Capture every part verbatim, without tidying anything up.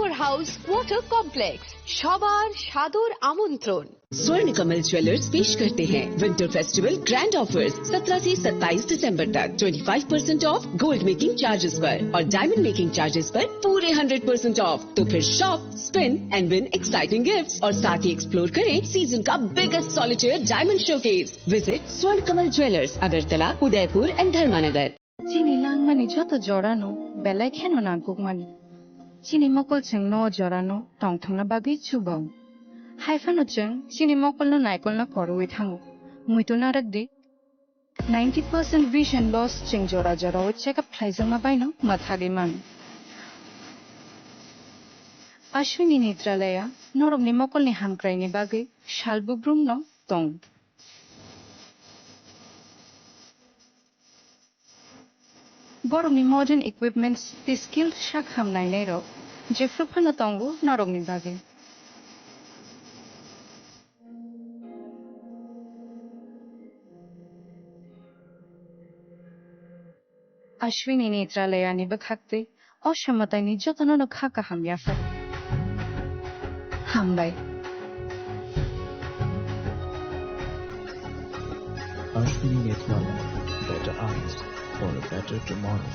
Power House Water Complex, সবার সাদর আমন্ত্রণ। स्वर्ण कमल ज्वेलर्स पेश करते हैं विंटर फेस्टिवल ग्रैंड ऑफर्स। सत्रह से सत्ताईस दिसंबर तक twenty five percent of gold making charges पर और डायमंड मेकिंग चार्जेस पर पूरे हंड्रेड परसेंट ऑफ। तो फिर shop, spin and win exciting gifts और साथ ही एक्सप्लोर करें सीजन का biggest solitaire diamond showcase. Visit स्वर्ण कमल ज्वेलर्स, अगरतला, उदयपुर एंड धर्मानगर। Chini langmani joto jorano belai kheno nangkukmani. Chini mokol chwngno o jorano tongthokna bagwi chubago. Hai phano chwng chini mokolno naikolna phorwi thango. Muitu narwk di. Ninety percent vision loss chwng jora jorao check up khlaijakma baino mwthagwi mano. Ashwini Netralaya norokni mokolni hamkraini bagwi sal bubrumno tongo. Borokni modern equipments tei skilled sak ham nainairok jephru phano tongo norokni bagwi. Ashwini Netralayani bwkhaktwi o samataini jotonono kha kaham yaphar. Hambai. Ashwini Netralaya, better eyes for a better tomorrow.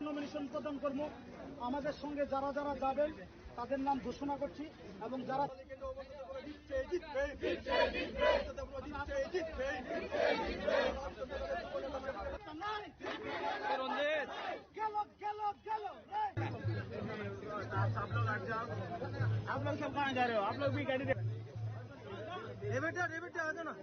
Nomination প্রদান করব। আমাদের সঙ্গে যারা যারা যাবেন, তাদের নাম ঘোষণা করছি এবং যারা गलत, गलत, गलत। आप लोग सब कहाँ जा रहे हो? आप लोग भी गाड़ी दे। ये बेटा, ये बेटा, आ जाओ ना।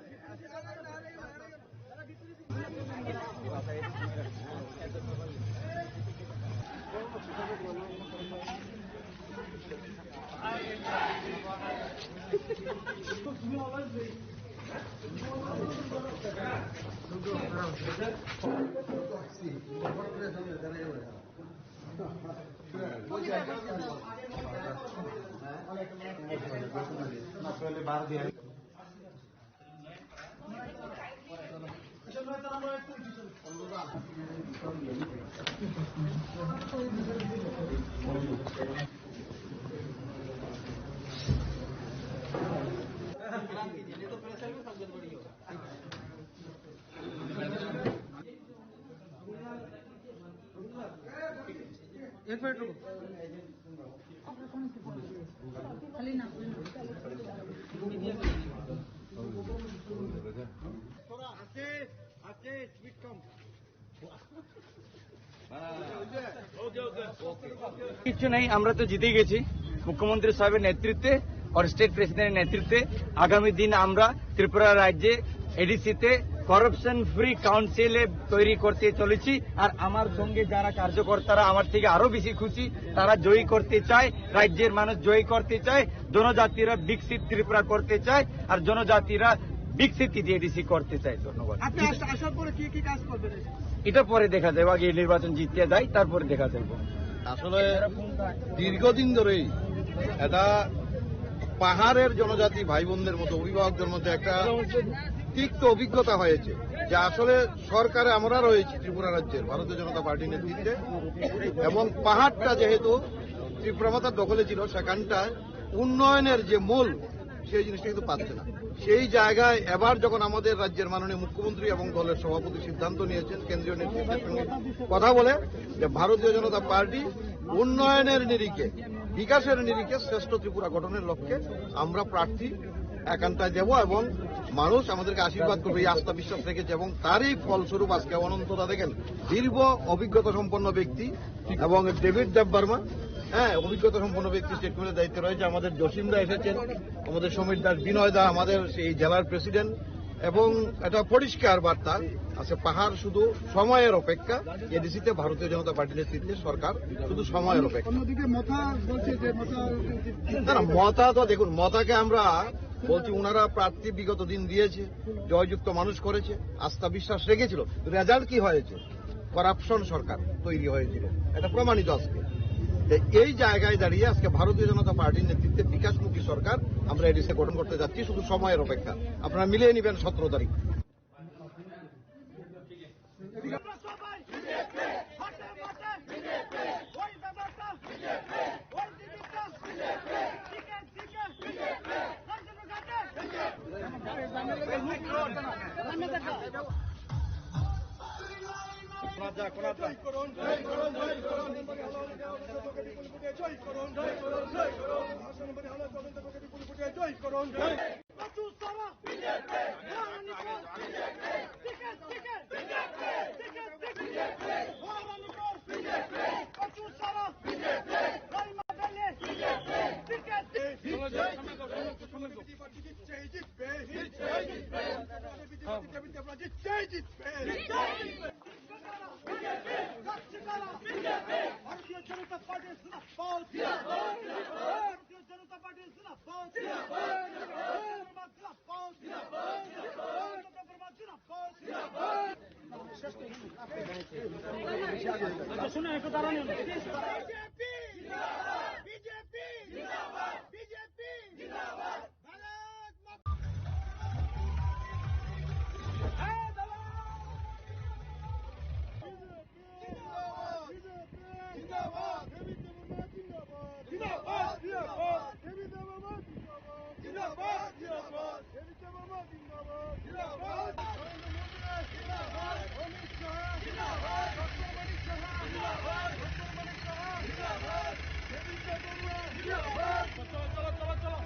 एक मिनट रुको। কিচ্ছু নেই, আমরা তো জিতেই গেছি মুখ্যমন্ত্রী সাহেবের নেতৃত্বে আর স্টেট প্রেসিডেন্টের নেতৃত্বে। আগামী দিন আমরা ত্রিপুরা রাজ্যে এডিসিতে করাপশন ফ্রি কাউন্সিলে তৈরি করতে চলেছি। আর আমার সঙ্গে যারা কার্যকর্তারা আমার থেকে আরো বেশি খুশি, তারা জয়ী করতে চায়, রাজ্যের মানুষ জয়ী করতে চায়। জনজাতিরা বিকশিত ত্রিপুরা করতে চায়, আর জনজাতিরা বিকশিত এডিসি করতে চায়। ধন্যবাদ। আপনি আস-, আসার পরে কি কি কাজ করবেন? এটা পরে দেখা যাবে, আগে নির্বাচন জিততে যাই, তারপরে দেখা যাবে। আসলে দীর্ঘদিন ধরেই এটা পাহাড়ের জনজাতি ভাই বোনদের মতো, অভিভাবকদের মধ্যে একটা তিক্ত অভিজ্ঞতা হয়েছে যে আসলে সরকারে আমরা রয়েছি ত্রিপুরা রাজ্যের ভারতীয় জনতা পার্টির নেতৃত্বে, এবং পাহাড়টা যেহেতু ত্রিপুরা মাতার দখলে ছিল, সেখানটায় উন্নয়নের যে মূল, সেই জিনিসটা কিন্তু পাচ্ছে না। সেই জায়গায় এবার যখন আমাদের রাজ্যের মাননীয় মুখ্যমন্ত্রী এবং দলের সভাপতি সিদ্ধান্ত নিয়েছেন, কেন্দ্রীয় নেতৃত্বের সঙ্গে কথা বলে, যে ভারতীয় জনতা পার্টি উন্নয়নের নিরিখে, বিকাশের নিরিখে শ্রেষ্ঠ ত্রিপুরা গঠনের লক্ষ্যে আমরা প্রার্থী একান্তায় দেব এবং মানুষ আমাদেরকে আশীর্বাদ করবে, এই আস্থা বিশ্বাস রেখেছে। এবং তারই ফলস্বরূপ আজকে অনন্তদা দেখেন, দীর্ঘ অভিজ্ঞতা সম্পন্ন ব্যক্তি, এবং ডেভিড দেববর্মা, হ্যাঁ, অভিজ্ঞতা সম্পন্ন ব্যক্তি স্টেট কমিটির দায়িত্বে রয়েছে। আমাদের জসিমদা এসেছেন, আমাদের সমীর দাস, বিনয় দা, আমাদের এই জেলার প্রেসিডেন্ট, এবং এটা পরিষ্কার বার্তা আছে, পাহাড় শুধু সময়ের অপেক্ষা। এডিসিতে ভারতীয় জনতা পার্টির নেতৃত্বে সরকার শুধু সময়ের অপেক্ষা। অন্যদিকে মথা বলছে যে মথা না, না, মথা তো দেখুন, মথাকে আমরা বলছি, ওনারা প্রার্থী বিগত দিন দিয়েছে, জয়যুক্ত মানুষ করেছে, আস্থা বিশ্বাস রেখেছিল, রেজাল্ট কি হয়েছে? করাপশন সরকার তৈরি হয়েছিল, এটা প্রমাণিত আজকে। তো এই জায়গায় দাঁড়িয়ে আজকে ভারতীয় জনতা পার্টির নেতৃত্বে বিকাশমুখী সরকার আমরা এডিসি গঠন করতে যাচ্ছি, শুধু সময়ের অপেক্ষা। আপনারা মিলিয়ে নেবেন সতেরো তারিখ। ভারতীয় জনতা পার্টি জিন্দাবাদ। ভারতীয় জনতা পার্টি জিন্দাবাদ। জিন্দাবাদ। জিন্দাবাদ। জিন্দাবাদ। আচ্ছা, শুনুন, একটু দাঁড়ান। বিজেপি জিন্দাবাদ। বিজেপি জিন্দাবাদ। বিজেপি জিন্দাবাদ। ভারত মাতা। এই দালাল। বিজেপি জিন্দাবাদ। বিজেপি জিন্দাবাদ। দেবী দেবতা জিন্দাবাদ। জিন্দাবাদ। দেবী দেবতা জিন্দাবাদ। জিন্দাবাদ। জিন্দাবাদ। দেবী দেবতা জিন্দাবাদ। জিন্দাবাদ। নরেন্দ্র মোদী জিন্দাবাদ। অমিত শাহ জিন্দাবাদ। ডক্টর মানিক সাহা জিন্দাবাদ। ডক্টর মানিক সাহা জিন্দাবাদ। দেবী দেবতা জিন্দাবাদ। চলো, চলো, চলো, চলো।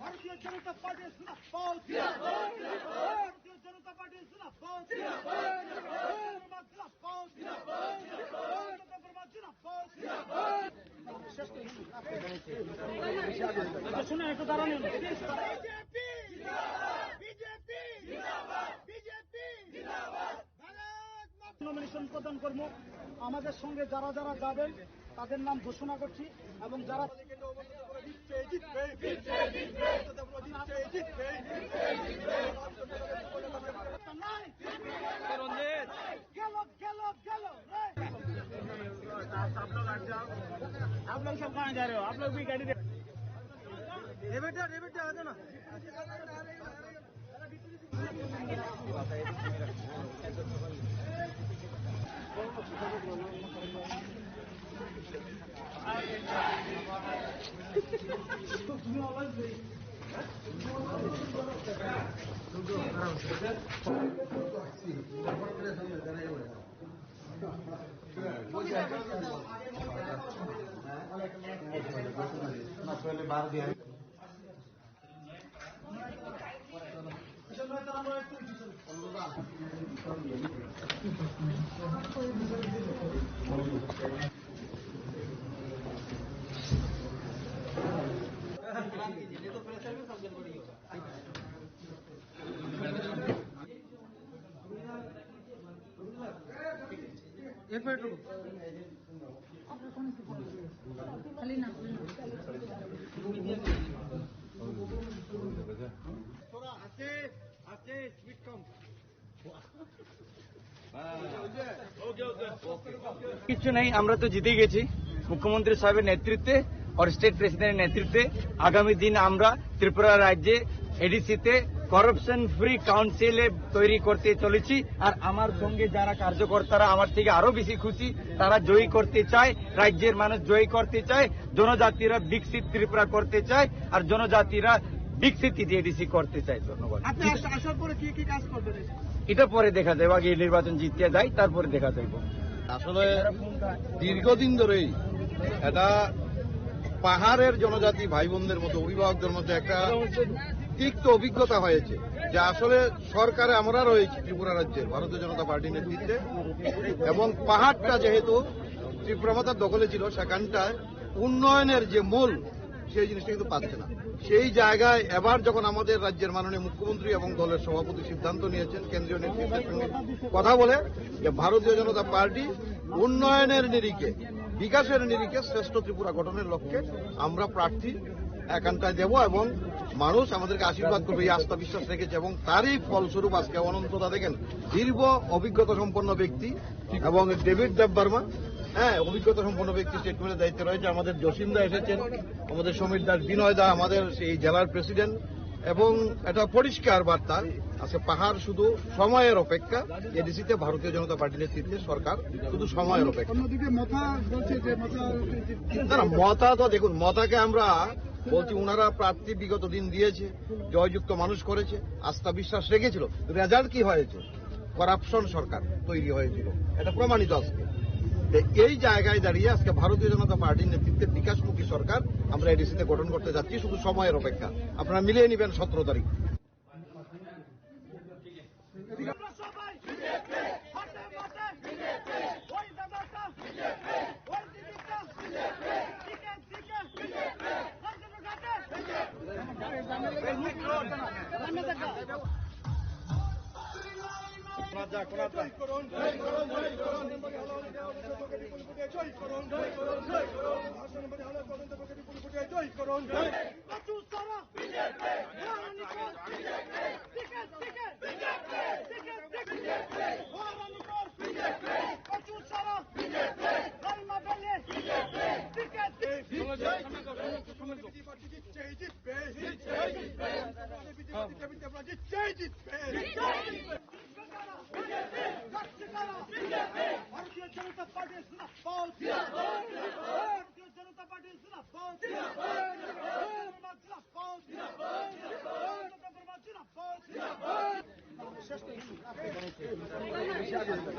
ভারতীয় জনতা পার্টি জিন্দাবাদ। ভারতীয় জনতা পার্টি জিন্দাবাদ। জিন্দাবাদ। জিন্দাবাদ। জিন্দাবাদ। আচ্ছা, শুনুন, একটু দাঁড়ান। বিজেপি জিন্দাবাদ। বিজেপি নমিনেশন প্রদান করব। আমাদের সঙ্গে যারা যারা যাবেন, তাদের নাম ঘোষণা করছি এবং যারা एक मिनट रुको। थोड़ा आस्ते, आस्ते, स्पीड कम। কিছু নেই, আমরা তো জিতেই গেছি মুখ্যমন্ত্রী সাহেবের নেতৃত্বে আর স্টেট প্রেসিডেন্টের নেতৃত্বে। আগামী দিন আমরা ত্রিপুরা রাজ্যে এডিসিতে করাপশন ফ্রি কাউন্সিলে তৈরি করতে চলেছি। আর আমার সঙ্গে যারা কার্যকর্তারা আমার থেকে আরো বেশি খুশি, তারা জয়ী করতে চায়, রাজ্যের মানুষ জয়ী করতে চায়, জনজাতিরা বিকশিত ত্রিপুরা করতে চায়, আর জনজাতিরা বিকশিত এডিসি করতে চায়। ধন্যবাদ। আপনি আস-, আসার পরে কি কি কাজ করবেন? এটা পরে দেখা যাবে, আগে নির্বাচন জিততে যাই, তারপরে দেখা যাবে। আসলে দীর্ঘদিন ধরেই এটা পাহাড়ের জনজাতি ভাই বোনদের মধ্যে, অভিভাবকদের মধ্যে একটা তিক্ত অভিজ্ঞতা হয়েছে যে আসলে সরকারে আমরা রয়েছি ত্রিপুরা রাজ্যের ভারতীয় জনতা পার্টির নেতৃত্বে, এবং পাহাড়টা যেহেতু ত্রিপুরা মাতার দখলে ছিল, সেখানটায় উন্নয়নের যে মূল, সেই জিনিসটা কিন্তু পাচ্ছে না। সেই জায়গায় এবার যখন আমাদের রাজ্যের মাননীয় মুখ্যমন্ত্রী এবং দলের সভাপতি সিদ্ধান্ত নিয়েছেন, কেন্দ্রীয় নেতৃত্বের সঙ্গে কথা বলে, যে ভারতীয় জনতা পার্টি উন্নয়নের নিরিখে, বিকাশের নিরিখে শ্রেষ্ঠ ত্রিপুরা গঠনের লক্ষ্যে আমরা প্রার্থী একান্তায় দেব এবং মানুষ আমাদেরকে আশীর্বাদ করবে, এই আস্থা বিশ্বাস রেখেছে। এবং তারই ফলস্বরূপ আজকে অনন্তদা দেখেন, দীর্ঘ অভিজ্ঞতা সম্পন্ন ব্যক্তি, এবং ডেভিড দেববর্মা, হ্যাঁ, অভিজ্ঞতা সম্পন্ন ব্যক্তি স্টেট কমিটির দায়িত্বে রয়েছে। আমাদের জসিম দা এসেছেন, আমাদের সমীর দাস, বিনয় দা, আমাদের এই জেলার প্রেসিডেন্ট, এবং এটা পরিষ্কার বার্তা, আজকে পাহাড় শুধু সময়ের অপেক্ষা। এডিসিতে ভারতীয় জনতা পার্টির নেতৃত্বে সরকার শুধু সময়ের অপেক্ষা। অন্যদিকে মথা বলছে যে মথা না, না, মথা তো দেখুন, মথাকে আমরা বলছি, ওনারা প্রার্থী বিগত দিন দিয়েছে, জয়যুক্ত মানুষ করেছে, আস্থা বিশ্বাস রেখেছিল। রেজাল্ট কি হয়েছে? করাপশন সরকার তৈরি হয়েছিল, এটা প্রমাণিত আজকে। তো এই জায়গায় দাঁড়িয়ে আজকে ভারতীয় জনতা পার্টির নেতৃত্বে বিকাশমুখী সরকার আমরা এডিসিতে গঠন করতে যাচ্ছি, শুধু সময়ের অপেক্ষা। আপনারা মিলিয়ে নেবেন সতেরো তারিখ। ভারতীয় জনতা পার্টি জিন্দাবাদ। ভারতীয় জনতা পার্টি জিন্দাবাদ। জিন্দাবাদ। জিন্দাবাদ।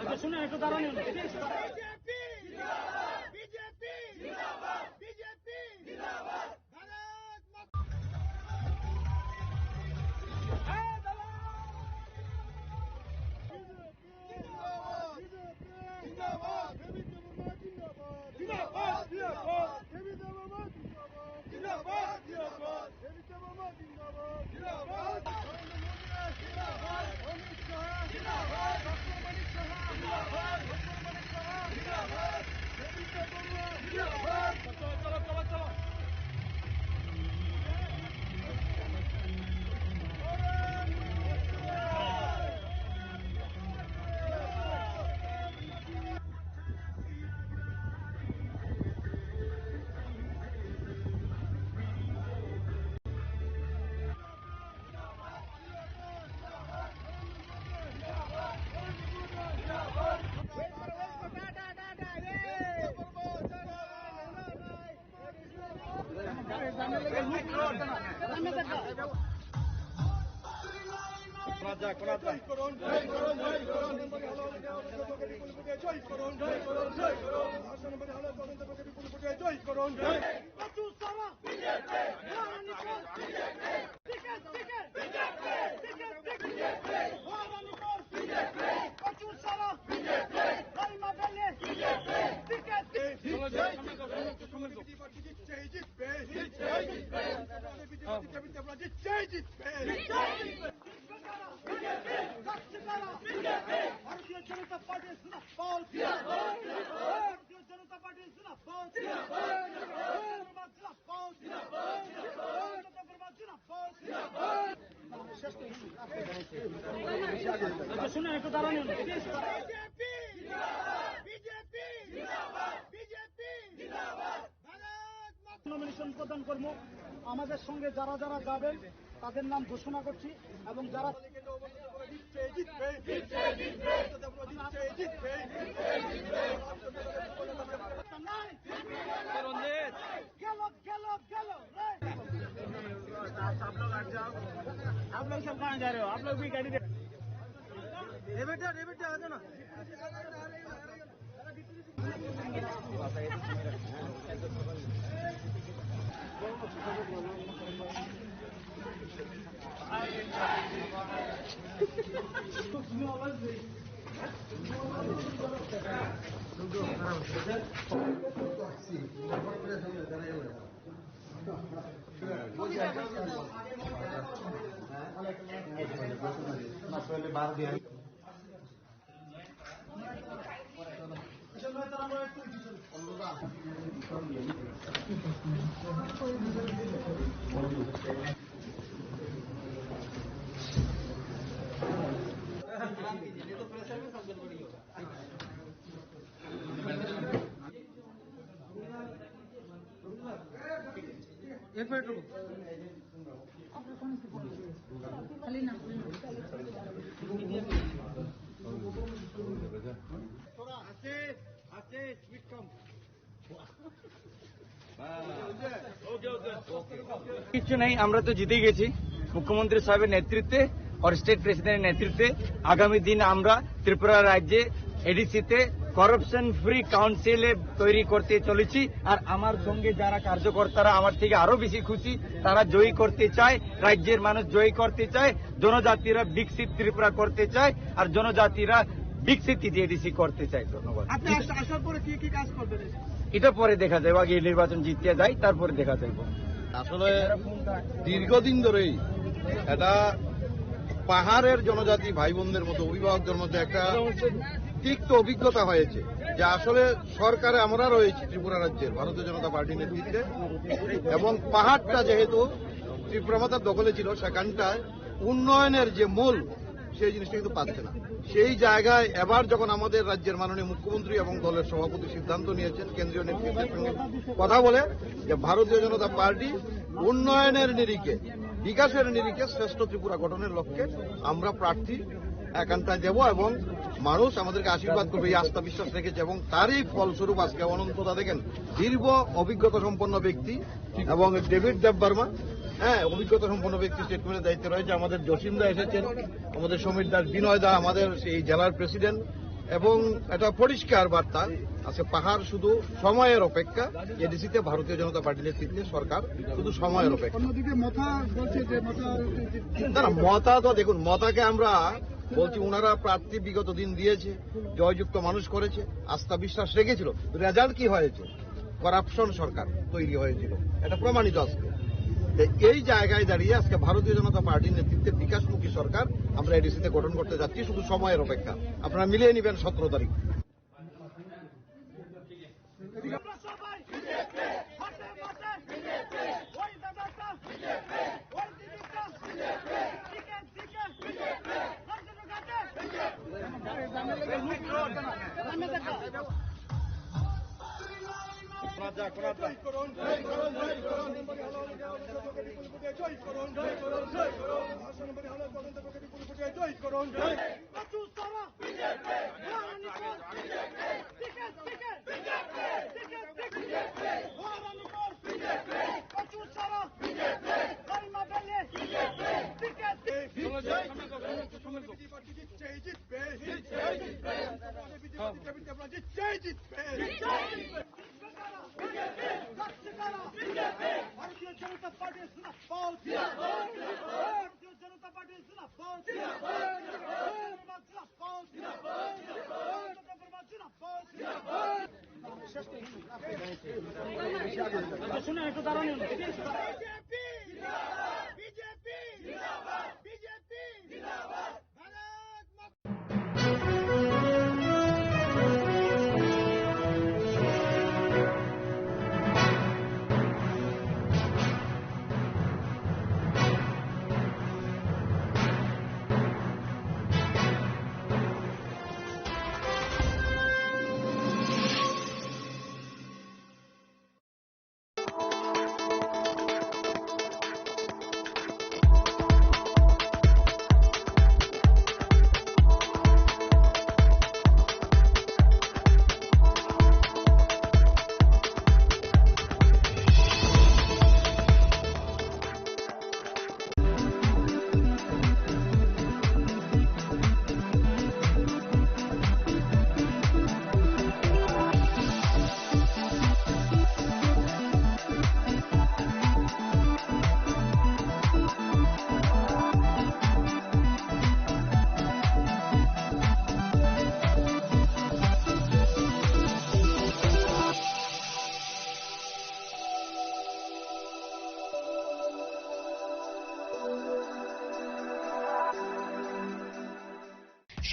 আচ্ছা, শুনুন, একটু দাঁড়ান। বিজেপি জিন্দাবাদ। বিজেপি জিন্দাবাদ। বিজেপি জিন্দাবাদ। ভারত মাতা জিন্দাবাদ। জিন্দাবাদ। জিন্দাবাদ। জিন্দাবাদ। জিন্দাবাদ। জিন্দাবাদ। জিন্দাবাদ। জিন্দাবাদ। জিন্দাবাদ। জিন্দাবাদ। জিন্দাবাদ। জিন্দাবাদ। জিন্দাবাদ। অমিত শাহ। জিন্দাবাদ। ডক্টর মানিক সাহা। জিন্দাবাদ। ভারতীয় জনতা পার্টি জিন্দাবাদ। ভারতীয় জনতা পার্টি জিন্দাবাদ। জিন্দাবাদ, জিন্দাবাদ। জিন্দাবাদ, জিন্দাবাদ। আচ্ছা, শুনুন, একটু দাঁড়ান। বিজেপি জিন্দাবাদ। বিজেপি জিন্দাবাদ। বিজেপি জিন্দাবাদ। নমিনেশন প্রদান করব। আমাদের সঙ্গে যারা যারা যাবেন, তাদের নাম ঘোষণা করছি এবং যারা গেল, গেল, গেল। आप लोग सब कहाँ जा रहे हो? आप लोग भी गाड़ी दे। ये बेटा, ये बेटा, आ जाना। एक मिनट रुको। थोड़ा आशीष, आशीष, स्वीट कम। কিচ্ছু নেই, আমরা তো জিতেই গেছি মুখ্যমন্ত্রী সাহেবের নেতৃত্বে আর স্টেট প্রেসিডেন্টের নেতৃত্বে। আগামী দিন আমরা ত্রিপুরা রাজ্যে এডিসিতে করাপশন ফ্রি কাউন্সিলে তৈরি করতে চলেছি। আর আমার সঙ্গে যারা কার্যকর্তারা আমার থেকে আরো বেশি খুশি, তারা জয়ী করতে চায়, রাজ্যের মানুষ জয়ী করতে চায়, জনজাতিরা বিকশিত ত্রিপুরা করতে চায়, আর জনজাতিরা বিকশিত টিটিএডিসি করতে চায়। ধন্যবাদ। আপনি আস-, আসার পরে কি কি কাজ করবেন? এটা পরে দেখা যাবে, আগে নির্বাচন জিততে যাই, তারপরে দেখা যাবে। আসলে দীর্ঘদিন ধরেই এটা পাহাড়ের জনজাতি ভাই বোনদের মতো, অভিভাবকদের মধ্যে একটা তিক্ত অভিজ্ঞতা হয়েছে যে আসলে সরকারে আমরা রয়েছি ত্রিপুরা রাজ্যের ভারতীয় জনতা পার্টির নেতৃত্বে, এবং পাহাড়টা যেহেতু ত্রিপুরা মাতার দখলে ছিল, সেখানটায় উন্নয়নের যে মূল, সেই জিনিসটা কিন্তু পাচ্ছে না। সেই জায়গায় এবার যখন আমাদের রাজ্যের মাননীয় মুখ্যমন্ত্রী এবং দলের সভাপতি সিদ্ধান্ত নিয়েছেন, কেন্দ্রীয় নেতৃত্বের সঙ্গে কথা বলে, যে ভারতীয় জনতা পার্টি উন্নয়নের নিরিখে, বিকাশের নিরিখে শ্রেষ্ঠ ত্রিপুরা গঠনের লক্ষ্যে আমরা প্রার্থী একান্তায় দেব এবং মানুষ আমাদেরকে আশীর্বাদ করবে, এই আস্থা বিশ্বাস রেখেছে। এবং তারই ফলস্বরূপ আজকে অনন্তদা দেখেন, দীর্ঘ অভিজ্ঞতা সম্পন্ন ব্যক্তি, এবং ডেভিড দেববর্মা, হ্যাঁ, অভিজ্ঞতা সম্পন্ন ব্যক্তি স্টেট কমিটির দায়িত্বে রয়েছে। আমাদের জসিমদা এসেছেন, আমাদের সমীর দাস, বিনয় দা, আমাদের এই জেলার প্রেসিডেন্ট, এবং এটা পরিষ্কার বার্তা আছে, পাহাড় শুধু সময়ের অপেক্ষা। এডিসিতে ভারতীয় জনতা পার্টি নেতৃত্বে সরকার শুধু সময়ের অপেক্ষা। অন্যদিকে মথা বলছে যে মথা না, না, মথা তো দেখুন, মথাকে আমরা বলছি, ওনারা প্রার্থী বিগত দিন দিয়েছে, জয়যুক্ত মানুষ করেছে, আস্থা বিশ্বাস রেখেছিল। রেজাল্ট কি হয়েছে? করাপশন সরকার তৈরি হয়েছিল, এটা প্রমাণিত আজকে। তো এই জায়গায় দাঁড়িয়ে আজকে ভারতীয় জনতা পার্টির নেতৃত্বে বিকাশমুখী সরকার আমরা এডিসিতে গঠন করতে যাচ্ছি, শুধু সময়ের অপেক্ষা। আপনারা মিলিয়ে নেবেন সতেরো তারিখ। বিজেপি জিন্দাবাদ! বিজেপি জিন্দাবাদ! বিজেপি জিন্দাবাদ! ভারত মাতা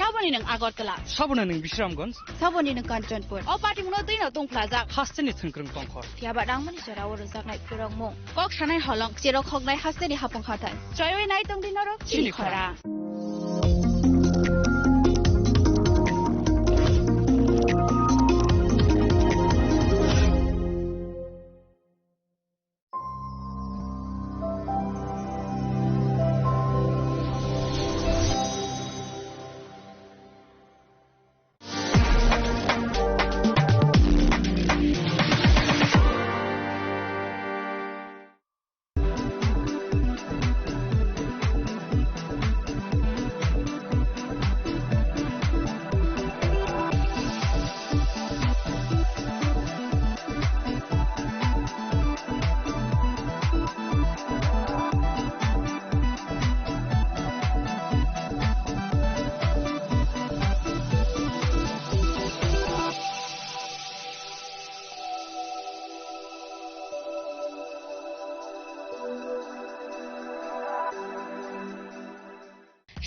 Saboni nwng Agartala. Saboni nwng Bisramganj. Saboni nwng Kanchanpur. O patimungno twino tongphlajak. Hasteni thwngkwrwng tongkhor. Phiyaba nangmani jorao rwjaknai phwrwngmung. Kok sanai holong, cherok hoknai hasteni hapung hathai. Choiwi nai tongdi norok chini khora.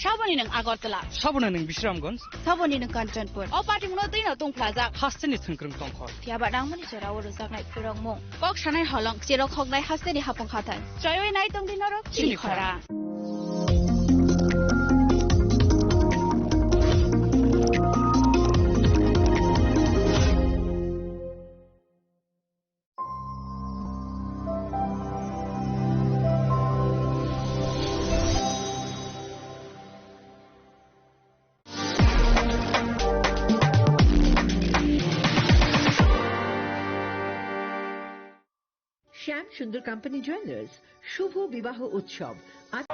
Saboni nwng Agartala. Saboni nwng Bisramganj. Saboni nwng Kanchanpur. O patimungno twino tongphlajak. Hasteni thwngkwrwng tongkhor. Phiyaba nangmani jorao rwjaknai phwrwngmung. Kok sanai holong, cherok hoknai hasteni hapung hathai. Choiwi nai tongdi norok chini khora. শ্যাম Sundar company jewellers, শুভ বিবাহ উৎসব। আজ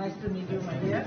Nice to meet you, my dear.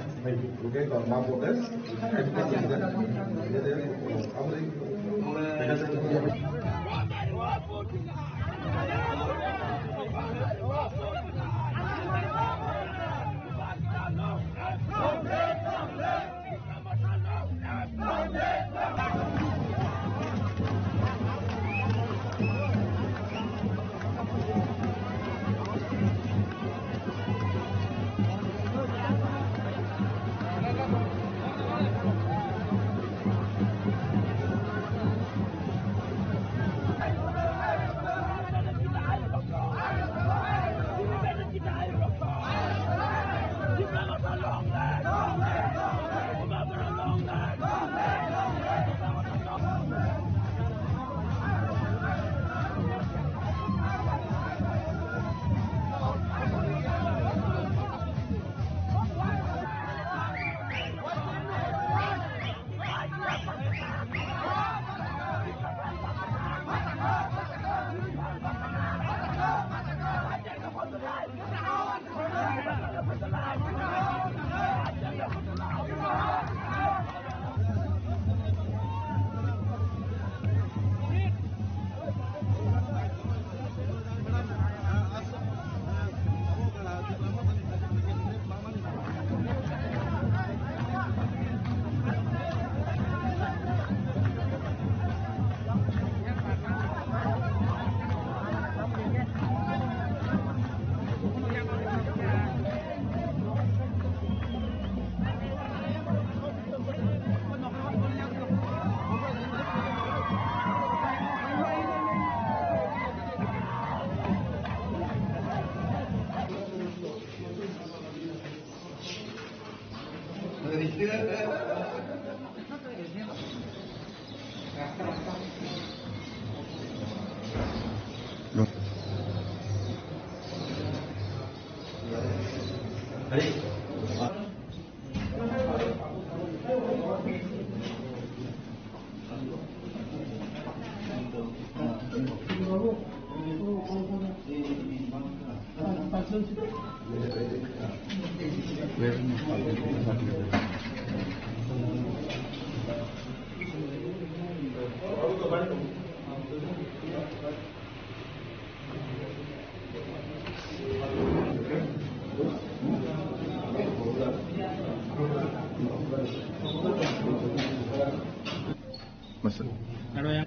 Masa.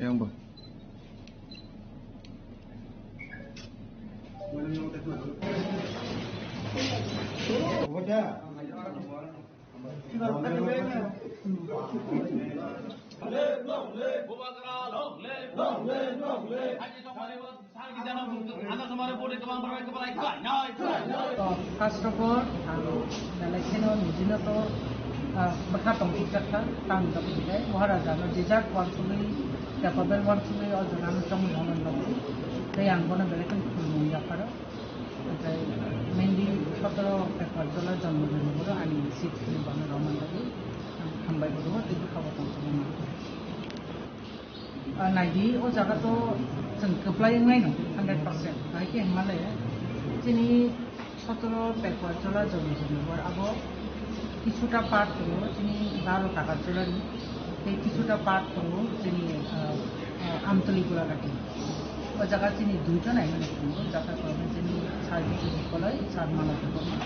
Yang ba. First of all, ang belai kheno nijino to, ah, bwkha tongthokjak kha, tamni bagwi hwnkhe Maharaja no jejak uansugwi, capable uansugwi o jaga no chongwi rwna bagwi. Tei ang bono belai kheno khulumung yapharo. Oke, mainly sotoro Pekar Jola Jonmo Din ni ani seat ni bono romani bagwi ang hambai bo, tei bwkha bo tongthokma. Ah, naidi, o jaga to chwng kwplai wngnai no, hundred percent. Bahai khe hwnma le, chini sotoro Pekar Jola Jonmo Din ni bor abo kisuta part tongo, chini baro Takarjola ni, tei kisuta part tongo, chini, ah, ah, Amtoli Gulagati. O jaga chini duijon aimani tongo, jata koroknwi chini sir Bijay Koloi, sir Mala Debbarma.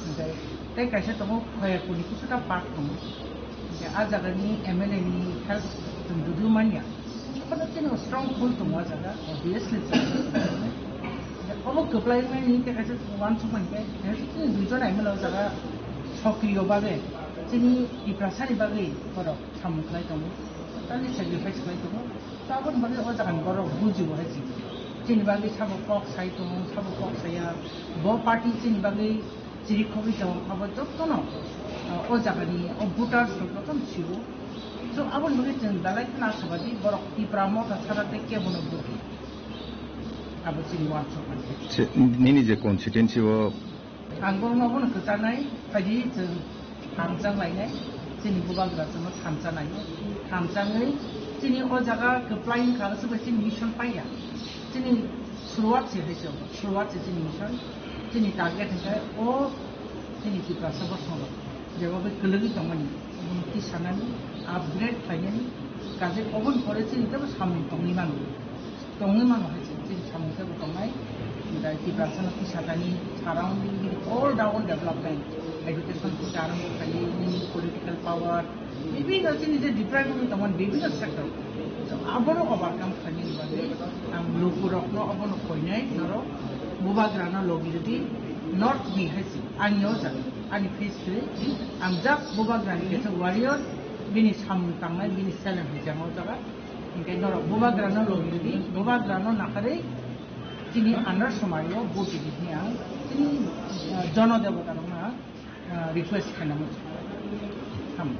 Hwnkhe tei kaisa tongo Khoyapur ni kisuta park tongo. Hwnkhe ah jaga ni M L A ni help chwng judiu manya. Obono chini strong pull tongo ah jaga, obviously. Obo kwplai mani tei kaisa uansukmani tei chini duijon aimani o jaga sokriyo bagwi, chini Tiprasa ni bagwi borok samung khlai tongo, totally sacrifice khlai tongo. Taboni bagwi o jaga ni borok bujibo hai se. Chini bagwi sabo kok sai tongo, sabo kok saya. Bo party chini bagwi chirikhogwi tongo, abo jotono, ah, o jaga ni o voters rok jotono sio. So, aboni bagwi chwng belai kheno ashabadi borok Tipra Motha sara tei kebono vote. Abo chini uansukmani. Se, nini je constituency o Ang borokno abono kwcharnai, phaidi chwng thansa wnglainai, chini bubagra chwngno thansa naio, thansangwi Chini o jaga kwplai wngkha, aswk bai chini mission paiya. Chini suruwat se hai se, suruwat se chini mission. Chini target hwnkhe o chini Tiprasa bosong rok jeba bai kwlwgwi tongmani, obono tisanani, upgrade khlainani, kaje oboni pore chini teibo samung tongwi mano. Tongwi mano hai se chini samung teibo tongnai. Jai Tiprasa no tisatani surrounding all down development, education se arang khlaiwi, political power, bibhinno chini je deprive wngwi tongmani bibhinno sector, abono overcome khlainani bagwi ang lukurokno obono koinai norok bubagrano logi rwdi, not me hai se, ani o jaga, ani face kwrwi, ang just bubagrani kaisa warrior, bini samung tangnai, bini challenge hai jang o jaga, hinkhe norok bubagrano logi rwdi, bubagrano naharwi chini andar somaio vote rwdi hwnwi ang chini, ah, jono debota rokno ang ah, request khainani. Ham.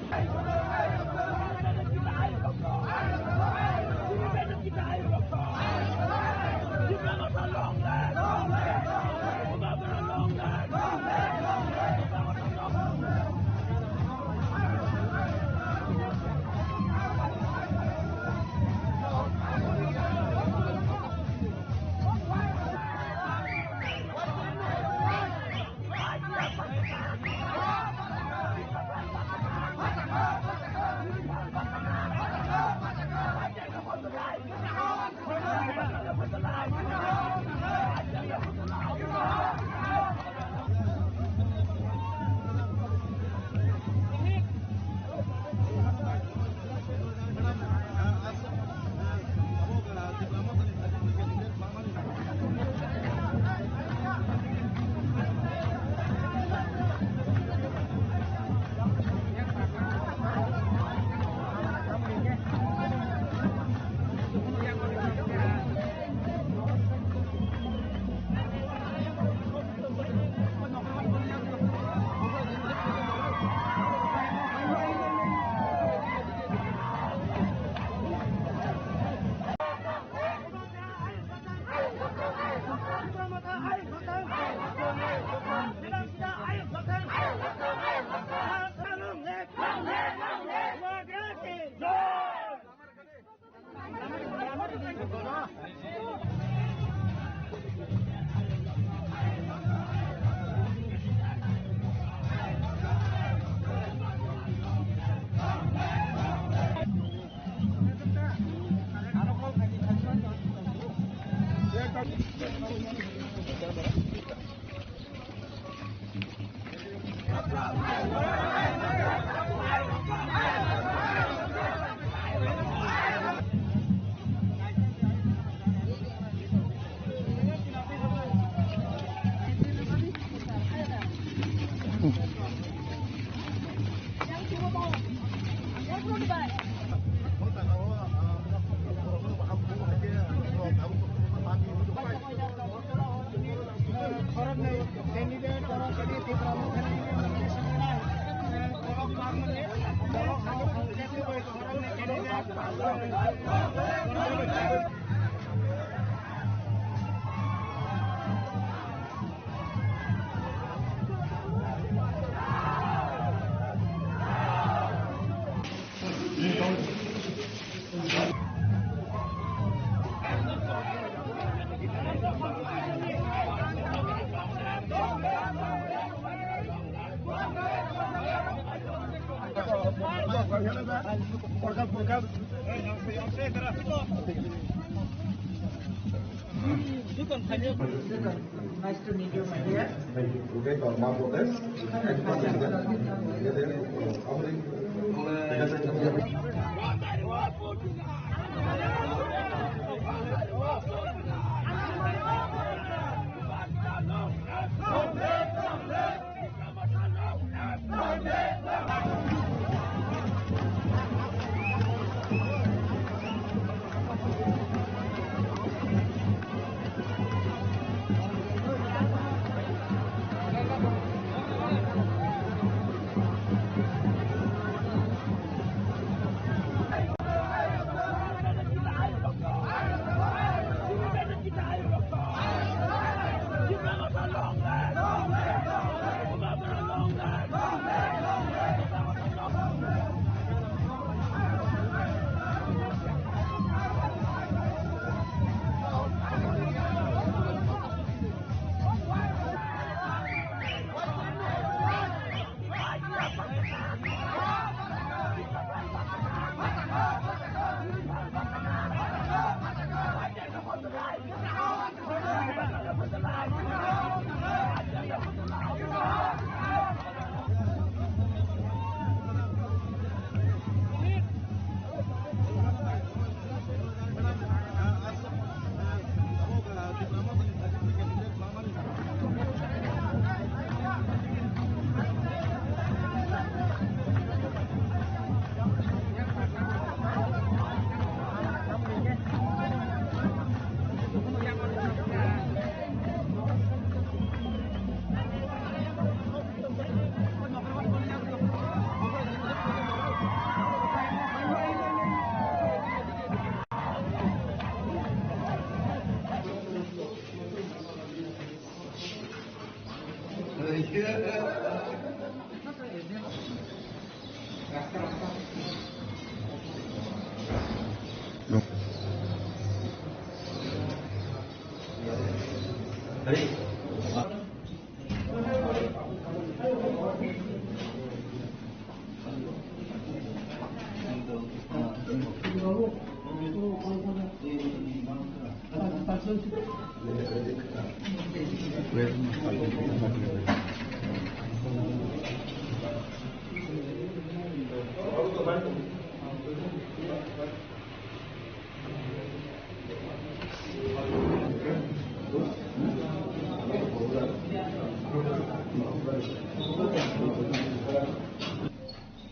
Nice to meet you, my dear.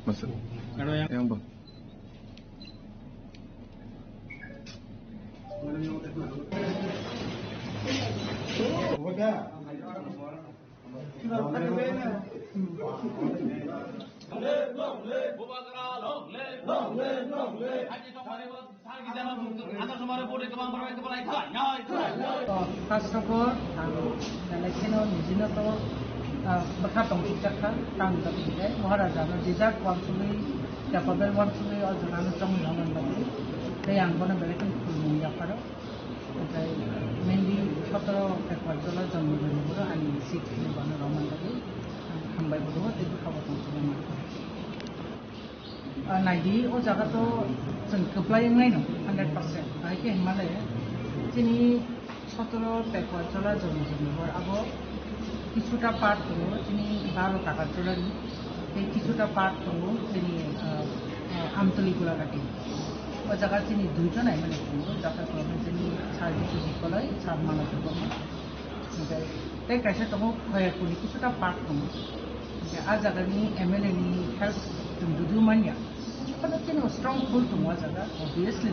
Masa. Yang bang. First of all, ang belai kheno nijino to, ah, bwkha tongthokjak kha, tang jagwi khe Maharaja no desert uansugwi, capable uansugwi o jaga no chongwi rwna bagwi. Tei ang bono belai kheno khulumung yapharo. Okai, mainly sotoro Pekwarjola Jonmo Joni Boro ani seat ni bono romani bagwi ang hambai bodo tei bwkha bo tong sini. Ah, naidi, o jaga to chwng kwplai wngnai no, hundred percent. Bahai khe hinmale, chini sotoro Pekwarjola Jonmo Joni Boro abo kisuta part tongo, chini baro Takarjola ni, tei kisuta part tongo, chini, ah, ah, Amtoli Golagati. O jaga chini duijon aimani tongo, jaga tongo chini Sir Biswajit Koloi, Sir Manas Debbarma. Hingke tei kaisa tongo Khoyakuni kisuta park tongo. Hingke ah jaga ni M L A ni help chwng judu manya. Jotono chini strong pull tongo ah jaga, obviously.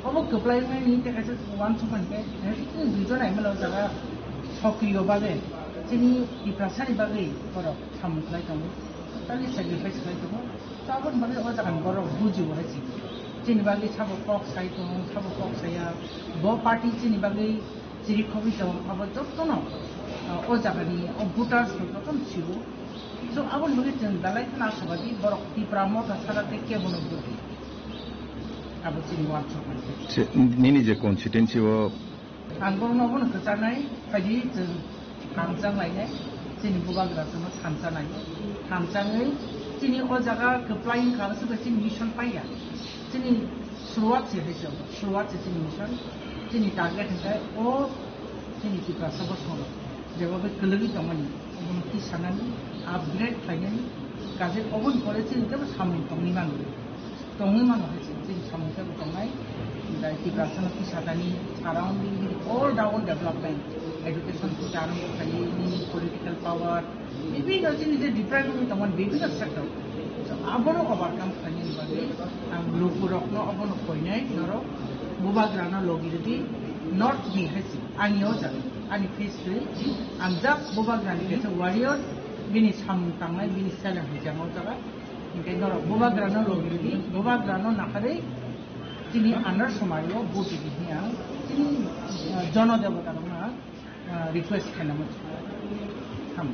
Obo kwplai mani tei kaisa uansukmani tei chini duijon M L A o jaga sokriyo bagwi chini Tiprasa ni bagwi borok samung khlai tongo. Totally sacrifice khlai tongo. Taboni bagwi o jaga ni borok bujio hai se. Chini bagwi sabo kok sai tongo, sabo kok saya. Bo party chini bagwi chiri khogwi tong, abo jotono, ah, o jagani, o voters no jotono sio. So, aboni bagwi chwng belai kheno ashabadi borok Tipra Motha sara tei kebono vote. Abo chini uansukmani. Se, nini je constituency o? Ang borokno obono kwchanai, phaidi chwng thansa lainai, chini bubagra chwngno thansa nai. Thansangwi chini o jaga kwplai wngkha, aswk chini mission paiya. Chini suruwat se hai se, suruwat se chini mission, chini target hwnkhe o chini Tiprasa bosongrok jeba bai kwlwgwi tongmani, obono tisanani, upgrade khlainani, kaje oboni pore chini teibo samung tongwi mano, tongwi mano hai se chini samung teibo tongnai, tei Tiprasano tisatani surrounding all round development, education theke arombo khlaiwi nini political power, bibhinno chini je deprive wngwi tongmani bibhinno sector. So, abono overcome khlainani bagwi ang lukurokno obono koinai norok bubagrano logi rwdi, not me hai se, ani o jaga, ani face rwi, ang just bubagrani kaisa warrior, bini samung tangnai, bini seleng hai jagao jaga. Hinkhe norok bubagrano logi rwdi, bubagrano naharwi chini under somaio vote rwdi hwnwi ang chini, ah, jono debota rokno ang ah, request khainani. Ham.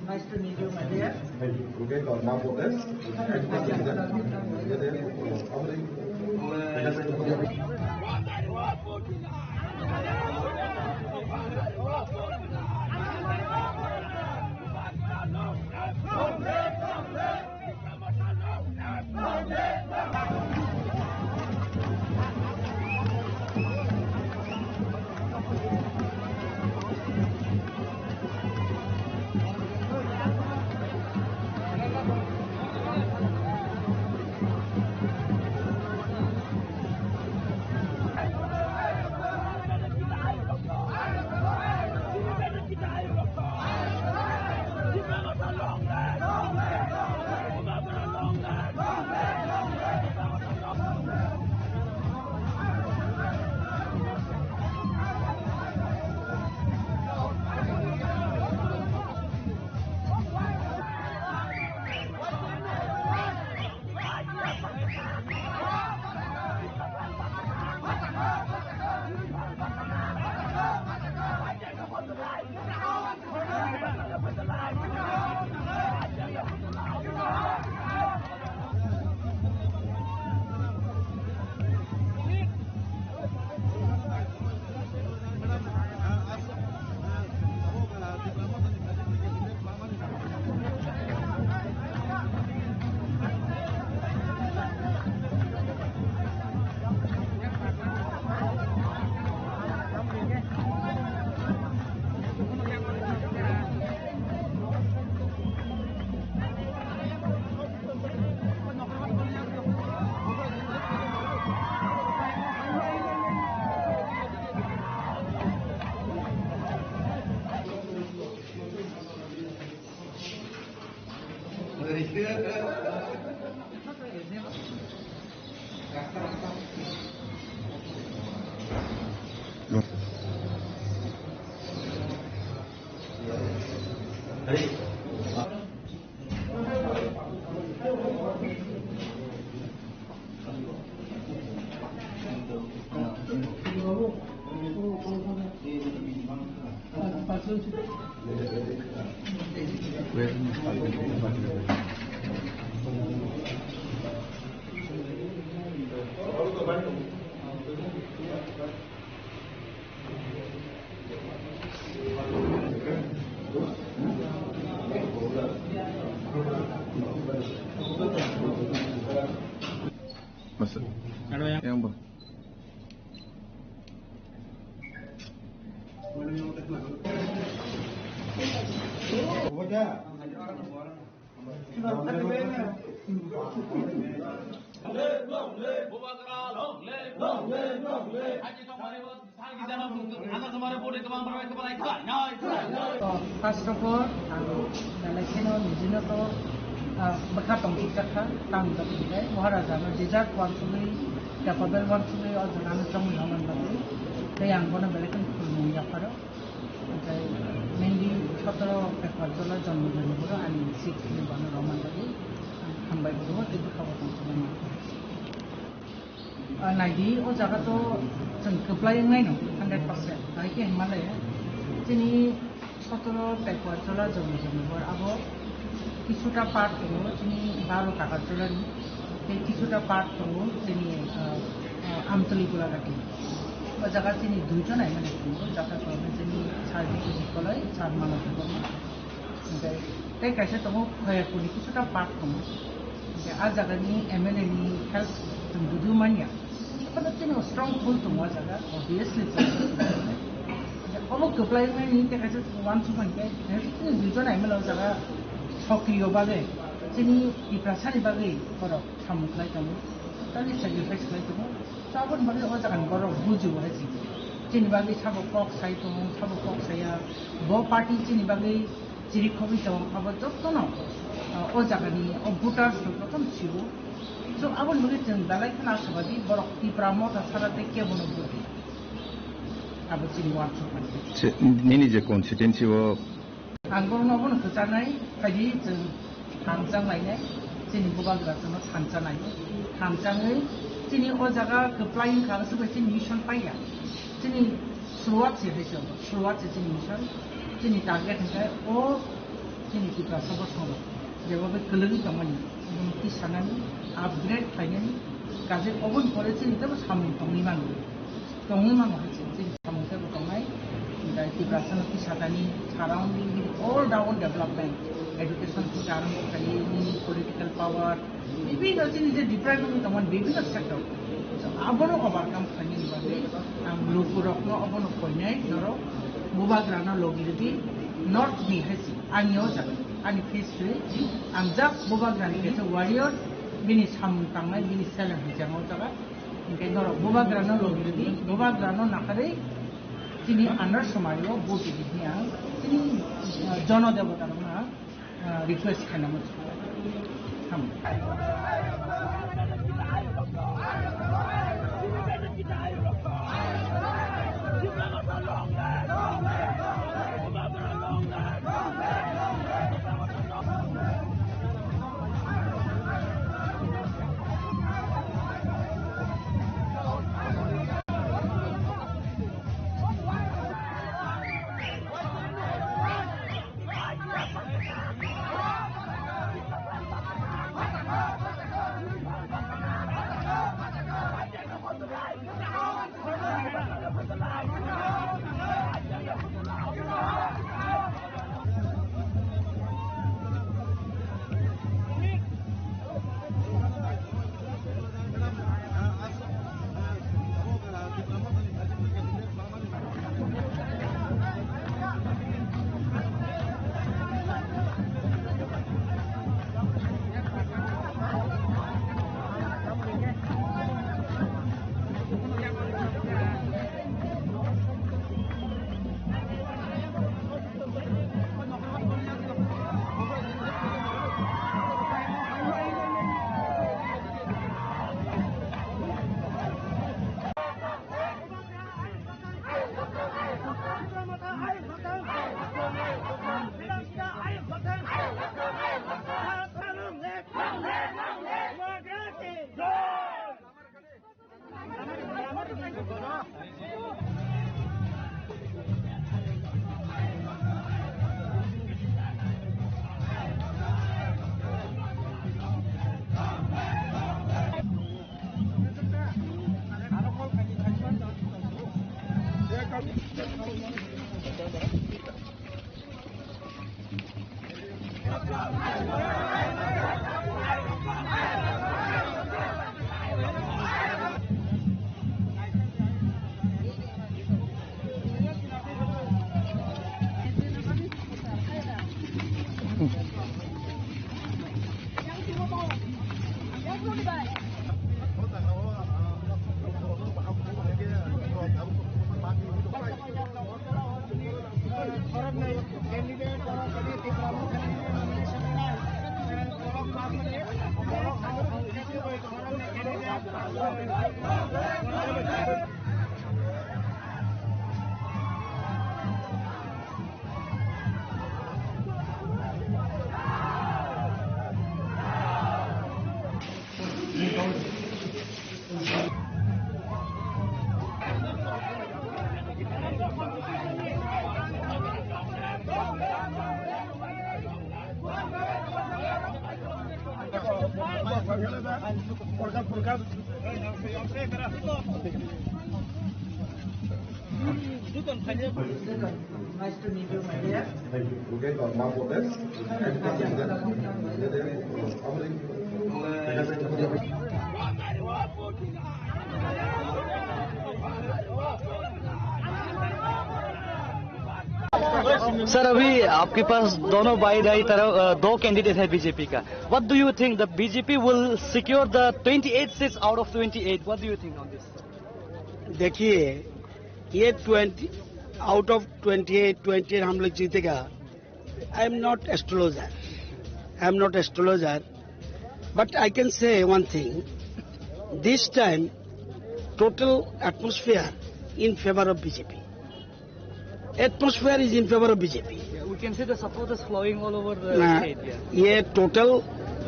Nice to meet you, my dear. Masa. Yang ba. First of all, ang belai kheno nijino to, ah, bwkha tongthokjak kha, tang tongthokjak kha. Maharaja no desert uansugwi, capable uansugwi o jaga no chongwi rwna bagwi. Tei ang bono belai kheno khulumung yapharo. Oke, mainly sotoro Pekwarjola jonmo joni boro ani six ni bono romani bagwi ang hambai boro tei bwkha bo tongthoknai. Ah, naidi, o jaga to chwng kwplai wngnai no, hundred percent. Hai khe hinmale, chini sotoro Pekwarjola jonmo joni boro abo kisuta part tongo, chini baro Kakarjola ni, tei kisuta part tongo, chini, ah, ah, Amtoli Golagati. O jaga chini duijon aimani tongo, jaga tongo chini Sir Biswajit Koloi, Sir Mano Debbarma. Hingke tei kaisa tongo Khoyapurni kisuta part tongo. Hingke a jagani M L A ni help chwng budu manya. Kono chini strong pull tongo a jaga, obviously. Obo kwplai wngnai ni tei kaisa uansukma hingke chini duijon M L A o jaga sokriyo bagwi, chini Tiprasani bagwi borok samung khlai tongo, totally sacrifice khlai tongo. Aboni bagwi o jagani borok bujibo hai se. Chini bagwi sabo kok sai tongo, sabo kok saya. Bo party chini bagwi chiri khogwi tongo, abo jotono, ah, o jagani o voters rok jotono sio. So, aboni bagwi chwng belai kheno ashabadi borok Tipra Motha sara tei kebono buji. Abo chini uansuk mani. Se, nini je constituency o Ang borokno obono kwcharnai, phaidi chwng thansa nainai, chini bubagra chwngno thansa naio. Thansangwi chini o jaga kwplai wngkha, aswk bai chini mission paiya. Chini suruat se hai se, suruat se chini mission. Chini target hwnkhe o chini Tiprasa bosongo jeba bai kwlwgwi tongmani, obono tisanani, upgrade khlainani, kaje oboni pore chini teibo samung tongwi mano. Tongwi mano hai se, chini samung teibo tongnai. Hingkhe Tiprasano tisatani surrounding ni all round development, education theke arombo khlaiwi nini political power, bibhinno chini je deprive wngwi tongmani bibhinno sector. So, abono overcome khlainani bagwi ang lukurokno obono koinai norok bubagrano logi rwdi, not me hai se, ani o jaga, ani face rwi, ang just bubagrani kaisa warrior, bini samung tangnai, bini seleng hai se ang o jaga. Hingke norok bubagrano logi rwdi, bubagrano nakarwi chini under somari o vote rwdi hwnwi ang chini, ah, jono debota rokno ang, ah, request khainani. Ham. Nice to meet you, my dear. Thank you. Okay, uh, Mark Lopez. Sir, अभी आपके पास दोनों बाई दाई तरफ, अ, दो कैंडिडेट है बीजेपी का। What do you think, the B J P will secure the twenty eight seats out of twenty eight? What do you think on this? देखिए, ये twenty out of twenty eight, twenty eight हम लोग जीतेगा। I am not astrologer, I am not astrologer, but I can say one thing. This time, total atmosphere in favor of B J P. Atmosphere is in favor of B J P. Yeah, we can see the supporters flowing all over the ना, state. Yeah. ये टोटल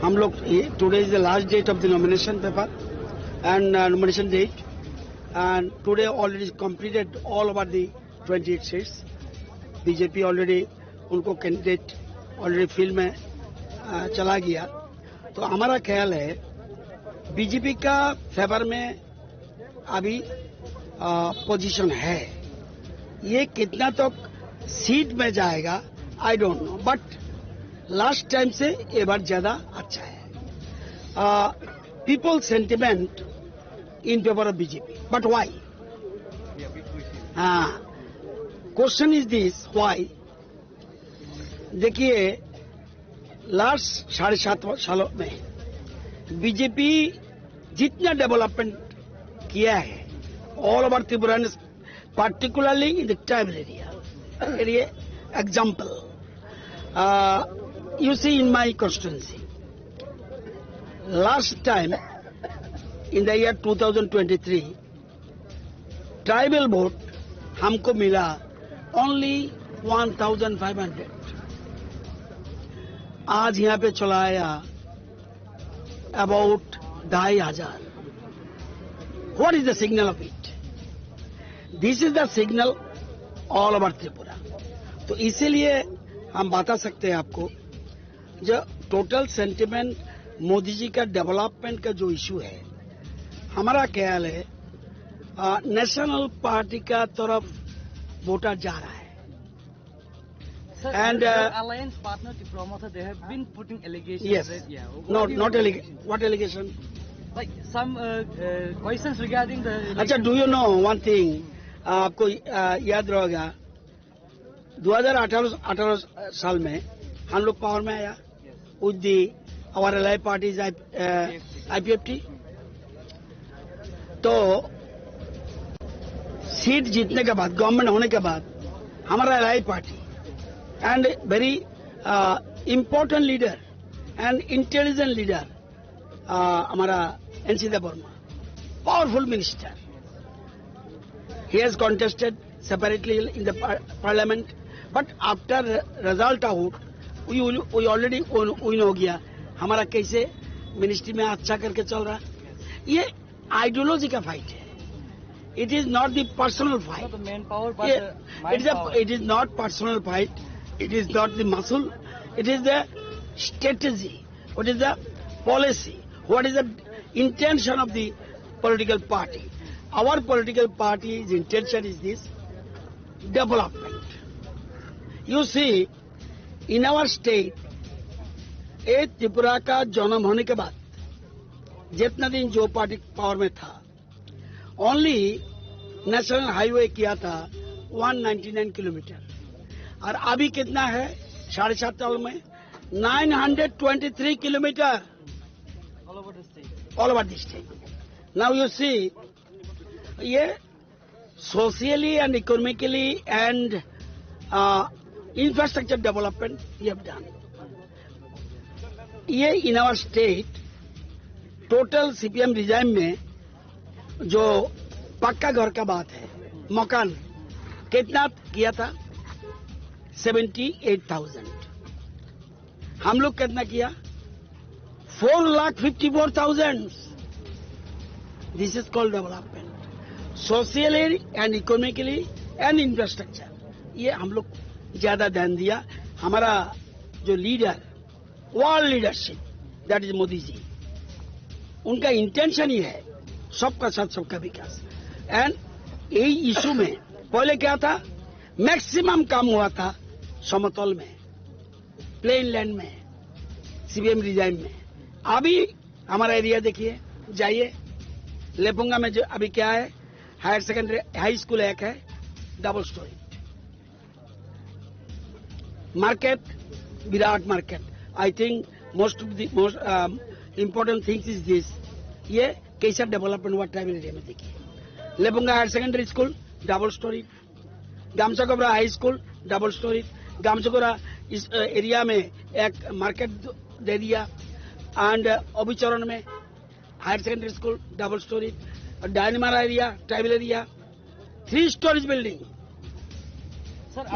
हम लोग, ये, today is the last date of the nomination paper and, uh, nomination date, and today already completed all over the twenty eight seats. B J P already उनको candidate already field में, अ, चला गया। तो हमारा ख्याल है बीजेपी का फेवर में अभी, अ, पोजीशन है। ये कितना तक सीट में जाएगा, I don't know, but last time से ये बार ज्यादा अच्छा है। People sentiment in favour of BJP, but why? हाँ, क्वेश्चन इज दिस, व्हाई? देखिए, लास्ट साढ़े सात सालों में बीजेपी जितना डेवलपमेंट किया है, all over Tripura, particularly in the tribal area, area example, uh, you see in my constituency, last time in the year two thousand twenty-three, tribal vote हमको मिला only one thousand five hundred. आज यहाँ पे चला आया अबाउट ढाई हजार। What is the signal of it? This is the signal all over Tripura. तो इसीलिए हम बता सकते हैं आपको, जो टोटल सेंटिमेंट मोदी जी का डेवलपमेंट का जो इशू है, हमारा ख्याल है, अ, नेशनल पार्टी का तरफ वोटर जा रहा है। Sir, and, your uh, alliance partner Tipra Motha, they have been putting allegations, yes, that, yeah, no, what do you not think? Alleg-, what allegation? Like some, uh, uh, questions regarding the अच्छा, election. Do you know one thing? आपको, अ, याद रहेगा, दो हज़ार अठारह, अठारह साल में हम लोग पावर में आया with the our ally parties, I, uh, I P F T। तो सीट जीतने के बाद, गवर्नमेंट होने के बाद, हमारा ally party and very important leader and intelligent leader, uh, हमारा NC Debbarma, powerful minister, he has contested separately in the par-, parliament, but after result out, we will, we already win, win हो गया। हमारा कैसे मिनिस्ट्री में अच्छा करके चल रहा है। ये आइडियोलॉजी का फाइट है। It is not the personal fight. Not the manpower, but ये, the mind power. It is a, it is not personal fight. It is not the muscle. It is the strategy. What is the policy? What is the intention of the political party? Our political party's intention is this, development. You see, in our state, ये त्रिपुरा का जन्म होने के बाद जितना दिन जो party power में था, ओनली नेशनल हाईवे किया था वन नाइंटी नाइन किलोमीटर, और अभी कितना है? साढ़े सात साल में nine hundred twenty three kilometre. All over the state. All over the state. Now you see, ये socially and economically and, uh, infrastructure development we have done. ये in our state, total CPM regime में जो पक्का घर का बात है, मकान कितना किया था? Seventy eight thousand. हम लोग कितना किया? Four lakh fifty four thousand. This is called development, socially and economically and infrastructure। ये हम लोग ज्यादा ध्यान दिया। हमारा जो leader, world leadership, that is Modi ji, उनका इंटेंशन ही है सबका साथ सबका विकास। एंड यही इशू में पहले क्या था, मैक्सिमम काम हुआ था समतल में, प्लेन लैंड में, सीबीएम रिजाइम में। अभी हमारा एरिया देखिए, जाइए लेपुंगा में, जो अभी क्या है, हायर सेकेंडरी हाई स्कूल एक है, double story. Market, Virat market. I think most of the most um, important things is this. ये कैसा डेवलपमेंट हुआ ट्राइबल एरिया में, देखिए, Lefunga higher secondary school, double storey, Gamsagobra high school, double storey, Gamsagobra इस area में एक मार्केट दे दिया, एंड अभयचरण में higher secondary school, double storey, Dainamara area, tribal area, three storeys building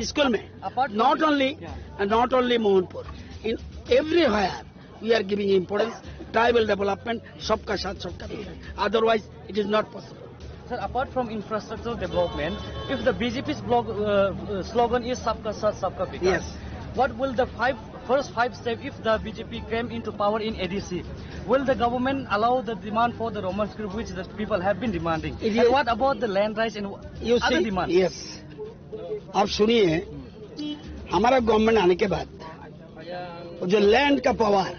school में। Not only, not only Mohanpur, in everywhere we are giving importance tribal development, सबका साथ सबका विकास, otherwise it is not possible. Sir, apart from infrastructure development, if the B J P's blog, uh, uh, slogan is "Sabka Saath, Sabka Vikas," yes, what will the five first five step if the B J P came into power in A D C? Will the government allow the demand for the Roman script which the people have been demanding? And what about the land rights and other demands? Yes, आप सुनिए, हमारा गवर्नमेंट आने के बाद जो लैंड का पावर,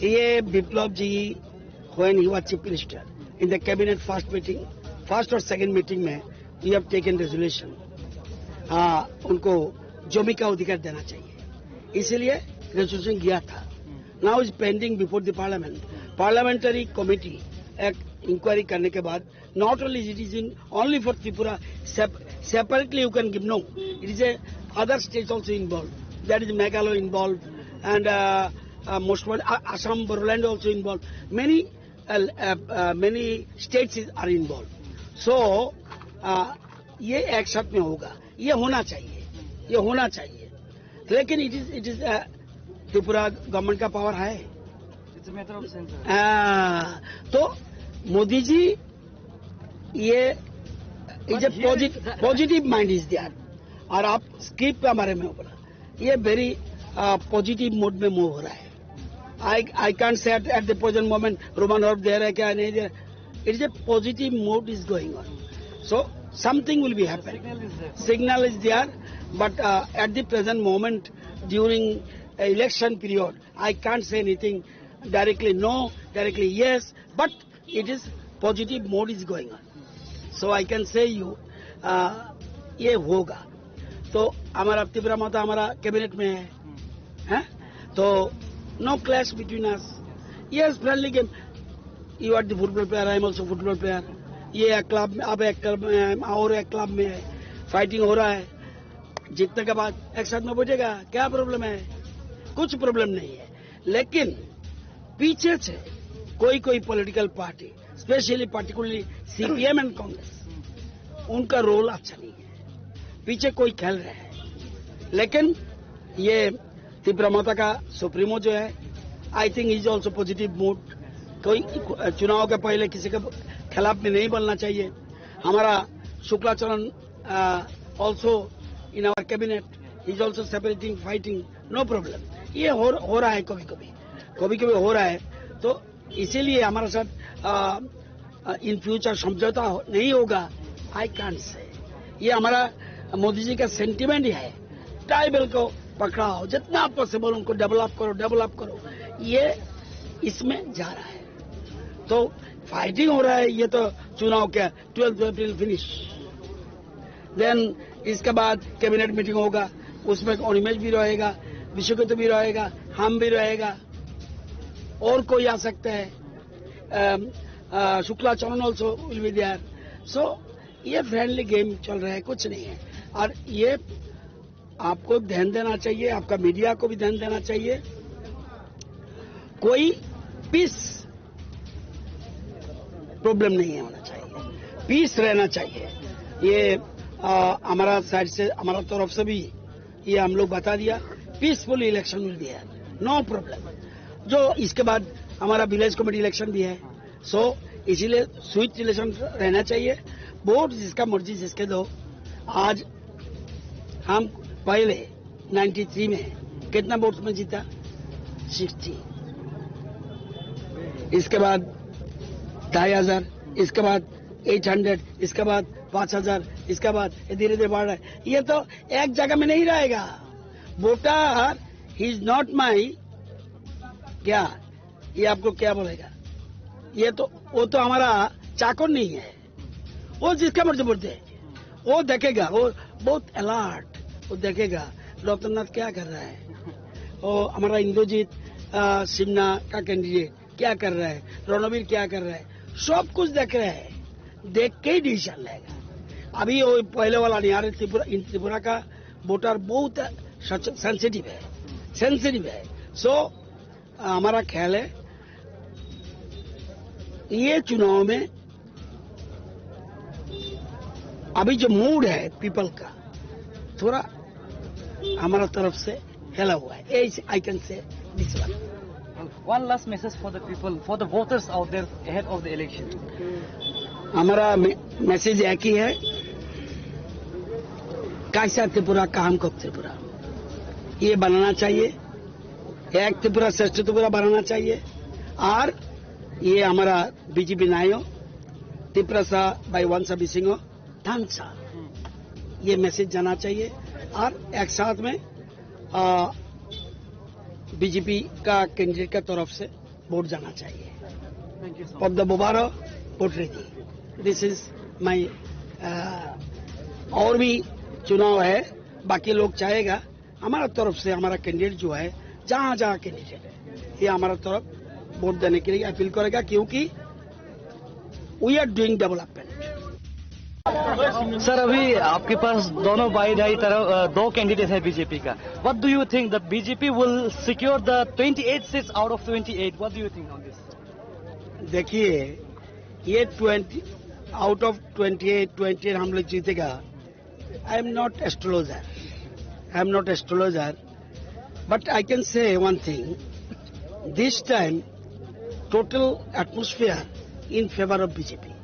ये विप्लव जी, when he was chief minister, in the cabinet first meeting, first और सेकंड मीटिंग में we have taken resolution, हाँ, उनको जमीन का अधिकार देना चाहिए, इसीलिए रेजोल्यूशन गया था। Now is pending before the parliament, parliamentary committee एक इंक्वायरी करने के बाद, not only it is in only for Tripura, separately you can give, no, it is a other states also involved, that is Meghalaya involved, and uh, uh, most of Assam, Bodoland also involved, many uh, uh, uh, many states is, are involved. So uh, ये एक साथ में होगा, ये होना चाहिए, ये होना चाहिए। लेकिन it is it is Tripura government का पावर है। तो मोदी जी ये is a positive mind is there. और आप स्क्रिप्ट के बारे में बोला, ये वेरी पॉजिटिव मूड में मूव हो रहा है। I I can't say at the present moment Roman horse दे रहा है क्या नहीं दे रहा। It is a positive mood is going on. So something will be happening. Signal is there, but uh, at the present moment, during election period, I can't say anything directly no, directly yes, but it is positive mood is going on. So I can say you, uh, ये होगा। तो हमारा तीव्र मत हमारा कैबिनेट में है, हैं? तो no clash between us. Yes, friendly game. You are the football player, I am also football player. ये एक क्लब में, अब एक क्लब में है, हम और एक क्लब में है, फाइटिंग हो रहा है। जीतने के बाद एक साथ में बैठेगा, क्या प्रॉब्लम है? कुछ प्रॉब्लम नहीं है। लेकिन पीछे से कोई कोई political party, specially particularly CPM and Congress, उनका रोल अच्छा नहीं है, पीछे कोई खेल रहे हैं। लेकिन ये तीव्र मता का सुप्रीमो जो है, I think is also positive mood। कोई चुनाव के पहले किसी के खिलाफ में नहीं बोलना चाहिए। हमारा Shuklacharan, uh, also in our cabinet, he is also separating, fighting, no problem। ये हो, हो रहा है कभी कभी, कभी कभी हो रहा है। तो इसीलिए हमारे साथ इन फ्यूचर समझौता नहीं होगा, आई कांट से। ये हमारा मोदी जी का सेंटिमेंट ही है, ट्राइबल को पकड़ाओ, जितना पॉसिबल उनको डेवलप करो, डेवलप करो, ये इसमें जा रहा है। तो फाइटिंग हो रहा है, ये तो चुनाव के ट्वेल्थ अप्रैल फिनिश। देन इसके बाद कैबिनेट मीटिंग होगा, उसमें अनिमेश भी रहेगा, विश्वकर्मा भी रहेगा, हम भी रहेगा, और कोई आ सकता है। शुक्ला चरण also will be there. So ये फ्रेंडली गेम चल रहा है, कुछ नहीं है। और ये आपको ध्यान देना चाहिए, आपका मीडिया को भी ध्यान देना चाहिए। कोई पीस प्रॉब्लम नहीं होना चाहिए, पीस रहना चाहिए। ये आ, हमारा साइड से, हमारा तरफ से भी ये हम लोग बता दिया, पीसफुल इलेक्शन विल बी है, नो प्रॉब्लम। जो इसके बाद हमारा विलेज कमेटी इलेक्शन भी है, सो इसीलिए स्वीट इलेक्शन रहना चाहिए। वोट जिसका मर्जी जिसके दो। आज हम पहले नाइन्टी थ्री में कितना वोट में जीता? सिक्सटी। इसके बाद ढाई हजार, इसके बाद एट हंड्रेड, इसके बाद पाँच हजार, इसके बाद ये धीरे धीरे बढ़ रहा है। ये तो एक जगह में नहीं रहेगा। Voter, he is not my, क्या, ये आपको क्या बोलेगा? ये तो, वो तो हमारा चाकर नहीं है। वो जिसका मर्जी वोट दे, वो देखेगा, वो बहुत अलर्ट, वो देखेगा। रतननाथ क्या कर रहा है, ओ हमारा इंद्रजीत, आ, सिन्हा का कैंडिडेट क्या कर रहा है, रणवीर क्या कर रहा है, सब कुछ देख रहे हैं, देख के ही डिसीजन लेगा। अभी वो पहले वाला नहीं आ रहे। त्रिपुरा, इन त्रिपुरा का वोटर बहुत सेंसिटिव है, सेंसिटिव है। सो हमारा ख्याल है ये चुनाव में अभी जो मूड है पीपल का, थोड़ा हमारा तरफ से हिला हुआ है। ये I can say this one. One last message for the people, for the voters out there ahead of the election. हमारा मैसेज एक ही है, कैसा त्रिपुरा, काम कब त्रिपुरा, ये बनाना चाहिए। एक त्रिपुरा श्रेष्ठ त्रिपुरा बनाना चाहिए। और ये हमारा बीजेपी नायो, त्रिपुरा सा भाई वंश अभी सिंह, धन सा, ये मैसेज जाना चाहिए। और एक साथ में बीजेपी का कैंडिडेट का तरफ से वोट जाना चाहिए। Thank you so much. Of the Bobaro, vote ready. This is my, uh, और भी चुनाव है, बाकी लोग चाहेगा। हमारा तरफ से हमारा कैंडिडेट जो है, जहाँ जहाँ कैंडिडेट है, ये हमारा तरफ वोट देने के लिए अपील करेगा, क्योंकि we are doing development. Sir, अभी आपके पास दोनों बाई दाई तरफ, अ, दो कैंडिडेट है बीजेपी का। What do you think, the B J P will secure the twenty eight seats out of twenty eight? What do you think on this? देखिए, ये twenty, out of twenty eight, twenty eight हम लोग जीतेगा। I am not astrologer, I am not astrologer, but I can say one thing, this time total atmosphere in favor of B J P.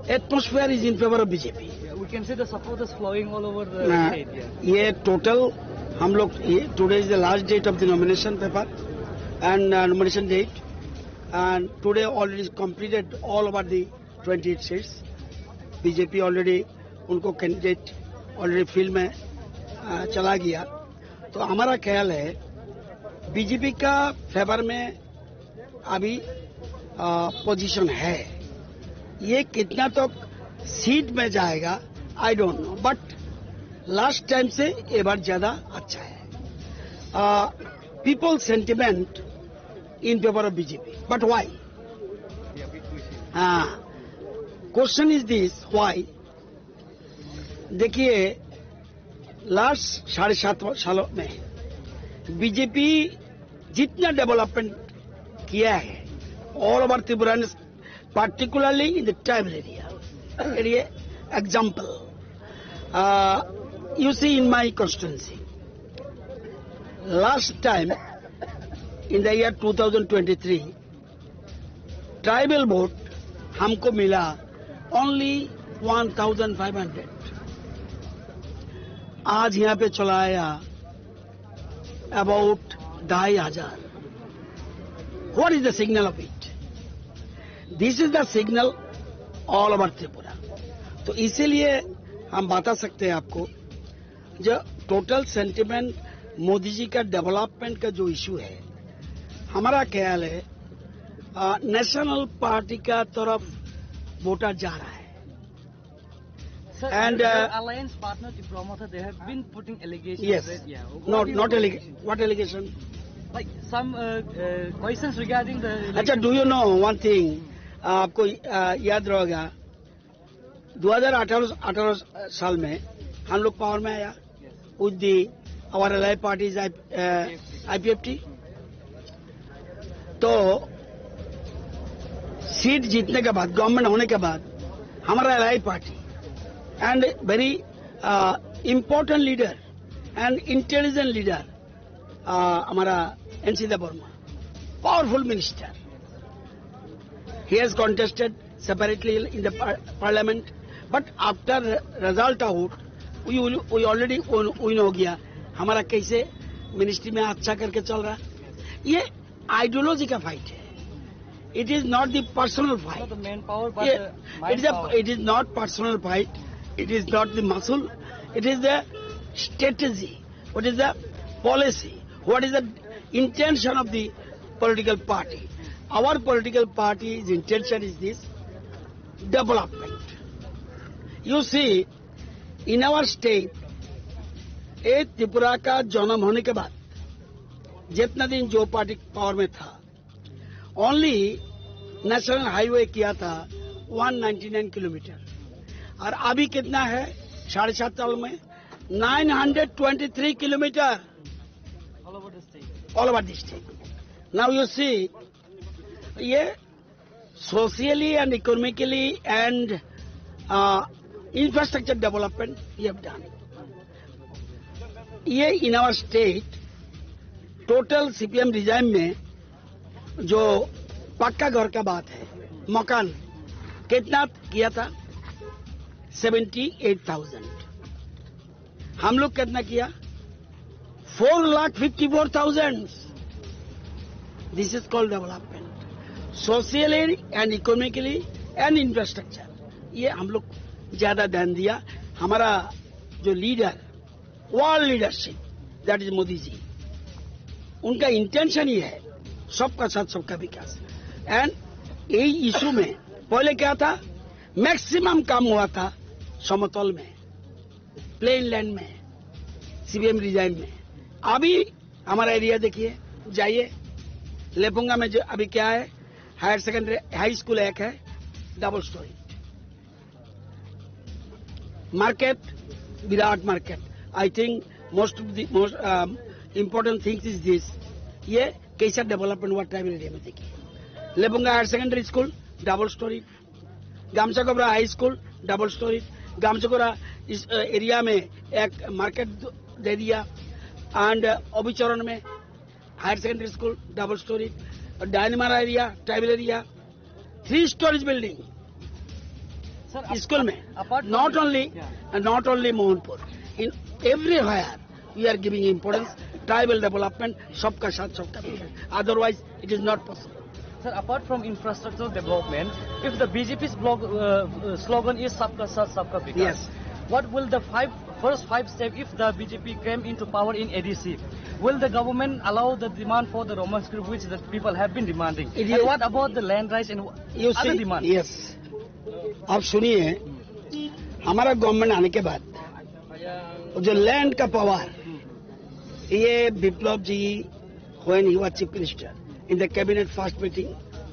Atmosphere is in favor of B J P. Yeah, we can see the supporters flowing all over the state, yeah. ये टोटल हम लोग, ये, today is the last date of the nomination paper and, uh, nomination date, and today already completed all over the twenty eight seats. B J P already उनको candidate already field में, आ, चला गया। तो हमारा ख्याल है बीजेपी का फेवर में अभी, आ, पोजीशन है। ये कितना तक सीट में जाएगा, I don't know, but last time से ये बार ज्यादा अच्छा है। People sentiment in favor of B J P, but why? हाँ, question is this, why? देखिए, लास्ट साढ़े सात सालों में बीजेपी जितना डेवलपमेंट किया है, all over Tripura, particularly in the tribal area, example, you see, in my constituency, last time in the year two thousand twenty three, tribal vote हमको मिला only one thousand five hundred. आज यहाँ पे चला आया अबाउट ढाई हजार। What is the signal of it? This is the signal all over Tripura. तो इसीलिए हम बता सकते हैं आपको, जो टोटल सेंटिमेंट मोदी जी का डेवलपमेंट का जो इशू है, हमारा ख्याल है, नेशनल पार्टी का तरफ वोटर जा रहा है। Sir, and, uh, alliance partner Tipra Motha, they have been putting allegations. Yes. That, yeah, not, not allegation. What allegation? Like some, uh, uh, questions regarding the, अच्छा, do you know one thing? आपको, uh, याद रहेगा, दो हज़ार अठारह, अठारह साल में हम लोग पावर में आया with the our allied parties, I, uh, I P F T। तो सीट जीतने के बाद, गवर्नमेंट होने के बाद, हमारा ally party and very important leader and intelligent leader, हमारा NC Debbarma, powerful minister. He has contested separately in the par-, parliament, but after result out, we will, we already win, win हो गया। हमारा कैसे मिनिस्ट्री में अच्छा करके चल रहा है। ये आइडियोलॉजी का फाइट है। It is not the personal fight. Not the manpower, but ये, the mind it is a, power. It is not personal fight. It is not the muscle. It is the strategy. What is the policy? What is the intention of the political party? Our political party's intention is this: development. You see, in our state, ये त्रिपुरा का जन्म होने के बाद जितना दिन जो party power में था, ओनली नेशनल हाईवे किया था वन नाइंटी नाइन किलोमीटर, और अभी कितना है? साढ़े सात साल में nine hundred twenty three kilometre all over the state. Now you see, ये socially and economically and infrastructure development ये डन। ये in our state total CPM regime में जो पक्का घर का बात है, मकान कितना किया था? Seventy eight thousand. हम लोग कितना किया? Four lakh fifty four thousand. This is called development, socially and economically and infrastructure. ये हम लोग ज्यादा ध्यान दिया। हमारा जो leader, world leadership, that is Modi ji, उनका इंटेंशन ये है, सबका साथ सबका विकास। एंड यही इशू में पहले क्या था? मैक्सिमम काम हुआ था समतल में, प्लेन लैंड में, सीपीएम रिजाइम में। अभी हमारा एरिया देखिए, जाइए लेपुंगा में, जो अभी क्या है, हायर सेकेंडरी, हाई स्कूल एक है, डबल स्टोरी मार्केट, विराट market. I think most of the most important things is this. ये कैसा डेवलपमेंट हुआ ट्राइबल एरिया में, देखिए, Lefunga higher secondary school, double storey, Gamsakobra high school, double storey, Gamsakobra इस एरिया में एक मार्केट दे दिया, एंड अभिचरण में higher secondary school, double storey, Dainamara area, tribal area, three storeys building school में। Not only, not only Mohanpur, in everywhere we are giving importance tribal development, सबका साथ सबका विकास, otherwise it is not possible. Sir, apart from infrastructural development, if the B J P's blog, uh, uh, slogan is Sabka Saath, Sabka Vikas, yes, what will the five, first five step if the B J P came into power in A D C? Will the government allow the demand for the Roman script which the people have been demanding? It And is what about the land rights and you other see, demands? Yes. आप सुनिए, हमारा गवर्नमेंट आने के बाद जो लैंड का पावर, ये विप्लव जी, when he was chief minister, in the cabinet first meeting,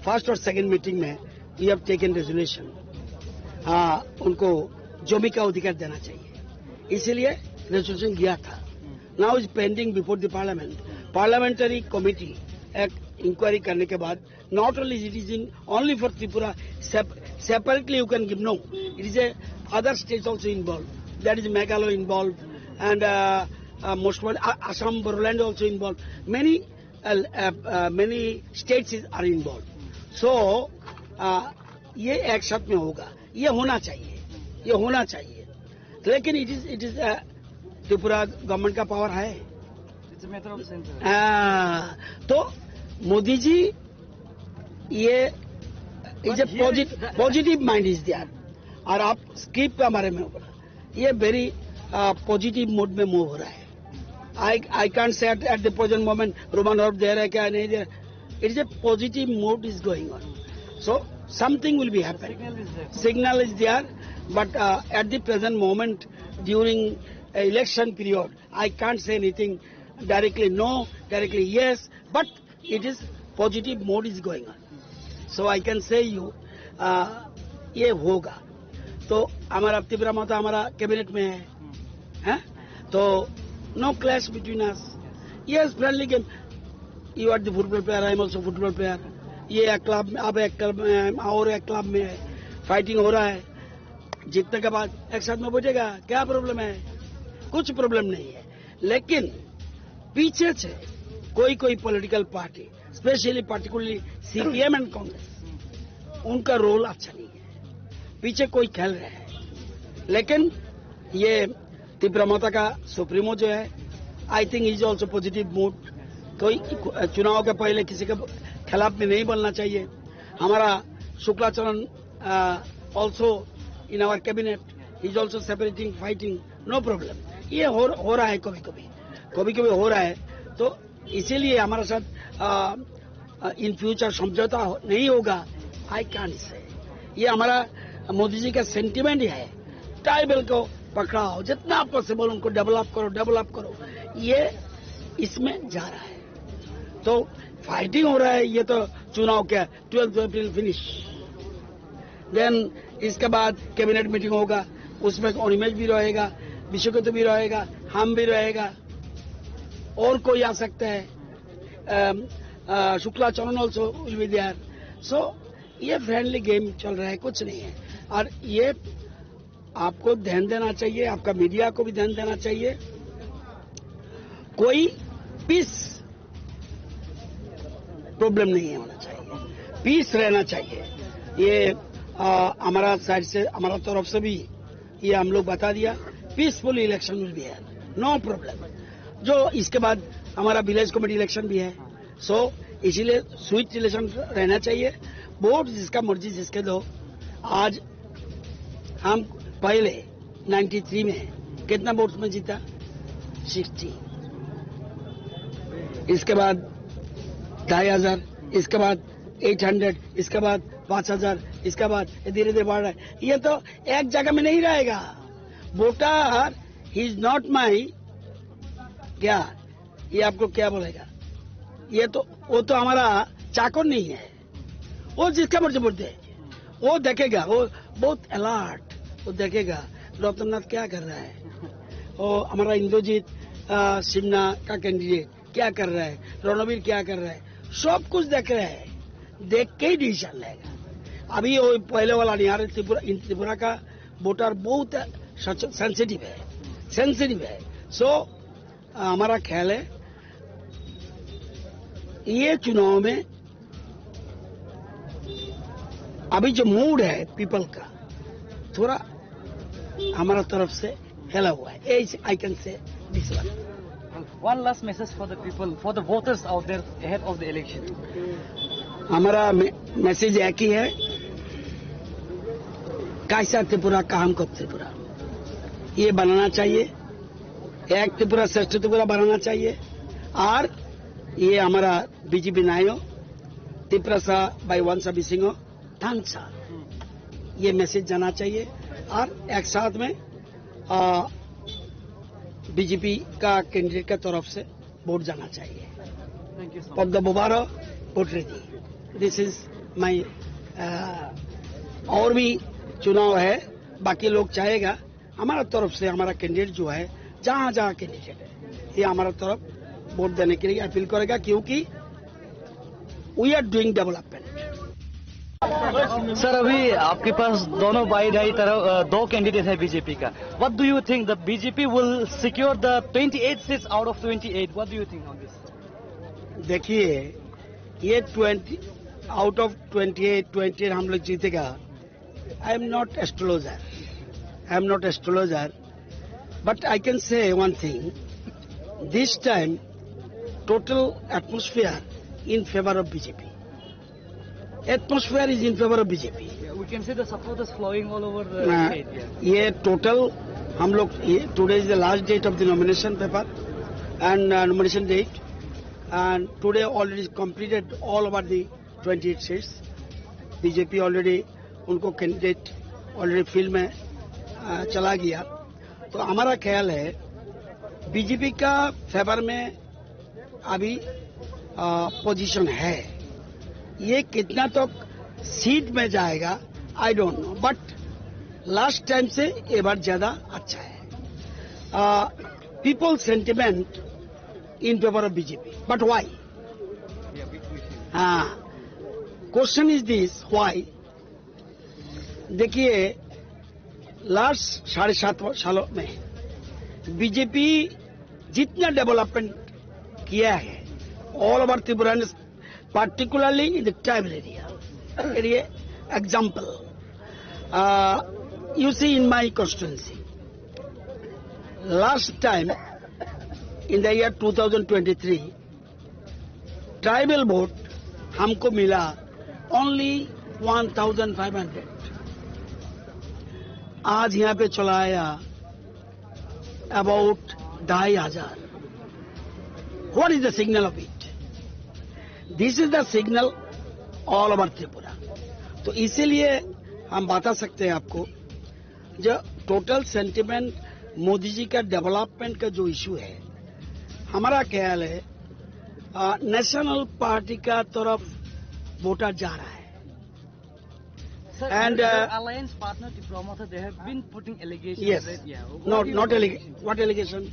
first और सेकंड मीटिंग में we have taken resolution, हाँ, उनको जमीन का अधिकार देना चाहिए, इसीलिए रेजोल्यूशन गया था। Now is pending before the parliament, parliamentary committee एक इंक्वायरी करने के बाद, not only it is in only for Tripura, sep- separately you can give, no, it is a other states also involved, that is Meghalaya involved, and uh, uh, most probably, uh, Assam, Bodoland also involved, many uh, uh, uh, many states is, are involved. So uh, ये एक साथ में होगा, ये होना चाहिए, ये होना चाहिए। लेकिन it is it is Tripura government का पावर है। It's a matter of centre. हाँ, तो मोदी जी, ये is a positive mind is there. और आप स्क्रिप्ट के बारे में बोला, ये वेरी पॉजिटिव मोड में मूव हो रहा है। I I can't say at the present moment Roman horse दे रहा है क्या नहीं दे रहा। It is a positive mood is going on, so something will be happen. Signal is there, but uh, at the present moment, during election period, I can't say anything directly no, directly yes, but it is positive mood is going on. So I can say you, uh, ये होगा। तो हमारा तीव्र मत हमारा कैबिनेट में है, हैं? तो no clash between us. Yes, friendly game. You are the football player, I am also football player. ये एक क्लब में, अब एक क्लब में है, और एक क्लब में है, फाइटिंग हो रहा है। जीतने के बाद एक साथ में बैठेगा, क्या प्रॉब्लम है? कुछ प्रॉब्लम नहीं है। लेकिन पीछे से कोई कोई political party, specially particularly CPM and Congress, उनका रोल अच्छा नहीं है, पीछे कोई खेल रहे हैं। लेकिन ये तीव्र मता का सुप्रीमो जो है, I think is also positive mood. कोई चुनाव के पहले किसी के खिलाफ में नहीं बोलना चाहिए। हमारा Shuklacharan also in our cabinet, is also separating, fighting, no problem. ये हो, हो रहा है कभी कभी, कभी कभी हो रहा है। तो इसीलिए हमारे साथ इन फ्यूचर समझौता हो- नहीं होगा, आई कांट से। ये हमारा मोदी जी का सेंटिमेंट ही है। ट्राइबल को पकड़ाओ, जितना पॉसिबल उनको डेवलप करो, डेवलप करो। ये इसमें जा रहा है। तो फाइटिंग हो रहा है, ये तो चुनाव क्या, ट्वेल्थ अप्रैल फिनिश। देन इसके बाद कैबिनेट मीटिंग होगा, उसमें अनिमेश भी रहेगा, विश्वकत भी रहेगा, हम भी रहेगा, और कोई आ सकता है। Um, uh, Shuklacharan also will be there। So ये फ्रेंडली गेम चल रहा है, कुछ नहीं है। और ये आपको ध्यान देना चाहिए, आपका मीडिया को भी ध्यान देना चाहिए। कोई पीस प्रॉब्लम नहीं होना चाहिए, पीस रहना चाहिए। ये, आ, हमारा साइड से, हमारा तरफ से भी ये हम लोग बता दिया, peaceful election will be held, no problem. जो इसके बाद हमारा विलेज कमेटी इलेक्शन भी है, सो इसीलिए स्वीट रिलेशन रहना चाहिए। वोट जिसका मर्जी जिसके दो। आज हम पहले नाइन्टी थ्री में कितना वोट में जीता? सिक्सटी। इसके बाद ढाई हजार, इसके बाद एट हंड्रेड, इसके बाद पाँच हजार, इसके बाद ये धीरे धीरे बढ़ रहा है। ये तो एक जगह में नहीं रहेगा। Voter, he is not my, क्या, ये आपको क्या बोलेगा? ये तो, वो तो हमारा चाकर नहीं है। वो जिसका मर्जी वोट दे, वो देखेगा, वो बहुत अलर्ट, वो देखेगा रतननाथ क्या कर रहा है, वो हमारा इंद्रजीत, आ, सिन्हा का कैंडिडेट क्या कर रहा है, रणवीर क्या कर रहा है, सब कुछ देख रहे हैं, देख के ही डिसीजन लेगा। अभी वो पहले वाला नहीं आ रहा। त्रिपुरा, इन त्रिपुरा का वोटर बहुत सेंसिटिव है, सेंसिटिव है। सो हमारा ख्याल है, ये चुनाव में अभी जो मूड है पीपल का, थोड़ा हमारा तरफ से हिला हुआ है। ये I can say this one. One last message for the people, for the voters out there ahead of the election. हमारा मैसेज एक ही है, कैसा त्रिपुरा, काम को त्रिपुरा, ये बनाना चाहिए। एक त्रिपुरा, श्रेष्ठ त्रिपुरा बनाना चाहिए। और ये हमारा बीजेपी नायो, तिप्रसा बाई वंशा बिसिंगो, थांसा, ये मैसेज जाना चाहिए। और एक साथ में बीजेपी का कैंडिडेट का तरफ से वोट जाना चाहिए। Thank you so much. पद्म बोबारो, vote ready. This is my. और भी चुनाव है, बाकी लोग चाहेगा, हमारा तरफ से हमारा कैंडिडेट जो है, जहाँ जहाँ कैंडिडेट है, ये हमारा तरफ वोट देने के लिए अपील करेगा, क्योंकि we are doing development. Sir, अभी आपके पास दोनों बाई दाई तरफ, अ, दो कैंडिडेट है बीजेपी का। What do you think, the B J P will secure the twenty eight seats out of twenty eight? What do you think on this? देखिए, ये twenty, out of twenty eight, twenty eight हम लोग जीतेगा। I am not astrologer, I am not astrologer, but I can say one thing, this time total atmosphere in favor of B J P. Atmosphere is in favor of B J P. Yeah, we can see the supporters flowing all over the state, yeah. ये टोटल हम लोग, ये, today is the last date of the nomination paper and nomination date, and today already completed all over the twenty eight seats. BJP already, उनको candidate already field में चला गया। तो हमारा ख्याल है बीजेपी का फेवर में अभी पोजीशन है। ये कितना तक सीट में जाएगा, I don't know, but last time से ये बार ज्यादा अच्छा है। People sentiment in favour of BJP, but why? हाँ, क्वेश्चन इज दिस, व्हाई? देखिए, लास्ट साढ़े सात सालों में बीजेपी जितना डेवलपमेंट किया है, all over Tripura, particularly in the tribal area. ये example, you see, in my constituency, last time in the year two thousand twenty three, tribal vote हमको मिला only one thousand five hundred. आज यहाँ पे चला आया अबाउट ढाई हजार। What is the signal of it? This is the signal all over Tripura. तो इसीलिए हम बता सकते हैं आपको जो टोटल सेंटिमेंट मोदी जी का डेवलपमेंट का जो इशू है, हमारा ख्याल है, आ, नेशनल पार्टी का तरफ वोटर जा रहा है। Sir, and, your, uh, alliance partner Tipra Motha, they have been putting allegations, yes, that, yeah, what not, do you not alleg- allegation? What allegation?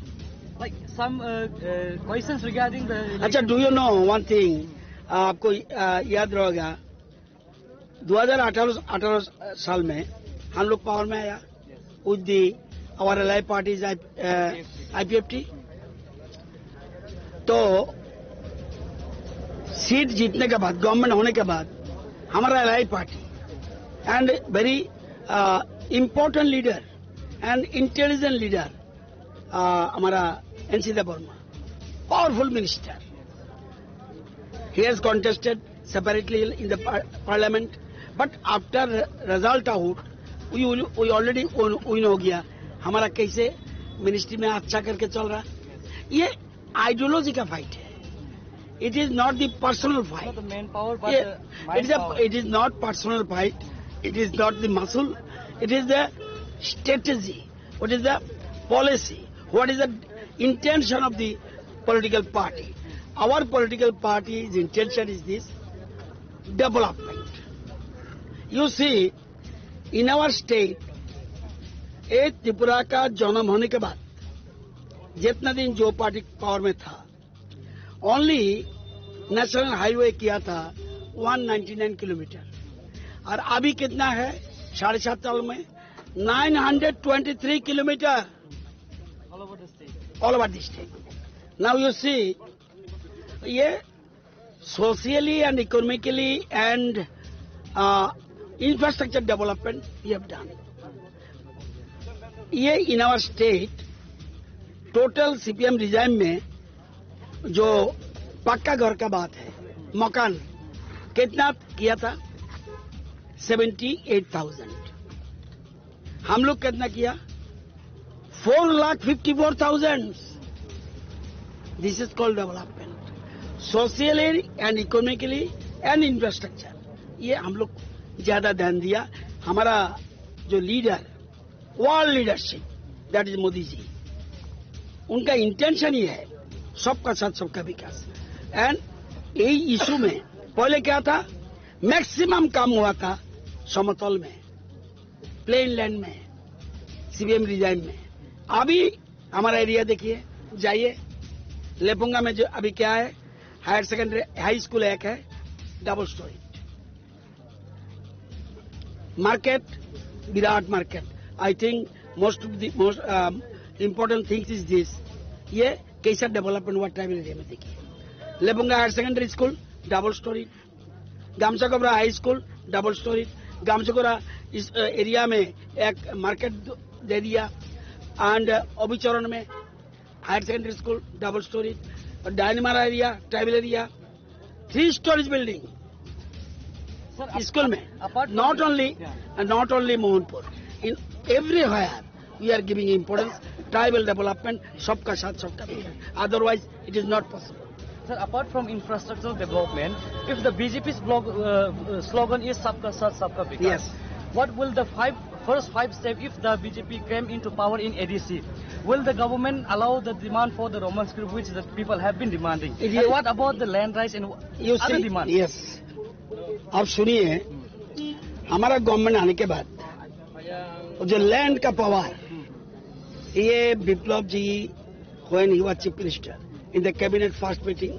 Like some, uh, uh, questions regarding the अच्छा, do you know one thing? आपको, uh, याद रहेगा, दो हज़ार अठारह, अठारह साल में हम लोग पावर में आया, with the, our ally parties, I, uh, I P F T। तो सीट जीतने के बाद, गवर्नमेंट होने के बाद, हमारा ally party and very, uh, important leader and intelligent leader, uh, हमारा एनसी Debbarma, powerful minister, he has contested separately in the par- parliament, but after result out, we, we already win, win हो गया। हमारा कैसे मिनिस्ट्री में अच्छा करके चल रहा है, ये आइडियोलॉजी का फाइट है। It is not the personal fight। Not the man power, but ये, the mind it is a, power। It is not personal fight, it is not the muscle, it is the strategy। What is the policy? What is the intention of the political party? Our political party's intention is this, development। You see, in our state, एक त्रिपुरा का जन्म होने के बाद जितना दिन जो party power में था, ओनली नेशनल हाईवे किया था वन नाइंटी नाइन किलोमीटर, और अभी कितना है? साढ़े सात साल में nine hundred twenty three kilometre. All over the state। All over the state। Now you see, ये socially and economically and infrastructure development you have done. ये in our state total CPM regime में जो पक्का घर का बात है, मकान कितना किया था? Seventy eight thousand. हम लोग कितना किया? Four lakh fifty four thousand. This is called development, socially and economically and infrastructure। ये हम लोग ज्यादा ध्यान दिया। हमारा जो leader, world leadership, that is Modi ji, उनका इंटेंशन ये है, सबका साथ सबका विकास। एंड यही इशू में पहले क्या था, मैक्सिमम काम हुआ था समतल में, प्लेन लैंड में, सीबीएम रिजाइम में। अभी हमारा एरिया देखिए, जाइए, लेपुंगा में जो अभी क्या है, हायर सेकेंडरी, हाई स्कूल एक है, डबल स्टोरी, मार्केट, विराट market. I think most of the most important things is this। ये कैसा डेवलपमेंट हुआ ट्राइबल एरिया में, देखिए, Lefunga higher secondary school, double storey, Gamsakobra high school, double storey, Gamsakobra इस एरिया में एक मार्केट दे दिया, एंड अभिचरण में higher secondary school, double storey, Dainamara area, tribal area, three storeys building school में। Not only, not only Mohanpur, in everywhere we are giving importance tribal development, सबका साथ सबका विकास। Otherwise it is not possible। Sir, apart from infrastructural development, if the B J P's blog, uh, uh, slogan is Sabka Saath, Sabka Vikas, yes, what will the five, first five step if the B J P came into power in A D C? Will the government allow the demand for the Roman script which the people have been demanding? And what about the land rights and other demands? Yes, आप सुनिए, हमारा गवर्नमेंट आने के बाद वो जो लैंड का पावर, ये विप्लव जी, when he was chief minister, in the cabinet first meeting,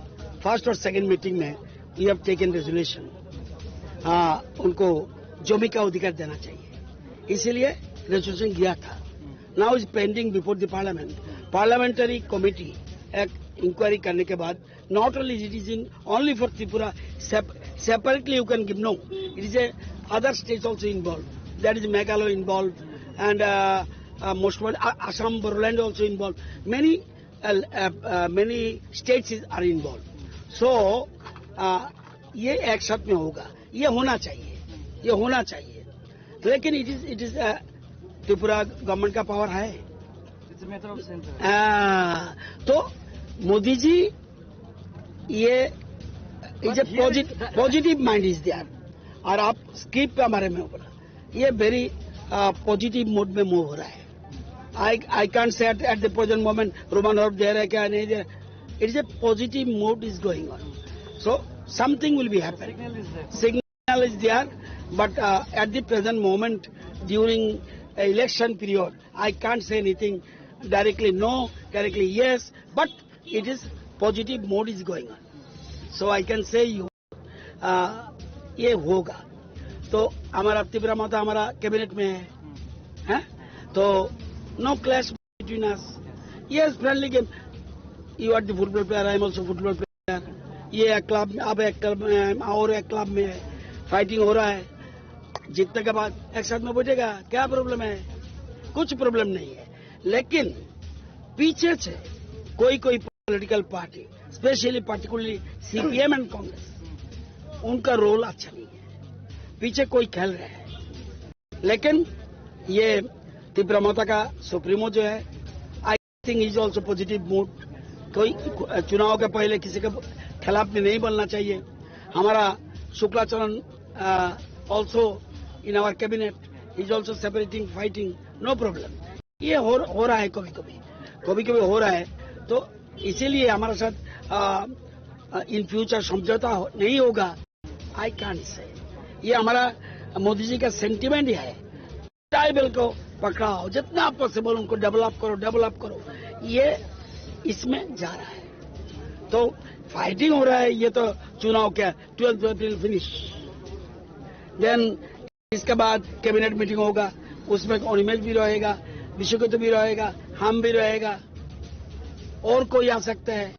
first और सेकंड मीटिंग में we have taken resolution, हाँ, उनको जमीन का अधिकार देना चाहिए, इसीलिए रेजोल्यूशन गया था। Now is pending before the parliament। Parliamentary committee एक इंक्वायरी करने के बाद, not only it is in only for Tripura, sep- separately you can give, no, it is a other states also involved, that is Meghalaya involved, and uh, uh, most probably A- Assam, Bodoland also involved, many uh, uh, uh, many states is, are involved। So uh, ये एक साथ में होगा, ये होना चाहिए, ये होना चाहिए। लेकिन it is, it is, uh, Tripura government का पावर है। It's a matter of center। आ, तो मोदी जी ये is a positive mind is there. और आप स्क्रिप्ट के बारे में बोला, ये वेरी पॉजिटिव मोड में मूव हो रहा है। I, I can't say at, at the present moment Roman Horop there hai kya nahi there. It is a positive mood is going on. So something will be happening. Signal is there. Signal is there, but uh, at the present moment, during election period, I can't say anything directly no, directly yes, but it is positive mood is going on. So I can say you, uh, ये होगा। तो हमारा तिपरा माता हमारा कैबिनेट में है, हैं? तो no clash between us. Yes, friendly game. You are the football player, I am also football plaller। ये एक क्लब में, अब एक क्लब में, हम और एक क्लब में है, फाइटिंग हो रहा है। जीतने के बाद एक साथ में बैठेगा, क्या प्रॉब्लम है? कुछ प्रॉब्लम नहीं है। लेकिन पीछे से कोई कोई political party, specially particularly CPM and Congress, उनका रोल अच्छा नहीं है। पीछे कोई खेल रहा है। लेकिन ये तिपरा मोर्चा का सुप्रीमो जो है, I think is also positive mood. कोई चुनाव के पहले किसी के खिलाफ में नहीं बोलना चाहिए। हमारा Shuklacharan also in our cabinet, is also separating, fighting, no problem. ये हो, हो रहा है कभी कभी, कभी कभी हो रहा है। तो इसीलिए हमारे साथ इन फ्यूचर समझौता हो, नहीं होगा। आई कांट से, ये हमारा मोदी जी का सेंटिमेंट ही है। ट्राइबल को पकड़ाओ, जितना पॉसिबल उनको डेवलप करो, डेवलप करो। ये इसमें जा रहा है। तो फाइटिंग हो रहा है, ये तो चुनाव क्या, ट्वेल्थ अप्रैल फिनिश। देन इसके बाद कैबिनेट मीटिंग होगा, उसमें अनिमेश भी रहेगा, विश्वजीत भी रहेगा, हम भी रहेगा, और कोई आ सकता है।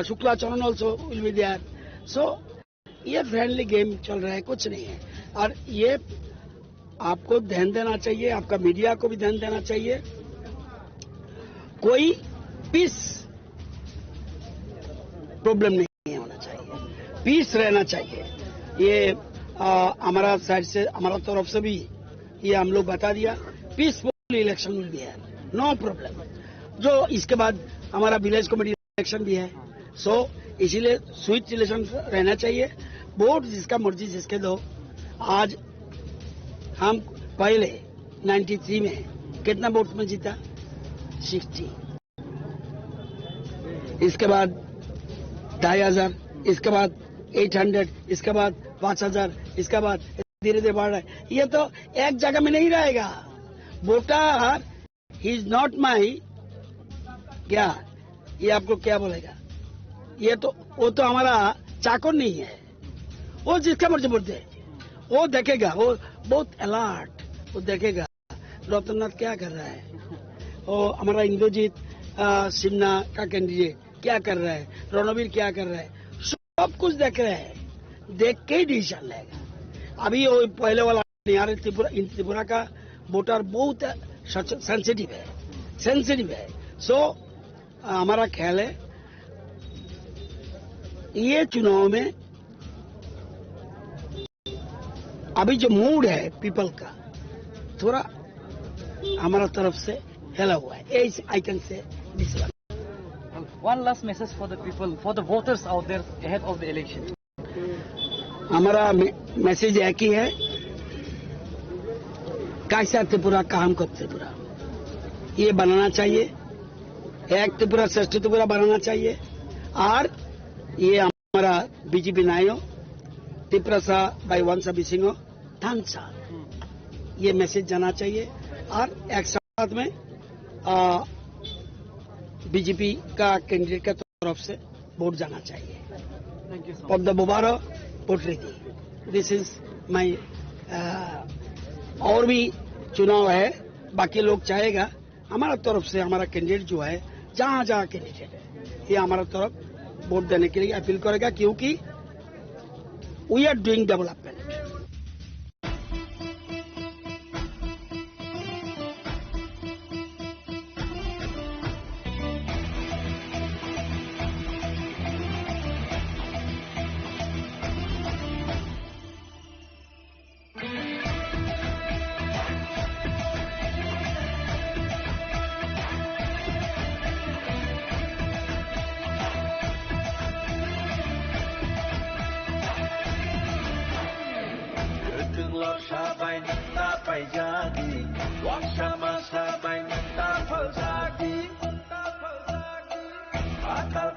Shuklacharan also will be there. So ये फ्रेंडली गेम चल रहा है, कुछ नहीं है। और ये आपको ध्यान देना चाहिए, आपका मीडिया को भी ध्यान देना चाहिए। कोई पीस प्रॉब्लम नहीं होना चाहिए, पीस रहना चाहिए। ये आ, हमारा साइड से, हमारा तरफ से भी ये हम लोग बता दिया, पीसफुल इलेक्शन विल बी है, नो प्रॉब्लम। जो इसके बाद हमारा विलेज कमेटी इलेक्शन भी है। सो इसीलिए स्वीट रिलेशन रहना चाहिए। वोट जिसका मर्जी जिसके दो। आज हम पहले नाइंटी थ्री में कितना वोट में जीता? सिक्सटी। इसके बाद ढाई हजार, इसके बाद एट हंड्रेड, इसके बाद पाँच हजार, इसके बाद धीरे धीरे बढ़ रहा है। ये तो एक जगह में नहीं रहेगा। Voter he is not my, क्या, ये आपको क्या बोलेगा? ये तो, वो तो हमारा चाकर नहीं है। वो जिसका मर्जी वोट दे, वो देखेगा, वो बहुत अलर्ट, वो देखेगा। रतननाथ क्या कर रहा है, वो हमारा इंद्रजीत सिन्हा का कैंडिडेट क्या कर रहा है, रणवीर क्या कर रहा है, सब कुछ देख रहे हैं, देख के ही डिसीजन लेगा। अभी वो पहले वाला नहीं आ रहे। त्रिपुरा, इन त्रिपुरा का वोटर बहुत सेंसिटिव है, सेंसिटिव है। सो हमारा ख्याल है ये चुनाव में अभी जो मूड है पीपल का, थोड़ा हमारा तरफ से हिला हुआ है। I can say this one. One last message for the people, for the voters out there ahead of the election. हमारा मैसेज एक ही है, कैसा त्रिपुरा, काम कब त्रिपुरा, ये बनाना चाहिए। एक त्रिपुरा श्रेष्ठ त्रिपुरा बनाना चाहिए। और ये हमारा बीजेपी नायो, तिप्रसा बाई वंशा बिसिंगो थानसा, ये मैसेज जाना चाहिए। और एक साथ में बीजेपी का कैंडिडेट का तरफ से वोट जाना चाहिए। पद्म बुबारो वोट रेगी। This is my. और भी चुनाव है, बाकी लोग चाहेगा। हमारा तरफ से हमारा कैंडिडेट जो है, जहाँ जहाँ कैंडिडेट है, ये हमारा तरफ वोट देने के लिए अपील करेगा, क्योंकि we are doing development. Kwthwng lorsa bai nokna paijadi, waksa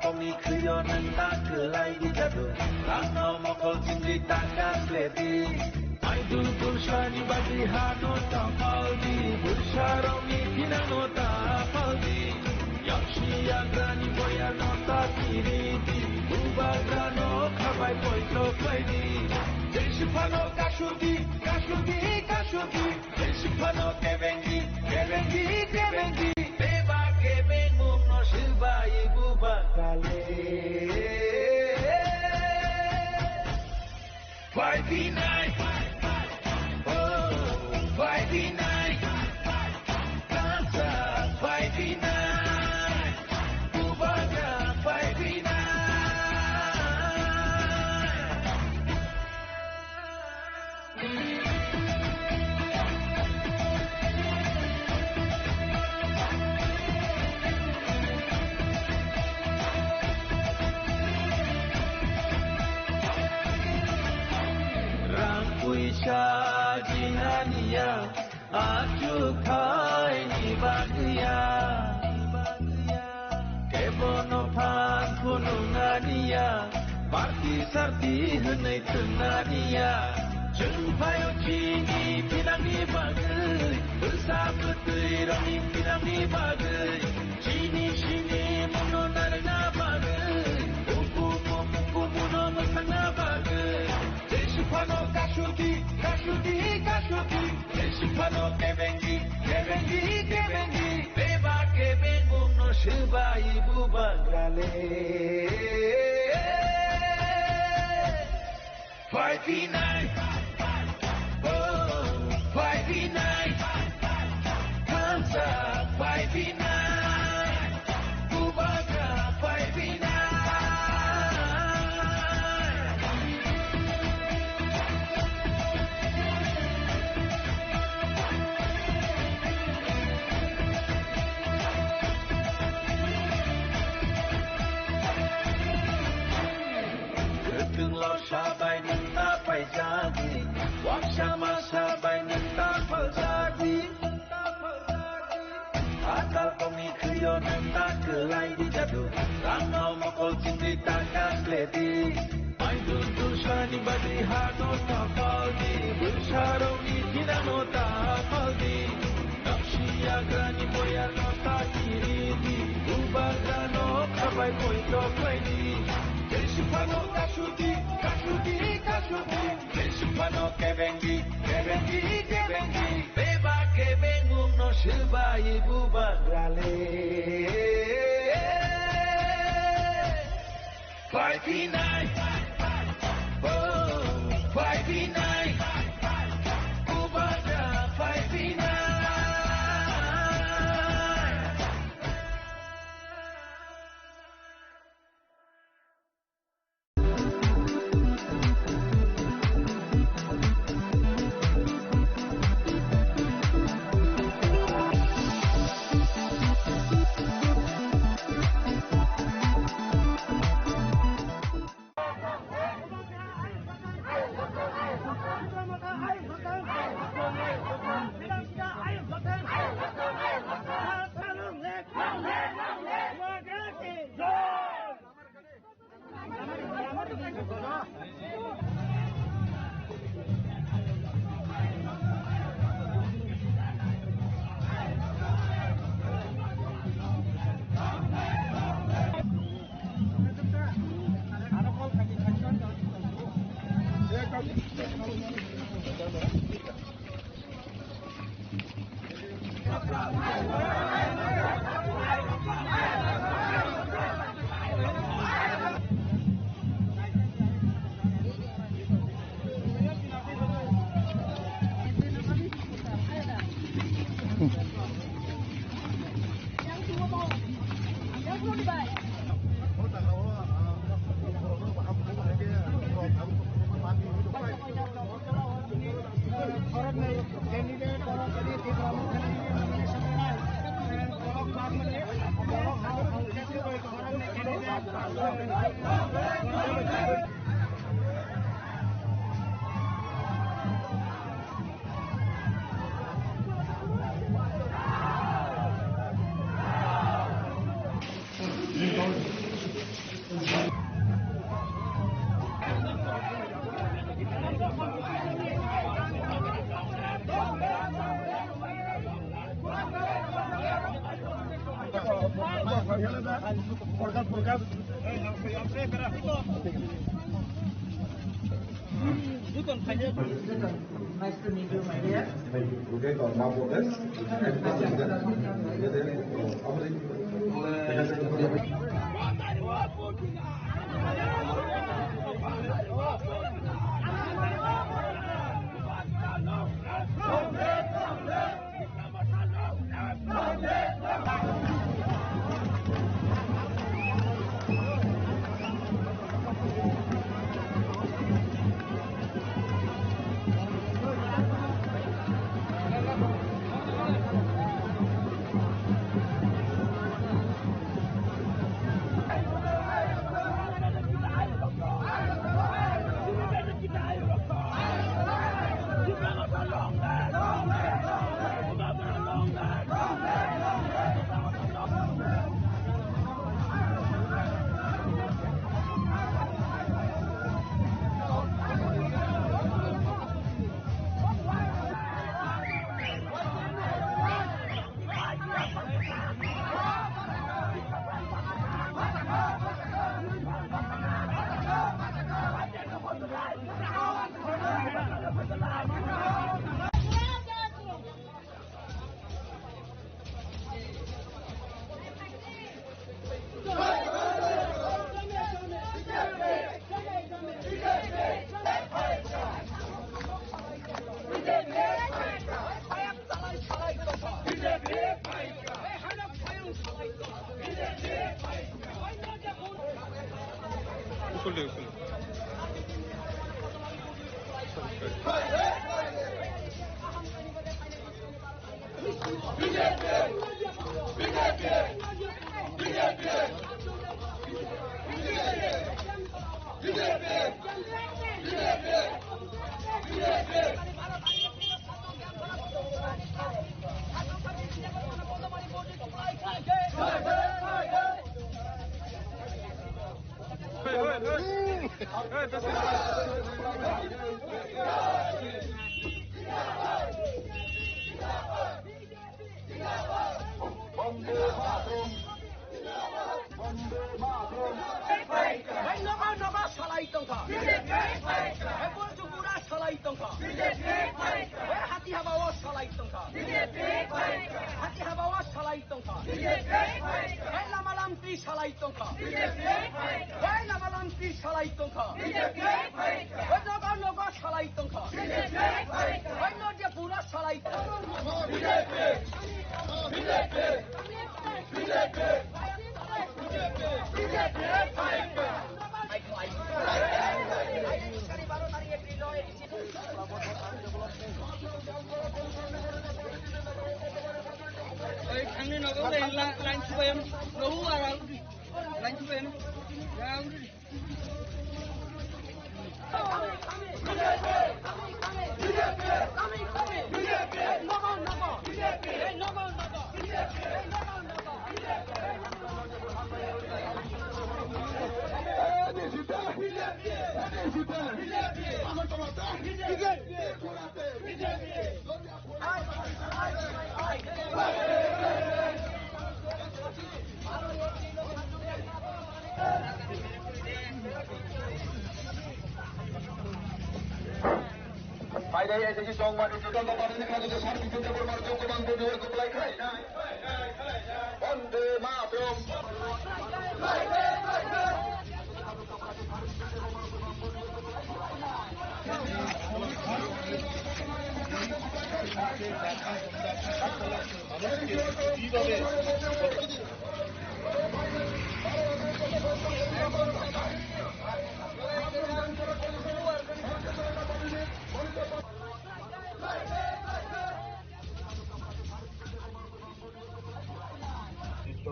Ni khwio nwng ta kwlai di jadu, rangno mokol chingwi ta kap le di. Aidul Bursani bagwi hano ta pal di, Bursarokni thinangno ta pal di. Yaksi yagrani boyarno ta kiri di, Bubagrano khabai poito khlai di. Jesi phano kasudi, kasudi, kasudi. Jesi phano kebengi, kebengi, kebengi. Beba kebengmungno swbai Bubagrale. Five V nine. Oh, five V nine. Dansa five V nine. Bubagra five V nine. Rang puisa jinaniya, achuk thaini bagwiya. Kebono phan phunuknaniya, party sarti hwnwi thwngnaniya. Chwng phaio chini thinangni bagwi, bwsa bwtwi rokni thinangni bagwi. Chini sini mungno narwkna bagwi, ukumu mukumu no mwsakna bagwi. Jesi phano kasuti, kasuti, kasuti. Jesi phano kebengi, kebengi, kebengi. Beba kebengmungno swbai Bubagrale. Five V nine. Oh, five V nine. Dansa five V nine. Bubagra five V nine. Kwthwng lorsa bai nwng ta paijadi, waksa masa bai nwng ta paljadi. Atal kongni khwio nwng ta kwlai di jadu, rangno mokol chingwi ta kap le di. Aidul Bursani bagwi hano ta pal di, bwsarokni thinangno ta pal di. Yaksi yagrani boyarno ta kiri di, Bubagrano khabai poito khlai di. Jesi phano kasuti, kasuti, kasuti. Jesi phano kebengi, kebengi, kebengi. Beba kebengmungno swbai Bubagrale. Five V nine. Oh, five V nine. Bubagra five V nine. Nice to meet you, my dear. Bande Mataram! Bande Mataram! Hai nogo nogo salai tongkha. Hai Borjugura salai tongkha. Hai Hati Habao salai tongkha. Hati Habao salai tongkha. Hai lama lampi salai tongkha. Hai lama lampi salai tongkha. Hai nogo nogo salai tongkha. Hai nodia pura salai tongkha. Oi, thangni nogo, line, line subayam, nogo, line subayam, ya, Phainai S S C chongmani Chitondra Party ni kaguje Sarbi Chandra Burma jogoban boni hoi kuplai khlainai. Bande Mataram! নেতৃত্ব,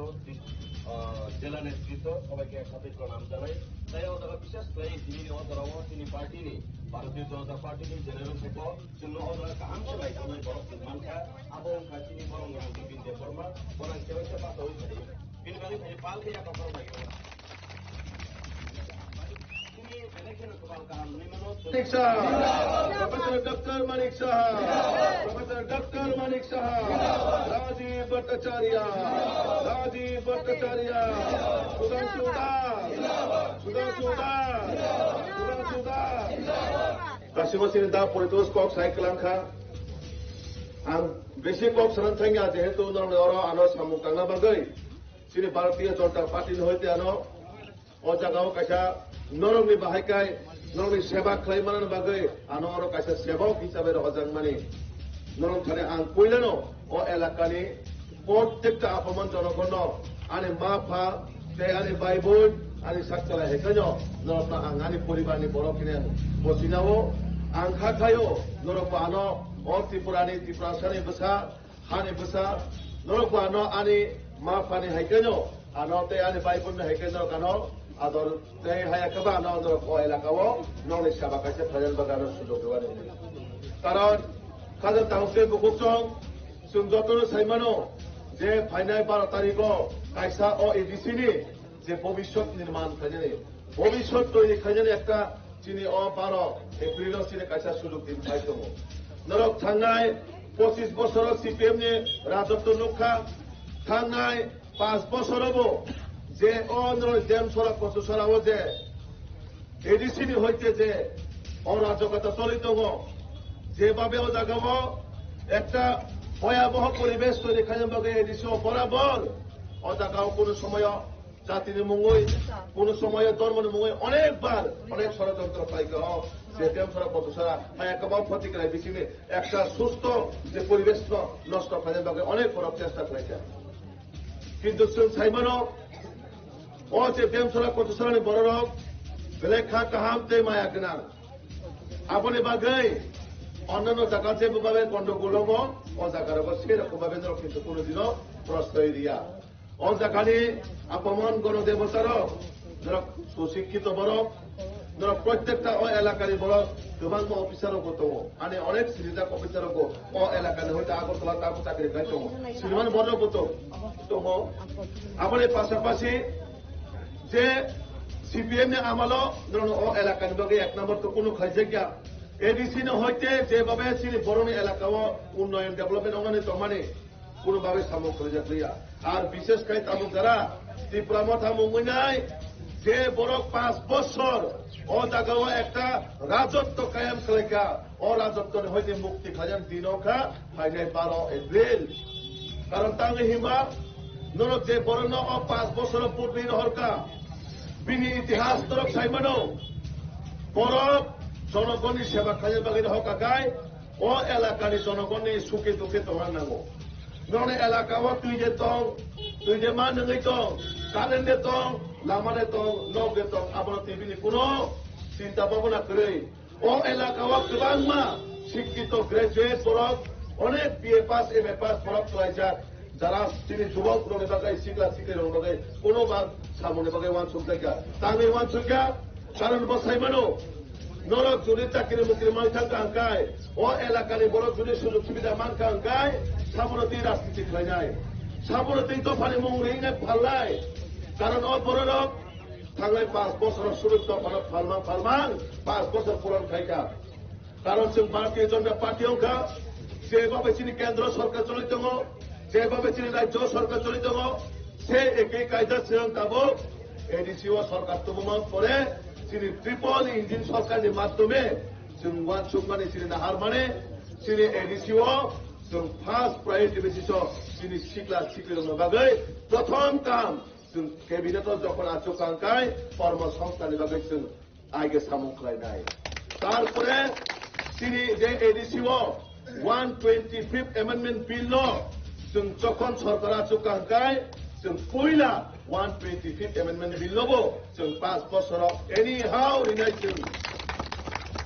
আহ, জেলা নেতৃত্ব সবাইকে একসাথে প্রণাম জানাই। তাই ও যারা বিশেষ করে এই দিনের ও যারা ও তিনি পার্টি নেই, ভারতীয় জনতা পার্টি নেই, general secretary, Chwngno o jaga kaham khe bai tongwi borok chwng mankha, abo wngkha chini borok rang Bipin Debbarma, bo rang khe bai khe basa wi thai. Bini bagwi thai pal khe yaphang borok bai khe. Chini belai kheno kwbang kaham wngwi mano. Manik Saha, Professor Doctor Manik Saha, Professor Doctor Manik Saha, Rajiv Bhattacharya, Rajiv Bhattacharya, Sudhanshu Das, Sudhanshu Das, Sudhanshu Das. Kasima sini da politos kok sai kelang kha. Ang besi kok sanan thangya jehetu norok oro ano samung tangna bagwi. Sini Bharatiya Janata Party ni hoite ano o jaga o kaisa norokni bahai kai norokni seba khlai manani bagwi ano oro kaisa sebok hisabe rohorjakmani. Norok thani ang puilano o elakani prottekta apaman jonogonno ani ma pha tei ani bai bun ani sakchalai hai khaino norokno ang ani poribarni borok hwnwi ang bochinao ang kha khaio norokbo ano o Tripurani Tiprasani bwsa hani bwsa norok bo ano ani ma phani hai khe no ano tei ani bai bumni hai khe norok ano ador tei haya khe ba ano norok o elaka o nokni seba kaisa phainani bagwi ano sujok rwani. Karon khajak tangwi bukhuk chwng chwng jotono sai mano je phainai baro tarikh o kaisa o A D C ni je bhobishyot nirman khainani, bhobishyot toiri khainani ekta chini o baro April o chini kaisa sujok din phai tongo. Norok thangnai pochis bosoro C P M ni rajotw nukha, thangnai panch bosoro bo je o norok Demsora Kochusora o je A D C ni hoite je o rajokota choli tongo, je babe o jaga o ekta bhoyaboho poribesh toiri khaina bagwi A D C o borabor o jaga o kunu somoyo jatini mungwi, kunu somoyo dhormoni mungwi onekbar onek sorojontro khlaikha o, je Demsora Kochusora hai ekta bo photiklai bisingni ekta susto je poribesh no nosto khlaina bagwi onek borok chesta khlaikha. Kintu chwng sai mano, o je Demsora Kochusorani bororok belai kha kaham tei maya gwnang. Aboni bagwi onnano jaga jebo babe gondogol tongo, o jaga rogo sei rokom babe norok kintu kunu dino proshroy riya. O jagani apamon gono debota rok, norok susikkito borok, norok prottekta o elakani borok kwbangma officer rok bo tongo. Ani onek sirijak officer rok bo o elakani hoite Agartala tabuk chakri khai tongo. Siniman borok bo tong-, tongo. Aboni pasapasi je C P M ni amalo norok o elakani bagwi ek number to kunu khaijak ya. A D C ni hoite je babe chini borokni elaka o unnoyon development wngnani tongmani. Kunu bagwi samung khwlaijak liya. Ar bishesh khai tabuk jara Tipra Motha mungwi nai je borok panch bosor o jaga o ekta rajotto kayam khlaikha, o rajotto ni hoite mukti khlaijak dino kha phainai baro April. Karon tangwi himba norok je borokno o panch bosoro putwi rohorkha, bini itihas norok sai mano. Borok jonogonni seba khlaina bagwi rohorkha khai, o elakani jonogonni suke dukhe tongna nango. Noni elaka o twi de tong, twi de ma nungwi tong, current de tong, lama de tong, nok de tong, abono twi bini kuno chinta bhabana kwrwi. O elaka o kwbangma sikkito graduate borok, onek B A pass, M A pass borok kwlaijak. Jara chini jubok rokni bagwi, sikla sikli rokni bagwi, kono ba samungni bagwi uansuk jakya. Tangwi uansukya, karon bo sai mano, norok jodi chakri mukri man thangkha hwnkhe, o elakani borok jodi sujog subida mankha hwnkhe, sabono twi rajniti khlainai, sabono twi dophani mung ringnai phalnai. Karon o bororok thangnai panch bosoro sujog dophano phalmang phalmang panch bosor puron khaikha. Karon chwng Bharatiya Janata Party wngkha, jeba bai chini kendro sorkar choli tongo, jeba bai chini rajyo sorkar choli tongo, se ekei kaida chwng tabuk A D C o sorkar tubuma pore chini triple engine sorkar ni madhyome chwng uansukmani chini naharmani chini A D C o chwng first priority basis o chini sikla sikli rokni bagwi prothom kam chwng cabinet o jokhon achuk kha hwnkhe kormo songstha ni bagwi chwng aige samung khlainai. Tarpore chini je A D C o one twenty fifth Amendment Bill no chwng jokhon sorkar achuk kha hwnkhe chwng puila one twenty fifth Amendment Bill no bo chwng panch bosoro anyhow rinai chwng.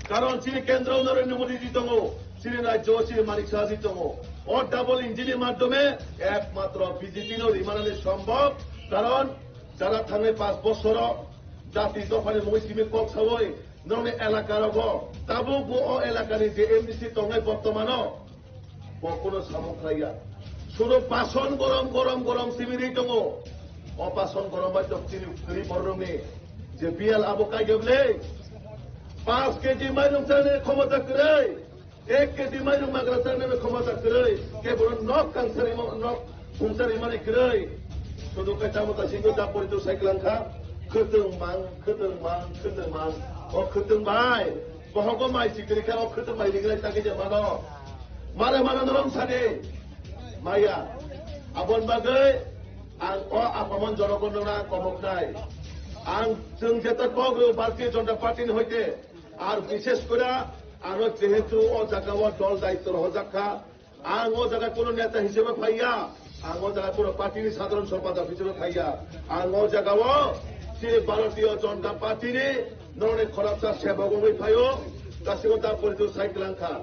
Karon chini kendro Narendra Modi ji tongo, chini rajyo chini Manik Saha ji tongo. O double engine ni madhyome ekmatro B J P no rimanani sombhob. Karon jara thangnai panch bosoro jati dophani mungwi simi kok sawi nokni elaka rogo tabuk bo o elakani je M D C tongnai bortomano bo kuno samung khlaiya. Sudo pason gorom gorom gorom simi ri tongo. O pason gorom bai tok chini kwrwi borokni je B L abo kaigebli Panch kg mairung chanani khomota kwrwi, ek kg mairung magra chanani khomota kwrwi, kebono nok kangsari ma-, nok khumsari mani kwrwi. Sudu kaisa mota singko da poritu cycle wngkha, khwtwng mang, khwtwng mang, khwtwng mang. O khwtwng bai, bohogo mai sikri kha, o khwtwng bai ringlai tangwi je mano. Mare mano norong sadi. Maya. Abon bagwi ang o apamon jorogon nona komoknai. Ang chwng jeta kok rw Bharatiya Janata Party ni hoite. Ar bishesh kore aro jehetu o jaga o dol daityo rohorjak kha, ang o jaga kono neta hisabe phaiya, ang o jaga kono party ni sadharon sompadak hisabe phaiya, ang o jaga o chini Bharatiya Janata Party ni norokni khoroksa sebok wngwi phaio, dasingo ta poritu sai kwlang kha.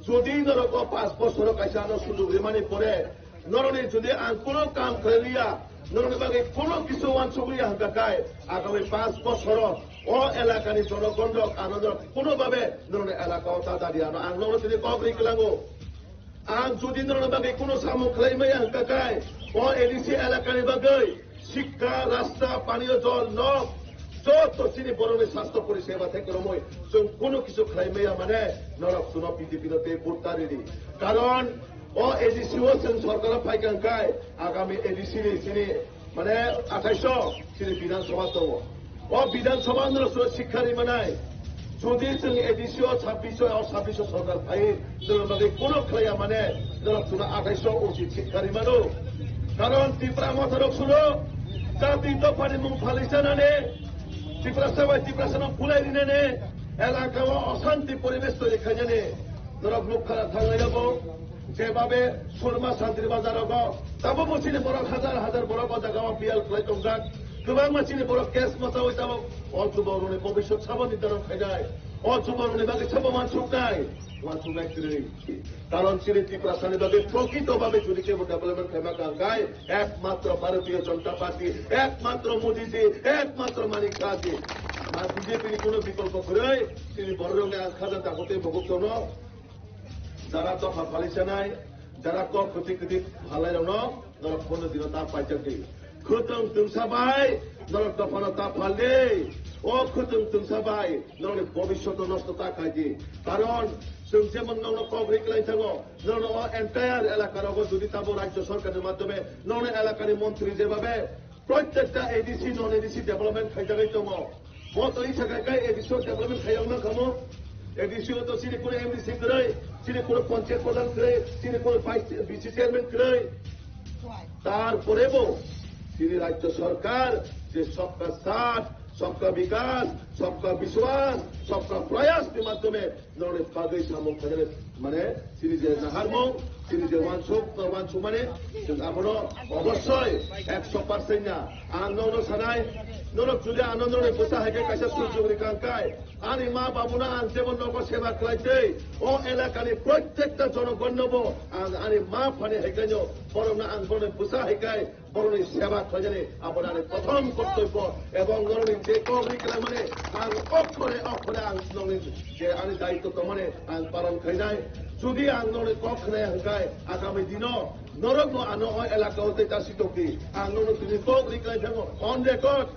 Jodi norok o panch bosoro kaisa ano sujug rimani pore, norokni jodi ang kono kam khlai liya, norokni bagwi kono kisu uansuk liya hwnkha khe, agami panch bosoro o elakani jonogon rok ano norok kono babe norokni elaka o ta dadi ano ang norokno tini kok ri kwlango. Ang jodi norokni bagwi kono samung khlai maya hwnkha khe, o A D C elakani bagwi Sikha, rasta, paniyo jol, nok, joto chini borokni sastho poriseba thai kwrwngwi chwng kunu kisu khlai maya mane norok chuno B J P no tei vote ta ridi. Karon o A D C o chwng sorkar o phai kha hwnkhe agami A D C ni chini mane athaiso chini Bidhan Sabha tongo. O Bidhan Sabha norok chuno sikha ri manai. Jodi chwng A D C o sabbish o, o sabbish o sorkar phai, norok bagwi kunu khlaiya mane, norok chwngno athaish o uchit sikha ri mano. Karon Tipra Motha rok suno jati dophani mung phalwi chanani, Tiprasa bai Tiprasano bulai rinani, elaka o oshanti poribesh toiri khainani, norok nukha na thanglai abo. Jebabe Surma Santri Bazar rogo, tabo bo chini borok hajar hajar borok o jaga o biyal khlai tongjak. Kwbangma chini borok case mochawi tabo o chubagrokni bobiswt sabo nirdaron khainai. O chubagrokni bagwi sabo uansuknai, uansuknai kwrwi. Karon chini Tiprasani bagwi prokrito babe jodi kebo development khaima kangkai, ekmatro Bharatiya Janata Party, ekmatro Modi ji, ekmatro Manik Shah ji. Ma B J P ni kuno bikolpo kwrwi, chini bororokni ang khaja dakhotwi bogok tono. Jara dopha phalisanai, jara kok kwtwi kwtwi phalairokno norok bono dino ta paijak di. Khwtwng twngsa bai norok dophano ta phal di. O khwtwng twngsa bai norokni bobiswtno nosto ta khai di. Karon chwng jemon nokno kok ri kwlai thango, norokno o entire elaka rogo jodi tabo rajya sarkarni madhyome norokni elakani montri jebabe Protekta A D C, non A D C development khaijagwi tongo. Bo to isa kai kai A D C o development khaijak nang kamo. A D C o to chini kuro M D C kwrwi, chini kuro panchayat pradhan kwrwi, chini kuro vice B C chairman kwrwi. Tarpore bo chini rajya sarkar je sabka saath, sabka vikas, sabka vishwas, sabka prayas ni madhyome norokni bagwi samung khainani, mane, chini je naharmung, chini je uansuk, uansuk mane, chwng abono obossoi ekso percent na. Ang nokno sanai, norok jodi ano norokni bwsa hai khe kaisa sujugri kangkai, ani ma babuno ang jemon nogo seba khlai tei, o elakani protekta jonogonno bo ang ani ma phani hai khaino, borokno ang bono bwsa hai khai, Borokni seba khlainani abo ani prothom kortobyo, ebong norokni je kok ri kwlangmani ang okhore okhore ang norokni je ani daityo tongmani ang palon khlainai. Jodi ang norokni kok khnaya hwnkhe agami dino norokbo ano o elaka o tei ta sitokdi. Ang norokno tini kok ri kwlai thango on record.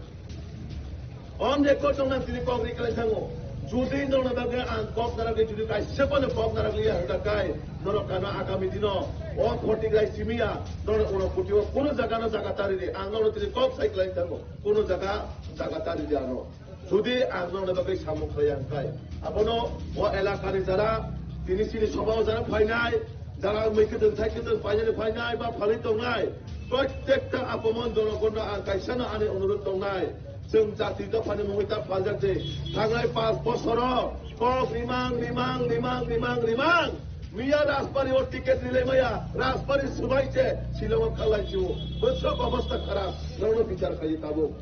On record tongna tini kok ri kwlai thango. Jodi norokni bagwi ang kok naragwi jodi kaisa phano kok naragwi ya hwnkha kai norok kano agami dino o forty rai simiya norok uno kutio kuno jaga no jaga tari di ang norok tini kok sai kwlai thango kuno jaga jaga tari di ano. Jodi ang norokni bagwi samung khlai ang kai abono o elakani jara tini sini sobao jara phainai. Jara mui kwtwng thai kwtwng painani phainai ba phalwi tongnai. Protekta apamon jonogonno ang kaisano ani onurot tongnai. Chwng jati dophani mungwi ta phaljak di. Thangnai panch bosoro kok rimang, rimang, rimang, rimang, rimang. Miya Rajbari o ticket rilai maya. Rajbari subai se Shillong o khalai chu. Bwswk obostha kharap. Norokno bichar khaidi tabuk.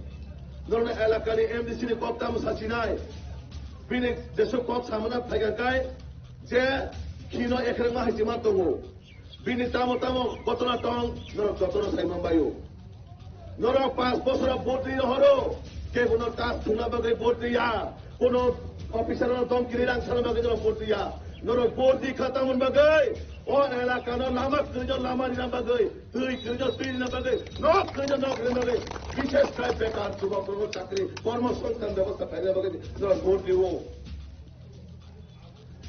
Norokno elakani M D C ni kok tamo sachinai. Bini jeswk kok samana phaiga kai je khino ekrengma hai chima tongo. Bini tamo tamo gotona tong, norok jotono sai manbaio. Norok panch bosoro vote ri rohoro, kebono tas thungna bagwi vote riya, kono officer no dom kiri rang sana bagwi norok vote riya. Norok vote ri kha tamon bagwi, o elaka no lama kwrwino lama rina bagwi, twi kwrwino twi rina bagwi, nok kwrwino nok rina bagwi, bishesh kai bekar jubok rokno chakri, kormo songsthan bebosta khaina bagwi norok vote rio.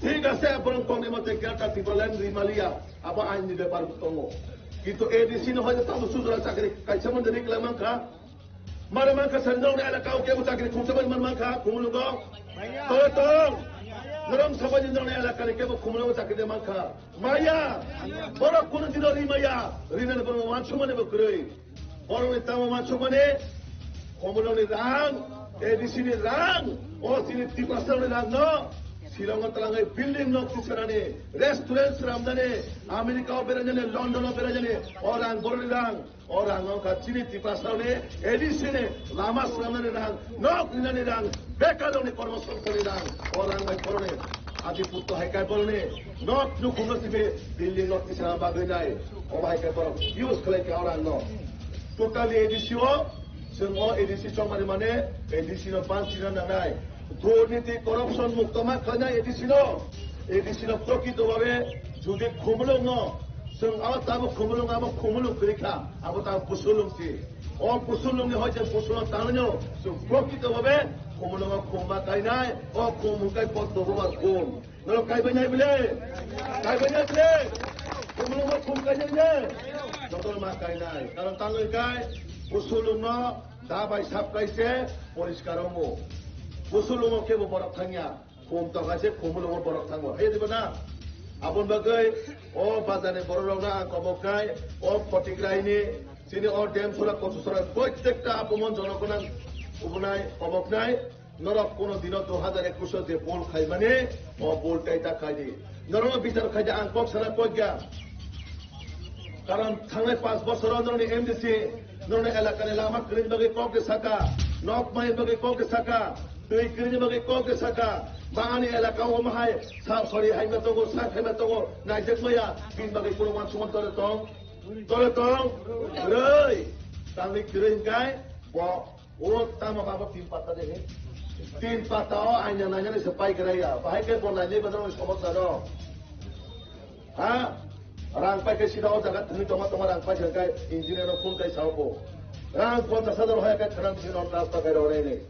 Thik ase, borok tongni mate Greater Tipraland rimaliya, abo ain ni bepar tongo. Kintu A D C no hoyto tamo sujura chakri kaisa mande rik lai mankha. Mare mankha sani nongni elaka o kebo chakri khumsa bai man mankha, khumulungo. Tole tong. Norom sabai ni nongni elaka ni kebo khumulungo chakri de mankha. Maya. Borok kunu dino rimaya. Rinani borok wansumani bo kwrwi. Borokni tamo wansukmani, Komoloni rang, A D C ni rang, o chini Tiprasani rang no, Shillong o twlangwi building nok tisanani, restaurant swnamnani, America o berainani, London o berainani, o rang borokni rang, o rang wngkha chini Tiprasani A D C ni lama swnamnani rang, nok rinani rang, bekarrokni kormosongsthanni rang, o rang bai borokni adi putto hai kai borokni nok nukhungno sibi building nok tisana bagwi nai, o bai kai borok use khlai kha o rang no. Totally A D C o, chwng o A D C chongmani mane A D C no ban china nangnai. Durniti corruption mukto ma khlainai A D C no. A D C no prokrito bhabe jodi khumulwng no, chwng abo tabuk khumulwng, abo khumulwng kwrwi kha, abo tabuk busulwng si. O busulwng ni hoi je busulwng tangno, chwng prokrito bhabe khumulwng o khum ma kainai, o khum hwnkhe kotto bobar khum. Norok kaibai nai bile? Kaibai nai bile? Khumulwng o khum kainai ne? Joto ma kainai. Karon tangwi kai, busulwng no da bai sap kai se poriskar omo. Busulwng o kebo borok thangya. Khum tokha se khumulwng o borok thango. Hai diba na? Aboni bagwi o bazar ni borok rok no ang kobok nai, o Photigrahi ni, chini o Demsora, Kochusora, protekta apomon jono gwnang ubunai, kobok nai. Norok kono dino dui hajar ekush o je bol khaimani, o bol tai ta khaidi. Norok bichar khaidi, ang kok sana kok ya. Karon thangnai panch bosoro norokni M D C, norokni elakani lama kwrwini bagwi kok de saka, nok mai bagwi kok de saka, twi kwrwini bagwi kok de saka. Ba ani elaka o mahai sa sori haima tongo, sa khaima tongo, naijak maya, bini bagwi kono wansukmani tole tong, tole tong, kwrwi. Tangwi kwrwi hwnkhe bo O tamo babo tin patta de he. Tin patta o aina naina se pai krai ya. Bahai ke bo naina ba dong somos da do. Ha? Rang pai ke sida o jaga thani toma toma rang pai jang kai engineer no phone kai sao bo. Rang ponchas hajar hoya kai khanan si non rasta kai ro ne.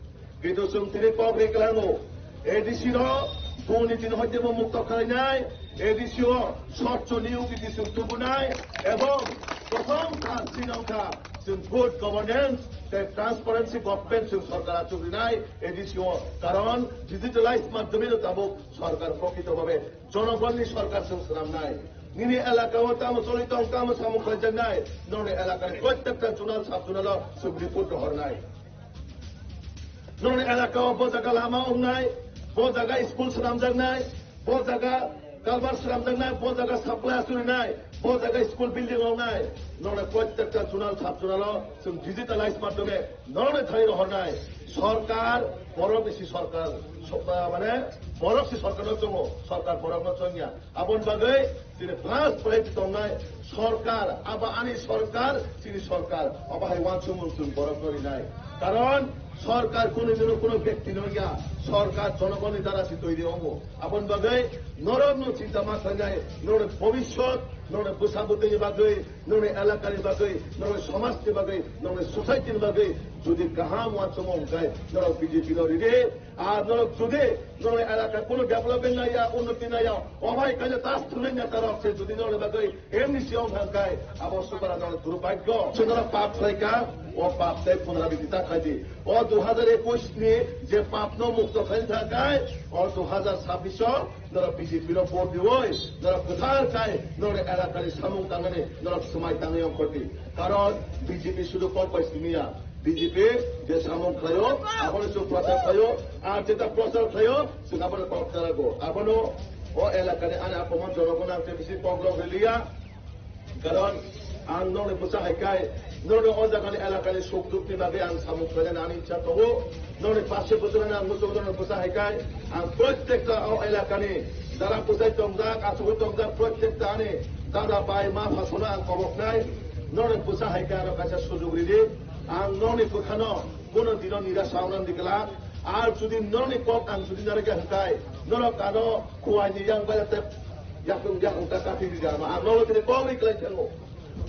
Kitu sung tini kok ri klango. A D C no, buni tin hoite bo mukto khlainai, A D C o, swchh niyom niti sung tubunai, ebong, prothom kha, sinong kha, sung good governance, tei transparency government sung sorkar achuk rinai, A D C o, karon digitalize madhyome no tabuk sorkar prokrito bhabe jonogonni sorkar sung swnamnai. Nini elaka o tamo choli tong, tamo samung khlaijaknai, noni elaka ni prottekta zonal, sub zonal o sung report rohornai. Noni elaka o bo jaga lama wngnai, bo jaga school swnamjaknai, bo jaga kalbar swnamjaknai, bo jaga supply asurinai, bo jaga school building wngnai. Noni prottekta zonal, sub zonal o chwng digitalize madhyome noni thani rohornai. Sorkar, borok bisi sorkar, so-, mane borok si sorkar no chongo, sorkar borok no chongya. Aboni bagwi chini plus plate tongnai sorkar, abo ani sorkar, chini sorkar, abo hai wansukmung chwng borokno rinai. Karon sorkar kunu dino kunu byakti no ya, sorkar jonogonni dara se toiri wngo. Aboni bagwi norokno chinta ma khlainai, norok bhobishyot, norok bwsa bwtwini bagwi, norok elakani bagwi, norok somajni bagwi, norok society ni bagwi jodi kaham wansukmung wngkhe norok B J P no ridi. Ar norok jodi norok elaka kunu development naiya, unnoti naiya, obai kaisa tas thunai neta rok se jodi norok bagwi M D C ong thang kai, abo subara norok durubhagyo. Se norok pap khlai ka, o pap tei punarabiti ta khlai di. O dui hajar ekush ni je pap no mukto khlai thang kai, o dui hajar chabbish o norok B J P no vote diwi, norok kwthar kai, norok elaka ni samung tangani, norok swmai tangwi ong khoti. Karon B J P sudu kok bai simi ya. B J P je samung khlaio, abono chwng prochar khlaio, ar jeta prochar khlaio, chwng abono kok chalago. Abono o elakani ani apomon jonogono ang tei bisi kok rok riliya. Karon ang nokni bwsa hai kai, nokni o jagani elakani suk dukni bagwi ang samung khlainani ani ichha tongo. Nokni passe bwswrani ang muchungo nokni bwsa hai kai, ang prottekta o elakani dara bwsai tongjak, achugwi tongjak, prottekta ani dada bai ma phasono ang koboknai. Nokni bwsa hai kai ano kaisa sujug ridi. Ang nokni bwkhano bono dino nirasa wngnani glak. Ar jodi nokni kok ang jodi narwkya hwnkhe, norok ano kuaini yang bai tep yakung yakung ta kathi rija ma. Ang nogo tini kok ri klai thango.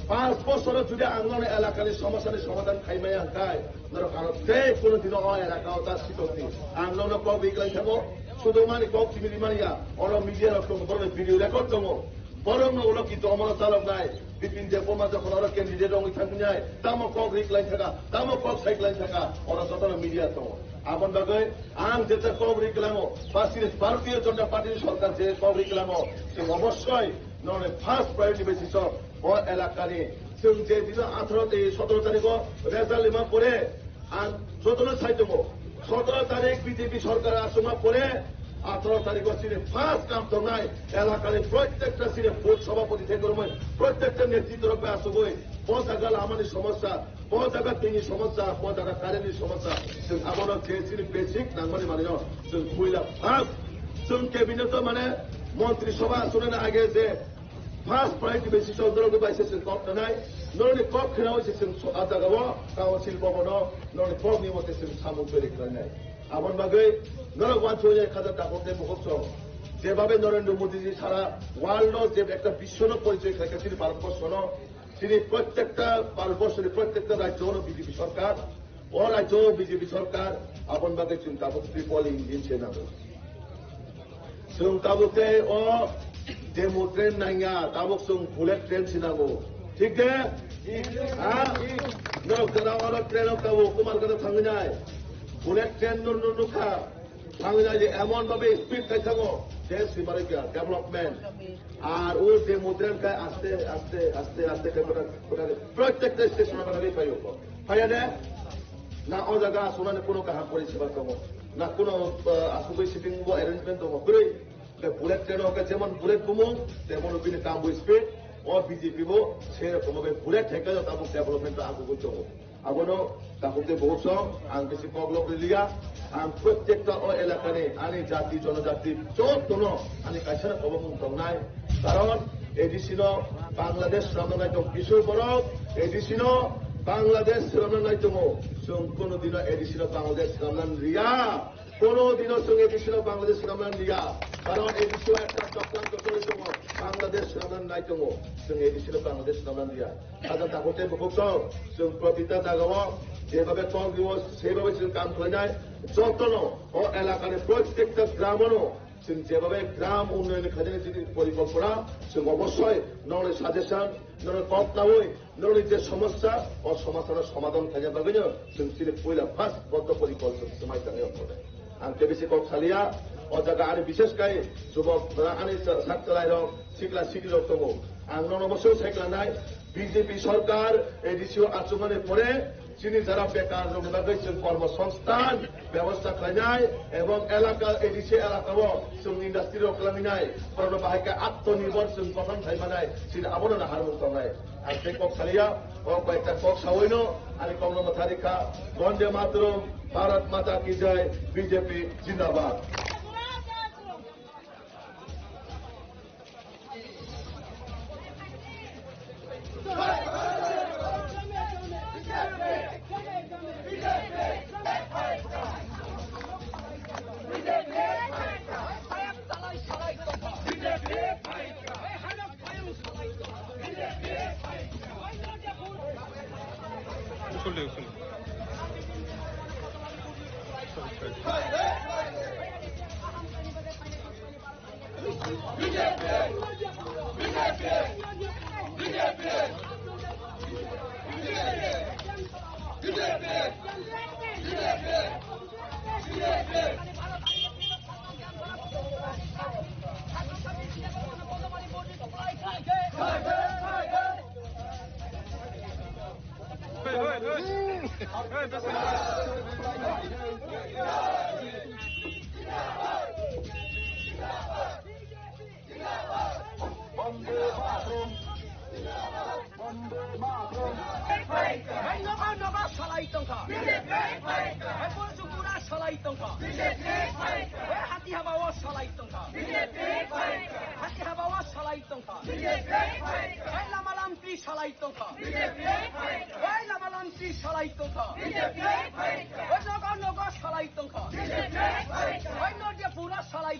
Panch bosoro jodi ang nokni elakani somasani somadhan khai maya hwnkhe, norok ano tei kono dino o elaka o ta sitokni. Ang nokno kok ri klai thango. Sudumani kok chimiri mania, oro media rok tongo, borok video record tongo. Borok no ulo ki tomoro chalok nai, Bipin Debbarma jokhon oro candidate rok wngwi thangwi nai, tamo kok rik lai thaka, tamo kok sai lai thaka, oro jotono media tongo. Aboni bagwi ang jeta kok rik lango, ba sini Bharatiya Janata Party ni sorkar je kok rik lango, chwng obossoi noni first priority basis o, o elakani chwng je dino atharo tei sotoro tarikh o result lima pore, ang jotono sai tongo, sotoro tarik B J P sorkar achukma pore, atharo tarikh o chini first kam tongnai elakani protekta chini booth sabhapati theke romwi protekta netritwo rok bai achugwi bo jaga lamani somosya, bo jaga tini somosya, bo jaga current ni somosya, chwng abono je chini basic nangmani manwino chwng puila first chwng cabinet o mane montri sabha achuknani age je first priority basis o norokni bai se chwng kok khanai, norokni kok khnaui se chwng so-, a jaga o council bhavan o norokni kok ni mote chwng samung twi khlainai. Aboni bagwi norok uansukya khaja takhuk tei bukhuk song. Jebabe Narendra Modi ji sara world o je ekta biswo no porichoi khlaikha chini Bharat borsho no, chini prottekta Bharat borsho ni prottekta rajyo no B J P sorkar, o rajyo B J P sorkar, aboni bagwi chwng tabuk people engine se nango. Chwng tabuk tei o demo train nangya, tabuk chwng bullet train se nango. Thik de? Ha? Norok jora oro train o tabuk Kumarghat o thangwi nai. Bullet train no, no nukha. Thangwi nai je emon babe speed khai thango. Je simarikya development. Ar o demo train khai aste, aste, aste, aste khai kota, kota, prottekta station o kota khai phaio. Phaiya de? Na o jaga aswknani kuno kaham poriseba tongo, na kuno, uh, aswkwi sitting bo arrangement tongo, kwrwi. Tei bullet train o khe jemon bullet bumung, tei bono bini tambo speed, o B J P bo sei rokomo bai bullet hai khe tabuk development o agugwi tongo. Abono takhuk tei bukhuk song, ang bisi koklop riliya, ang prottekta o elakani, ani jati, jonojati, jotono ani kaisano kobokmung tongnai. Karon A D C no Bangladesh swnamna nai tong kisu borok, A D C no Bangladesh swnamna nai tongo. Chwng kono dino A D C no Bangladesh swnamna riya. Kono dino chwng A D C no Bangladesh swnamna riya. Karon A D C o ekta chokranto choli tongo, Bangladesh swnamna nai tongo. Chwng A D C no Bangladesh swnamna riya. Hajar takhuk tei bukhuk song, chwng protita jagao jebabe kok rio, seibabe chwng kam khlainai. Jotono o elakani prottekta gramo no chwng jebabe gram unnoyonni khainani jini porikolpona, chwng obossoi nongni suggestion, nongni kok naui, nongni je somosya, o somosya no somadhan khaina bagwino chwng chini puila first boddo porikol chwng swmai tangwi ongkha. Ang tebisi kok saliya, o jaga ani bishesh kai jubok, ani sa-, sak chwlairok, sikla siklirok tongo. Ang nono bosong sai klanai, B J P sorkar A D C o achukmani pore, chini jara bekar rokni bagwi chwng kormo songsthan bebosta khlainai, ebong elaka, A D C elaka o chwng industry rok khlainai, borokno bahai khe atmonirbhor chwng kothon khai manai, chini abono naharmung tongnai. Ang tei kok saliya, o koyekta kok saoino, ani kokno mwthari kha, Bonde Mataram, Bharat Mata Ki Jai, B J P Jindabad. Bande Mataram. Bande Mataram. Hai nogo nogo salai tongkha. Hai Bojongpura salai tongkha. Hai Hatihaba o salai tongkha. Hatihaba o salai tongkha. Hai lama lamtri salai tongkha. Hai lama lamtri salai tongkha. Hai nogo nogo salai tongkha. Hai Nodiapura salai.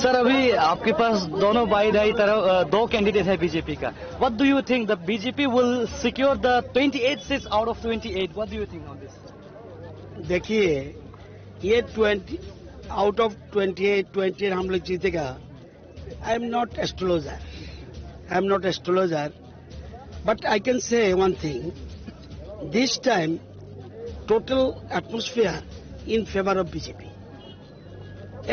Sir, अभी आपके पास दोनों बाई दाई तरफ, अ, दो कैंडिडेट है बीजेपी का। What do you think, the B J P will secure the twenty eight seats out of twenty eight? What do you think on this? देखिए, ये twenty out of twenty eight, twenty eight हम लोग जीतेगा। I am not astrologer, I am not astrologer, but I can say one thing. This time, total atmosphere in favor of B J P.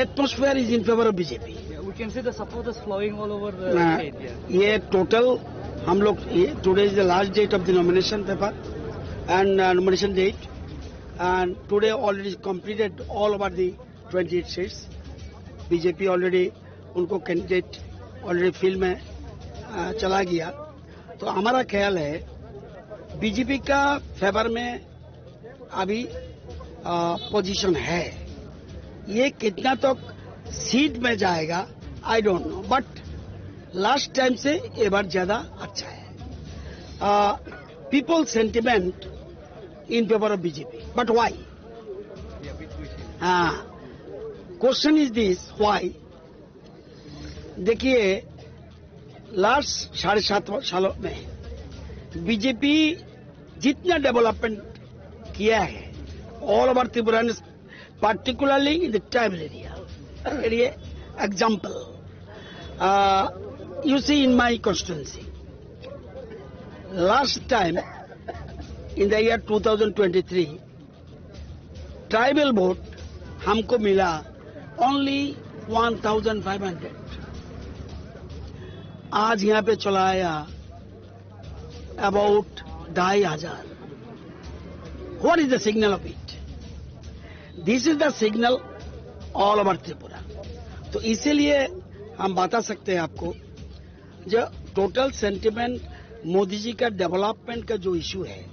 Atmosphere is in favor of B J P. Yeah, we can see the supporters flowing all over the ना, state. Yeah. ये टोटल हम लोग ये, today is the last date of the nomination paper and, uh, nomination date, and today already completed all over the twenty eight seats. B J P already उनको candidate already field में, अ, चला गया। तो हमारा ख्याल है बीजेपी का फेवर में अभी, अ, पोजीशन है। ये कितना तक सीट में जाएगा, I don't know, but last time से ये बार ज्यादा अच्छा है। People sentiment in favour of BJP, but why? हाँ, क्वेश्चन इज दिस, व्हाई? देखिए, लास्ट साढ़े सात सालों में बीजेपी जितना डेवलपमेंट किया है, all over Tripura, particularly in the tribal area, ये example, you see, in my constituency, last time in the year two thousand twenty three, tribal vote हमको मिला only one thousand five hundred. आज यहाँ पे चला आया अबाउट ढाई हजार। What is the signal of it? This is the signal all over Tripura. तो इसीलिए हम बता सकते हैं आपको, जो टोटल सेंटिमेंट मोदी जी का डेवलपमेंट का जो इशू है,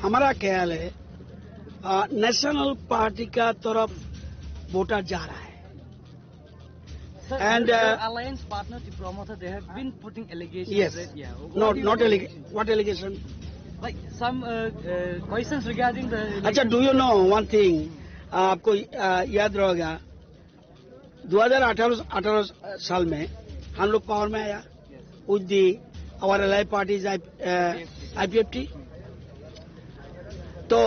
हमारा ख्याल है, अ, नेशनल पार्टी का तरफ वोटर जा रहा है। Sir, and, your, uh, alliance partner Tipra Motha, they have been putting allegations, yes, that, yeah, what not, do you not think? Allegation. What allegation? Like some, uh, uh, questions regarding the अच्छा, election. Do you know one thing? आपको, अ, याद रहेगा, दो हज़ार अठारह, अठारह साल में हम लोग पावर में आया। With the, our ally parties, I, uh, I P F T। तो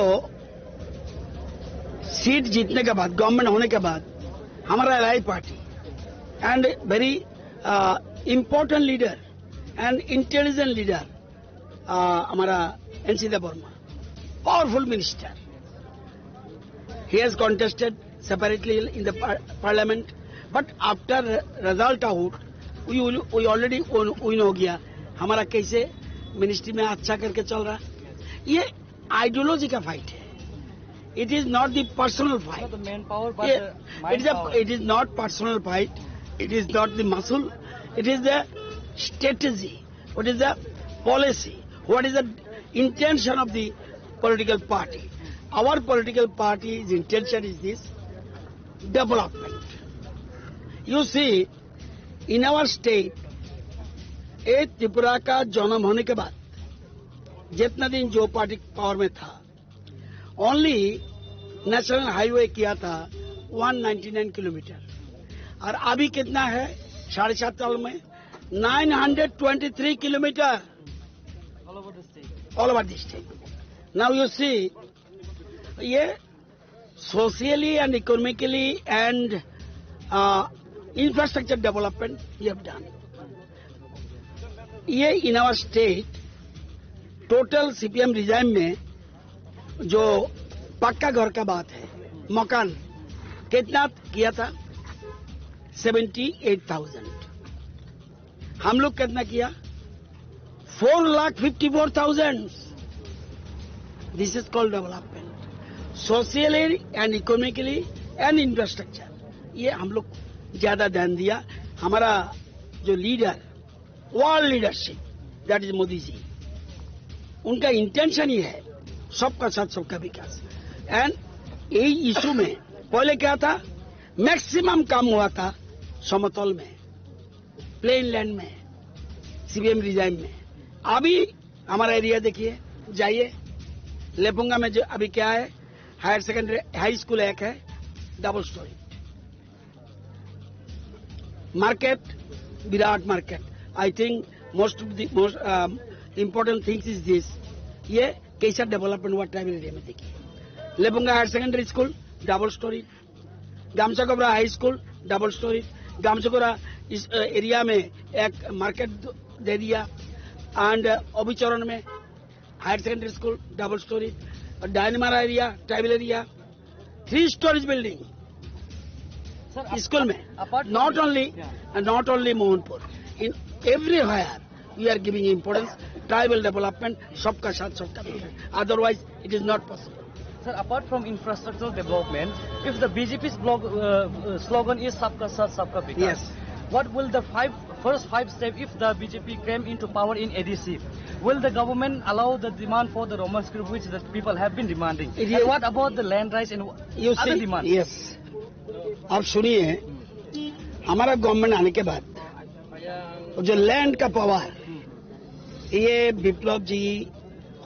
सीट जीतने के बाद, गवर्नमेंट होने के बाद, हमारा ally party and very important leader and intelligent leader, हमारा NC Debbarma, powerful minister, he has contested separately in the par-, parliament, but after result out, we will, we already win, win हो गया। हमारा कैसे मिनिस्ट्री में अच्छा करके चल रहा है। ये आइडियोलॉजी का फाइट है। It is not the personal fight। Not the manpower, but ये, the it is a, mind power। It is not personal fight। It is not the muscle। It is the strategy। What is the policy? What is the intention of the political party? Our political party's intention is this, development। You see, in our state, ये त्रिपुरा का जन्म होने के बाद जितना दिन जो party power में था, ओनली नेशनल हाईवे किया था वन नाइंटी नाइन किलोमीटर, और अभी कितना है? साढ़े सात साल में nine hundred twenty three kilometre. All over the state। All over the state। Now you see, ये socially and economically and infrastructure development we have done। ये in our state total CPM regime में जो पक्का घर का बात है, मकान कितना किया था? Seventy eight thousand. हम लोग कितना किया? Four lakh fifty four thousand. This is called development। Socially and economically and infrastructure, ये हम लोग ज्यादा ध्यान दिया। हमारा जो leader, world leadership, that is Modi ji, उनका इंटेंशन ही है सबका साथ सबका विकास। एंड यही इशू में पहले क्या था, मैक्सिमम काम हुआ था समतल में, प्लेन लैंड में, सीबीएम रिजाइम में। अभी हमारा एरिया देखिए, जाइए लेपुंगा में, जो अभी क्या है, हायर सेकेंडरी, हाई स्कूल एक है, double story. Market, Virat market. I think most of the most um, important things is this. ये कैसा डेवलपमेंट हुआ ट्राइबल एरिया में, देखिए, Lefunga higher secondary school, double storey, Gamsakobra high school, double storey, Gamsakobra इस area में एक मार्केट दे दिया, एंड अभयचरण में higher secondary school, double storey, Dainamara area, tribal area, three storeys building school में। Not only, not only Mohanpur, in everywhere we are giving importance tribal development, सबका साथ सबका विकास, otherwise it is not possible. Sir, apart from infrastructural development, if the B J P's blog, uh, uh, slogan is "Sabka Saath, Sabka Vikas," yes, what will the five first five step if the B J P came into power in A D C? Will the government allow the demand for the Roman script which the people have been demanding? And what about the land rights and other demands? Yes, आप सुनिए, हमारा गवर्नमेंट आने के बाद जो लैंड का पावर, ये विप्लव जी,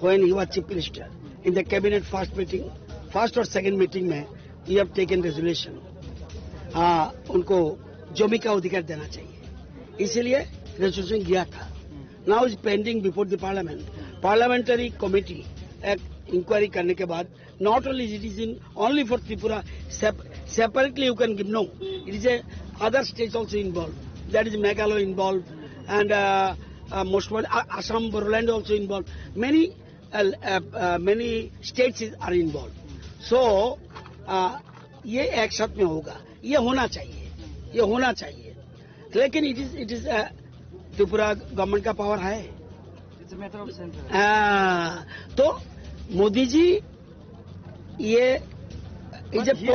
when he was chief minister, in the cabinet first meeting, first और सेकंड मीटिंग में, we have taken resolution, हाँ, उनको जमीन का अधिकार देना चाहिए, इसीलिए रेजोल्यूशन गया था। Now is pending before the parliament, parliamentary committee एक इंक्वायरी करने के बाद, not only it is in only for Tripura, sep- separately you can give, no, it is a other states also involved, that is Meghalaya involved, and uh, uh, most probably A- Assam, Bodoland also involved, many uh, uh, uh, many states is, are involved. So uh, ये एक साथ में होगा, ये होना चाहिए, ये होना चाहिए। लेकिन it is, it is, Tripura government का पावर है। It's a matter of central। हाँ, तो मोदी जी ये, ये जब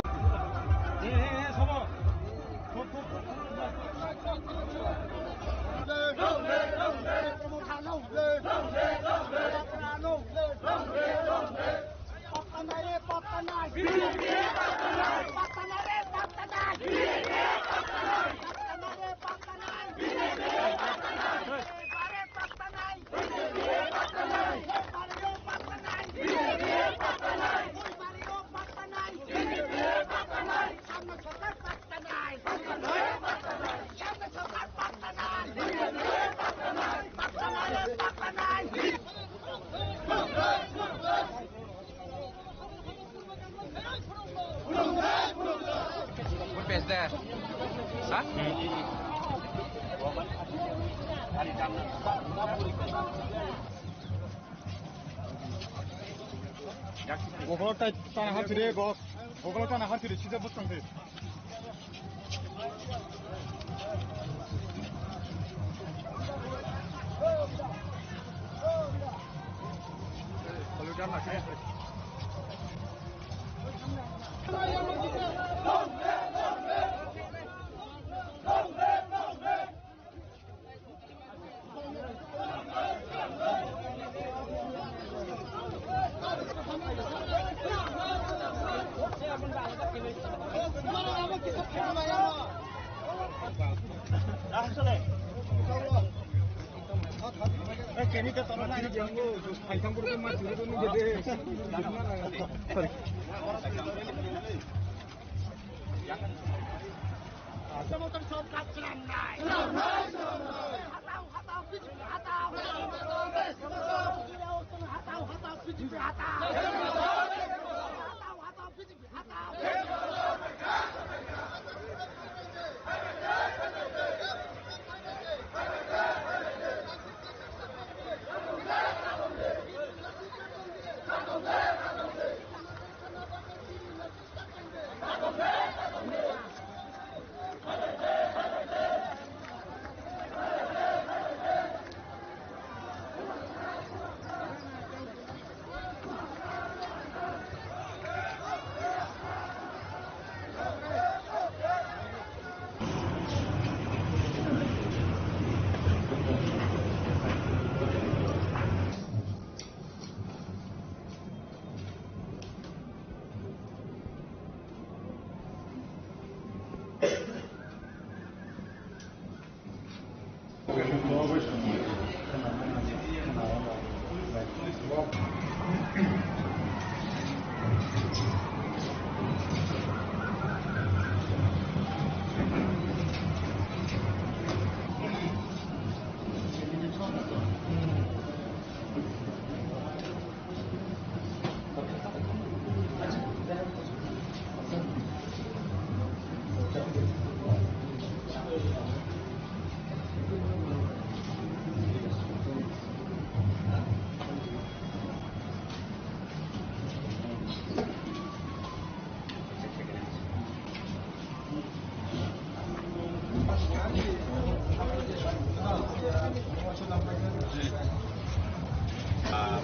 Gogolo tai tana hati re go. Gogolo tana hati re sida bus tangte.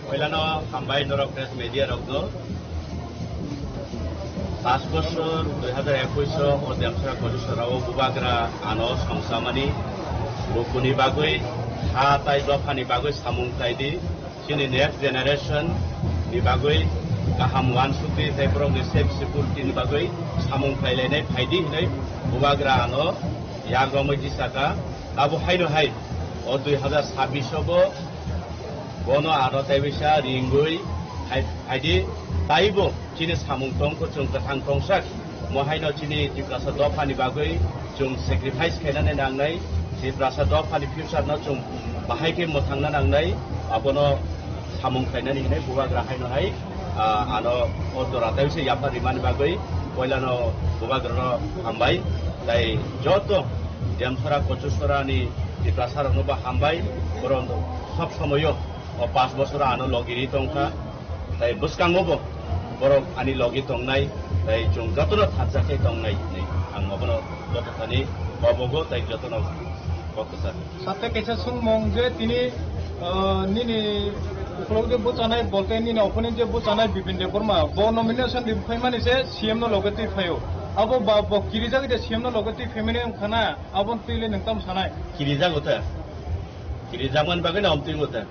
Poilano hambai norok press media rokno. Pas bosor dui hazar ekush o Demsora Kochusora o bubagra ano songsamani bukuni bagwi ha tai dophani bagwi samung khlaidi. Chini next generation ni bagwi kaham uansukdi tei borokni safe security ni bagwi samung khlailainai phaidi hinwi bubagra ano yagromwi tisaka. Abo haino hai o dui hazar sabbish o bo bono ano tei bisa ringwi hai, haidi taibo chini samung tongkho chwng kwthang tongsak. Mo haino chini Tiprasa dophani bagwi chwng sacrifice khainani nangnai, Tiprasa dophani future no chwng bahai khe mwthangna nangnai, abono samung khainani hinwi bubagra haino hai, ah, ano o jora tei bisa yapha rimani bagwi poilano bubagrano hambai, tei joto Demsora Kochusora ni Tiprasa rokno bo hambai, borok sob somoyo o pas bosor ano logi ri tongkha, tei bwskango bo borok ani logi tongnai, tei chwng jotono thansa khe tongnai hinwi ang obono joto thani kobogo tei jotono kok kwchar. Sate kaisa sungmung je tini, ah, nini ukulok je bwchanai bolte nini opponent je bwchanai Bipin Debbarma bo nomination ri phaimani se C M no loge twi phaio. Abo ba bo kirijak de C M no loge twi phaimani wngkha na, abo twi le nwng tamo sanai? Kirijago ta. Kirijakmani bagwi no amtwi bo ta.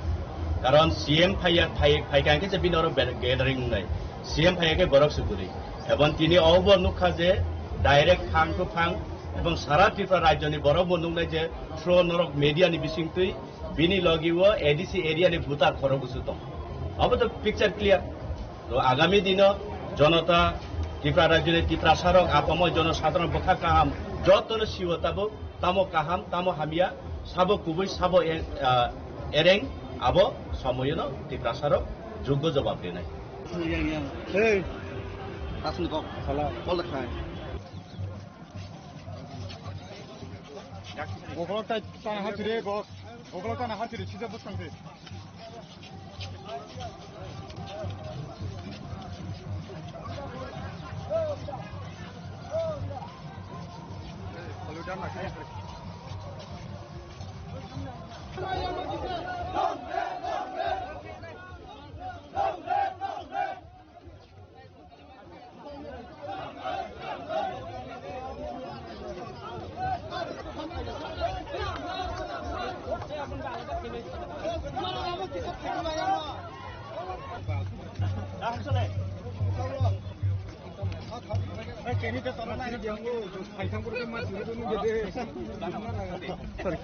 Karon C M phaiya, phai, phaikha hwnkhe se bini oro be-, gathering wngnai. C M phaiya khe borok se kwrwi. Ebong tini o bo nukha je direct phang to phang ebong sara Tripura rajyoni borok bo nuknai je through norok media ni bisingtwi bini logi o A D C area ni voter khorok bwswk tong. Abo to picture clear. To agami dino jonota, Tripura rajyoni Tiprasa rok, apamo jonosadharon bwkha kaham jotono siwo tabuk. Tamo kaham, tamo hamya, sabo kubui, sabo e-, ah, ereng, abo somoyono Tiprasarok joggo jobab rinai. Hey. Tasni kok. Sala. Kol khai. Bokolok tai tana hachire, bok. Bokolok tana hachire, sijak bwskang se. Sorry.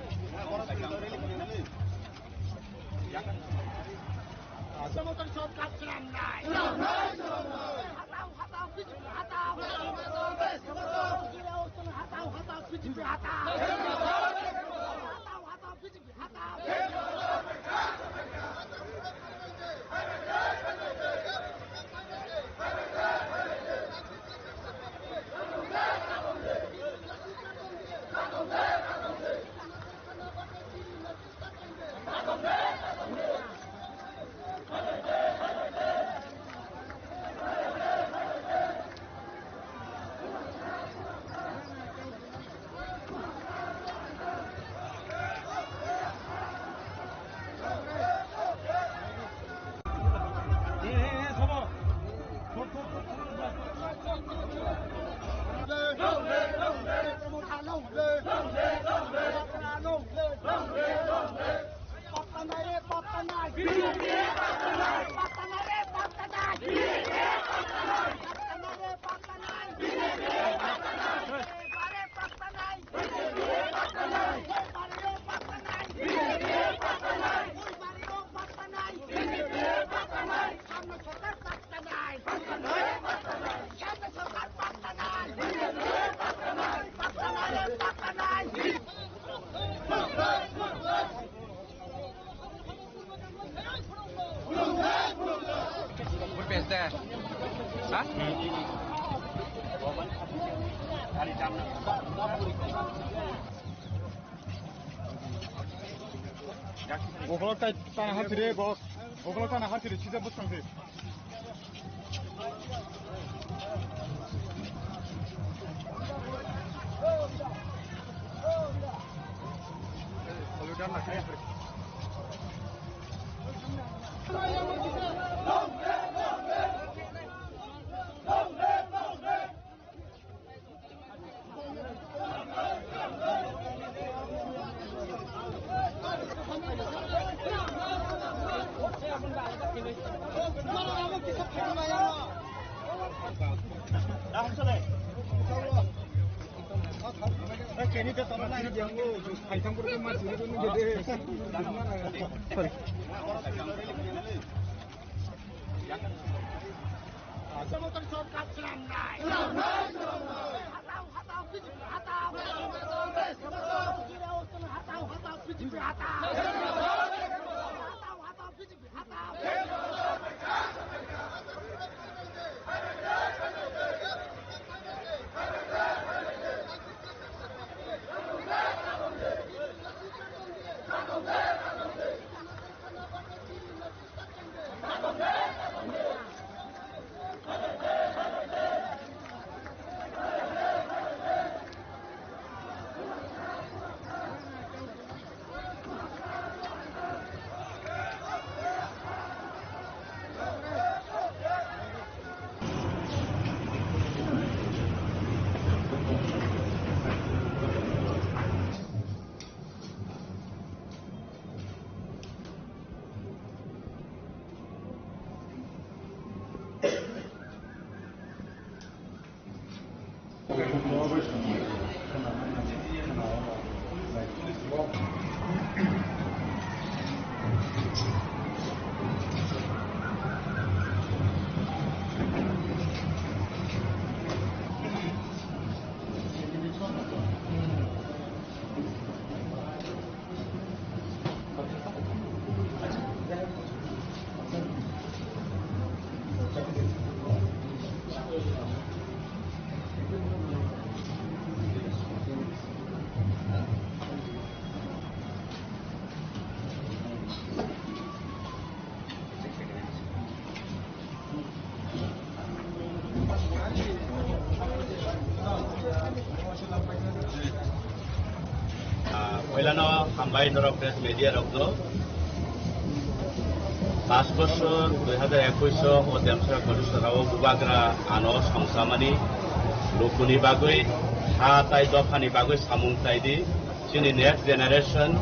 Bokolok tai tana hachire, bok. Bokolok tana hachire, sijak bwskang se. Ah, poilano hambai norok press media rokno. Pas bosor dui hazar ekush o Demsora Kotisora o bubagra ano songsamani lukuni bagwi ha tai dophani bagwi samung tai di. Chini next generation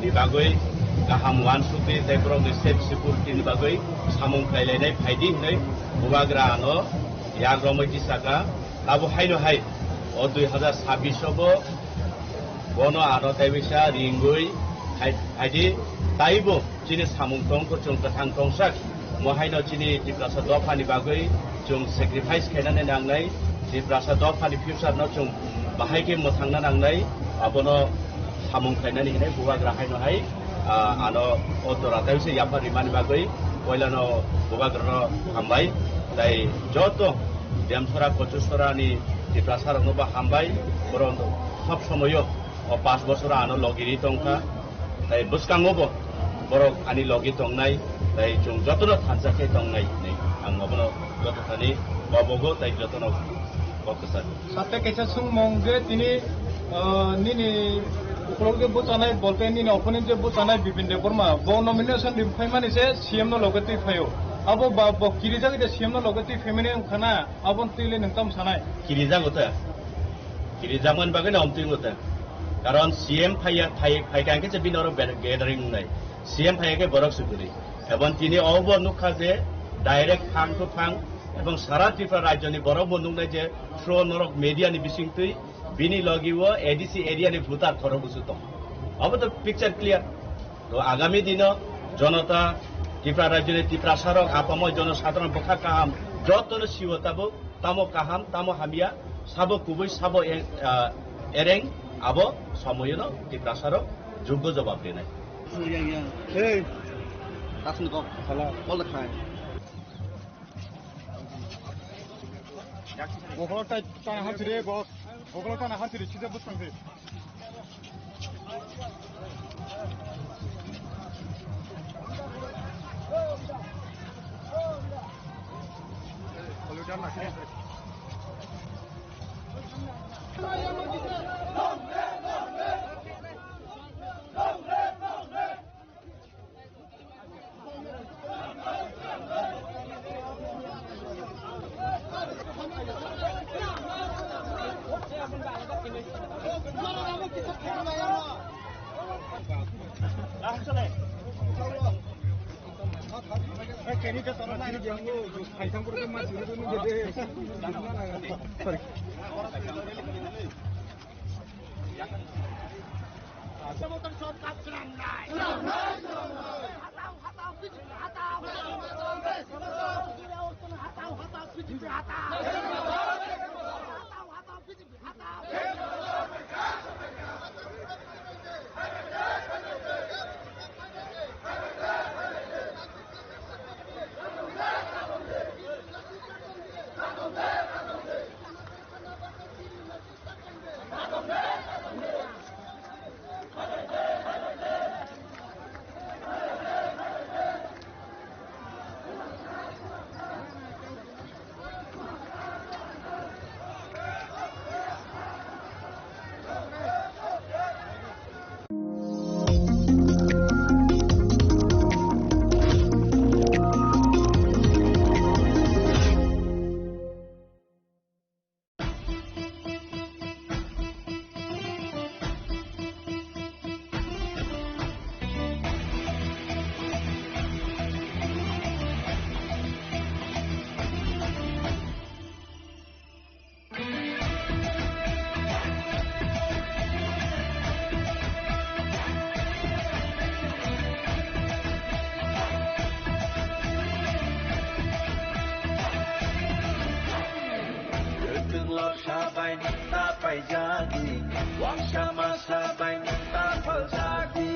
ni bagwi kaham uansukdi tei borokni safe security ni bagwi samung khlailainai phaidi hinwi bubagra ano yak romwi tisaka. Abo haino hai o dui hazar sabbish o bo bono ano tei bisa ringwi hai, haidi taibo chini samung tongkho chwng kwthang tongsak. Mo haino chini Tiprasa dophani bagwi chwng sacrifice khainani nangnai, Tiprasa dophani future no chwng bahai khe mwthangna nangnai, abono samung khlainani hinwi bubagra haino hai, ah, ano o jora tei se yaphar rimani bagwi poilano bubagrano hambai. Tai joto Demsora Kotisora ni Tiprasa rokno bo hambai, borok sob somoyo o pas bosor ano logiri tongkha. Tai bwskango bo borok ani logi tongnai, tai chwng jotono thansa khe tongnai hinwi ang abono joto thani kobogo tai jotono kok kwchar. Sate kaisa swngmung je tini, ah, nini ukolog je bwchanai bolte nini opponent je bwchanai Bipin Debbarma bo nomination ri phaimani se C M no loge twi phaio. Abo ba bo kirijak je C M no loge twi phaimani wngkha na, abo twi le nwng tamo sanai? Kirijago ta. Kirijakmani bagwi no amtwi wngkha ta. Karon C M phaiya, phai, phaikha hwnkhe se bini oro be-, gathering wngnai. C M phaiya khe borok se kwrwi. Ebong tini obo nukha je direct phang to phang ebong sara Tripura rajyoni borok bo nuknai je through norok media ni bisingtwi bini logi o A D C area ni voter khorok busu tong. Obo to picture clear. To agami dino jonota Tripura rajyoni Tiprasa rok apamo jono sadharon bwkha kaham jotono siwo tabuk. Tamo kaham, tamo hamya, sabo kubui, sabo e-, ah, ereng, abo somoyono Tiprasarok juggo jobab rinai. Hey. Tasni kok. Sala. Kol khai. Bokolo tai, tai hal sire, bok. Bokolo tai hal sire, sida bus tangse. Sorry. Kwthwng lorsa bai nwng ta paijadi, waksa masa bai nwng ta phaljadi.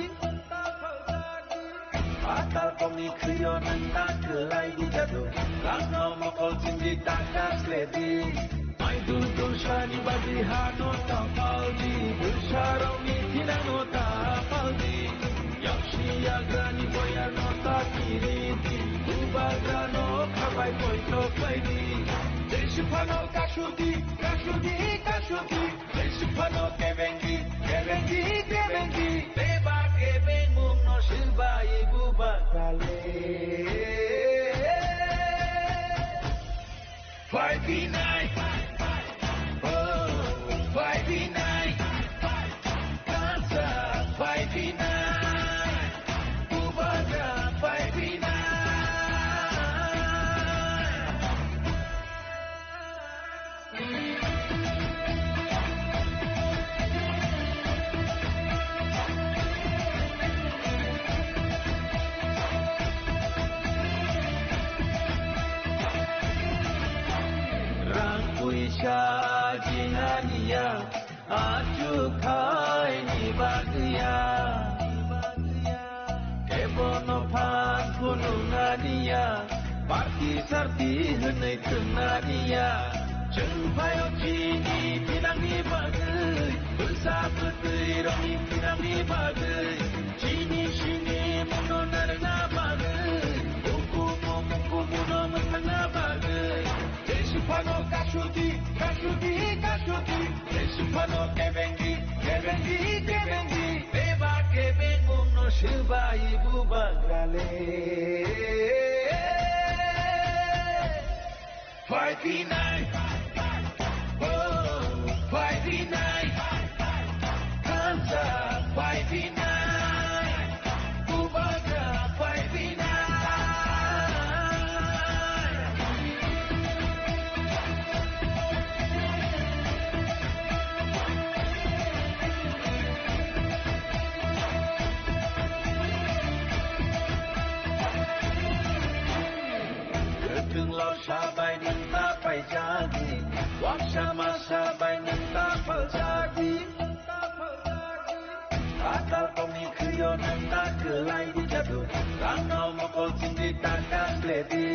Patal kokni khwio nwng ta kwlai di jadu, langno mokol chindi ta kasledi. Maidul dulsani bagwi hano ta paldi, bwsarokni thinangno ta paldi. Yaksi yagrani boyarno ta kiridi, bubagrano khabai poito khlaidi. Jai Sipano kasudi, kasudi, kasudi. Jai Sipano kebengi, kebengi, kebengi. Beba kebengmungno silbai bubagrale. Five B nine. Oh, five B nine. Dancer, five B nine. Bubagra, five B nine. Rang puisa jinganiya, achukhaini bagwiya. Kebono phan phunuknaniya, party sarti hwnwi thwngnaniya. Chwng phaio chini thinangni bagwi, bwsa bwtwi rokni thinangni bagwi, chini sini muno narwkna bagwi, ukumu mukumuno mwthangna bagwi. Jai Sipano kasudi, kasudi, kasudi. Jai Sipano kebengi, kebengi, kebengi. Beba kebengmungno silbai bubagrale. Five B nine. Oh, five B nine. Hands up, five B nine. Bubagra, five B nine. Kwthwng lorsa bai nwng ta paijadi, waksa masa bai nwng ta phaljadi. Patal kokni khwio nwng ta kwlai di jadu, langno mokol chindi ta kasledi.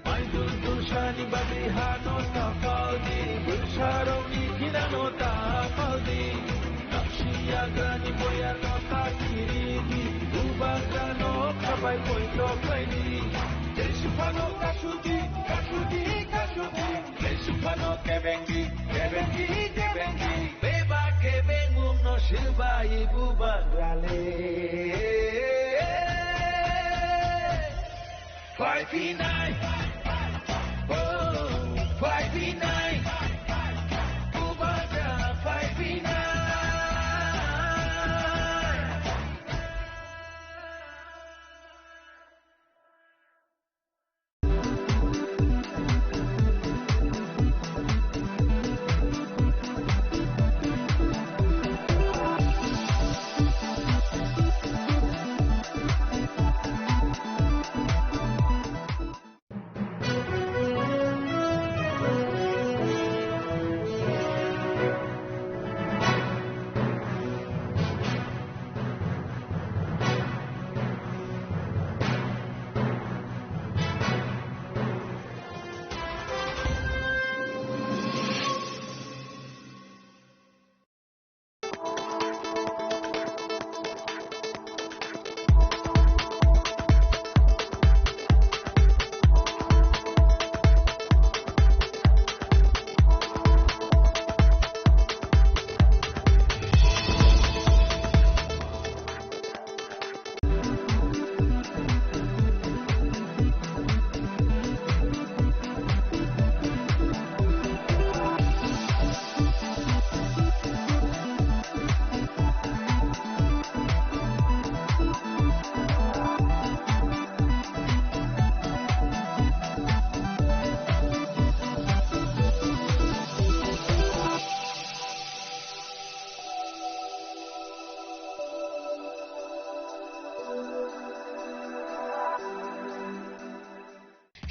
Maidul dulsani bagwi hano ta paldi, bwsarokni thinangno ta paldi. Yaksi yagrani boyarno ta kiridi, bubagrano khabai poito khlaidi. Jai Sipano kasudi, kasudi, kasudi. Jai Sipano kebengi, kebengi, kebengi. Beba kebengmungno silbai bubagrale. Five B nine. Oh, five B nine. Bubagra five B nine.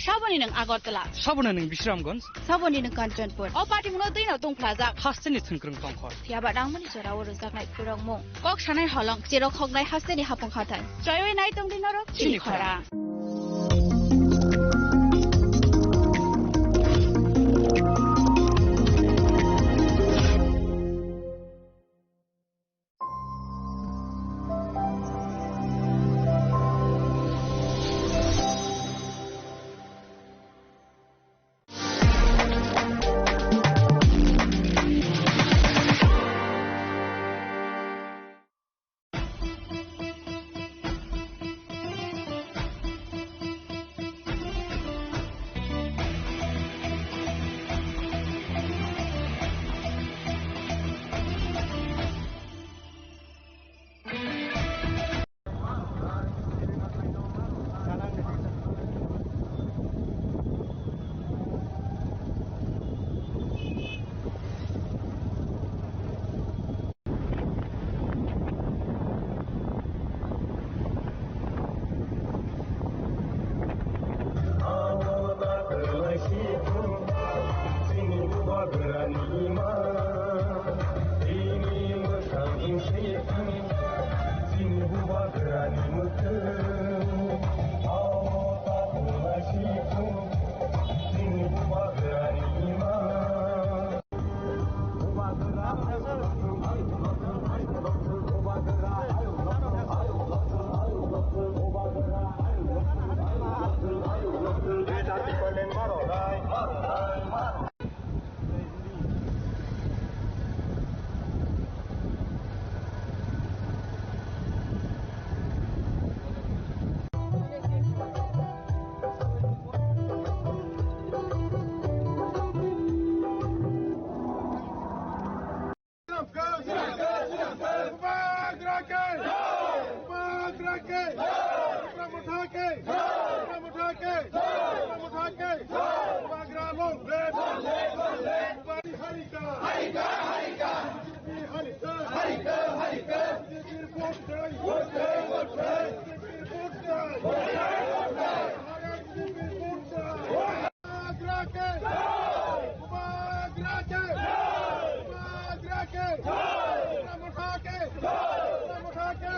Saboni nwng Agartala. Saboni nwng Bisramganj. Saboni nwng Kanchanpur. O party mungno twi no tongphlajak. Hasteni thwngkwrwng tongkhor. Phiya ba nangmani jorao rwjaknai khurokmung. Kok sanai holong, cherok hoknai hasteni hapung hathai. Choiwi nai tongdi norok chini khorang. Bubagra ke! Bubagra ke! Bubagra motha ke! Bubagra motha ke! Bubagra motha ke! Bubagra long live! Bubagra harika! Harika! Harika! Harika! Harika! Vote dai! Vote dai! Vote dai! Vote dai! Vote dai! Vote dai! Bubagra ke! Bubagra ke! Bubagra ke! Bubagra motha ke! Bubagra motha ke!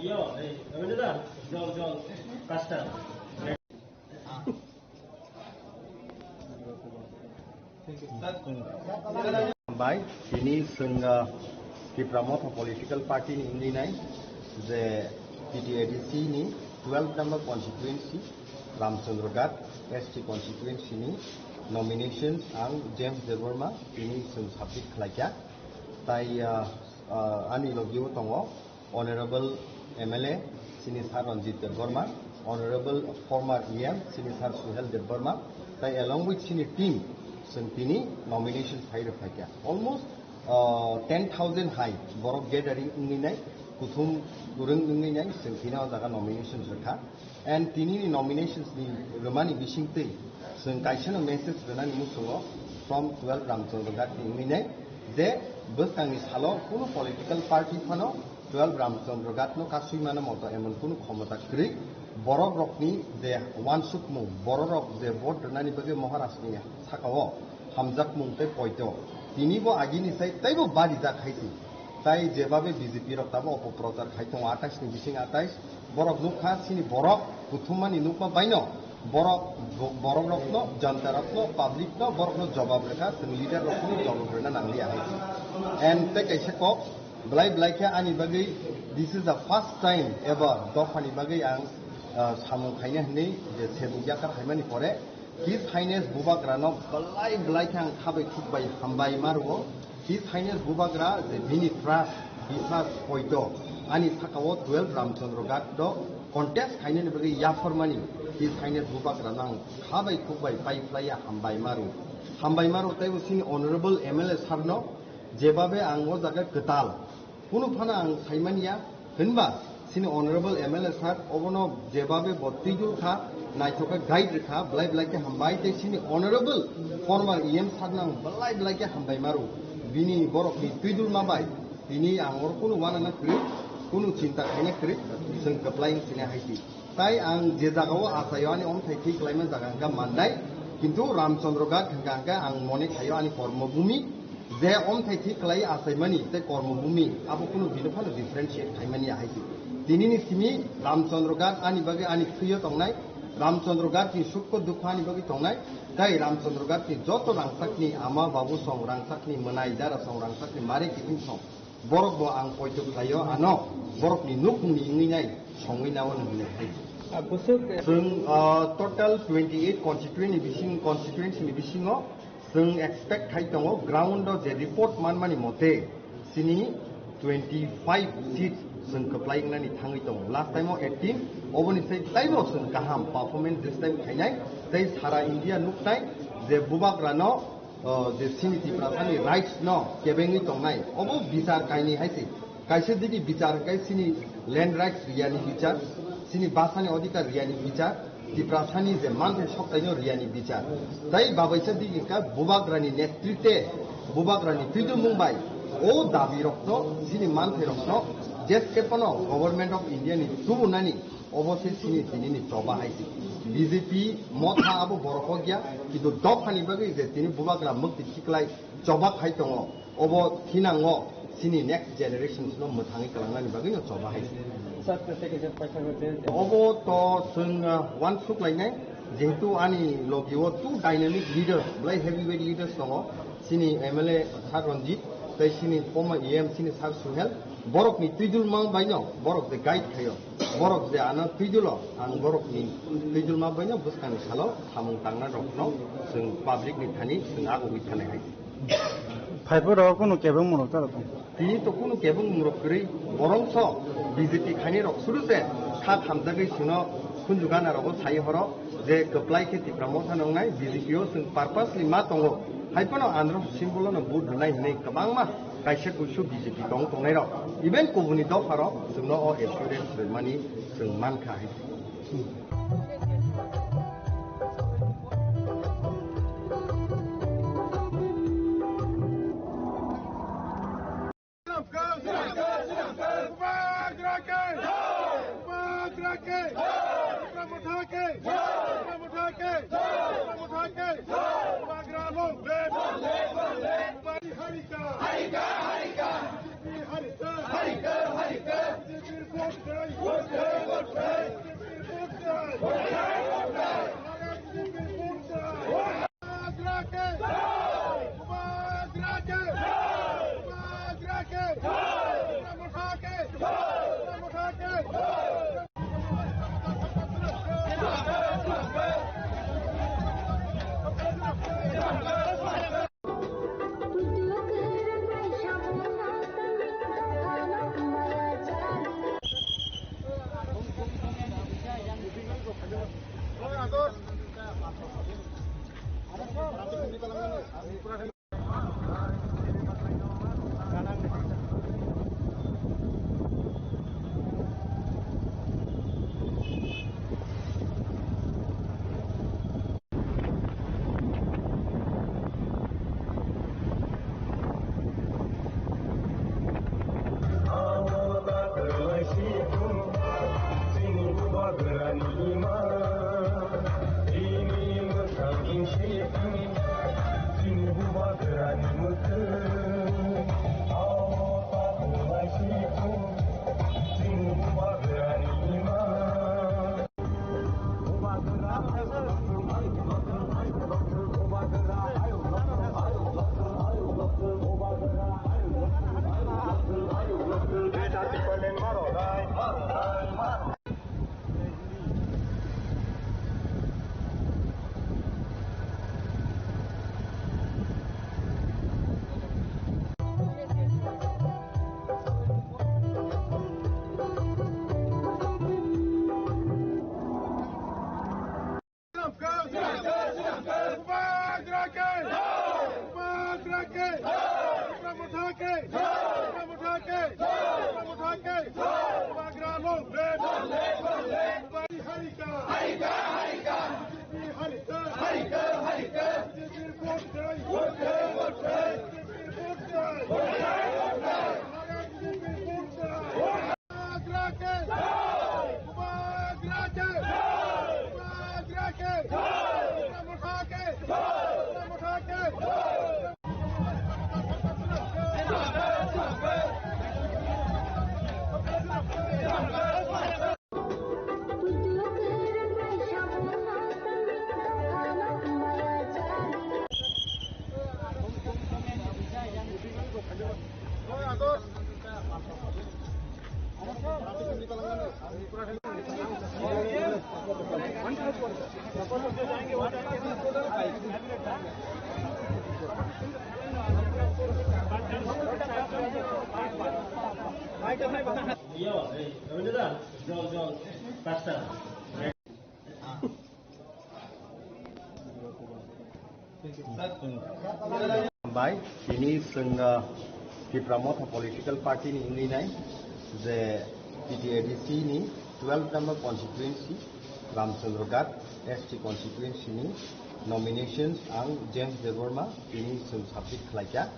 Yo, eh, Ravindranath, jol, jol, custom. Bai, tini chwng, uh, Tipra Motha Political Party ni wngwi nai je T T A D C ni twelve number constituency, Ramchandra Ghat S T constituency ni nominations ang James Debbarma tini chwng submit khlaikha. Tai, uh, uh, ani logio tongo Honorable M L A, sini Sir Ranjit Debbarma, Honorable former E M, sini Sir Suhel Debbarma, tai along with sini team, chwng tini nomination file rwphaikha. Almost, uh, ten thousand hai borok gathering wngwi nai, kuthum kwrwng wngwi nai, chwng tini o jaga nomination rwkha. And tini ni nominations ni rwmani bisingtwi chwng kaisa no message rwnani muchungo from twelve Ramchandra Ghat ni wngwi nai je bwskangni salo kunu political party phano twelve Ramchandra Ghat no kasui mano moto emon kunu khomota kwrwi. Borok rokni je wansukmung, borok rok je vote rwnani bagwi Maharaj ni sakao hamjakmung tei poito, tini bo agini sai teibo barijak hai se. Tai jebabe B J P rok tabo opoprochar khai tongo, atais ni bising atais. Borok nukha, sini borok kuthumani nukma baino borok, bo-, borok rokno, janta rokno, public no borokno jobab rwkha, chwng leader rokno jobab rwna nangliya hai se. And tei kaisa kok, belai belai khe ani bagwi, this is the first time ever dophani bagwi ang, ah, samung khaina hinwi je sebuk yakar phaimani pore, His Highness Bubagrano belai belai khe ang khabai khukbai hambai ma rwo. His Highness Bubagra je bini trust, biswas poito, Ani saka o twelve Ramchandra Ghat do contest khainani bagwi yaphormani, tei khaina bubagra nang kha bai khuk bai pai phlaiya hambai maru. Hambai maru tei bo sini honorable M L A sir no jebabe ang o jaga kwtal. Kunu phano ang saimanya, hinba sini honorable M L A sir obono jebabe bo twijul kha, naithok khe guide rwkha, belai belai khe hambai, tei sini honorable former E M sir nang belai belai khe hambai maru. Bini borokni twijulma bai tini ang oro kunu wanana kwrwi, kunu chinta khaina kwrwi, chwng kwplai wng sini hai si. Tai ang je jagao achaio ani omthai thwi kwlaima jaga hwnkha Mandai, kintu Ramchandra Ghat hwnkha hwnkhe ang mone khaio ani kormo bumi, je omthai thwi kwlai achaimani tei kormo bumi abo kunu bini phano differentiate khaimani ahai se. Tinini simi Ramchandra Ghat ani bagwi ani thwio tongnai, Ramchandra Ghat ni sukho dukho ani bagwi tongnai, tei Ramchandra Ghat ni joto rangchakni ama babu song, rangchakni mwnai dara song, rangchakni mare kiting song, borok bo ang poito khlaio, ano borokni nukhungni wngwi nai songwi nao hwnwi hai. Ah, bwswk, eh, Chwng, ah, total twenty eight constituency ni bising, constituency ni bisingo chwng expect khai tongo, ground o je report manmani mote chini twenty five seat chwng kwplai wngnani thangwi tongo. Last time o eighteen, oboni sai taibo chwng kaham performance this time khainai, tei sara India nuknai je bubagrano o, je chini Tiprasani rights no kebengwi tongnai, obo bichar kainwi hai se. Kaisa digi bichar hwnkhe chini land rights riyani bichar, chini basani odhikar riyani bichar, Tiprasani je manthai soktaino riyani bichar. Tai babaisa digi hwnkha bubagrani netritwe, bubagrani twijulmung bai o dabi rokno, chini manthai rokno jeske phano Government of India ni tubunani Obo se chini tinini choba hai se. B J P motha abo borok kok ya, kintu dophani bagwi je tini bubagra mukti khiklai choba khai tongo, obo thinango chini next generations no mwthangwi kwlangnani bagwi no choba hai se. Sir, tei kaisa paisa hwnkhe Obo to chwng, uh, uansuk lainai, jehetu ani logi o two dynamic leader, belai heavyweight leaders tongo, chini M L A Sir Ranjit, tei chini former E M chini Sir Suhel, borokni twijulma baino borok je guide khaio. Borok je ano twijulo, ang borokni twijulma baino bwskangni salo samung tangnai rokno chwng public ni thani chwng agugwi thanai hai. Phaiphuru kunu kebeng murok ta rok. Tini to kunu kebeng murok kwrwi, borongso B J P khainai rok suru se kha thamjagwi chwngno khunju gana rogo sai horo je kwplai khe Tipra Motha no wngnai, B J P o chwng purposely ma tongo. Hai phano andro symbol no vote rwnai hinwi kwbangma kaisa kuisu B J P tong tongnai rok, even kubuni dopha rok chwngno o assurance rwmani chwng mankha hai. Bubagra long live! Harika! Harika! Harika! B J P harika! Harika! Harika! B J P vote jai! Vote jai! B J P vote jai! Vote jai! Vote jai! Bubagra ke! Bubagra ke! Bubagra ke! Bubagra ke! Yo, eh, Rabindra da, jol, jol, pastor. Bai, tini chwng, ah, Tipra Motha Political Party ni wngwi nai je T T A D C ni twelve number constituency Ramchandra Ghat S T constituency ni nominations ang James Debbarma tini chwng submit khlaikha.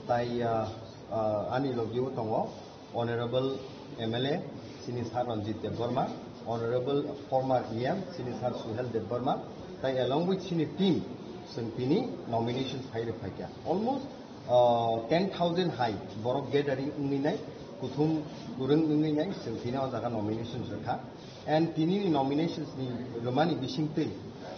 Tai, ah, ah, ani logio tongo Honorable M L A, sini Sir Ranjit Debbarma, Honorable former E M, sini Sir Suhel Debbarma, tai along with sini team, chwng tini nomination file rwphaikha. Almost, uh, ten thousand hai borok gathering wngwi nai, kuthum kwrwng wngwi nai, chwng tini o jaga nomination rwkha. And tini ni nominations ni rwmani bisingtwi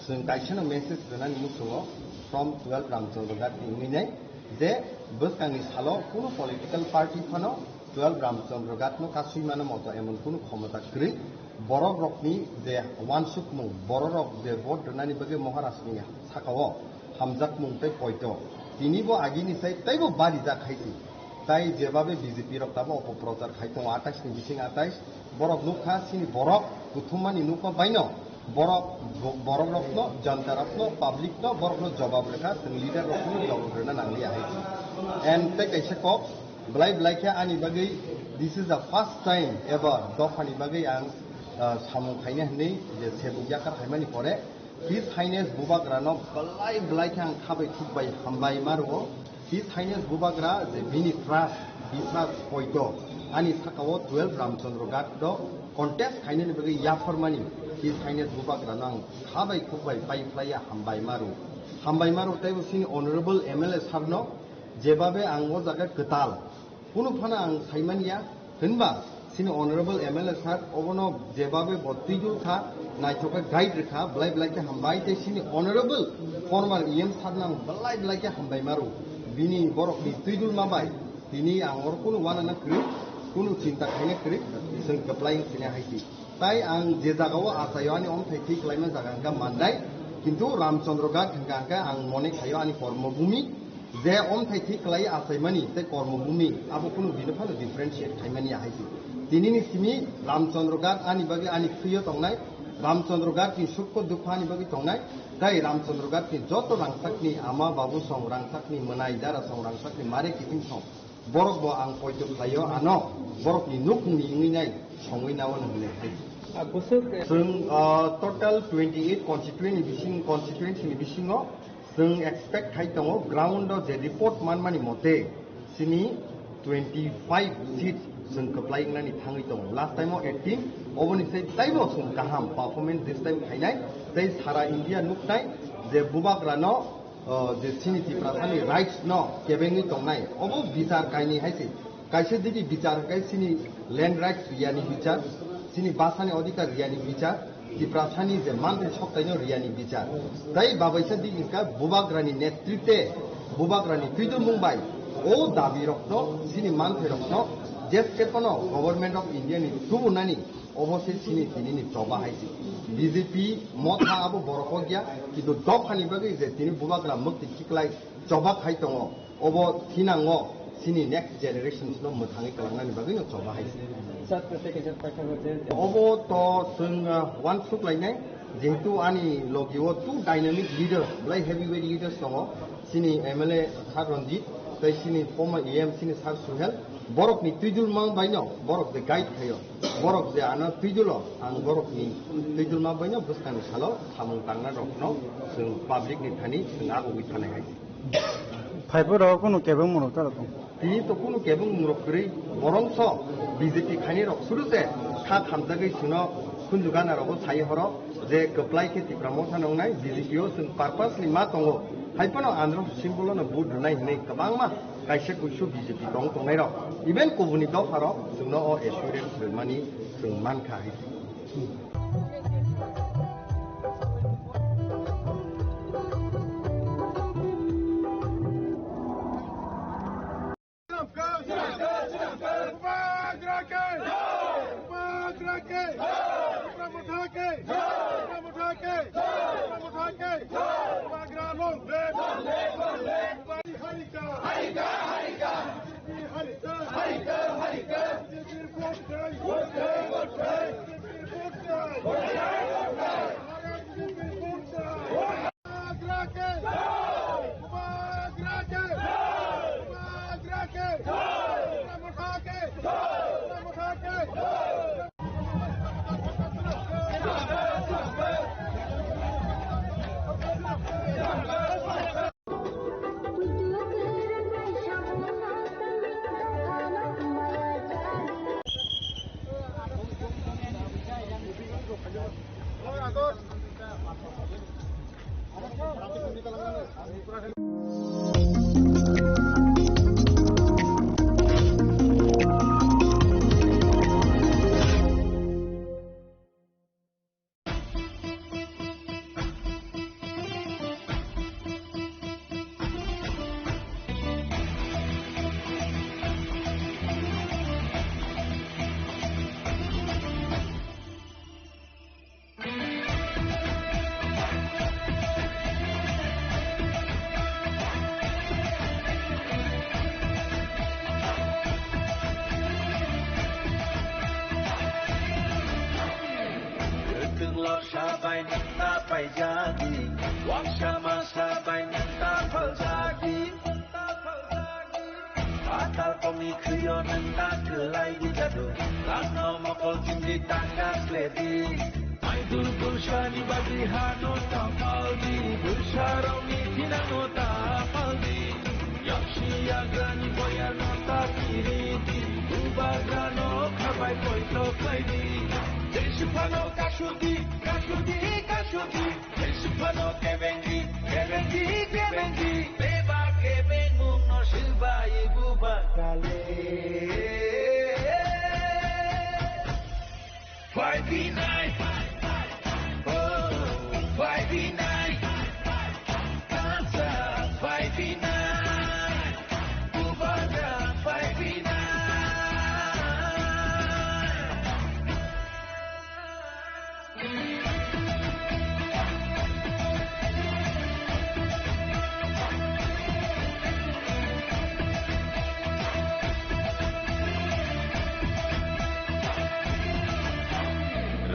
chwng kaisa no message rwnani muchungo from twelve Ramchandra Ghat ni wngwi nai je bwskangni salo kunu political party phano twelve Ramchandra Ghat no kasui mano moto emon kunu khomota kwrwi. Borok rokni je wansukmung, borok rok je vote rwnani bagwi Maharaj ni sakao hamjakmung tei poito, tini bo agini sai teibo barijak hai se. Tai jebabe B J P rok tabo opoprochar khai tongo, atais ni bising atais. Borok nukha, sini borok kuthumani nukma baino borok, bo-, borok rokno, janta rokno, public no, borokno jobab rwkha, chwng leader rokno jobab rwna nangliya hai se. And tei kaisa kok, belai belai khe ani bagwi, this is the first time ever dophani bagwi ang, ah, samung khaina hinwi je sebuk yakar khaimani pore, His Highness Bubagrano belai belai khe ang kha bai khuk bai hambai ma rwo. His Highness Bubagra je bini trust, biswas, poito ani saka o twelve Ramchandra Ghat do contest khainani bagwi yapharmani His Highness Bubagrano ang kha bai khuk bai pai phlaiya hambai ma rwo. Hambai ma rwo teibo chini Honorable M L A sir no jebabe ang o jaga kwtal Kunu phano ang saimanya, hinba sini Honorable M L A sir, obono jebabe bo twijul kha, naithok khe guide rwkha, belai belai khe hambai, tei sini Honorable former E M sir no ang belai belai khe hambai ma rwo. Bini borokni twijulma bai tini ang oro kunu uanana kwrwi, kunu chinta khaina kwrwi, chwng kwplai wng thangna hai se. Tai ang je jagao achaio ani omthai thwi kwlaima jaga hwnkha Mandai, kintu Ramchandra Ghat hwnkha hwnkhe ang mone khaio ani kormo bhumi, je omthai thwi kwlai achaimani tei kormo bhumi abo kunu bini phano differentiate khaimani ahai se. Tinini simi Ramchandra Ghat ani bagwi ani thwio tongnai, Ramchandra Ghat ni sukho dukho ani bagwi tongnai, tai Ramchandra Ghat ni joto rangchakni ama babu song rangchakni mwnai dara song rangchakni mare kiting song. Borok bo ang poito khlaio ano, borokni nukhungni wngwi nai songwi nao hwnwi hai. Ah, busuk, eh, Chwng, ah, total twenty eight constituency ni bising, constituency ni bisingo chwng expect khai tongo ground o je report manmani mote chini twenty five seat chwng kwplai wngnani thangwi tongo. Last time o eighteen, oboni sai taibo chwng kaham performance this time khainai, tei sara India nuknai je Bubagrano o, je chini Tiprasani rights no kebengwi tongnai, obo bichar kainwi hai se. Kaisa digi bichar hwnkhe chini land rights riyani bichar, chini bhasani odhikar riyani bichar, Tiprasani je manthai soktaino riyani bichar. Tai babaisa digi hwnkha Bubagrani netritwe, Bubagrani twijulmung bai o dabi rokno, chini manthai rokno, jeske phano Government of India ni tubunani Obo se chini tini ni choba hai se. B J P motha abo borok o ya, kintu dophani bagwi je tini Bubagra mukti kiklai choba khai tongo, obo thinango chini next generations no mwthangwi kwlangnani bagwi no choba hai se. Sir, tei kaisa paithago je Obo to chwng, uh, uansuk lainai, jehetu ani logi o two dynamic leaders, belai heavyweight leaders tongo, chini M L A Sir Ranjit, tei chini former E M chini Sir Suhel, Borokni twijulma baino borok je guide khaio, borok je ano twijulo, ang borokni twijulma baino bwskangni salo samung tangnai rokno chwng public ni thani chwng agugwi thanai hai. Phaiphuru kunu kebeng mwnok tara tong. Tini to kunu kebeng mwnok kwrwi, borongso B J P khainai rok suru se kha khamjagwi chwngno khunju gana rogo sai horo je kwplai khe Tipra Motha nongnai B J P o chwng purposely ma tongo. Hai phano Andhra Simbulo no vote rwnai hinwi kwbangma kaisa kuisu B J P tong tongnai rok. Even kubuni dopha rok chwngno o assurance rwmani chwng mankha hai. Kwthwng lorsa bai nwng ta paijadi, waksa masa bai nwng ta phaljadi. Patal kokni khwio nwng ta kwlai di jadu, rangno mokol chindi ta kha khledi. Maidul bwsani bagwi hano ta paldi, bwsarokni thinangno ta paldi. Yaksi yagrani boyarno ta kiridi, bubagrano khabai poito khlaidi. Jesu phano kasudi, kasudi, kasudi. Jesu phano kebengi, kebengi, kebengi. Beba kebengmungno swbai bubagrale. Phaiphinai, oh, phaiphinai, kansa phaiphinai, bubagra phaiphinai.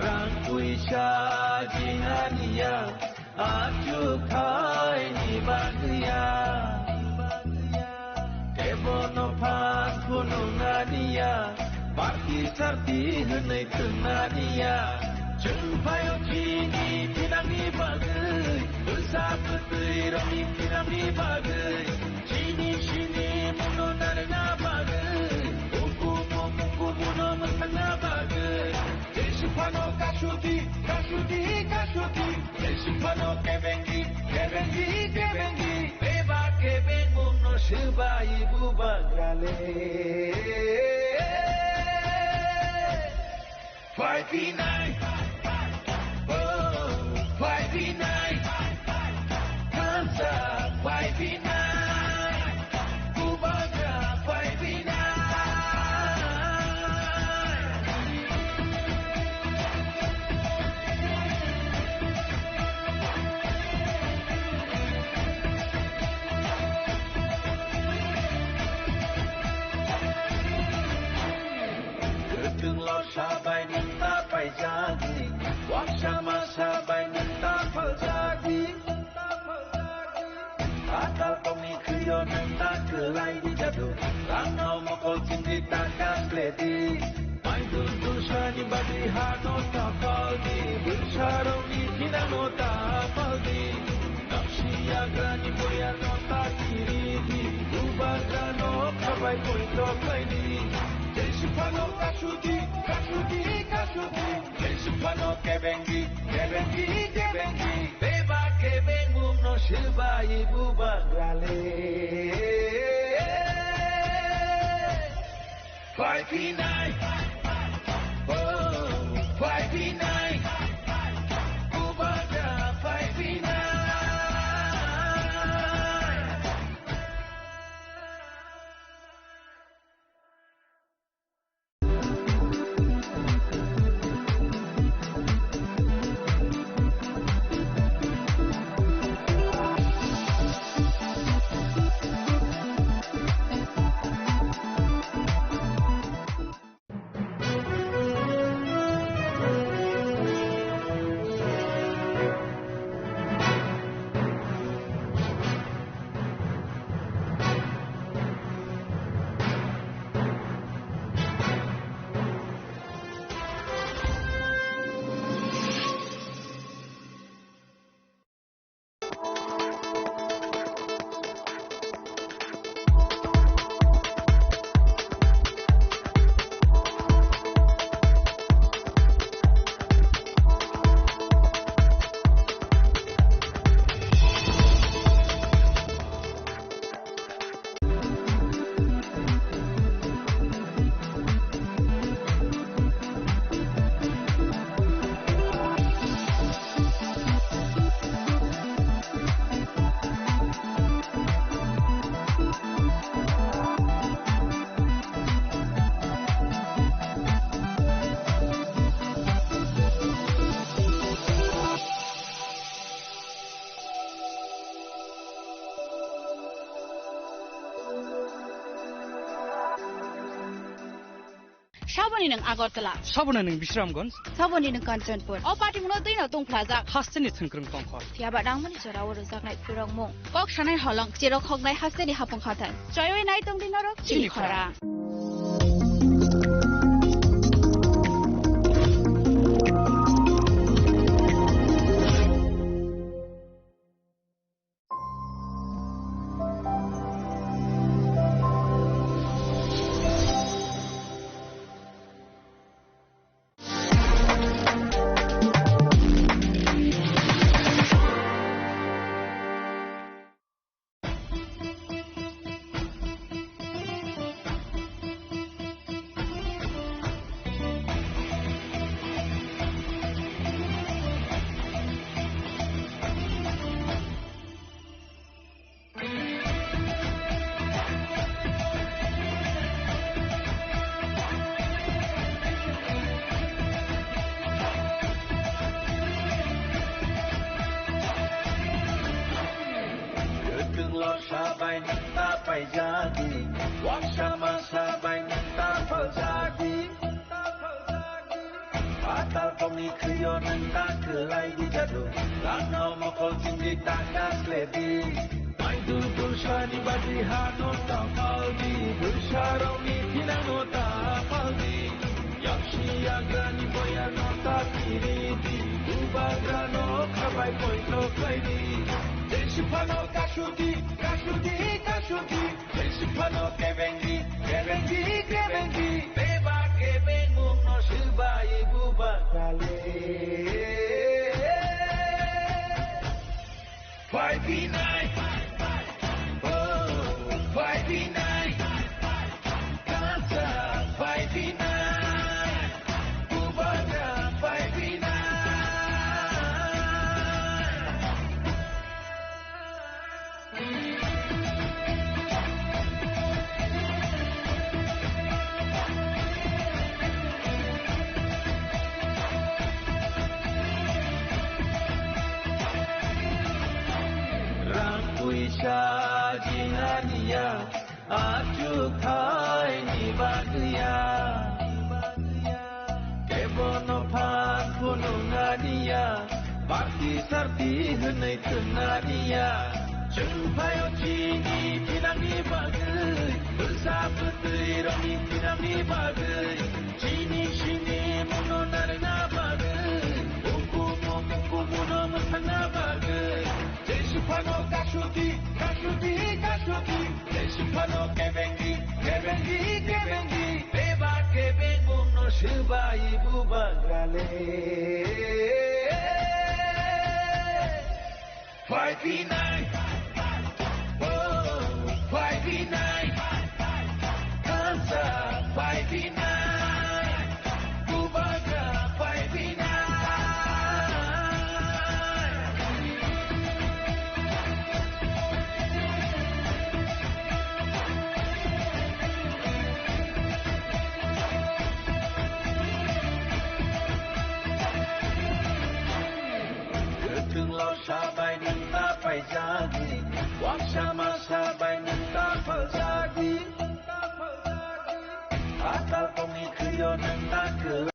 Rang puisa jinganiya, achuk khaini bagwiya. Tebono phan phunuknaniya, party sarti hwnwi thwngnaniya. Chwng phaio chini thinangni bagwi, bwsa bwtwi rokni thinangni bagwi, chini sini muno narwkna bagwi, ukumu mukumu no mwthangna bagwi. Jesu phano kasudi, kasudi, kasudi. Jesu phano kebengi, kebengi, kebengi. Beba kebengmungno swbai bubagrale. Phaiphinai, oh, phaiphinai. Kansa phaiphinai. Bubagra phaiphinai. Kwthwng lorsa bai nwng ta paijadi, waksa masa bai nwng ta phaljadi. Patal kokni khwio nwng ta kwlai di jadu, rangno mokol Chingri taka pledi, maidul dusani badi hano tapaldi, bwsarokni thinano tapaldi, napsi yagrani boyarno takiridi, bubagrano khabai poito khlaidi, jesiphano kasudi, kasudi, kasudi, jesiphano kebengi, kebengi, kebengi, beba kebengmungno silbai bubagrale. Fight tonight. Oh, fight tonight. Bubagra fight tonight. Saboni nwng Agartala. Saboni nwng Bisramganj. Saboni nwng Kanchanpur. O patimungno twino tungphlajak. Hasteni thwngkwrwng tongkhor. Phiya ba nangmani jorao rwjaknai phirokmung. Kok sanai holong, cherok hoknai hasteni hapung hathai. Choiwi nai tongdi norok chini chini khorang. Khorang. Kwthwng lorsa bai nwng ta paijadi, waksa masa bai nwng ta phaljadi. Patal kokni khwio nwng ta kwlai di jadu, langno mokol chingdi ta kasledi. Maidul dulsani badi hano ta paldi, bwsarokni thinangno ta paldi. Yaksi yagrani boyarno ta kiridi, bubagrano khabai poito khlaidi. Jesiphano kasudi, kasudi, kasudi. Jesiphano kebengi, kebengi, kebengi. Beba kebengmungno silbai bubagrale. Fight tonight. Oh, fight tonight. Kacha fight tonight. Bubagra fight tonight. Rang puisa jinganiya, achuk thaini bagwiya. Kebono phan phunuknaniya, party sarti hwnwi thwngna niya. Chwng phaio chini thinangni bagwi, Bwsa bwtwi rokni twirangni bagwi, chini sini muno narwkna bagwi, ukumu mukumuno mwsakna bagwi, jeswk phano kasuti, kasuti, kasuti, jeswk phano kebengi, kebengi, kebengi, bebak kebengungno swbai bubagrale. Five v nine. Oh, five v nine. Hansa five v nine. Bubagra five v nine. Kwthwnglo sabai nwng ta paijagwi, waksa masa bai nwng ta phaljagwi. Atal tongni khwio nwng ta kwlai.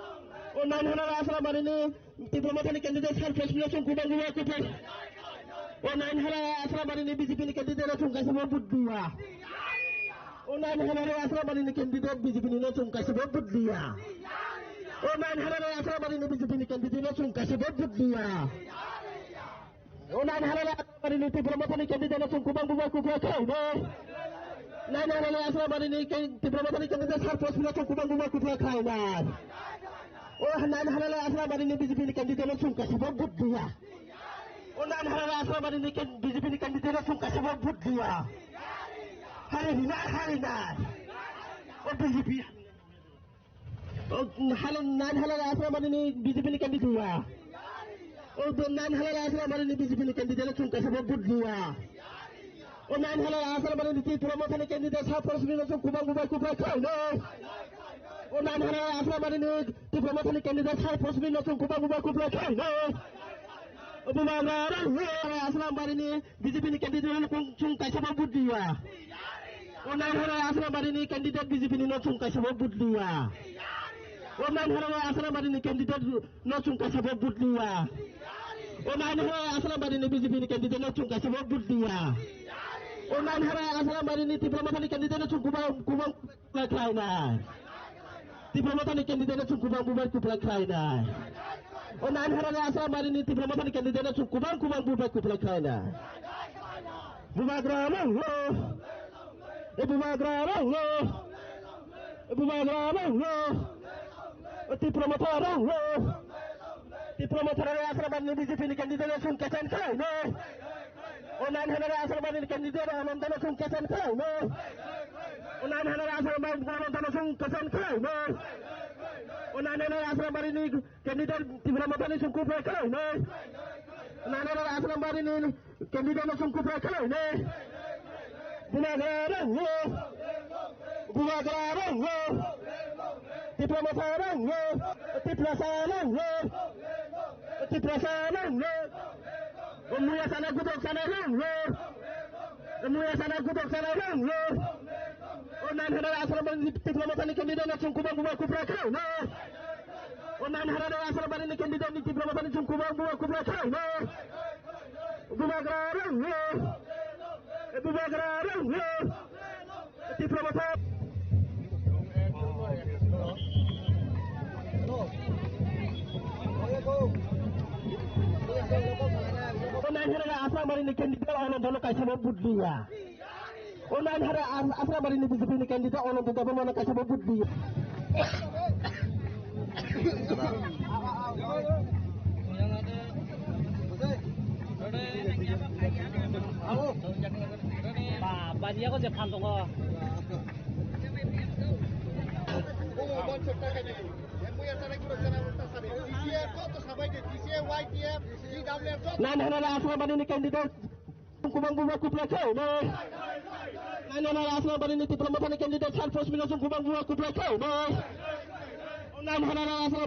O nine hundred Asra barini Tipra Mothani candidate sir Presbyterian chwng kubang kubang kuphai. O nine hundred Asra barini B J P ni candidate chwng kaisa bo vote diya. O nine hundred Asra barini candidate B J P ni no chwng kaisa bo vote diya. O nine hundred Asra barini B J P ni candidate no chwng kaisa bo vote diya. O nine hundred Asra barini Tipra Mothani candidate no chwng kubang kubang kuphai khlainai. Nine hundred Asra barini can-, Tipra Mothani candidate sir Presbyterian chwng kubang kubang kuphai khlainai. O nine hundred Asra barini B J P ni candidate no chwng kaisa bo vote diya. O nine hundred Asra barini can-, B J P ni candidate no chwng kaisa bo vote diya. Hari hinai, hari hinai. O B J P. O halo nine hundred Asra barini B J P ni candidate diya. O nine hundred Asra barini B J P ni candidate no chwng kaisa bo vote diya. O nine hundred Asra barini Tipra Mothani candidate sir Presbyterian no chwng kubang kubang kuphai khlainai. O nine hundred Asra barini Tipra Mothani candidate sir Presbyterian no chwng kubang kubang kuphai khlainai. O bubagra rang Asra barini B J P ni candidate no chwng kaisa bo vote diya. O nine hundred Asra barini candidate B J P ni no chwng kaisa bo vote diya. O nine hundred Asra barini candidate no chwng kaisa bo vote diya. O nine hundred Asra barini B J P ni candidate no chwng kaisa bo vote diya. O nine hundred Asra barini Tipra Mothani candidate no chwng kubang kubang kuphai khlainai. Tipra Mothani candidate no chwng kubang bubai kuphai khlainai. O nine hundred Asra barini Tipra Mothani candidate no chwng kubang kubang bubai kuphai khlainai. Bubagra rang lo. E bubagra rang lo. E bubagra rang lo. E Tipra Motha rang lo. Tipra Motha rang Asra barini B J P ni candidate no chwng kechen khlainai. O nine hundred Asra barini candidate Ananta no chwng kechen khlainai. O nine hundred Asra barini Ananta no chwng kechen khlainai. O nine hundred Asra barini candidate Tipra Mothani chwng kuphai khlainai. O nine hundred Asra barini candidate no chwng kuphai khlainai. Bubagra rang lo. Bubagra rang lo. Tipra Motha rang lo. Tiprasa rang lo. Tiprasa rang lo. O muya sana gutok sana rang lo. O muya sana gutok sana rang lo. O nine hundred Asra barini Tipra Mothani candidate no chwng kubang kubang kuphai khlainai. O nine hundred Asra barini candidate ni Tipra Mothani chwng kubang kubang kuphai khlainai. Bubagra rang lo. Bubagra rang lo. Tipra Motha. O nine hundred Asra barini candidate Ananta no kaisa bo vote diya. O nine hundred Asra barini B J P ni candidate Ananta Debbarma no kaisa bo vote diya. Ba, ba, dia ko je phan tongo. Nine hundred Asra barini candidate. Kubang bubai kuplai khlainai. Nine hundred Asra barini Tipra Mothani candidate sir Prasmina Song kubang bubai kuplai khlainai. Nine hundred Asra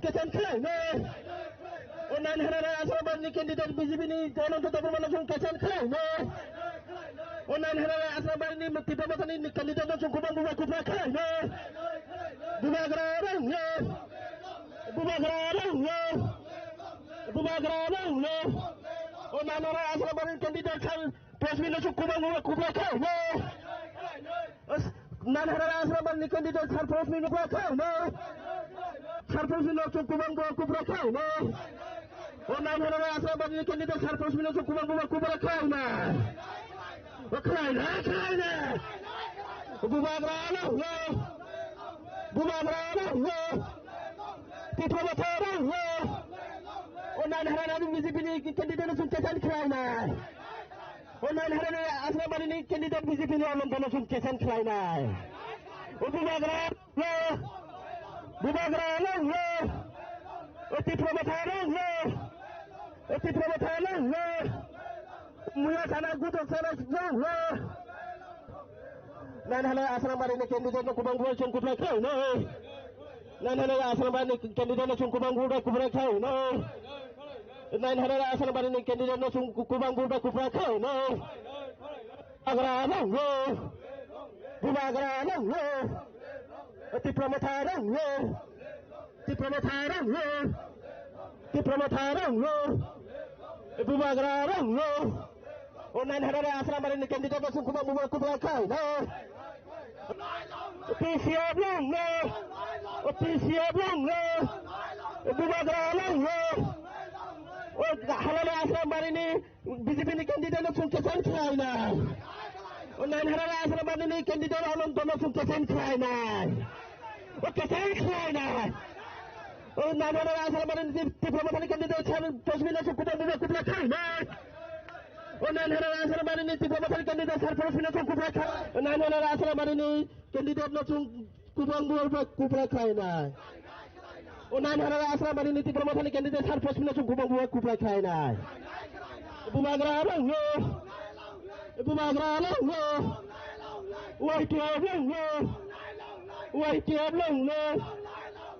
Kesan khlainai. O nine hundred Asrambari ni candidate B J P ni Ananta Debbarma no chwng kesan khlainai. O nine hundred Asrambari ni Tipra Motha ni candidate no chwng kubang bubagra kubra khlainai. Bubagra rang no. Bubagra rang no. Bubagra rang no. O nine hundred Asrambari ni candidate khan Prasmino chwng kubang bubagra kubra khlainai. Nine hundred Asrambari ni candidate Sir Prasmino kubra khlainai. Sir Prasmino chwng kubang bubagra kubra khlainai. O nine hundred Asrambari ni candidate Sir Prasmino chwng kubang bubagra kubra khlainai. O khlainai, khlainai. Bubagra rang no. Bubagra rang no. Tipra Motha rang no. O nine hundred B J P ni candidate no chwng kesan khlainai. O nine hundred Asrambari ni candidate B J P ni Ananta no chwng kesan khlainai. O bubagra no, bubagra no, o Tipra Motha no, o Tipra Motha no, muya sana gutok sana no. Nine hundred Asrambari ni candidate no kubang bubagra chwng kubra khlainai. Nine hundred Asrambari ni candidate no chwng kubang bubagra kubra khlainai. Nine hundred Asrambari ni candidate no chwng kubang bubagra kubra khlainai. Bubagra rang no. Bubagra rang no. Tipra Motha rang no. Tipra Motha rang no. Tipra Motha rang no. Bubagra rang no. O nine hundred Asrambari ni candidate no chwng kubang bubagra kubra khlainai. P C F rang no. O P C F rang no. Bubagra rang no. O halale Asrambari ni B J P ni candidate no chwng kesan khlainai. O nine hundred Asrambari ni candidate Ananta no chwng kesan khlainai. O kesan khlainai. O nine hundred Asrambari ni Tipra Motha ni candidate Sir Prasmino chwng kubang bubagra kubra khlainai. O nine hundred Asrambari ni Tipra Motha ni candidate Sir Prasmino chwng kubra khlainai. O nine hundred Asrambari ni candidate no chwng kubang bubagra kubra khlainai. O nine hundred Asrambari ni Tipra Motha ni candidate Sir Prasmino chwng kubang bubagra kubra khlainai. Bubagra rang no. Bubagra rang no. Y T F rang no. Y T F rang no.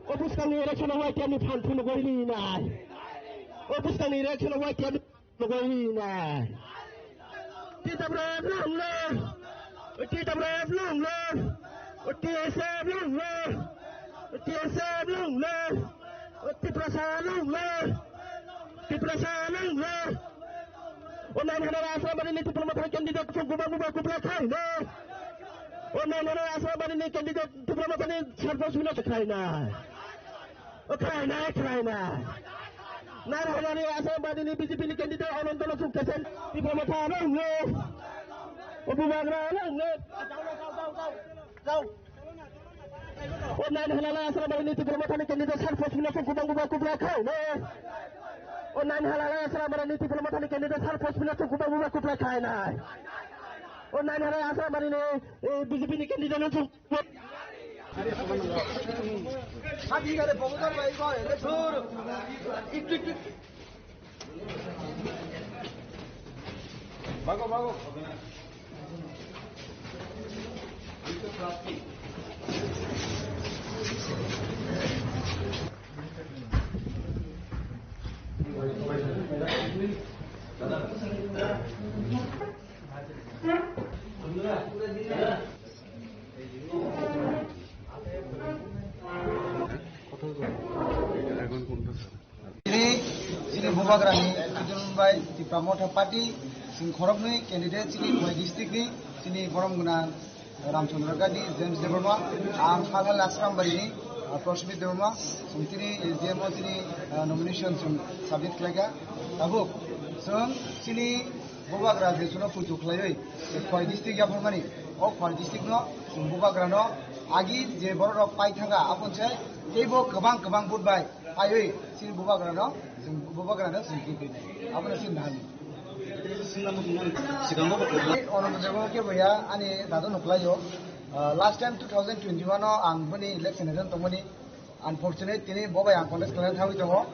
O bwskangni election o Y T F ni phan phunugwi rinai. O bwskangni election o Y T F ni Logoina. T W F long live. T W F long live. T S F long live. T S F long live. Tiprasa long live. Tiprasa long live. O nine hundred Asrambari ni Tipra Motha candidate chwng kubang kubang kubla khaina. O nine hundred Asrambari ni candidate Tipra Motha ni sarpo sumino khaina. O khlainai, khlainai. Narhayani Asrambari ni B J P ni candidate Ananto Losuk Kesen. Tipra Motha rang no. O Bubagra rang no. O nine halala Asrambari ni Tipra Motha ni candidate sar pochpino song kubang kubang kubla khaina. O nine halala Asrambari ni Tipra Motha ni candidate sar pochpino song kubang kubang kubla khaina. O nine halala Asrambari ni, eh, B J P ni candidate no song Chini, chini Bubagrani, Tipra Motha Party, chini khoroknwi candidate chini Khowai district ni, chini borom gwnang Ramchandra Gandhi, James Debbarma, ang Halhal Asrambari ni, ah, Prashmit Debbarma, chini G M o chini, ah, nomination chwng submit khlaikha. Tabuk, chwng chini Bubagra je chwngno puitu khlaiwi, je Khowai district yapharmani, o Khowai district no chwng Bubagra no agi je borok rok pai thangkha, aboni se teibo kwbang kwbang vote bai paiwi chini Bubagra no, chwng Bubagra no chwng jitinai. Abono chini nahani. Ono jagao kebo ya, ani dado nuklaio. Ah, last time two thousand twenty-one o ang boni election agent tongmani. Unfortunate, tini bo bai ang contest khlaina thangwi tongo.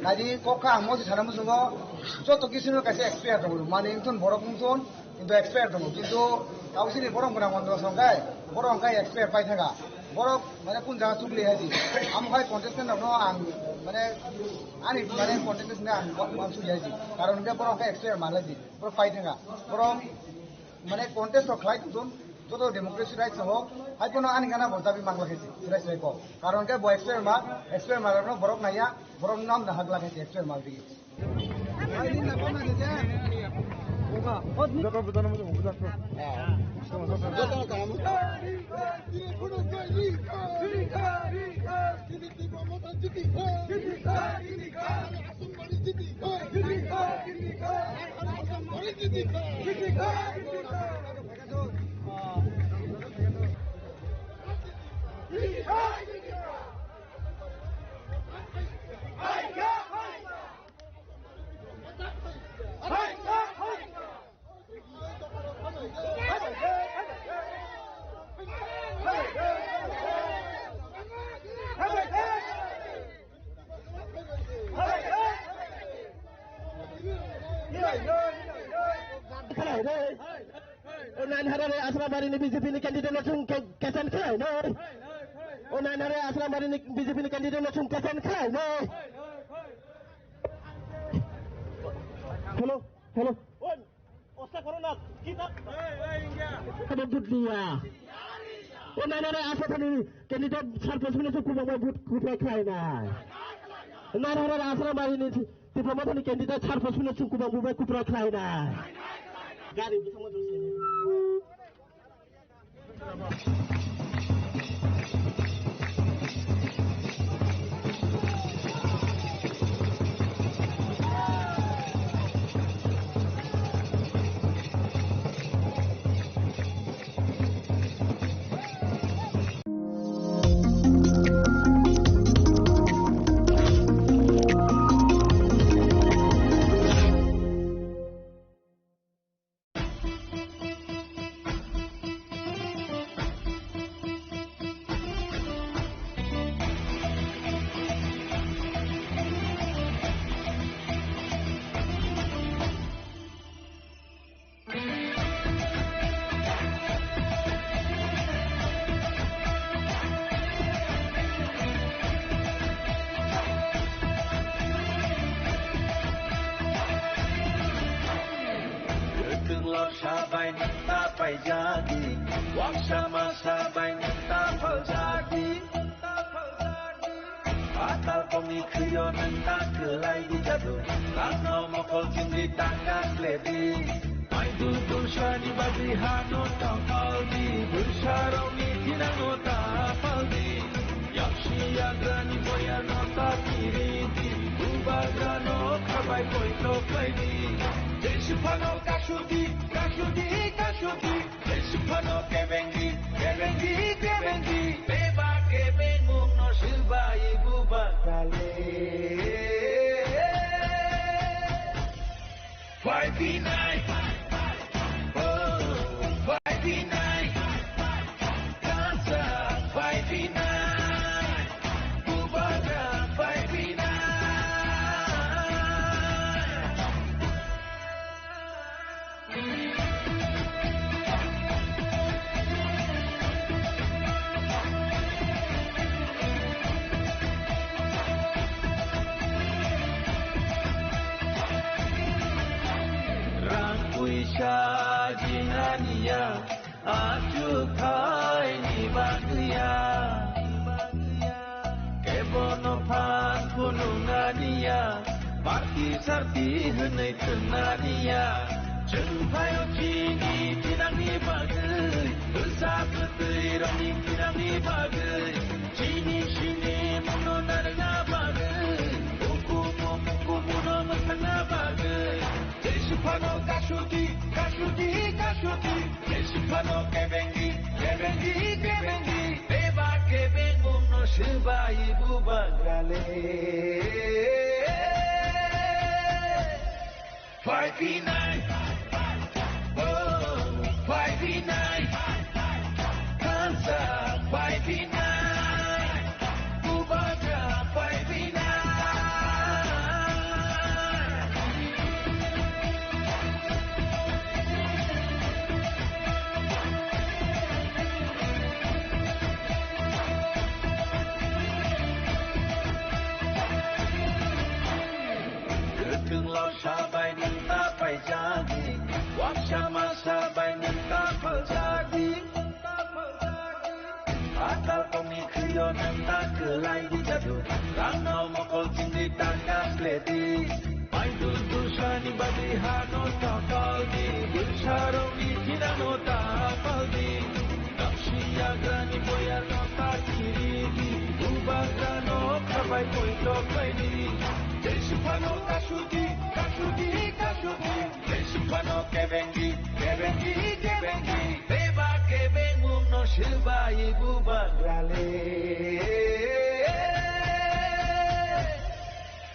Naidi kok kha ang mosi sana muchungo, joto kisu no kaisa expire tongo, mane wngthun borok wngthun, kintu expire tongo. Kintu kausini borok gwnang wngthung song khai, borok wngkhai expire pai thangkha. Borok mane kun jaga chukli haisi. Amo khai contestant rokno ang Mane, ani mane contest na ang ma-, mansuk ya ji. Karon ke borok ke extra mala ji. Borok pai thanga. Borok mane contest rok khlai tong joto democracy rights ho. Hai pono ani gana bo dabi mangla khe ji. Sirai sirai ko. Karon ke bo extra ma, extra ma rok no borok naya, borok nam na hagla khe ji extra ma ji. O nine hundred Asrambari ni B J P ni candidate no chwng ke-, kesen khlai no. O nine hundred Asrambari ni B J P ni candidate no chwng kesen khlai no. Hello, hello. Osta corona, kita. Kada vote liya. O nine hundred Asrambari ni candidate sar pos minute chwng kubang bai vote kutai khlai nai. Nine hundred Asrambari ni Tipra Mothani candidate sar pos minute chwng kubang bai kutai khlai nai. Gari bwsamo dosai. Kwthwng lorsa bai nwng ta paijadi, waksa masa bai nwng ta phaljadi. Atal kongni khwio nwng ta kwlai di jadu, langno mokol chingdi ta kasledi. Maidu dulsani bagwi hano ta paldi, bwsarokni thinangno ta paldi. Yaksi yagrani boyarno ta kiridi, bubagrano khabai poito khlaidi. Jeswk phano kasudi, kasudi, kasudi. Jeswk phano kebengdi, kebengdi, kebengdi. Bebak kebengmungno swbai bubagrale. Phaiphinai, oh, phaiphinai, kansa phaiphinai, bubagra phaiphinai. Rang puisa jinganiya, achukhaini bagwiya. Kebono phan phunuknaniya, party sarti hwnwi thwngnaniya. Chwng phaio chini thinangni bagwi, bwsa bwtwi rokni thinangni bagwi. Chini sini muno narwkna bagwi, ukumu mukumuno mwthangna bagwi. Jeswk phano kasudi, kasudi, kasudi. Jeswk phano kebengdi, kebengdi, kebengdi. Bebak kebengmungno swbai bubagrale. Phaiphinai, oh, phaiphinai. Kansa phaiphinai. Bubagra phaiphinai. Rangno mokol chingwi taka sledi. Maidu dusani bagwi hano tapaldi. Bwsarokni thinano tapaldi. Namsi yagrani boyarno takiridi. Bubagrano khabai poito khlaidi. Jesiphano kasudi, kasudi, kasudi. Jesiphano kebengi, kebengi, kebengi. Beba kebengmungno swbai bubagrale.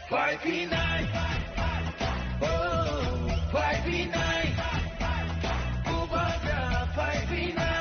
Phai phinai. Oh, phai phinai. Bubagra phai phinai.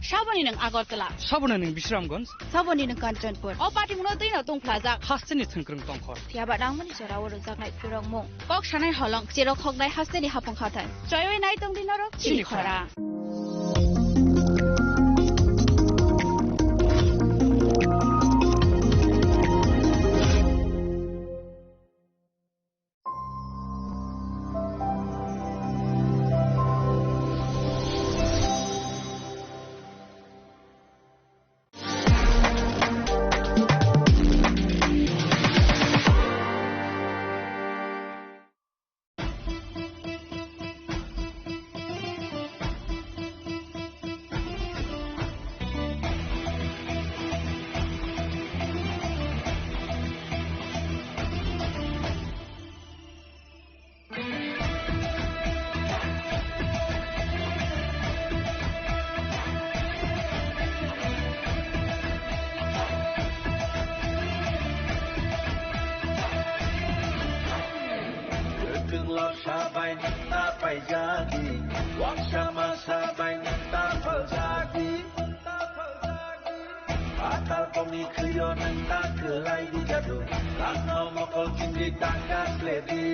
Saboni nwng Agartala. Saboni nwng Bisramganj. Saboni nwng Kanchanpur. O patimungno twino tungphlajak. Hasteni thwngkwrwng tongkhor. Phiyaba nangmani jorao rwjaknai phirokmung. Kok sanai holong, cherok hoknai hasteni hapung hathai. Choiwi nai tongdi norok chini khora. Kwthwng lorsa bai nwng ta paijadi, waksa masa bai nwng ta phaljadi. Atal kongni khwio nwng ta kwlai di jadu, rangno mokol chingwi taka sledi.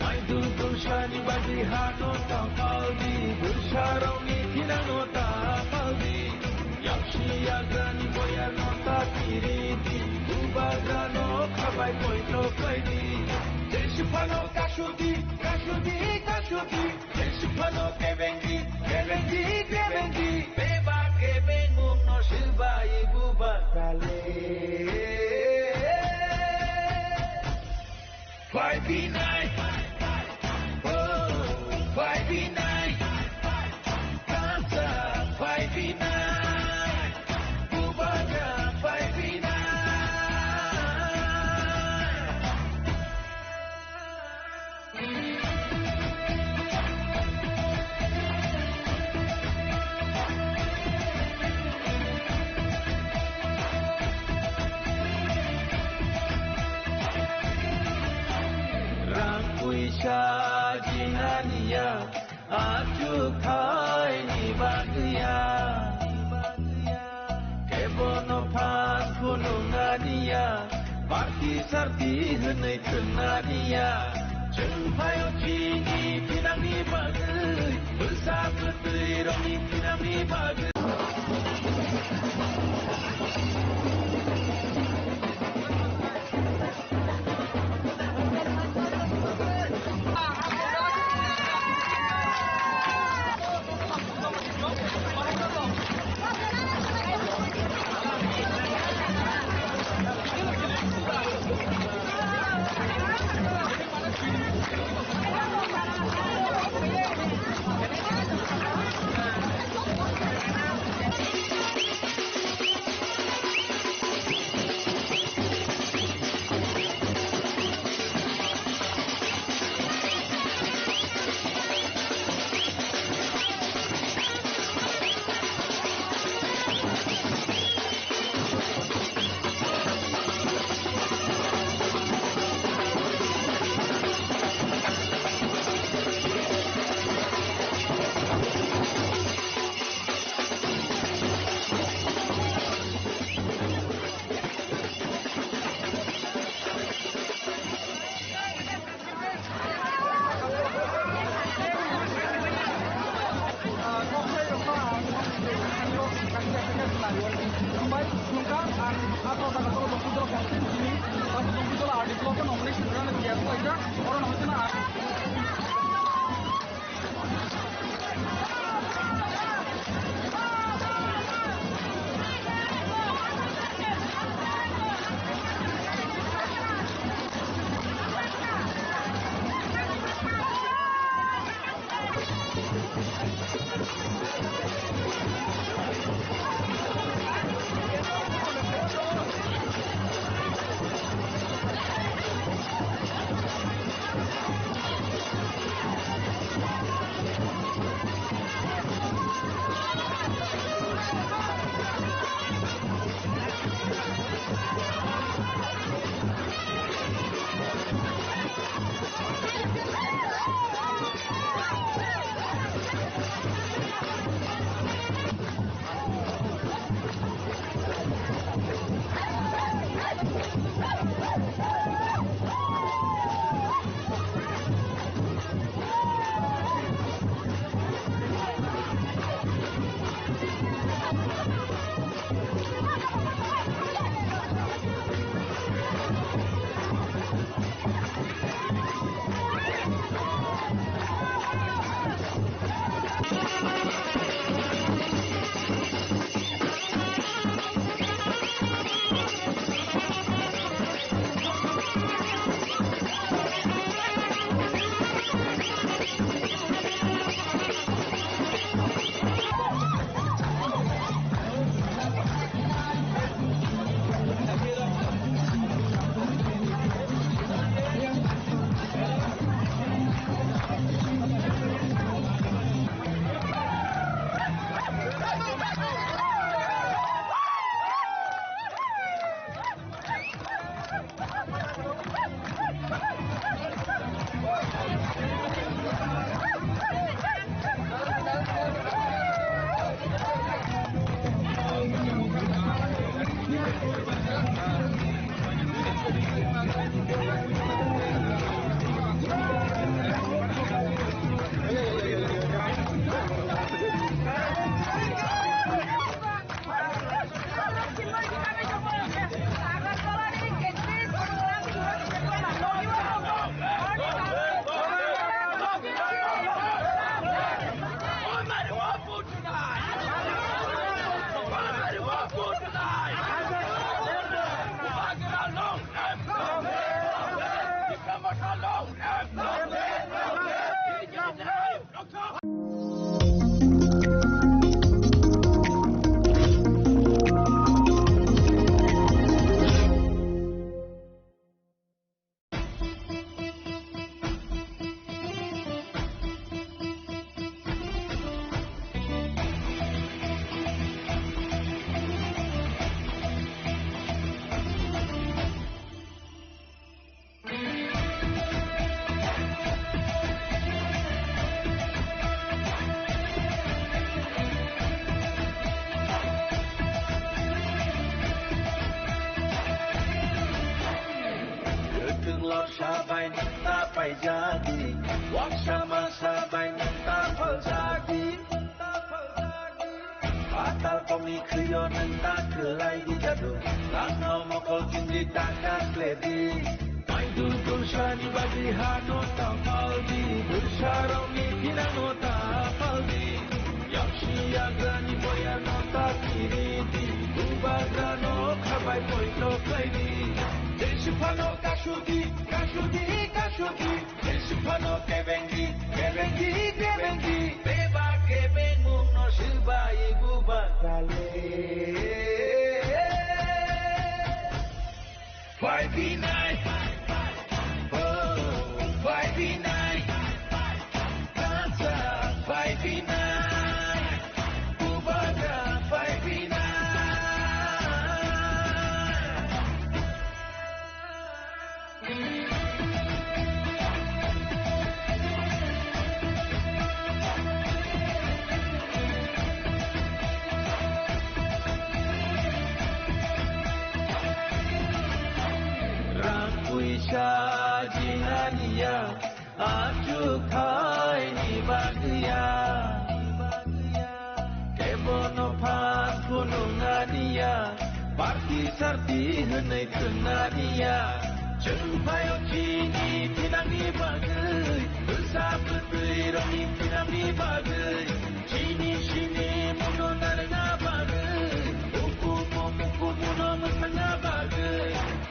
Maidu dusani bagwi hano tapaldi, bwsarokni thinano tapaldi. Yaksi yagrani boyarno ta kiridi, bubagrano khabai poito khlaidi. Jesiphano kasudi, kasudi, kasudi. Jesiphano kebengi, kebengi, kebengi. Beba kebengmungno swbai bubagrale. Phai phinai. Oh, phai phinai. Kansa phai phinai. Bubagra phai phinai. Rang puisa jinaniya, achuk thaini bagwiya. Kebono phan phunuknaniya, party sarti hwnwi thwngna niya. Chwng phaio chini thinangni bagwi, Kwthwng lorsa bai nwng ta paijadi, waksa masa bai nwng ta phaljak. Ni khwio nwng ta kwlai di jadu, langno mokol chindi ta kasledi. Maidul tulsani bagwi hano ta paldi, dulsarokni thinano ta paldi. Yaksi yagrani boyano ta kiridi, bubagrano khabai poito khlaidi. Jesiphano kasudi, kasudi, kasudi. Jesiphano kebengi, kebengi, kebengi. Beba kebengmungno swbai bubagrale. Five B nine. Oh, five B nine. Dansa five B nine. Bubagra five B nine. Rang puisa jinaniya, achuk thaini bagwiya. Kebono phan phunuknaniya, party sarti hwnwi thwngnaniya. Chwng phaio chini thinangni bagwi, bwsa bwtwi rokni thinangni bagwi. Chini simi muno narwkna bagwi, ukumu mukumuno mwsakna bagwi.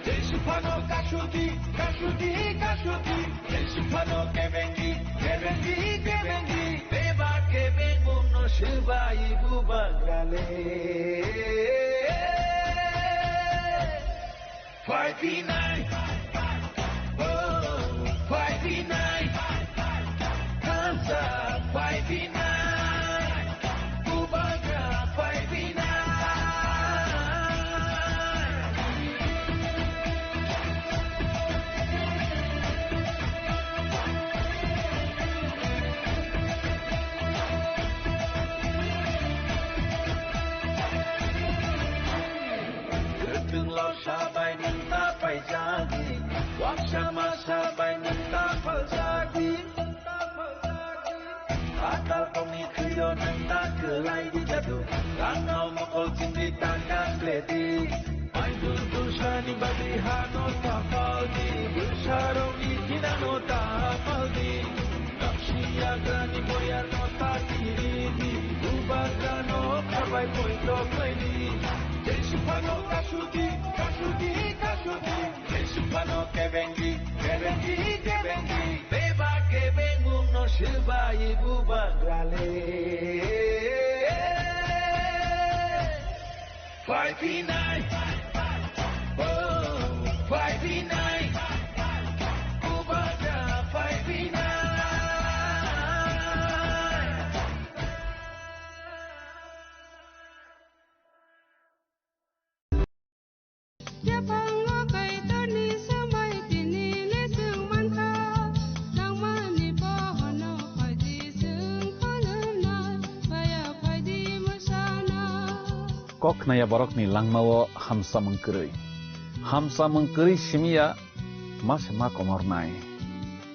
Jesiphano kasudi, kasudi, kasudi. Jesiphano kebengi, kebengi, kebengi. Beba kebengmungno swbai bubagrale. Five B nine. Oh, five B nine. Dansa five B nine. Bubagra five B nine. Kwthwng losa bai nwng ta paijadi, waksa masa bai nwng ta phaljadi. Atal kongni khwio nwng ta kwlai di jadu, rangno mokol chindi ta kasledi. Maidul tulsani bagwi hano ta paldi, bwsarokni thinano ta paldi. Yaksi yagrani boyano ta kiridi, bubagrano khabai poito khlaidi. Jesiphano kasudi, kasudi, kasudi. Jesiphano kebengi, kebengi, kebengi. Beba kebengmungno swbai bubagrale. Five B nine. Oh, five B nine. Bubagra five B nine. Yaphango Kaitorni swmai tini le chwng mankha, nangmani bohono phaidi chwng khulumnai, baya phaidi mwsana. Kok khnaya borokni langmao hamsamung kwrwi. Hamsamung kwrwi simiya ma se ma komornai.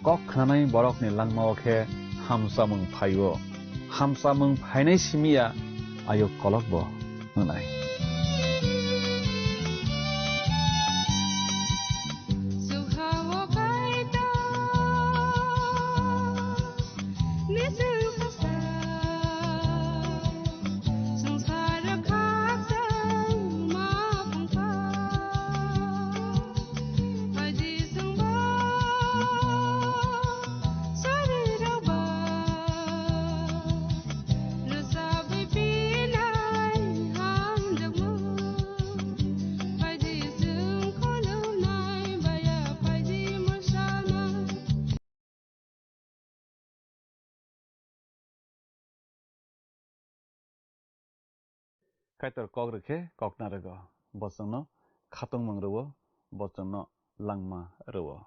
Kok khnanai borokni langmao khe hamsamung phaio. Hamsamung phainai simiya ayuk kolokbo hwnai. Kaitor kok rwkhe kok narwgo, bo chwngno khatungmung rwo, bo chwngno langma rwo.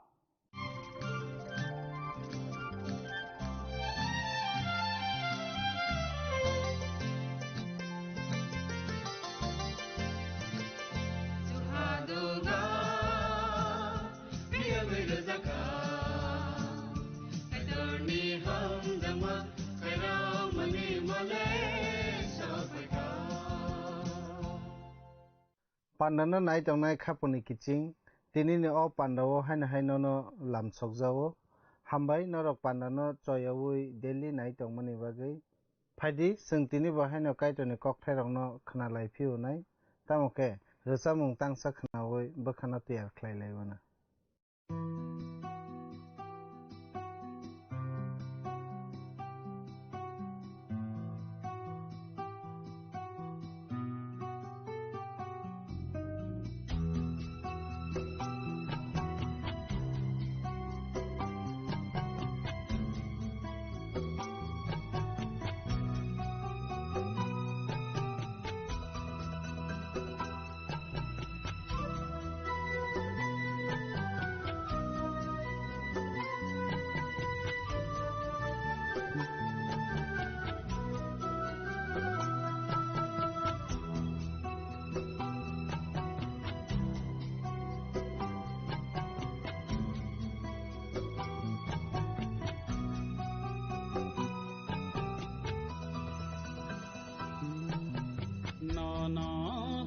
Pandano nai tongnai khaponi kiching, tinini o pandao haino hai nono lamsokjago. Hambai norok pandano choyaui daily nai tongmani bagwi. Phaidi, chwng tini bo haino Kaitorni kokthairokno khna lai phiyonai, tamo khe rwchapmung tangsa khnaui bwkhano tiyar khlai lai mano. Nono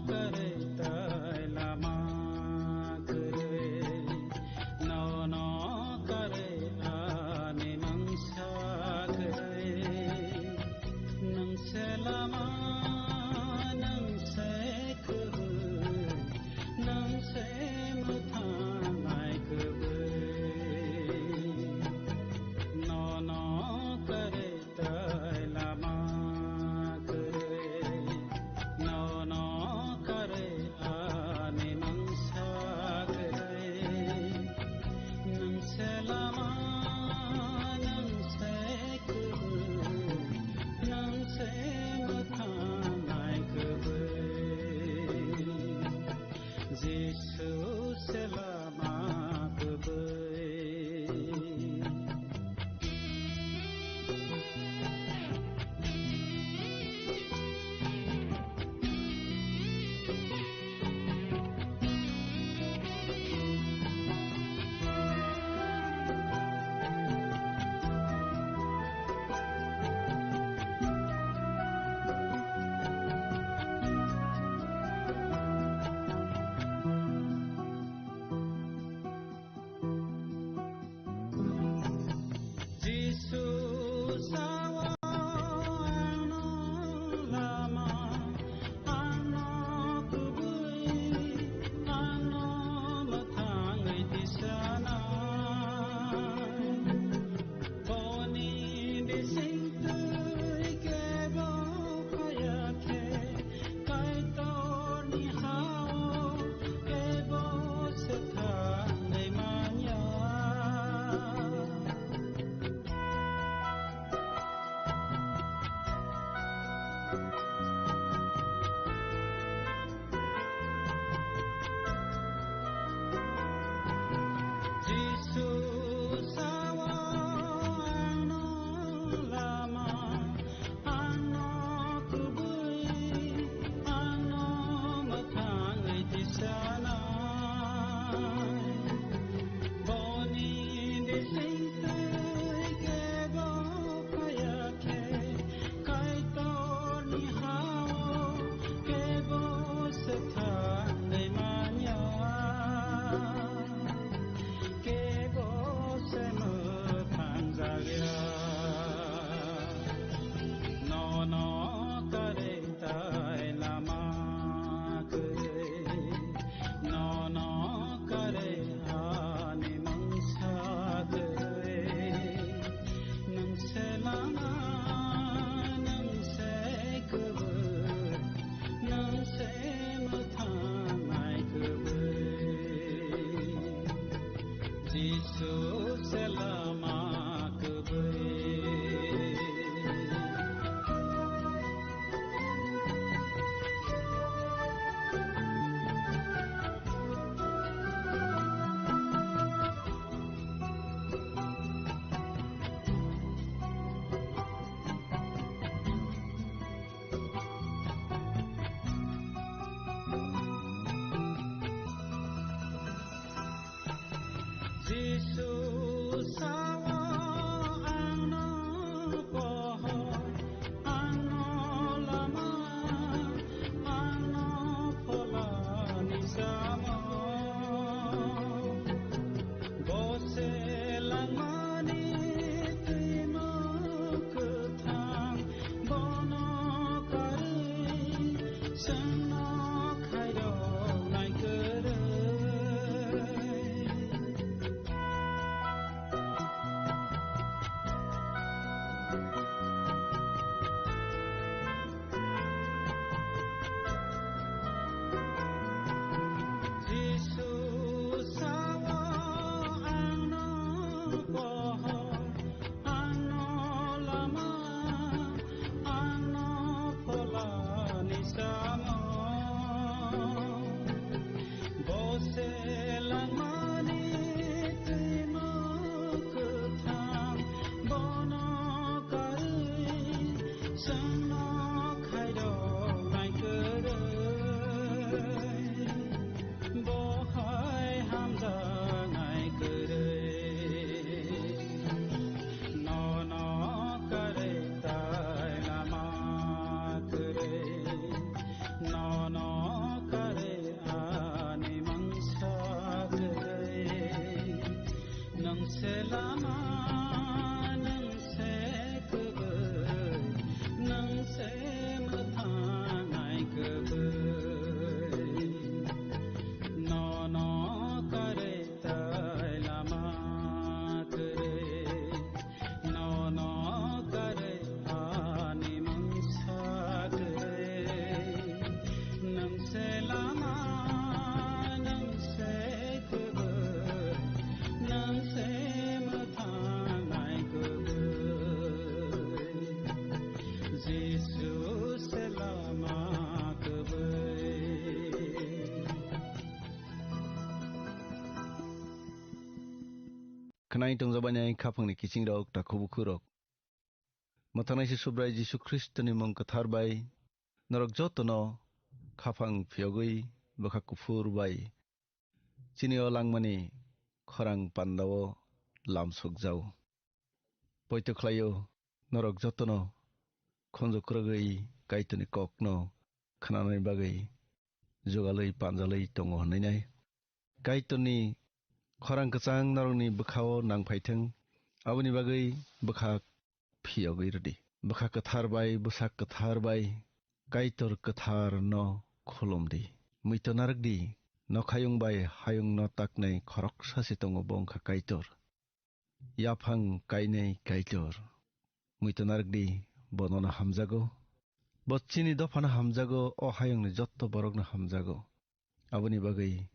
kwrwi tei lama kwrwi, nono kwrwi ani mungsa kwrwi, nwng se lama, nwng se kwrwi, nwng se mwthang nai kwrwi, nono kwrwi tei lama kwrwi, nono kwrwi ani mungsa kwrwi, nwng se lama, nwng se kwrwi, nwng se mwthang nai kwrwi. Jisu se lama kwrwi. Jisu sao ano lama, ano kubui, ano mwthangwi tisanai. Boni bisingtwi kebo phaya khe, Kaitorni ha-o kebo swthangwi manya. Jisu sao ano lama, ano kubui, ano mwthangwi tisanai. Boni bisingtwi kebo phaya khe, Kaitorni ha-o kebo swthangwi manya. Kebo se mwthangjakya. Nono kwrwi tei lama kwrwi, nono kwrwi ani mungsa kwrwi, nwng se lama, nwng se kubui, nwng se mwthang nai kubui. Jisu se lama kubui. Jisu sao, "Ang no pohor, ang no lama, ang no phola Khwnai tongjabainai khaphangni kiching rok, takhubukhuk rok. Mwthangnaisi Subrai Jisu Khristoni mung kwthar bai norok jotono khaphang phiyogwi bwkha kuphur bai chini o langmani khorang pandao lamsokjao. Poito khlaio norok jotono khunju kwrwgwi Kaitorni kokno khnanani bagwi jugalwi panjalwi tongo hwnwi nai. Kaitorni khorang kwchang norokni bwkhao nangphaithwng, aboni bagwi bwkha phiyogwi rwdi. Bwkha kwthar bai, bwsak kwthar bai Kaitor kwtharno khulumdi. Muitu narwkdi, nokhayung bai hayungno taknai khoroksa se tongo, bo wngkha Kaitor. Yaphang kainai Kaitor. Muitu narwkdi, bo nono hamjago. Bo chini dophano hamjago, o hayungni jotto borokno hamjago. Aboni bagwi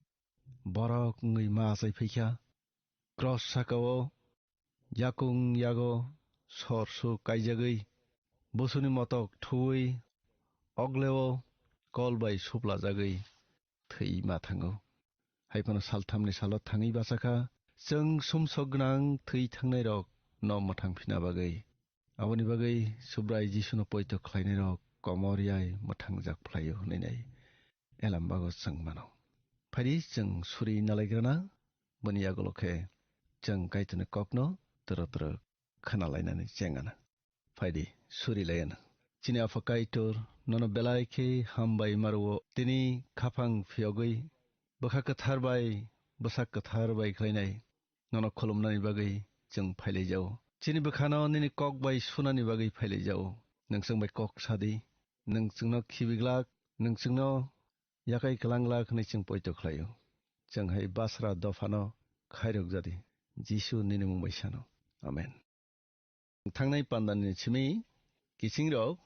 borok wngwi ma achai phaikha. Cross sakao yakung yago sor su kaijagwi, busuni motok thuwi, ogleo kol bai suplajagwi thwi ma thango. Hai phano salthamni salo thangwi bachakha, chwng sumsok gwnang thwi thangnairok no mwthang phina bagwi. Aboni bagwi Subrai Jisuno poito khlainairok komor yai mwthangjak phlaio hwnwi nai elambago chwng mano. Phaidi chwng suri nalaigrana, boni yagulo khe chwng Kaitorni kokno twrwk twrwk khwnalainani chengana. Phaidi suri layana. Chini Apha Kaitor, nono belai khe hambai maruo, tini khaphang phiyogwi bwkha kwthar bai bwsak kwthar bai khlainai nono khulumnani bagwi chwng phailaijao. Chini bwkhano nini kok bai sunani bagwi phailaijao. Nwng chwng bai kok sadi, nwng chwngno khibiglak, nwng chwngno yakai kwlanglak hwnwi chwng poito khlaio. Chwng hai basra dophano khairok jadi, Jisu nini mung bai sano. Amen. Thangnai pandani simi kiching rok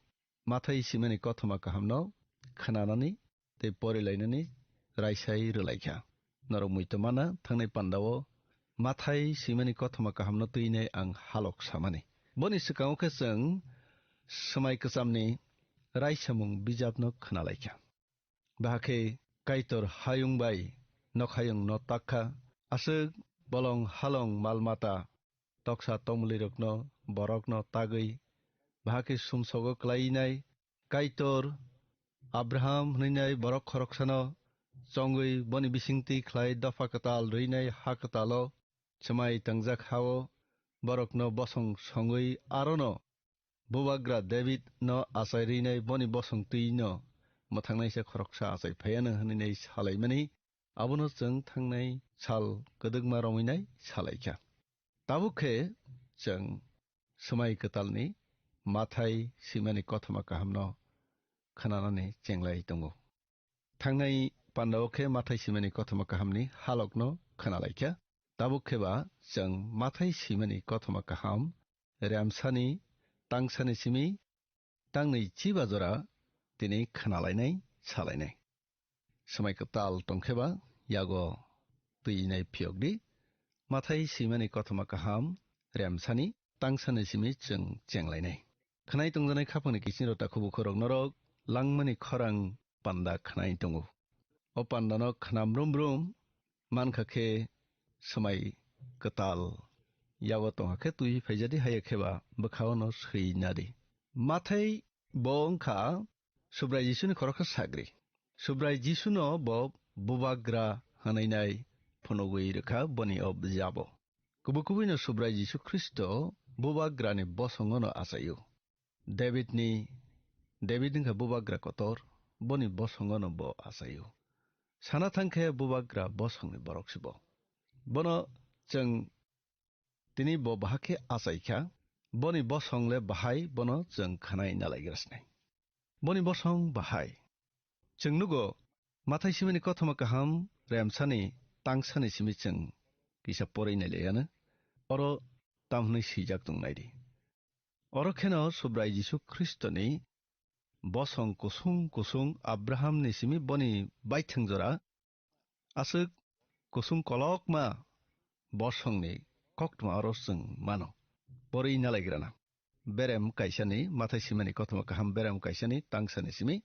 Mathai simani kothoma kahamno khnanani tei porilainani raisai rwlaikha. Norok muitu mana thangnai pandao Mathai simani kothoma kahamno twinai ang halok samani. Boni swkango khe chwng Swmai Kwchamni raisamung bijapno khnalaikha. Bahakhe Kaitor hayung bai nokhayung no takha, aswk bolong halong malmata toksa tomlirokno borokno tagwi bahakhe sumsogo klainai Kaitor Abraham hwnwi nai borok khoroksano chongwi boni bisingtwi khlai dopha kwtal rwinai ha kwtalo swmai tangjak hao borokno bosong songwi arono Bubagra David no achai rwinai boni bosong twi no mwthangnaisa khoroksa achai phaiano hwnwi nai salaimani, abono chwng thangnai sal kwdwkma romwi nai salaikha. Tabuk khe chwng Swmai Kwtalni Mathai simani kothoma kahamno khnanani chenglai tongo. Thangnai pandao khe Mathai simani kothoma kahamni halokno khnalaikha. Tabuk khe ba chwng Mathai simani kothoma kaham remsani tangsani simi tangnwi chiba jora tini khnalainai, salainai. Swmai kwtal tongkhe ba yago twinai phiyokdi. Mathai simani kothoma kaham remsani tangsani simi chwng chenglainai. Khnai tongjanai khapangni kiching rok takhubu khorok norok langmani khorang panda khnai tongo. O pandano khna brum brum mankha khe swmai kwtal yago tongkha khe twi phaijadi, haiya khe ba bwkhao no swi nadi. Mathai bo wngkha Subrai Jisuni khoroksa sagri. Subrai Jisuno bo Bubagra hwnwi nai phunugwi rwkha boni o bijabo. Kubui kubuino Subrai Jisu Khristo Bubagrani bosongono achaio. Davidni, David wngkha Bubagra kotor, boni bosongono bo achaio. Sana thangkhe Bubagra bosongni borok sibo. Bono chwng tini bo bahakhe achaikha, boni bosong le bahai, bono chwng khanai nalaigrasnai. Boni bosong bahai. Chwng nugo, Mathai simani kothoma kaham remsani tangsani simi chwng kisa porwi nailaiano. Oro tamhwnwi swijak tong naidi. Oro kheno Subrai Jisu Khristoni bosong kusung kusung Abrahamni simi boni baithang jora aswk kusung kolokma bosongni koktma oro chwng mano. Porwi nalaigrana. Berem kaisani Mathai simani kothoma kaham berem kaisani tangsani simi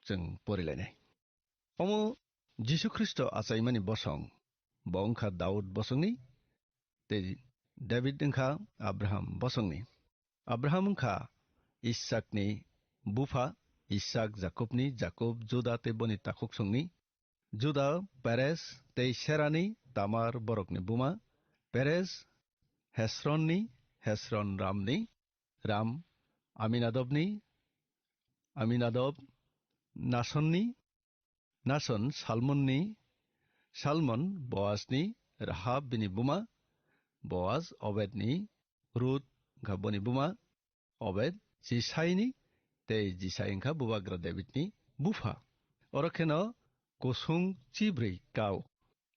chwng porilainai. Omo Jisu Khristo achaimani bosong, bo wngkha Daud bosongni tei David wngkha Abraham bosongni. Abraham wngkha Isakni bupha, Isak Jakobni, Jakob Juda tei boni takhuksongni. Juda Perez tei Serani, Tamar borokni buma. Perez Hesronni, Hesron Ramni, Ram Aminadobni, Aminadob Nasonni, Nason Salmonni, Salmon Boasni, Rahab bini buma, Boas Obedni, Rut wngkha boni buma, Obed Jisaini, tei Jisai wngkha bubagra Davidni bupha. Oro kheno kusung chibrwi kau.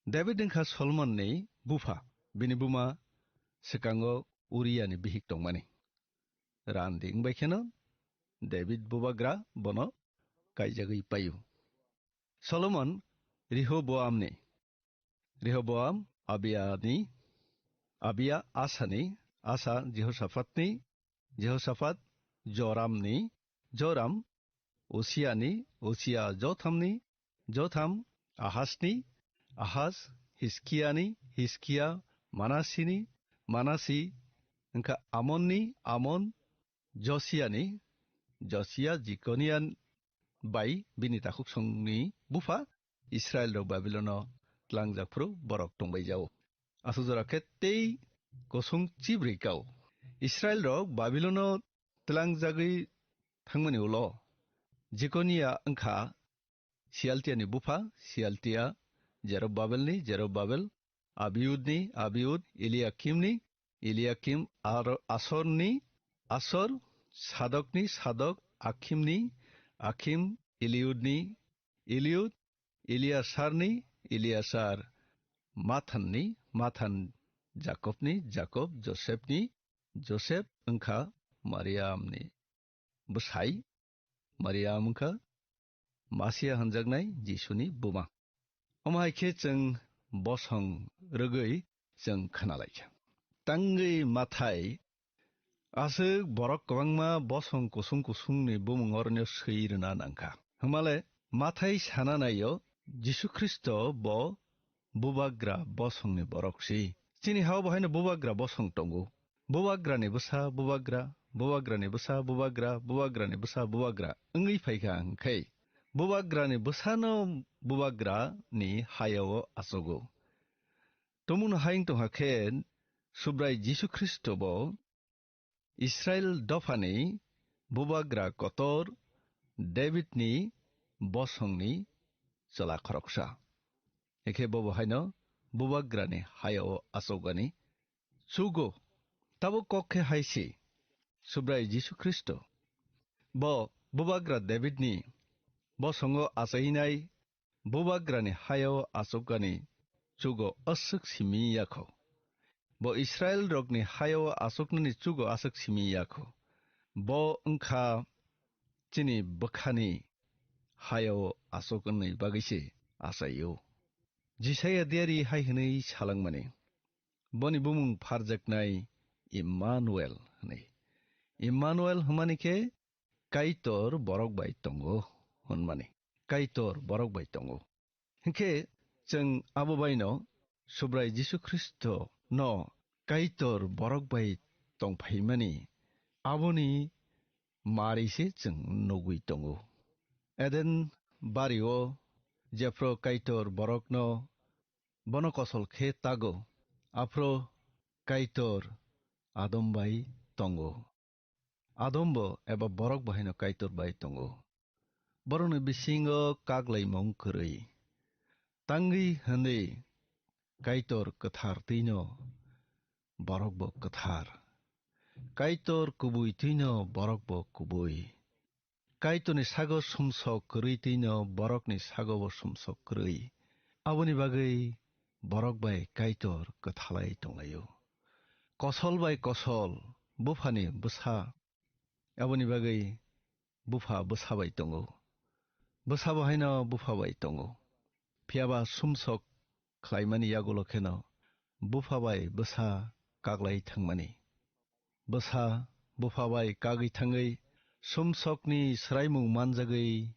David wngkha Solomonni bupha, bini buma swkango Uriani bihik tongmani. Randi wngbai kheno David bubagra bono kaijagwi paio. Solomon Rehoboamni, Rehoboam Abiani, Abia Asani, Asa Jehosaphatni, Jehosaphat Joramni, Joram Usiani, Usia Jothamni, Jotham Ahasni, Ahas Hiskiani, Hiskia Manasini, Manasi wngkha Amonni, Amon Josiani, Josia Jikonian bai bini takhuksongni bupha Israilrok Babilono tlangjak phuru borok tongbai jao. Aswk jora khe tei kosong chibrwi kao. Israilrok Babilono tlangjagwi thangmani ulo Jekonia wngkha Sialtiani bupha, Sialtia Jerobbabelni, Jerobbabel Abiudni, Abiud Eliakimni, Eliakim Ar-, Asorni, Asor Sadokni, Sadok Akhimni, Akhim Eliudni, Eliud Eliasarni, Eliasar Mathanni, Mathan Jakobni, Jakob Josepni, Josep wngkha Mariamni bwsai, Mariam wngkha Masia hwnjaknai Jisuni buma. Omo hai khe chwng bosong rwgwi chwng khna lai kha. Tangwi Mathai aswk borok kwbangma bosong kusung kusungni bumung oroni swi rwna nang kha. Hwnmale Mathai sana naio Jisu Khristo bo bubagra bosongni borok si. Chini hao bo haino bubagra bosong tongo. Bubagrani bwsa bubagra, bubagrani bwsa bubagra, bubagrani bwsa bubagra wngwi phai kha hwn khe, bubagrani bwsano bubagrani hayao achogo. Tomungno hayung tongkha khe Subrai Jisu Khristo bo Israil dophani bubagra kotor Davidni bosongni chwla khoroksa. Hakhe bobo haino bubagrani hayao achukgani chugo. Tabuk kok khe hai se, Subrai Jisu Khristo. Bo bubagra Davidni bosongo achainai bubagrani hayao achukgani chugo aswk simi ya kho. Bo Israilrokni hayao achuknani chugo aswk simi ya kho. Bo wngkha chini bwkhani hayao achuknani bagwi se achaio. Jisaiya diari hai hwnwi salangmani, boni bumung pharjaknai Immanuel hwnwi. Immanuel hwnmani khe Kaitor borok bai tongo hwnmani. Kaitor borok bai tongo. Hinkhe chwng abo baino Subrai Jisu Khristo no Kaitor borok bai tongphaimani aboni mari se chwng nugwi tongo. Eden bario jephru Kaitor borokno bono kosol khe tago, aphru Kaitor Adam bai tongo. Adombo eba borok bo haino Kaitor bai tongo. Borokni bisingo kak laimung kwrwi. Tangwi hwnwi Kaitor kwthar twino borok bo kwthar. Kaitor kubui twino borok bo kubui. Kaitorni sago sumsok kwrwi twino borokni sago bo sumsok kwrwi. Aboni bagwi borok bai Kaitor kwthalai tonglaio. Kosol bai kosol buphani bwsa. Aboni bagwi bupha bwsa bai tongo. Bwsa bo haino bupha bai tongo. Phiyaba sumsok khlaimani yagulo kheno bupha bai bwsa kaglai thangmani. Bwsa bupha bai kagwi thangwi sumsokni swraimung manjagwi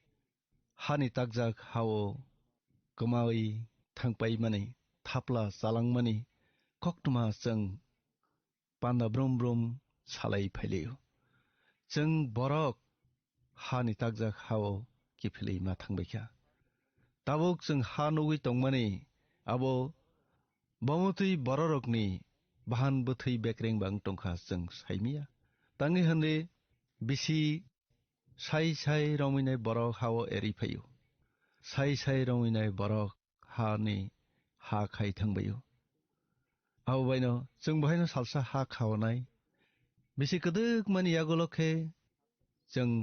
hani takjak hao kwmawi thangpaimani, thapla chalangmani koktwma chwng panda brum brum salai phailaio. Chwng borok hani takjak hao kiphilwi ma thangbaikha. Tabuk chwng ha nugwi tongmani abo bomotwi bororokni bahan bwthwi bekreng bang tongkha chwng saimanya. Tangwi hwnwi bisi sai sai romwinai borok hao erwi phaio. Sai sai romwinai borok hani ha khai thangbaio. Abo baino chwng bohaino salsa ha khaonai. Bisi kwdwkmani yagulo khe chwng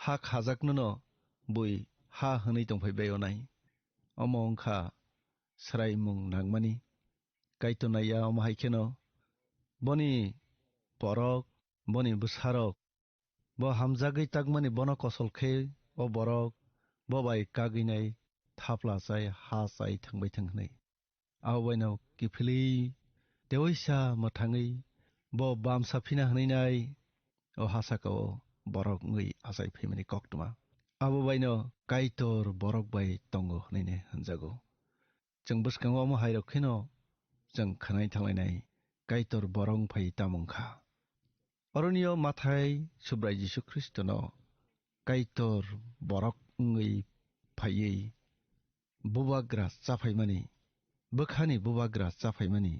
ha khajaknono bui ha hwnwi tongphai baio nai. Omo wngkha swraimung nangmani. Kaitor naiya omo hai kheno boni borok, boni bwsarok, bo hamjagwi takmani bono kosol khe o borok bo bai kagwinai thapla chai ha chai thangbai thang hwnwi. Abo baino kiphilwi tewaisa mwthangwi bo bamsa phina hwnwi nai o ha saka o borok wngwi achai phaimani koktwma. Abo baino Kaitor borok bai tongo hwnwi ne hwnjago. Chwng bwskango omo hai rok kheno chwng khwnai thanglainai Kaitor borok wng phai tamo wngkha. Oroni o Mathai Subrai Jisu Khristono Kaitor borok wngwi phaiwi bubagra chaphaimani, bwkhani bubagra chaphaimani,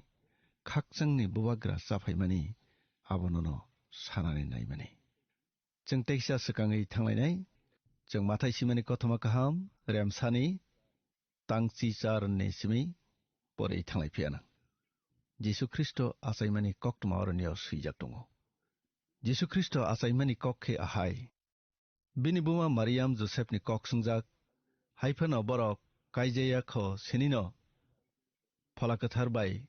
khakchangni bubagra chaphaimani abonono sanani naimani. Chwng teisa swkangwi thanglainai, chwng Mathai simani kothoma kaham, remsani tangchi charni simi porwi thanglai phiya nang. Jisu Khristo achaimani koktwma oroni o swijak tongo. Jisu Khristo achaimani kok khe ahai. Bini buma Mariam Josepni kok swngjak, hai phano borok kaijaya kho sinino Phola Kwthar bai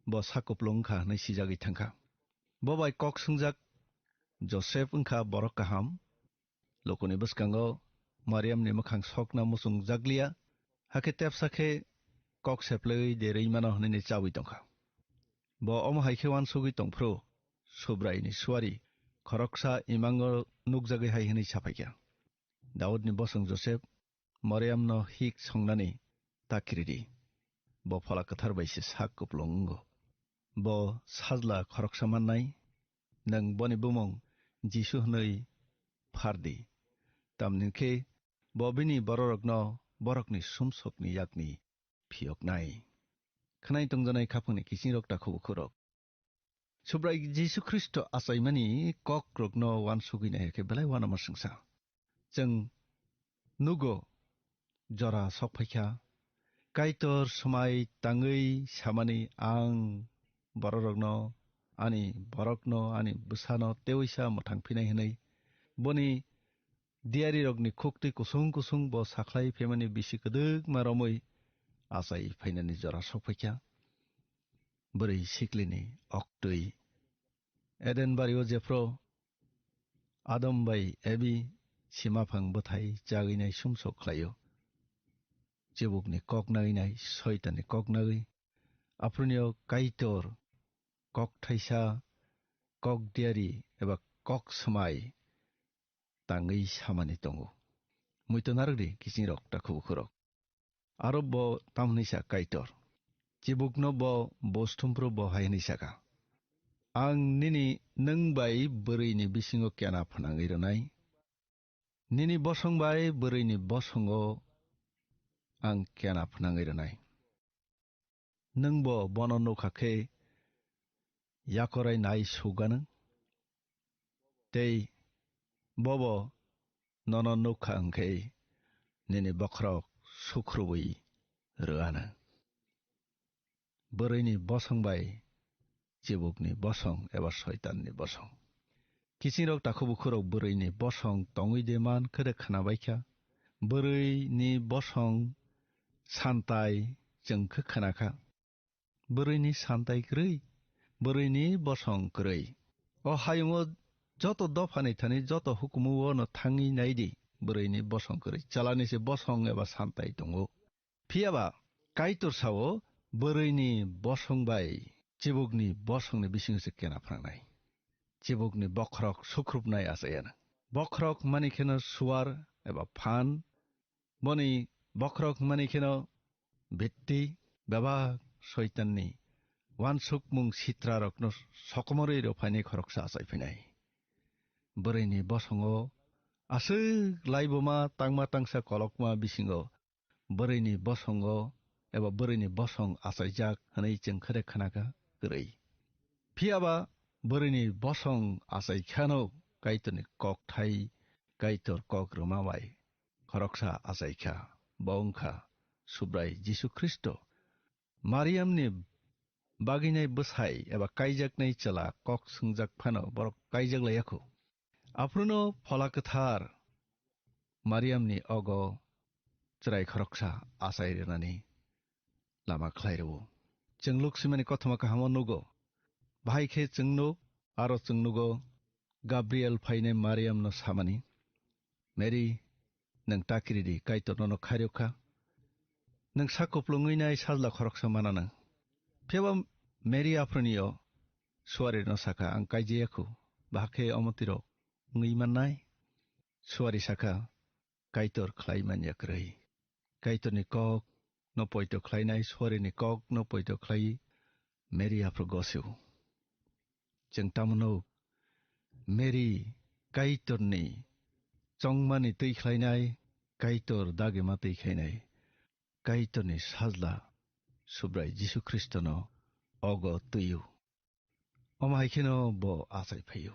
bo sakuplung wngkha hwnwi swijagwi thangkha. Bo bai kok swngjak Josep wngkha borok kaham. Lukuni bwskango Mariamni mwkhang sokna muchung jakliya, hakhe tepsa khe kok seplwi de rwi mano hwnwi chawi tongkha. Bo omo hai khe uansugwi tongphuru Subraini suari khoroksa imango nukjagwi hai hwnwi saphaikha, Daudni bosong Josep, Mariamno hik songnani ta kiridi. Bo Phola Kwthar bai se sak kuplung wngo. Bo sajla khoroksa mannai, nwng boni bumung Jisu hwnwi phardi. Tamni khe bo bini bororokno borokni sumsokni yakni phiyoknai. Khwnai tongjanai khapangni kisingrok takhubukhurok. Subrai Jisu Khristo achaimani kokrokno uansugwi nai khe belai uanama swngsa. Chwng nugo jora sokphaikha, Kaitor swmai tangwi samani ang bororokno, ani borokno, ani bwsano teoisa mwthang phinai hwnwi. Boni diyarirokni khuktwi kusung kusung bo sakhlai phaimani bisi kwdwkma romwi achai phainani jora sokphaikha. Bwrwi siklini oktwi Eden bario jephru Adam bai Ebi simaphang bwthai chagwinai sumsok khlaio. Chibukni kok nagwinai, Soitanni kok nagwi, aphurunio Kaitor kok thaisa, kok diari eba kok swmai tangwi samani tongo. Muitu narwkdi kisingrok takhubukhurok. Aro bo tamhwnwi sa Kaitor. Chibukno bo bosthumphru bo hai hwnwi saka, "Ang nini nwng bai bwrwini bisingo kena phnangwi rwnai. Nini bosong bai bwrwini bosongo ang kena phnangwi rwnai. Nwng bo bono nukha khe yakorai nai sugano, tei bobo nono nukha hwnkhe nini bokhorok sukhrubwi rwano." Bwrwini bosong bai chibukni bosong eba Soitanni bosong. Kisingrok takhubukhurok bwrwini bosong tongwi de man khe de khnabaikha. Bwrwini bosong santai chwng khe khnakha. Bwrwini santai kwrwi, bwrwini bosong kwrwi. O hayungo joto dophani thani joto hukumu o no thangwi naidi, bwrwini bosong kwrwi. Chalani se bosong eba santai tongo. Phiyaba Kaitor sao, bwrwini bosong bai chibukni bosongni bisingo se kena phrangnai. Chibukni bokhorok sukhrupnai achayano. Bokhorok mani kheno suar eba phan, boni bokhorok mani kheno bitti, bebak Soitanni uansukmung sitrarokno sokomorwi rw phainai khoroksa achai phainai. Bwrwini bosongo aswk laibuma tangma tangsa kolokma bisingo bwrwini bosongo eba bwrwini bosong achaijak hwnwi chwng khe de khnakha kwrwi. Phiyaba bwrwini bosong achaikhano Kaitorni kokthai, Kaitor kok rwma bai khoroksa achaikha, bo wngkha Subrai Jisu Khristo. Mariamni baginai bwsai eba kaijaknai chwla kok swngjak phano borok kaijak laiya kho. Aphruno Phola Kwthar Mariamni ogo chwrai khoroksa achai rwnani lama khlai rwo. Chwng Luk swimani kothoma kahamo nugo. Bahai khe chwng nuk, aro chwng nugo Gabriel phainai Mariamno samani, "Mary, nwng ta kiri di, Kaitor nono khairok kha. Nwng sak kuplungwi nai sajla khoroksa mana nwng." Phiyaba Mary aphronio suarirno sakha, "Ang kaijaya khu, bahai khe omo tiro wngwi mannai?" Suari sakha, "Kaitor khlai man ya kwrwi. Kaitorni kok no poito khlainai, suarini kok no poito khlai Mary aphru gosio." Chwng tamo nuk, Mary Kaitorni chongmani twi khlainai, Kaitor dagima twi khlainai, Kaitorni sajla Subrai Jisu Khristono ogo twio. Omo hai kheno bo achai phaio.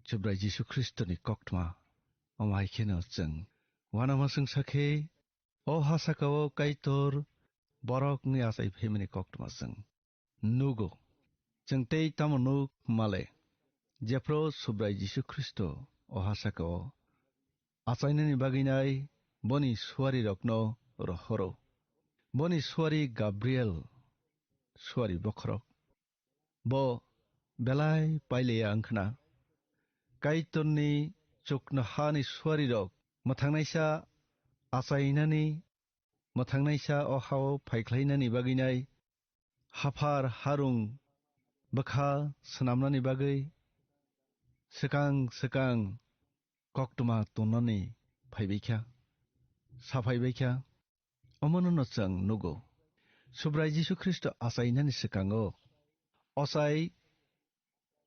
Subrai Jisu Khristoni koktma. Omo hai kheno chwng uanamaswng sakhe, o ha sakao Kaitor borok wngwi achai phaimani koktma chwng nugo. Chwng tei tamo nuk male, jephru Subrai Jisu Khristo o ha sakao achainani bagwinai boni suarirokno rohoro. Boni suari Gabriel, suari bokhorok. Bo belai pailaiya wngkhna. Kaitorni chuknohani suarirok mwthangnaisa achainani, mwthangnaisa o hao phaikhlainani bagwinai haphar harung bwkha swnamnani bagwi swkang swkang koktwma tonnani phaibaikha, saphaibaikha. Omono no chwng nugo. Subrai Jisu Khristo achainani swkango ochai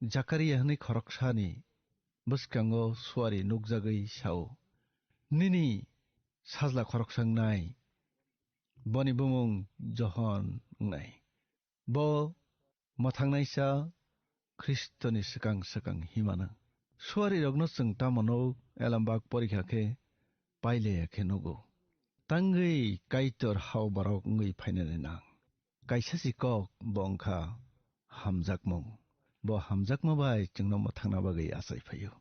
Jakaria hwnwi khoroksani bwskango suari nukjagwi sao, "Nini sajla khoroksa wngnai, boni bumung Johon wngnai." Bo mwthangnaisa Khristoni swkang swkang himano. Suarirokno chwng tamo nuk, elembak porikha khe pailaiya khe nugo. Tangwi Kaitor hao borok wngwi phainani nang. Kaisa si kok bo wngkha hamjakmung. Bo hamjakma bai chwngno mwthangna bagwi achai phaio.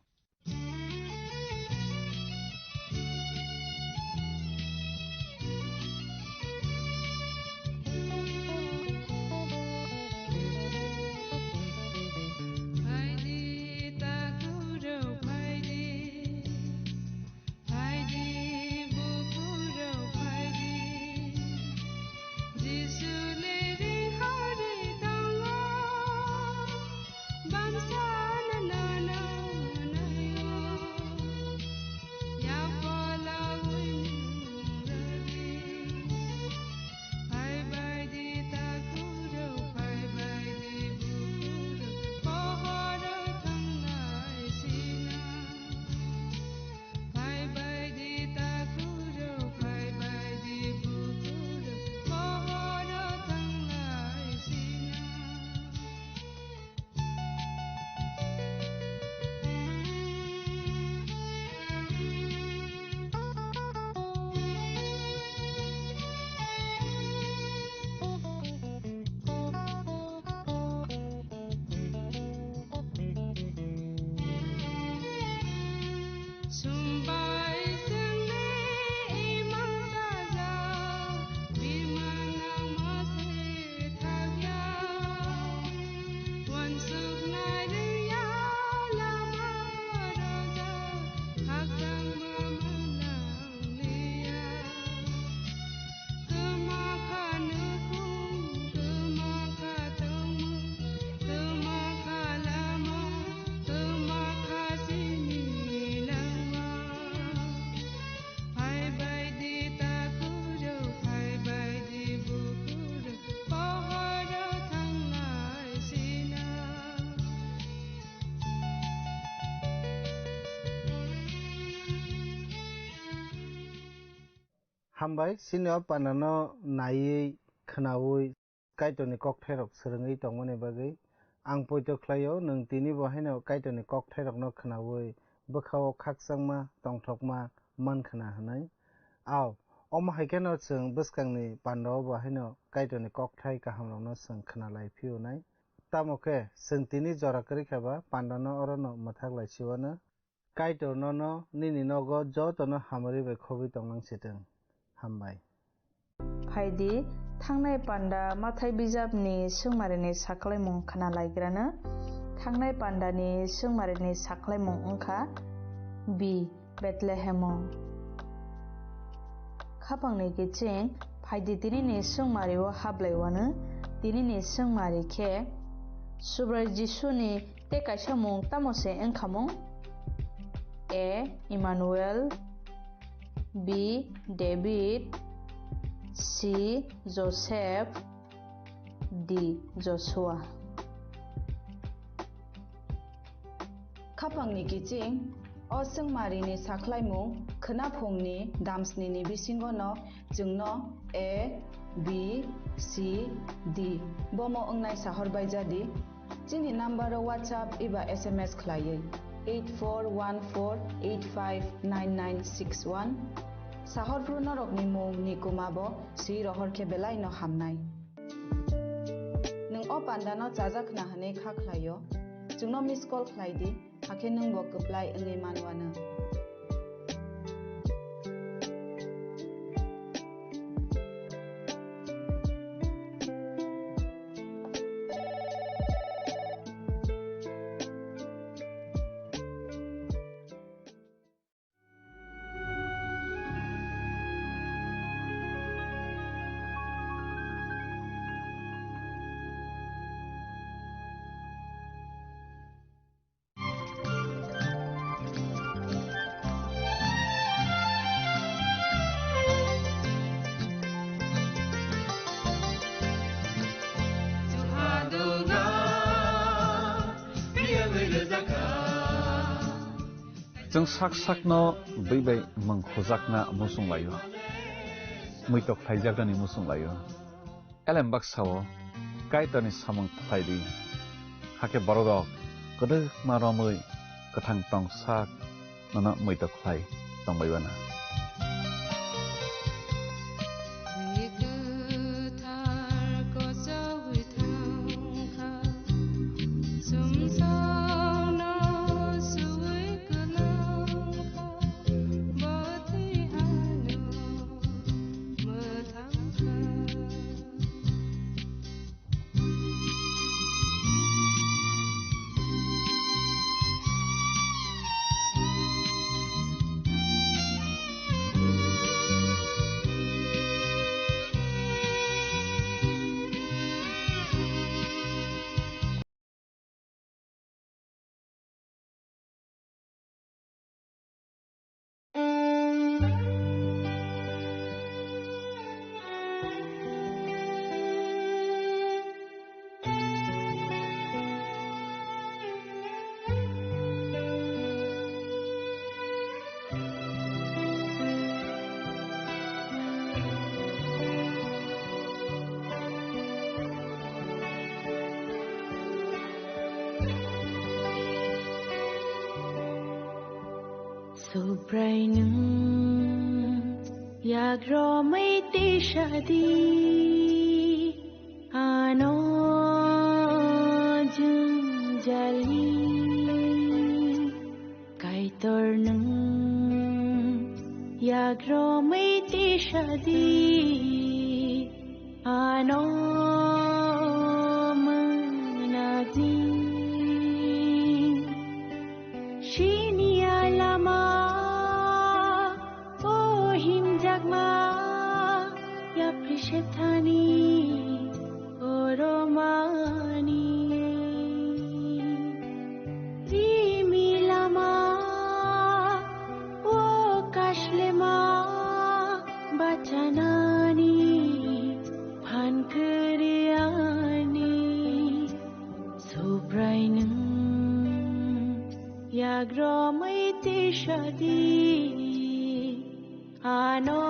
Hambai, chini o pandano naiwi, khwnaui Kaitorni kokthairok swrwngwi tongmani bagwi. Ang poito khlaio, nwng tini bo haino Kaitorni kokthairokno khwnaui bwkhao khakchangma, tongthokma man khna hwnwi. Ao, omo hai kheno chwng bwskangni pandao bo haino Kaitorni kokthai kahamrokno chwng khna lai phiyonai. Tamo khe, chwng tini jora kwrwi kha ba pandano orono mwthak lai siwano. Kaitor nono nini nogo jotono hamari bai khogwi tonglang sitwng. Hambai. Phaidi, thangnai panda Mathai bijapni swngmarini sakhlaimung khna laigrano. Thangnai pandani swngmarini sakhlaimung wngkha B. Bethlehemo. Khapangni kiching, phaidi tinini swngmario hablaiwano, tinini swngmari khe Subrai Jisuni tei kaisa mung tamo se wngkhamung? A. Emmanuel, B. David, C. Joseph, D. Joshua. Khapangni kiching, o swngmarini sakhlaimung khwnaphungni damsnini bisingono chwngno A, B, C, D bomo wngnai sahor bai jadi. Chini number o WhatsApp eba S M S khlaiwi eight four one four eight five nine nine six one. Sahorphru norokni mung ni kuma bo swi rohor khe belai no hamnai. Nwng o panda no chajak khna hwnwi kha khlaio, chwngno miss call khlai di, hakhe nwng bo kwplai wngwi manwano. Chwng sak sakno bwi bai mwng khujakna muchung laio, muitok khlaijaknani muchung laio. Elem baksa-o Kaitorni samung khlai di, hakhe bororok kwdwkma romwi kwthang tong sak nono muitok khlai tongbai bana. Subrai nwng yagromwi tisa di, ano jwngjali. Kaitor nwng yagromwi tisa di, ano mwnajing. Siniya lama o himjakma yapri sethani oromani. Rimi lama o kashlema bachanani phan kwrwiyani. Subrai nwng yagromwi tisa di, ano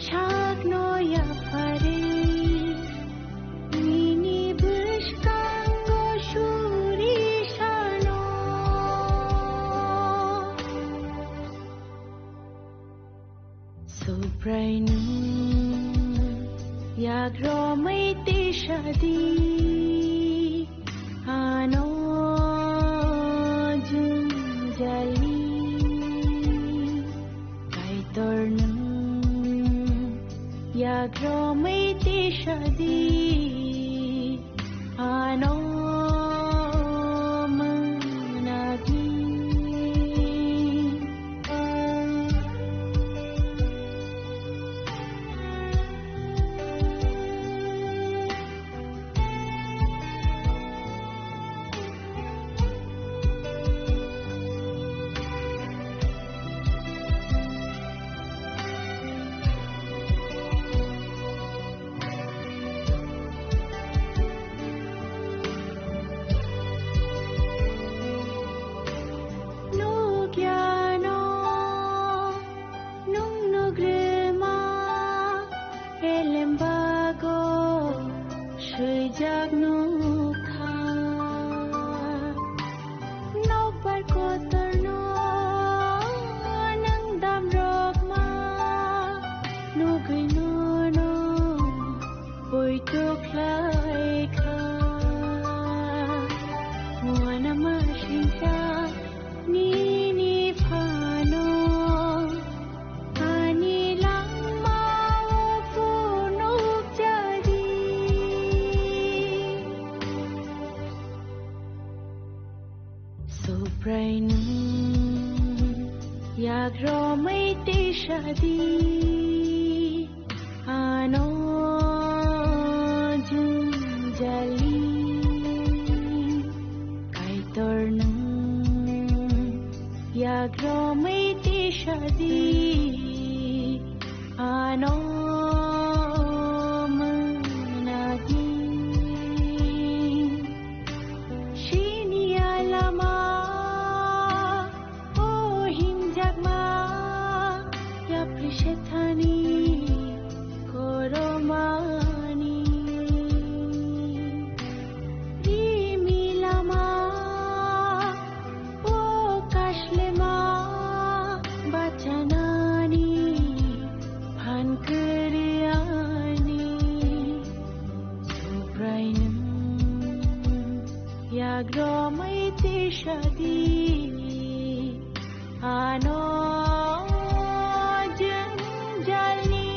Sakno yapharwi nini bwskango suri sano. Subraino yakromwi tisadi ano jwngjali. Kaitorno yakromwi tisadi ano mwnadi. Nukya no, nung nugrima, elembago, swijak nukha. Nokbar kotorno nang damrokma nugwi nono poito khlaikha. Muanama singsa nini phano ani langmao phunukjadi. Subraino yakromwi tisadi ano jwngjali. Kaitorno yakromwi tisadi ano mwnadi. Sini alama o hinjakma yapri sethani koromani. Rimi lama o kaslema bachanani phan kwrwi ani. Subraino yakromwi tisadi ano jwngjalni.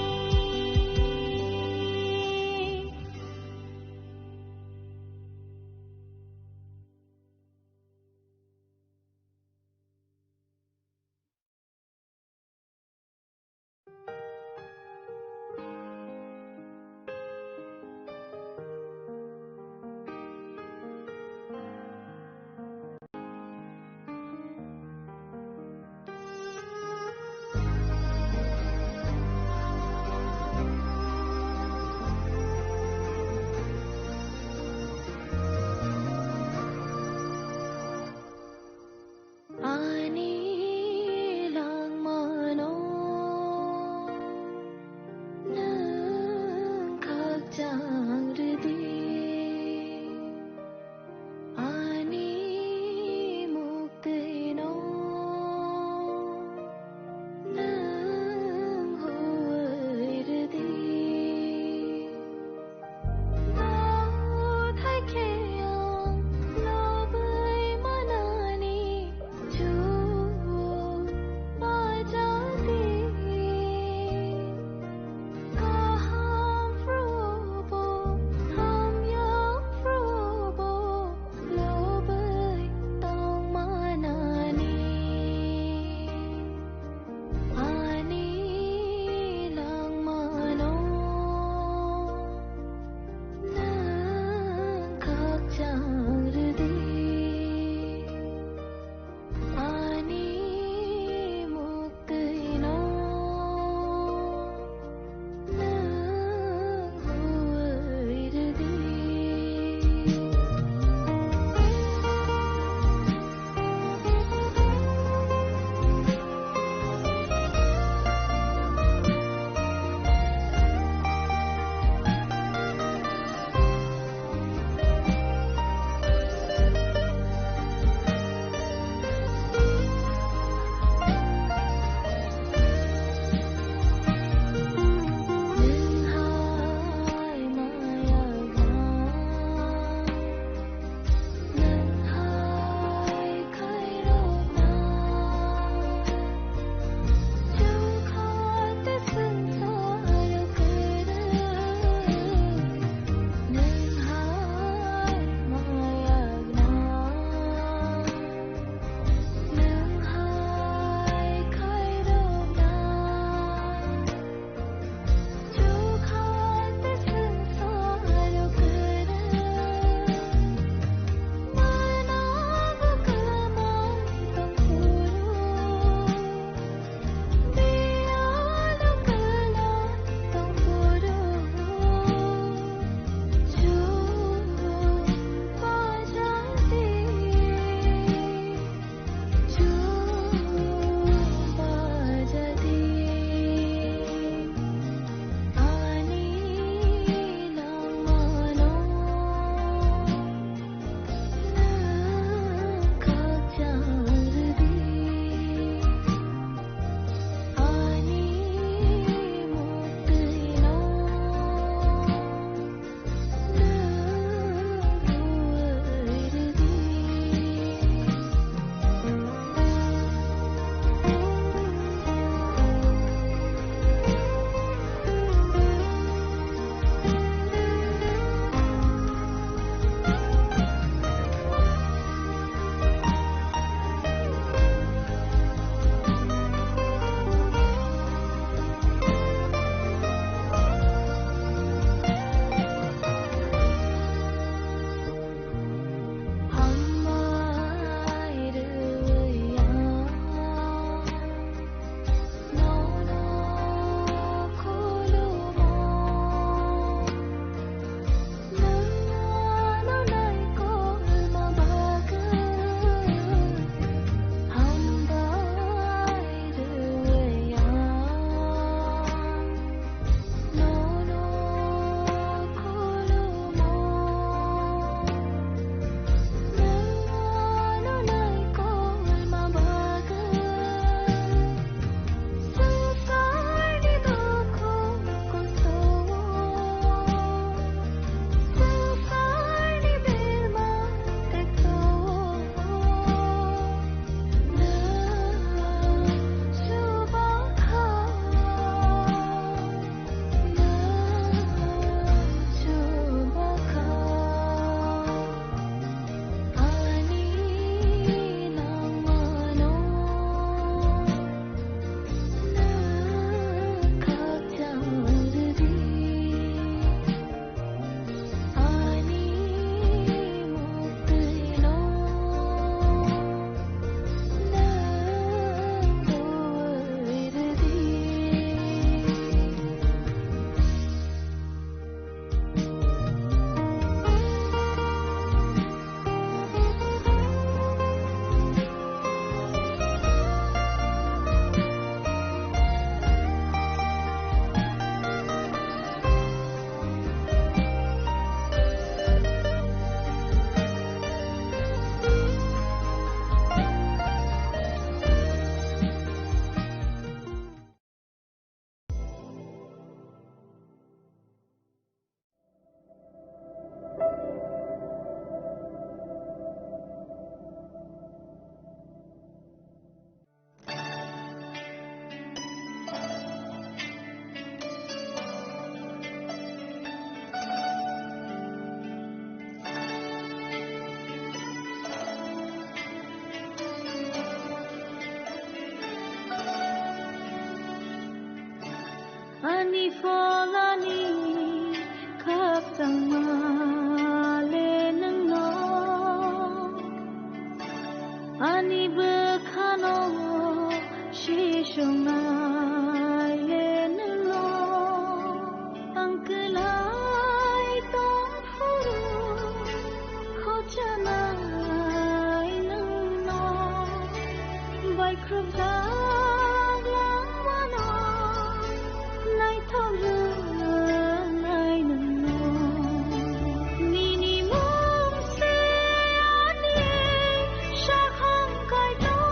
Ani pholani khakchangma le nwngno, ani bwkhano sisongnai le nwngno, ang kwlai tong phuru khochanai nwngno, baikhrupjak langmano naithok rwnai nwngno. Nini mung se ani sakhang kaitor.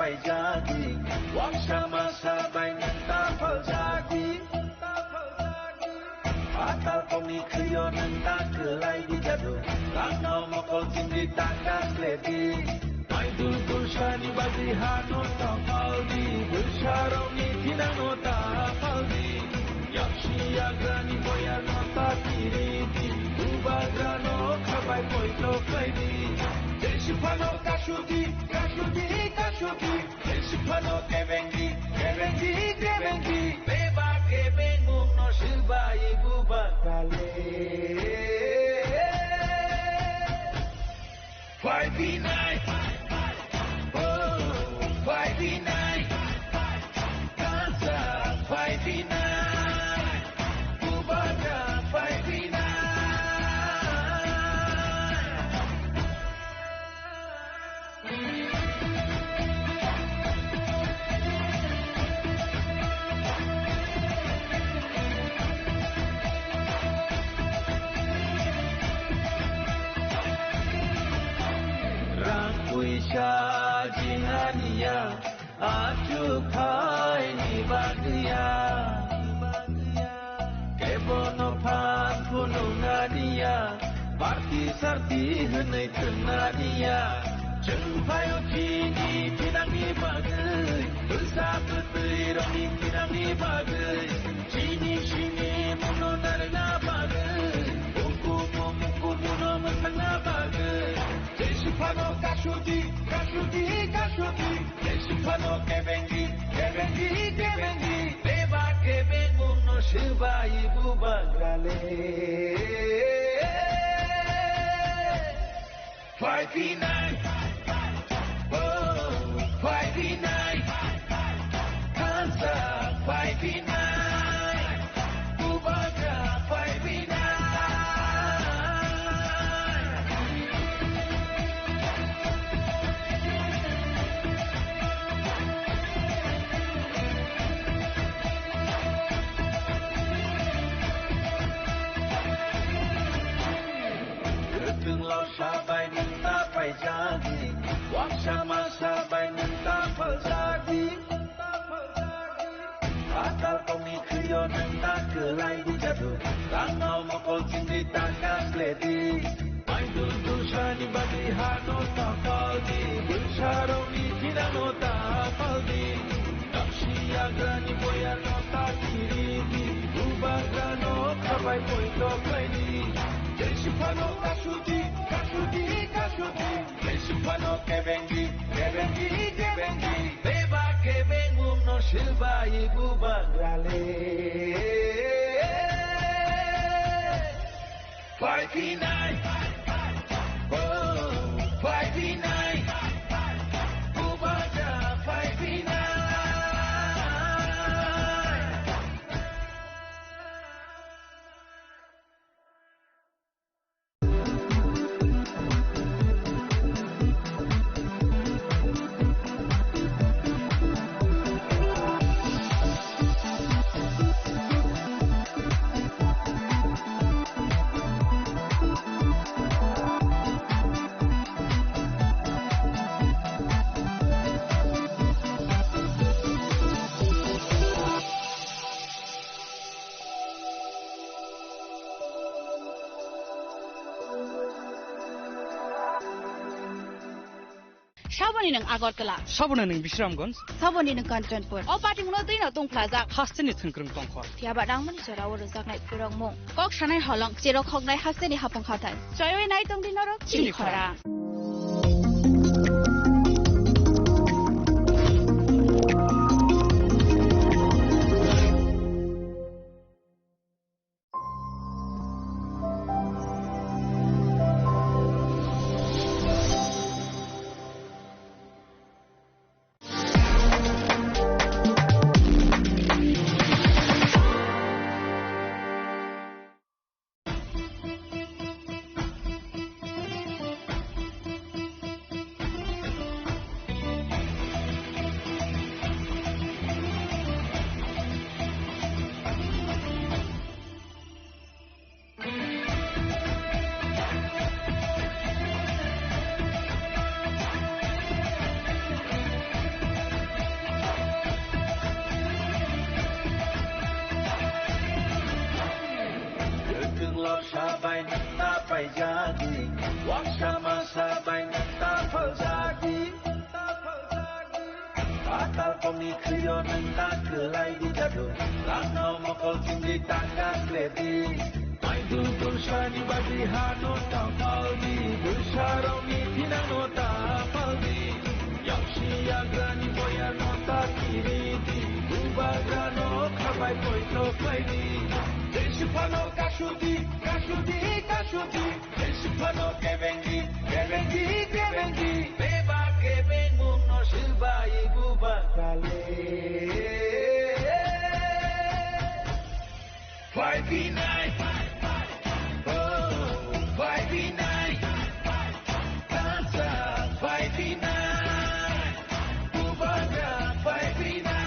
Paijadi, waksa masa bai nang ta paljadi. Patal pongni khriyo nang ta kwlai di jadu. Langno mokol chingri ta kasledi. Mai dul dul sani bagwi hano ta paldi. Bwsarokni thinano ta paldi. Yaksi yagrani boyarno ta kiridi. Bubagrano khabai poito khlaidi. Jesi phano kasudi, kasudi, kasudi. Phano kebengi, kebengi, kebengi. Beba kebengmungno swbai bubagrale. Phai phinai. Oh, phai phinai. Kansa phai phinai. Bubagra phai phinai. Rang puisa jinganiya, achukhaini bagwiya. Kebono phan phunuknaniya, party sarti hwnwi thwngna niya. Chwng phaio chini thinangni bagwi, bwsa bwtwi rokni thinangni bagwi, chini simi muno narwkna bagwi, ukumu mukumu no mwsakna bagwi. Jesi phano kasudi, kasudi, kasudi. Jesi phano kebengi, kebengi, kebengi. Beba kebengmungno swbai bubagrale. Phai phinai. Oh, phai phinai. Kansa phai phinai. Bubagra phai phinai. Kwthwng losa bai nwng ta paijadi, waksa masa bai nwng ta phaljadi. Patal pongni khriyo nwng ta kwlai di jadu, rangno mokol chingri ta kasledi. Mai dul dul sani bagwi hano ta paldi, bwsarokni thinano ta paldi. Yaksi yagrani boyarno ta kiridi, bubagrano khabai poito khlaidi. Jesi phano kasudi, kasudi, kasudi. Jesi phano kebengi, kebengi, kebengi. Beba kebengmungno swbai bubagrale. Phai phinai. Oh, phai phinai. Bubagra phai phinai. Saboni nwng Agartala. Saboni nwng Bisramganj. Saboni nwng Kanchanpur. O patimungno twino tungphlajak. Hasteni thwngkwrwng tongkhor. Phiya ba nangmani jorao rwjaknai phuarokmung. Kok sanai holong, cherok hoknai hasteni hapung hathai. Choiwi nai tongdi norok chini khorang. Komi khriyo nang ta kwlai di jadu, rangno mokol chingwi taka kle di. Maidu tursani bagwi hano ta pal di, bwsarokni thinangno ta pal di. Yaksi yagrani boyarno ta kiri di, bubagrano khabai poito khlai di. Tei siphano kasu di, kasu di, kasu di. Tei siphano kebeng di, kebeng di, kebeng di. Beba kebeng mungno swbai buba kale. Phai binai, oh, phai binai, kansa phai binai, bubagra phai binai.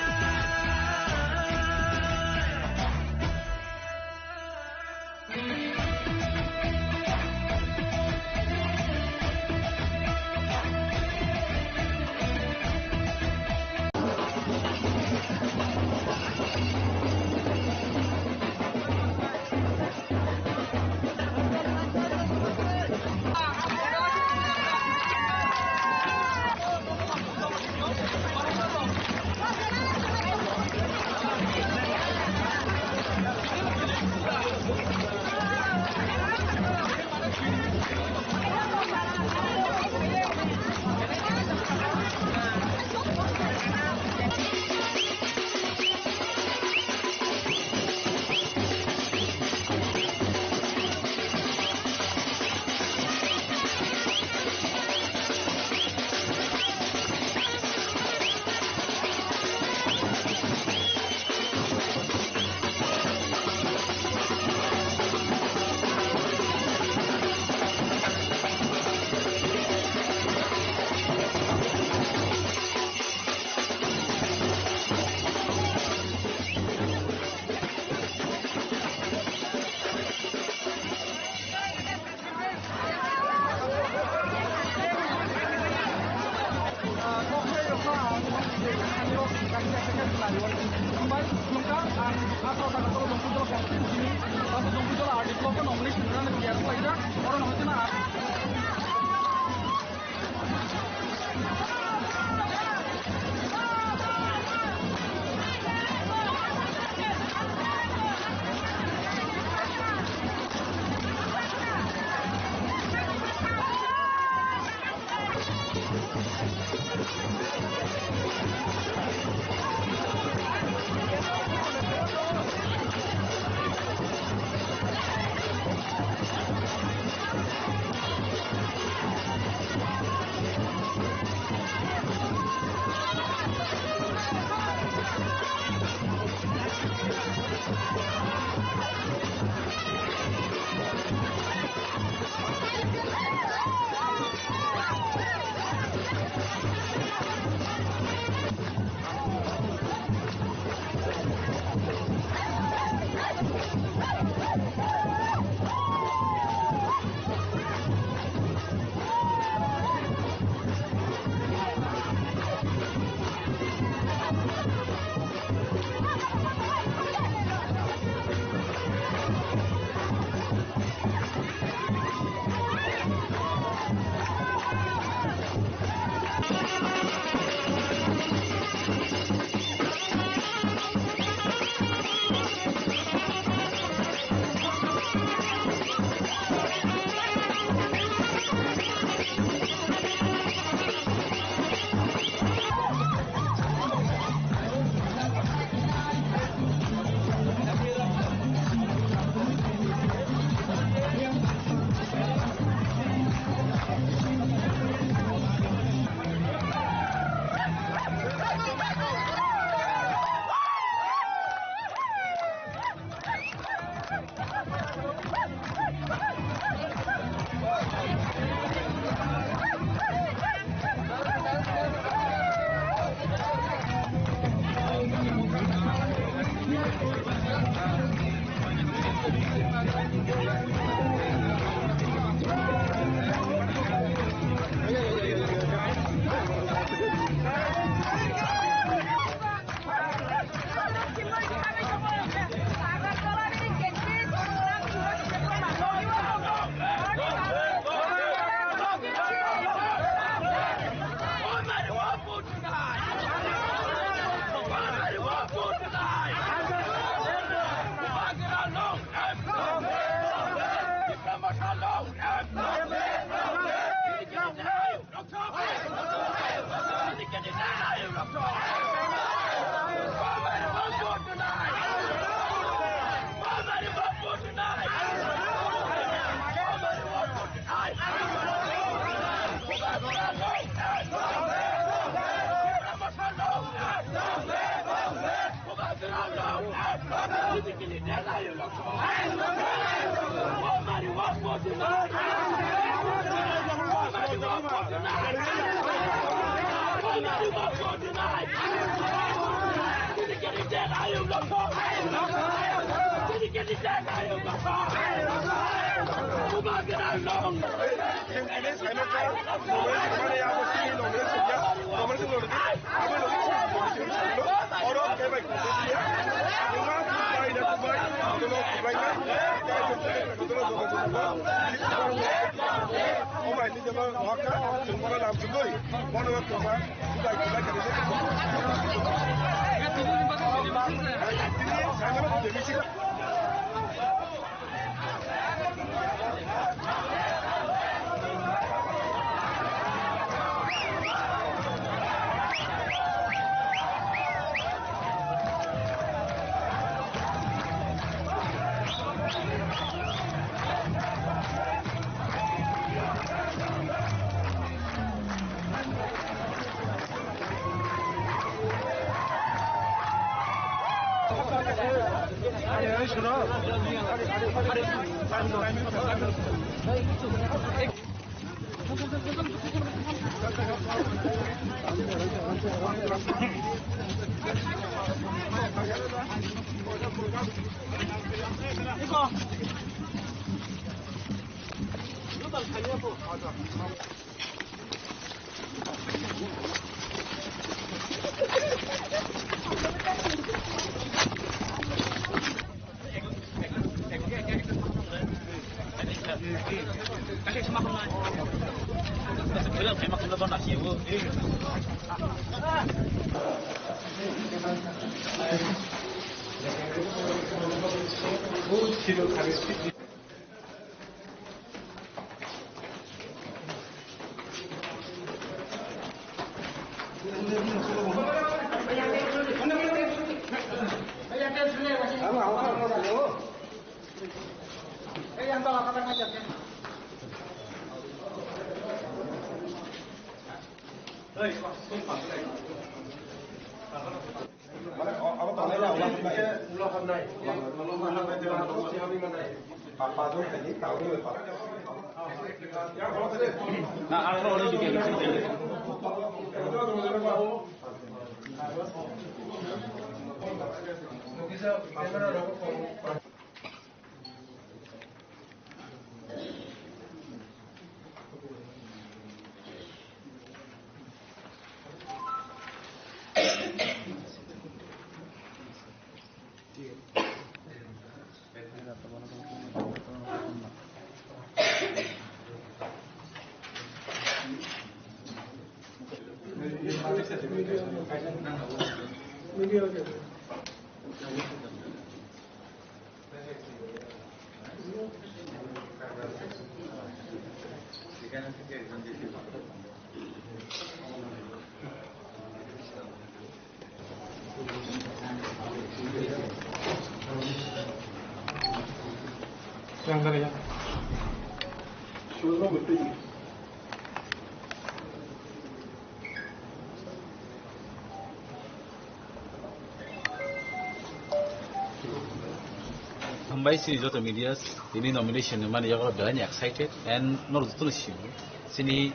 Hambai sini joto media, tini nomination ni mani yago belai ni excited and nor joto ni sini, sini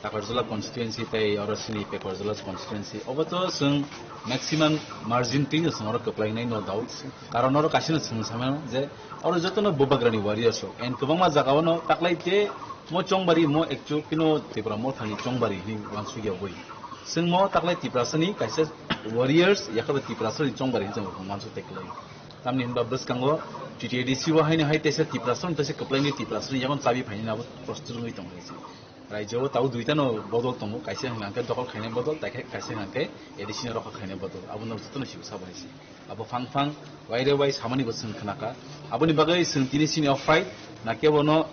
Takarjala constituency tei oro sini Pekarjala constituency. Obo to chwng maximum margin twi no chwng oro kwplai nai, no doubt. Karon oro kaisa no chwng sama je oro joto no Bubagra ni warriors rok and kwbangma jaga o no taklai te mo Chongbari mo actual kino Tipra Motha ni Chongbari hinwi uansukya bui. Chwng mo taklai Tiprasa ni kaisa warriors, yakhabai Tiprasa ni Chongbari hinwi chwng rok uansuk tei kwlai. Tamni hinba bwskango T T A D C o haino hai teisa Tiprasa ni teisa kwplai ni Tiprasa ni yakon chabi phaini abo prostur wngwi tongo hai se. Raijao tabuk duita no bodol tongo, kaisa hwnkha khe dokol khainai bodol, tei khe kaisa hwnkha khe A D C no rokha khainai bodol. Abo no joto no sibo sabo hai se. Abo phang phang, waire wai samani bo chwng khna kha. Aboni bagwi chwng tini sini o fight, na kebo no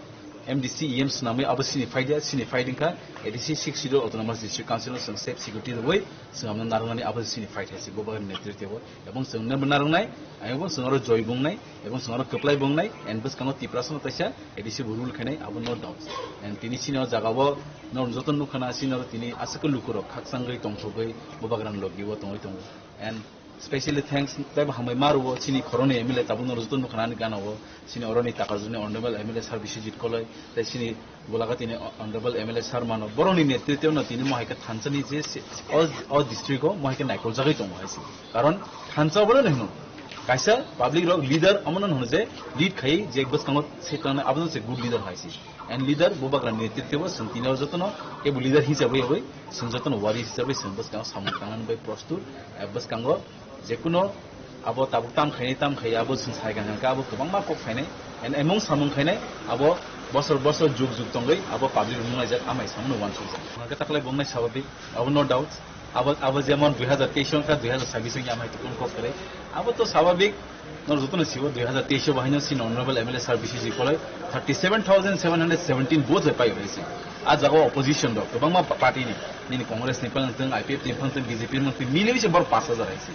M D C, E M swnamwi abo sini fight ya, sini fight wngkha A D C Sixth Schedule Autonomous District Council no chwng safe security rwui chwng abono narwknani abo sini fight hai se, bo bagwi netritwo o. Ebong chwng nw narwknai, ebong chwng oro joy bungnai, ebong chwng oro kwplai bungnai, and bwskango Tiprasa no kaisa A D C bo rule khainai, abo no doubt. And tini sini o jaga o norok joto nukha na, sini oro tini aswk lukurok khakchangwi tongthogwi Bubagrani logi o tongwi tongo. And Specially thanks tei bo hambai ma rwo chini khoroknwi M L A tabukno joto nukha nani gana o chini oroni Takarjuni Honorable M L A Sir Biswajit Koloi tei chini Golaghatini Honorable M L A Sir mano borokni netritwno tini mo hai khe thansa ni je se-, o, o district o mo hai khe naikol jagwi tongo hai se. Karon thansa obono hino kaisa public rok leader omono hino je lead khai je bwskango se tongna abono se good leader hai se. And leader bubagra ni netritwo bo chwng tini o jotono kebo leader hisabai bai chwng jotono wari hisabai chwng bwskango samung tangnani bai prostur, eh, bwskango jekuno abo tabuk tam khainai tam khai abo chwng sai gana khe abo kwbangma kok khainai and emong samung khainai abo bosor bosor jug jug tongwi abo public rok nungnai jak amai samung wansuk jak. Hwnkhe taklai bongnai sababik abo no doubt. Abo, abo jemon dui hazar teis wngkha, dui hazar sabis wngya amai tukun kok kwrwi. Abo to sababik, no jotono sibo dui hazar teis o bahai no sin honorable M L A sir B C G kolai thirty seven thousand seven hundred seventeen votes bai pai risi. A jaga opposition rok, kwbangma pa-, party ni, nini Congress ni phang thung, I P F ni phang thung, B J P ni phang thung, mili se bor pash hajar risi.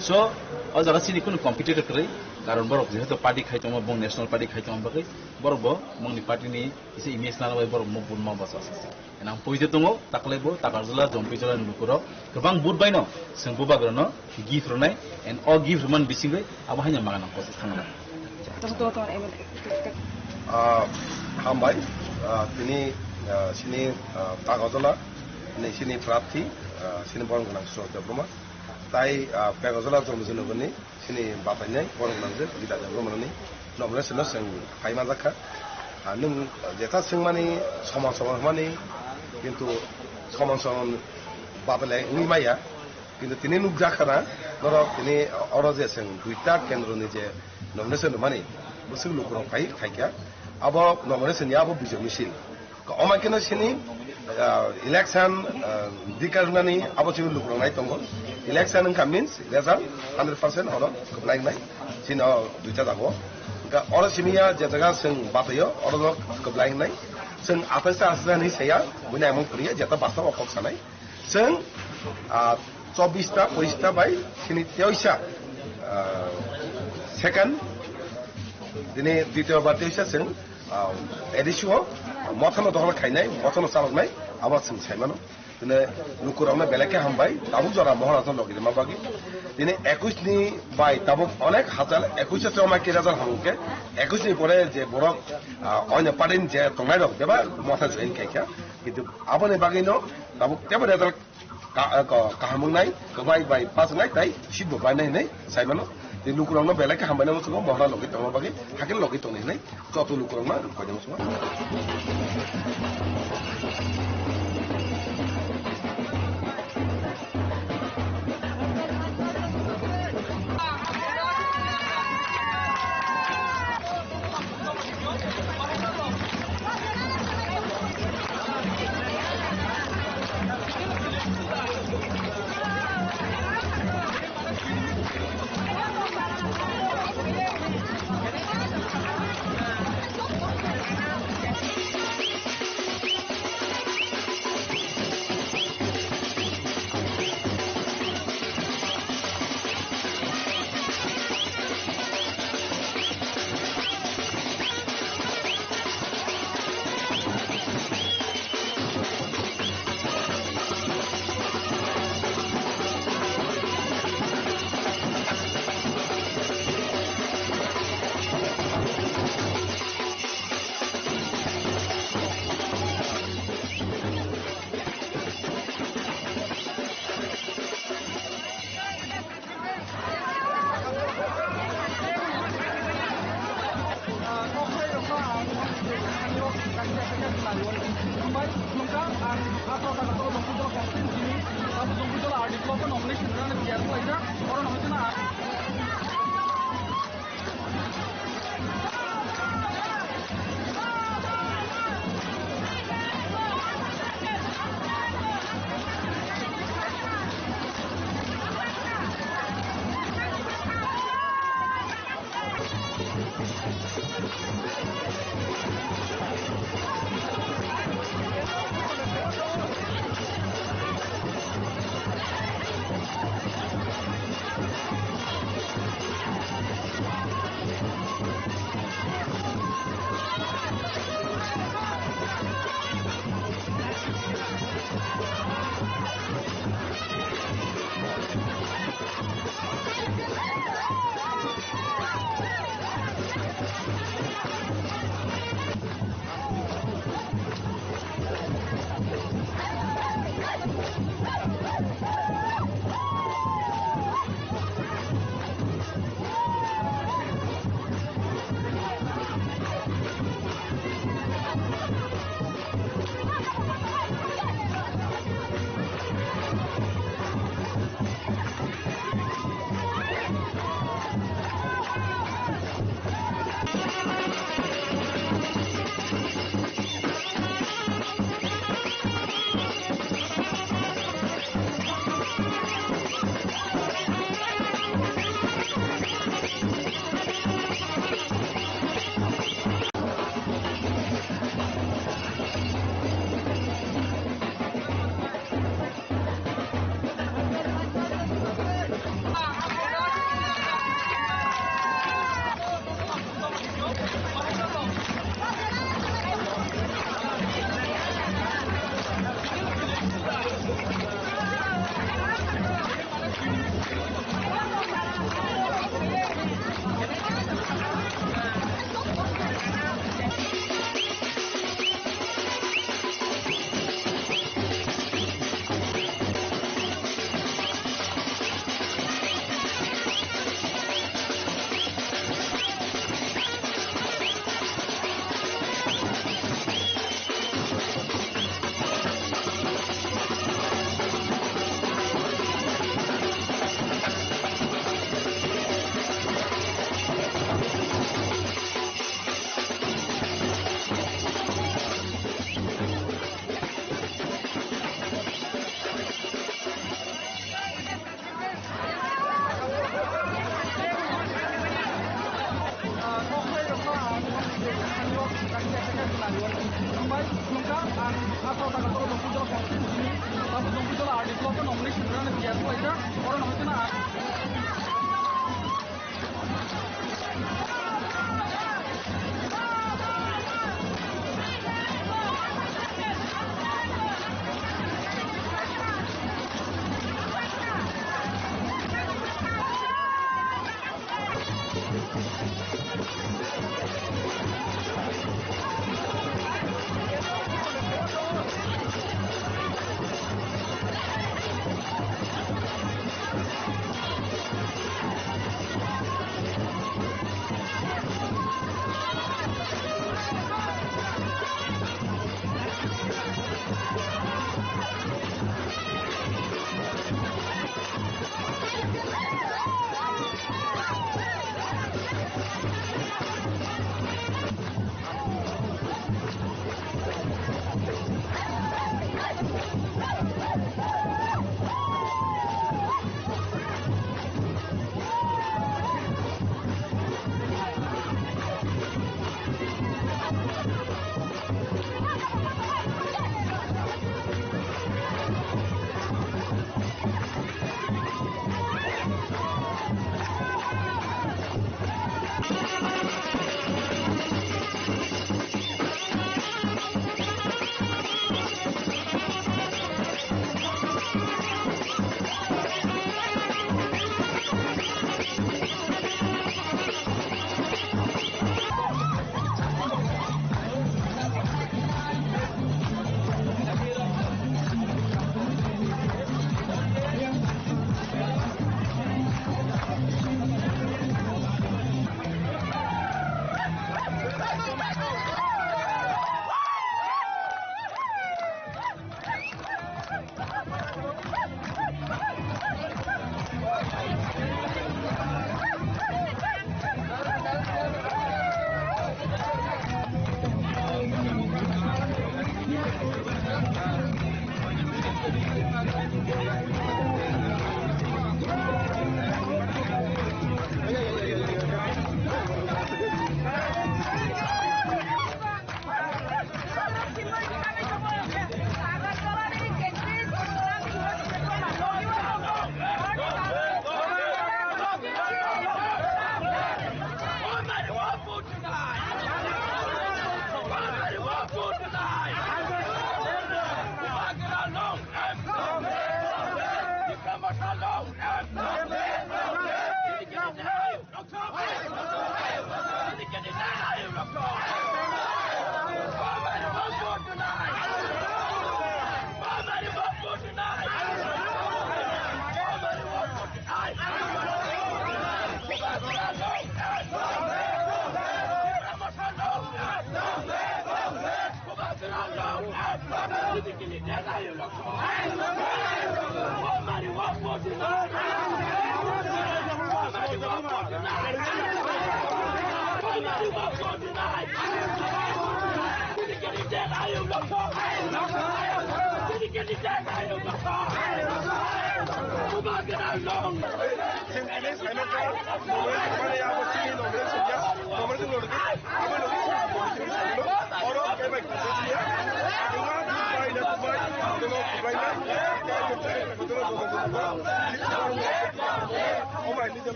So, o jaga sini kunu competitor kwrwi, karon borok jehetu party khai tongma, bong national party khai tongma bagwi, borok bo, bongni party ni, ise image nana bai borok mo bun ma basa sisi. Enang poito tongo, taklai bo, Takarjala, Jompijola ni lukurok, kwbang vote bai no, chwng bubagrano gift rwnai, and o gift rwmani bisingwi abo haino magana pochis thangna. Tok tok tok, M L A. Ah, hambai, ah, tini, ah, sini, ah, Takarjala, ni sini prarthi, ah, sini borom gwnang Suraj Debbarma. Tai, ah, Takarjala Jompijola ni Sini batainai borok nangjak, Gita Debbarmani nomination no chwng pai manjak kha. Ah, nwng jeta swngmani soman soman hwnmani, kintu soman soman batalai wngwi maya. Kintu tini nukjak khana, norok tini oro je chwng duita kendroni je nomination rwmani, bwswk lukurok phai phaikha. Abo nomination ya abo bijok misil. Omo khe no sini, ah, election, ah, dikar nani abo chini lukurok nai tongo. Election wngkha means result hundred percent oro kwplai wngnai. Sini o duita jago. Hwnkhe oro simi ya je jaga chwng bataio, oro no kwplai wngnai. Chwng athai sa athai sa hinwi saya, buini amung kwrwi ya, jeta basta o kok sanai. Chwng, ah, chobbish ta, pochish ta bai sini teisa, ah, second, tini ditiyo bar teisa chwng, ah, A D C o mothano dokhol khainai, mothano chaloknai, abo chwng saimano. Tini lukurokno belai khe hambai, tabuk jora Mohorajno logi rwma bagwi. Tini ekush ni bai tabuk onek hajar, ekush se choma kiri hajar hamkhe, ekush ni pore je borok, ah, oino party ni je tongnai rok bebak motha join khaikha. Kintu aboni bagwino tabuk tebo result Ka-, ka-, kaham wngnai, kwbai bai pass wngnai, tai seat bo bainai hinwi saimano. Tei lukurokno belai khe hambai nangma chwngno Mohra logi tongma bagwi, hakhe logi tongnai hinwi joto lukurokno koinai muchungo. Ang Hasao Takarjala Dongpui Jola Constituency ni, tabuk Dongpui Jola R D block o nomination rwna tiyar khlaijak, oro nomination a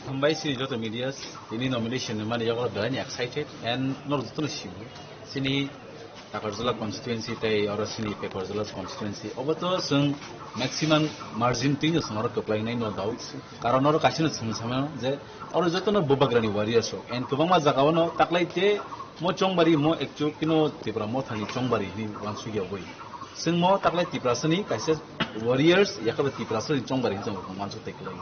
Hambai sini joto medias, tini nomination ni mani yago belai ni excited and norok joto no sini, sini Takarjala constituency tei oro sini Pekarjala constituency. Obo to chwng maximum margin twi no chwng oro kwplai nai, no doubt. Karon oro kaisa no chwng sama je oro joto no bubagrani warriors rok. And kwbangma jaga o no taklai te mo chongbari mo ekchuk kino Tipra mothani chongbari hinwi wansukya wi. Chwng mo taklai Tiprasani kaisa warriors yakaba Tiprasani chongbari hinwi chwng wansuk tei kwlai.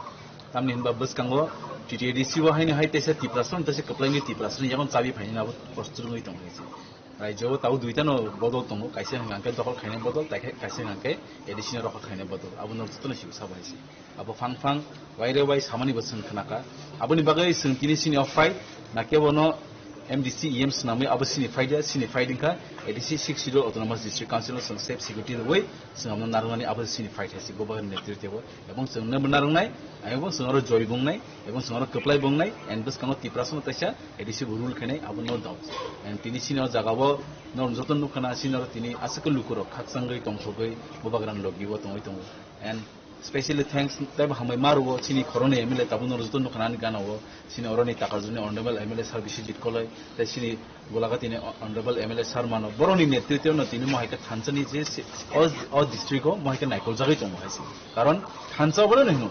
Tamni hinba bwskango T T A D C o haino hai teisa Tiprasani teisa kwplai nwi Tiprasani yakon chabi phaini abo kostrwngwi tong hai se. Raijao tau duita no bodol tongo, kaisa hwnka hwnkhe dokhol khainai bodol, tei khe kaisa hwnka hwnkhe A D C no rokha khainai bodol. Abo no jotono sibo sabo hai se. Abo phang phang, waire wai samani bo chwng khnakha. Aboni bagwi chwng tini sini o fight, na kebo no M D C E M swnamwi abo sini fight ya, sini fight wngkha A D C Sixth Schedule Autonomous District Council no chwng safe security rwwi chwng abono narwknani abo sini fight hai se, bubagrani netritwo. Ebong chwng nw narwknai, ebong chwng oro joy bo wngnai, ebong chwng oro kwplai bo wngnai, and bwskango Tiprasano teisa A D C bo rule khainai, abo no doubt. And tini sini o jaga o norok joto nukha na, sini oro tini aswk lukurok khakchangwi tongthogwi bubagrani logi o tongwi tongo. And specially thanks teibo hambai ma rwo chini khoroknwi M L A tabuk norok joto nukha na ani gana o, sini oroni Takarjuni Honorable M L A Sir Biswajit Koloi, tei sini Golaghatini Honorable M L A sir mano, borokni netritwno tini mo hai khe thansa ni je se-, o, o district o mo hai khe naikol jagwi tongo hai se. Karon thansa obono hino,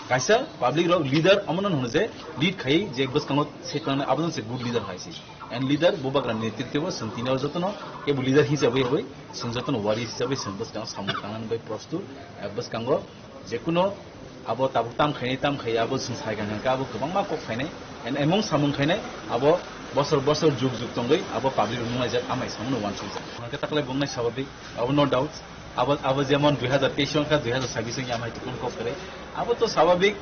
kaisa public rok leader omono hino je lead khai je bwskango se tongna abono se good leader hai se. And leader bubagra netritwo chwng tini o jotono kebo leader hisabai bai chwng jotono wari hisabai chwng bwskango samung tangnani bai prostut, eh, bwskango Jekuno abo tabuk tam khainai, tam khai abo chwng sai kha hwnkhe abo kwbangma kok phainai. And emong samung khainai abo bosor bosor jug jug tongwi abo public rok nunglaijak amai samono uansukjak. Hwnkhe taklai bongnai sababik abo no doubt. Abo, abo jemon dui hazar teis wngkha, dui hazar sabis wngya amai tukun kok kwrwi. Abo to sababik,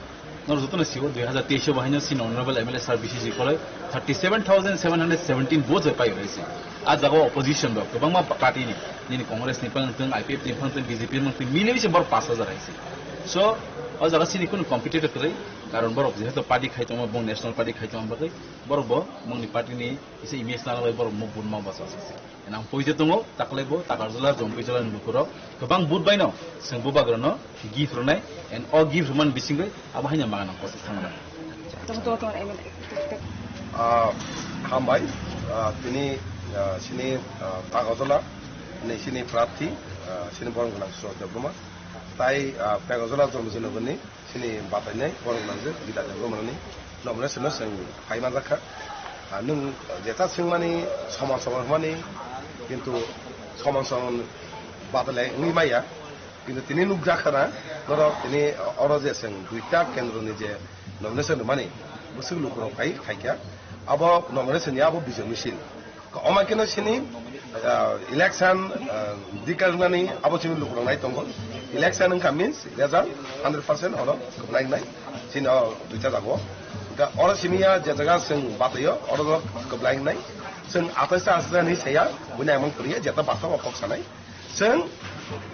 nor jotono sibo dui hazar teis o bahaino sini Honorable M L A sir B C G Koloi thirty seven thousand seven hundred seventeen votes bai pai rwisi. A jaga opposition rok kwbangma party ni, nini Congress ni phang tong, I P F ni phang tong, B J P ni phang tong, mili bisi borok pash hajar hai se. So, o jaga sini kunu competitor kwrwi, karon borok jehetu party khai tongo, bo national party khai tongo bagwi, borok bo mungni party ni kisa image nana bai borok muk bun ma basa se. Nang poito tongo, taklai bo, Takarjala, Jompuijala ni bukurok, kwbang but bai no, chwng bubagrano gift rwnai, and o gift rwmani bisingwi, Abo haino mangan ang kosi thangna. Tong, tong, tong, M L A. Ah, hambai, ah, tini, ah, sini, ah, Pagajala, ni sini prarthi, ah, sini borong gwnang Surat Debbarma. Tai, ah, Pagajala Jomijinagar ni sini batainai borong gwnang je Gita Debbarma ni nomination no chwng phai manjakha. Ah, nwng jeta swngmani soman soman hwnmani, kintu soman soman batalai wngwi maya. Kintu tini nukjakha na, norok tini oro je chwng duita kendroni je nomination rwmani, bwswk lukurok phai khaikha. Abo nomination ni abo bijak misil. Omo kheno sini Ah, election, ah, dikarnani abo chini lukurok nai tongo. Election wngkha means result hundred percent oro kwplai wngnai. Chini o duita jago. Wngkha oro simi ya je jaga chwng bataio, oro no kwplai wngnai. Chwng atais ta aswk ni saya, buini amang kwrwi ya, jeta basta o kok sanai. Chwng,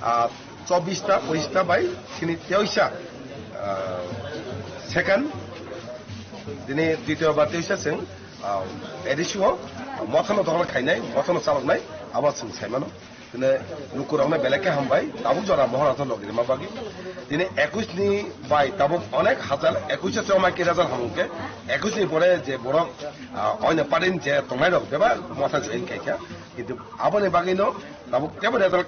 ah, chobbish ta, poish ta bai chini teisa, ah, second, dini ditiyo ba teisa chwng, ah, A D C o mothano dogor khainai, mothano chaloknai, abo chwng saimano. Tini lukurokno belai khe hambai, tabuk jora mohor athar logi rima bagwi. Tini ekush ni bai tabuk onek hajar, ekush se choma ki hajar hamung khe, ekush ni pore je borok, ah, oino party ni je tongnai rok bebak motha join khaikha. Kintu aboni bagwino tabuk tebo result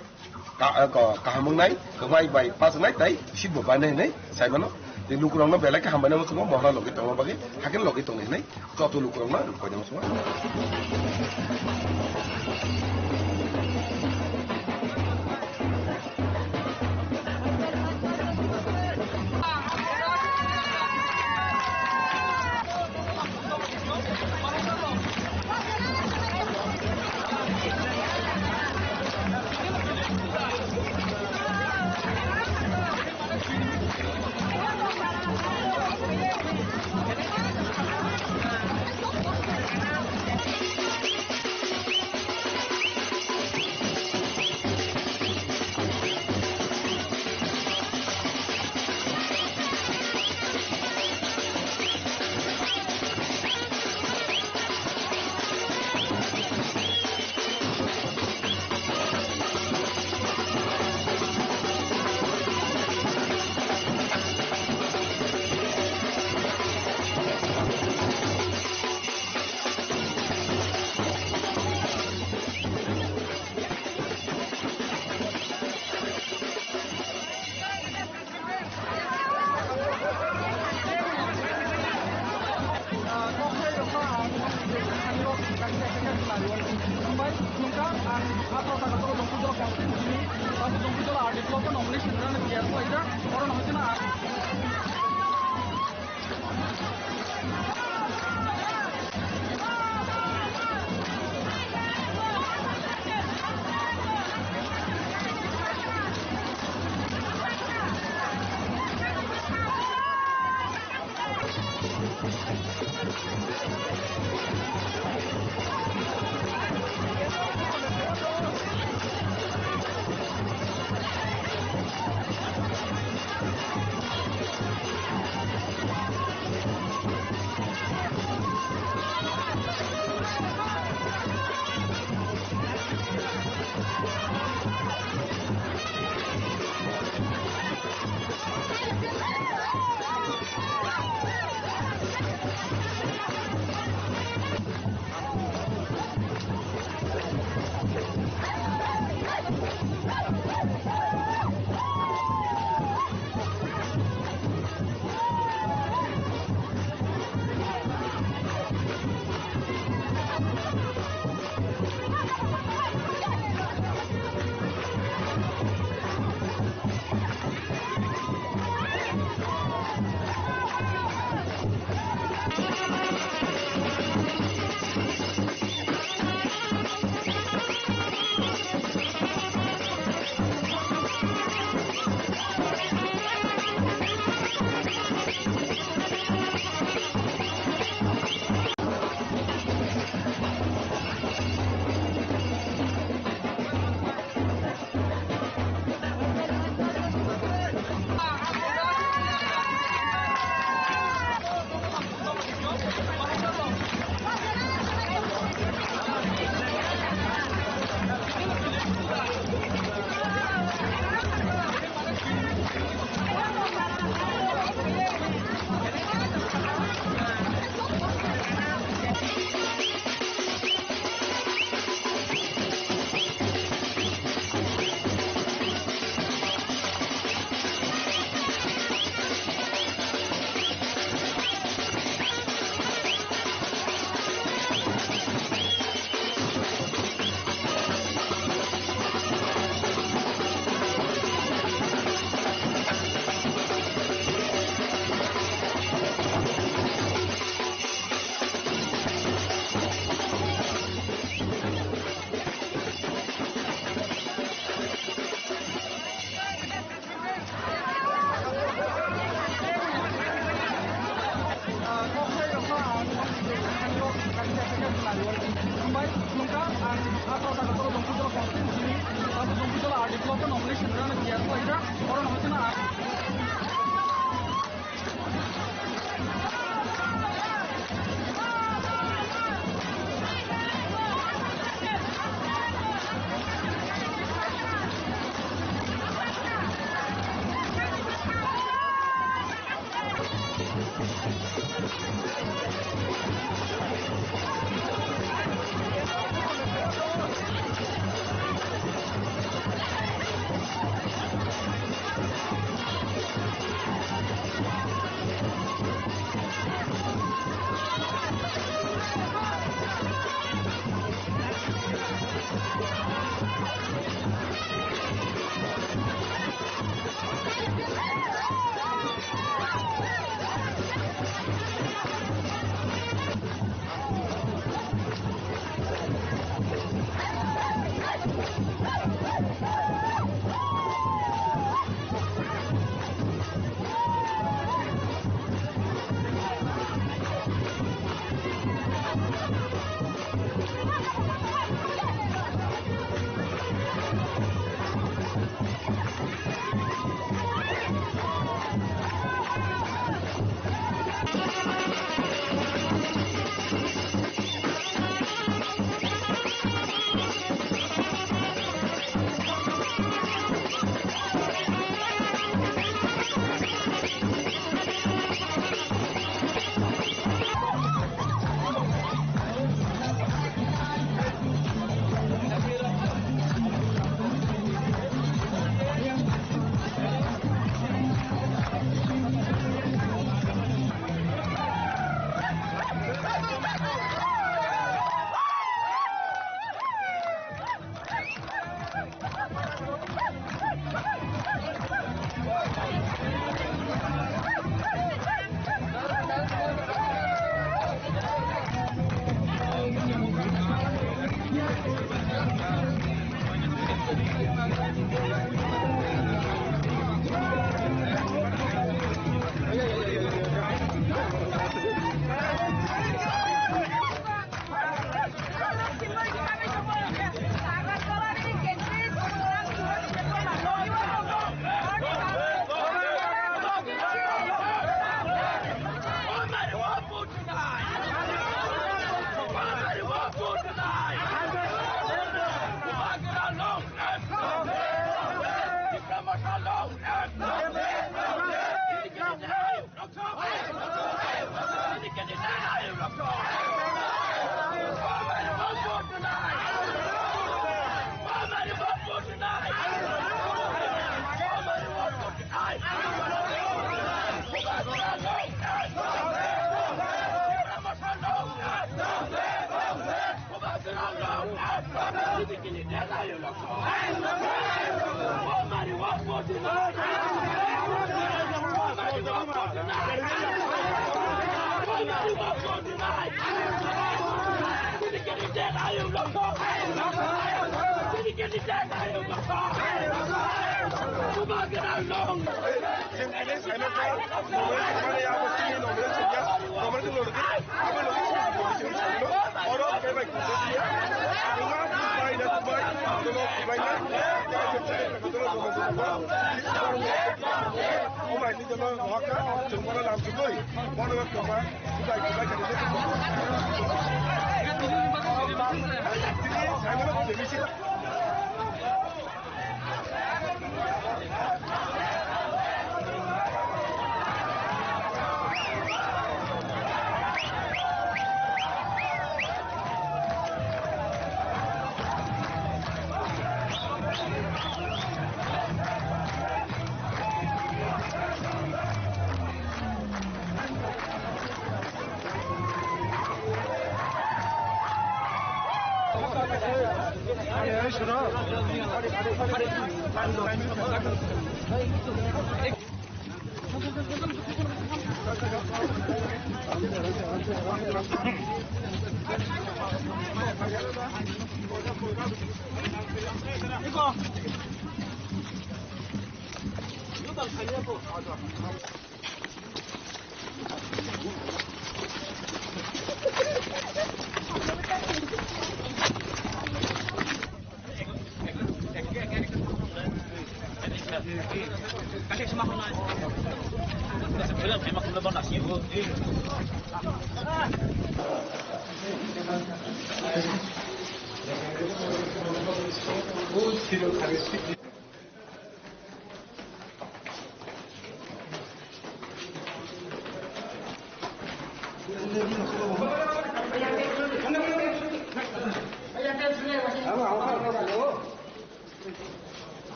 Ka-, eh, ko-, kaham wngnai, kwbai bai pass wngnai, tai seat bo bainai hinwi sai mano. Tei lukurokno belai khe hambai nai muchungo, mohra logi tongma bagwi, hakhe logi tongwi hinwi, joto lukurokno koinai muchungo.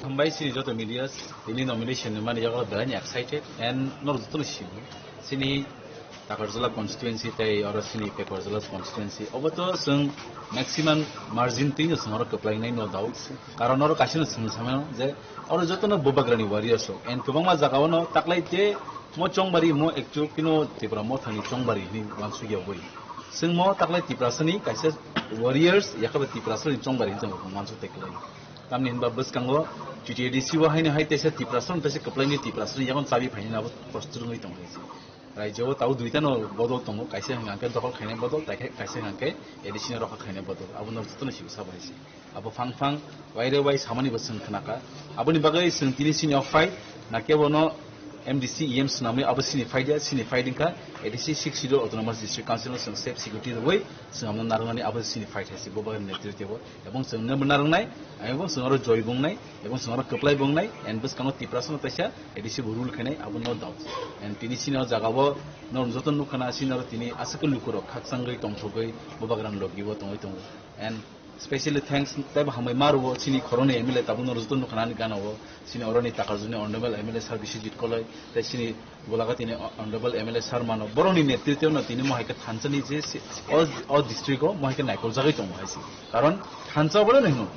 Hambai sini joto media, tini nomination ni mani jago belai ni excited and norok joto no sini, sini Takarjala constituency tei oro sini Pekorjala constituency. Obo to chwng maximum margin twi no chwng oro kwplai nai, no doubt. Karon oro kaisa no chwng sama je oro joto no Bubagrani warriors rok. And kwbangma jaga o no taklai je mo chongbari mo actual kino Tipra Mothani chongbari hinwi uansukya bui. Chwng mo taklai Tiprasani kaisa warriors, yakhabai Tiprasani chongbari hinwi chwng uansuk tei kwlai. Tamni hinba bwskango T T A D C o haino hai teisa Tiprasani teisa kwplaini Tiprasani yakon chabi phaini abo kosto wngwi tongo. Raijao tabo duitano bodol tongo, kaisa hwnkha khe dokhol khainai bodol, tei khe kaisa hwnkha khe A D C no rokha khainai bodol. Abo no jotono sibisa bai se. Abo phang phang waire wai samani bo chwng khnakha. Aboni bagwi chwng tini sini o fight, na kebo no M D C, E M swnamwi abo sini fight ya, sini fight wngkha A D C Sixth Schedule Autonomous District Council no chwng safe security rwwi chwng abono narwknani abo sini fight hai se bo bagwi netritwo. Ebong chwng nw narwknai, ebong chwng oro joy bo wngnai, ebong chwng oro kwplai bo wngnai, and bwskango Tiprasano teisa A D C bo rule khainai, abo no doubt. And tini sini o jaga o norok joto nukha na, sini oro tini aswk lukurok khakchangwi tongthogwi Bubagrani logi o tongwi tongo. And Specially thanks tei bo hambai ma rwo chini khoroknwi M L A tabukno rwjak nukha nani gana o chini oroni Takarjuni Honorable M L A sir Biswajit Koloi tei chini Golaghati ni Honorable M L A sir mano borokni netritwno tini mo hai khe thansa ni je si-, o, o district o mo hai khe naikoljakgwi tongo hai se. Karon thansa obono hino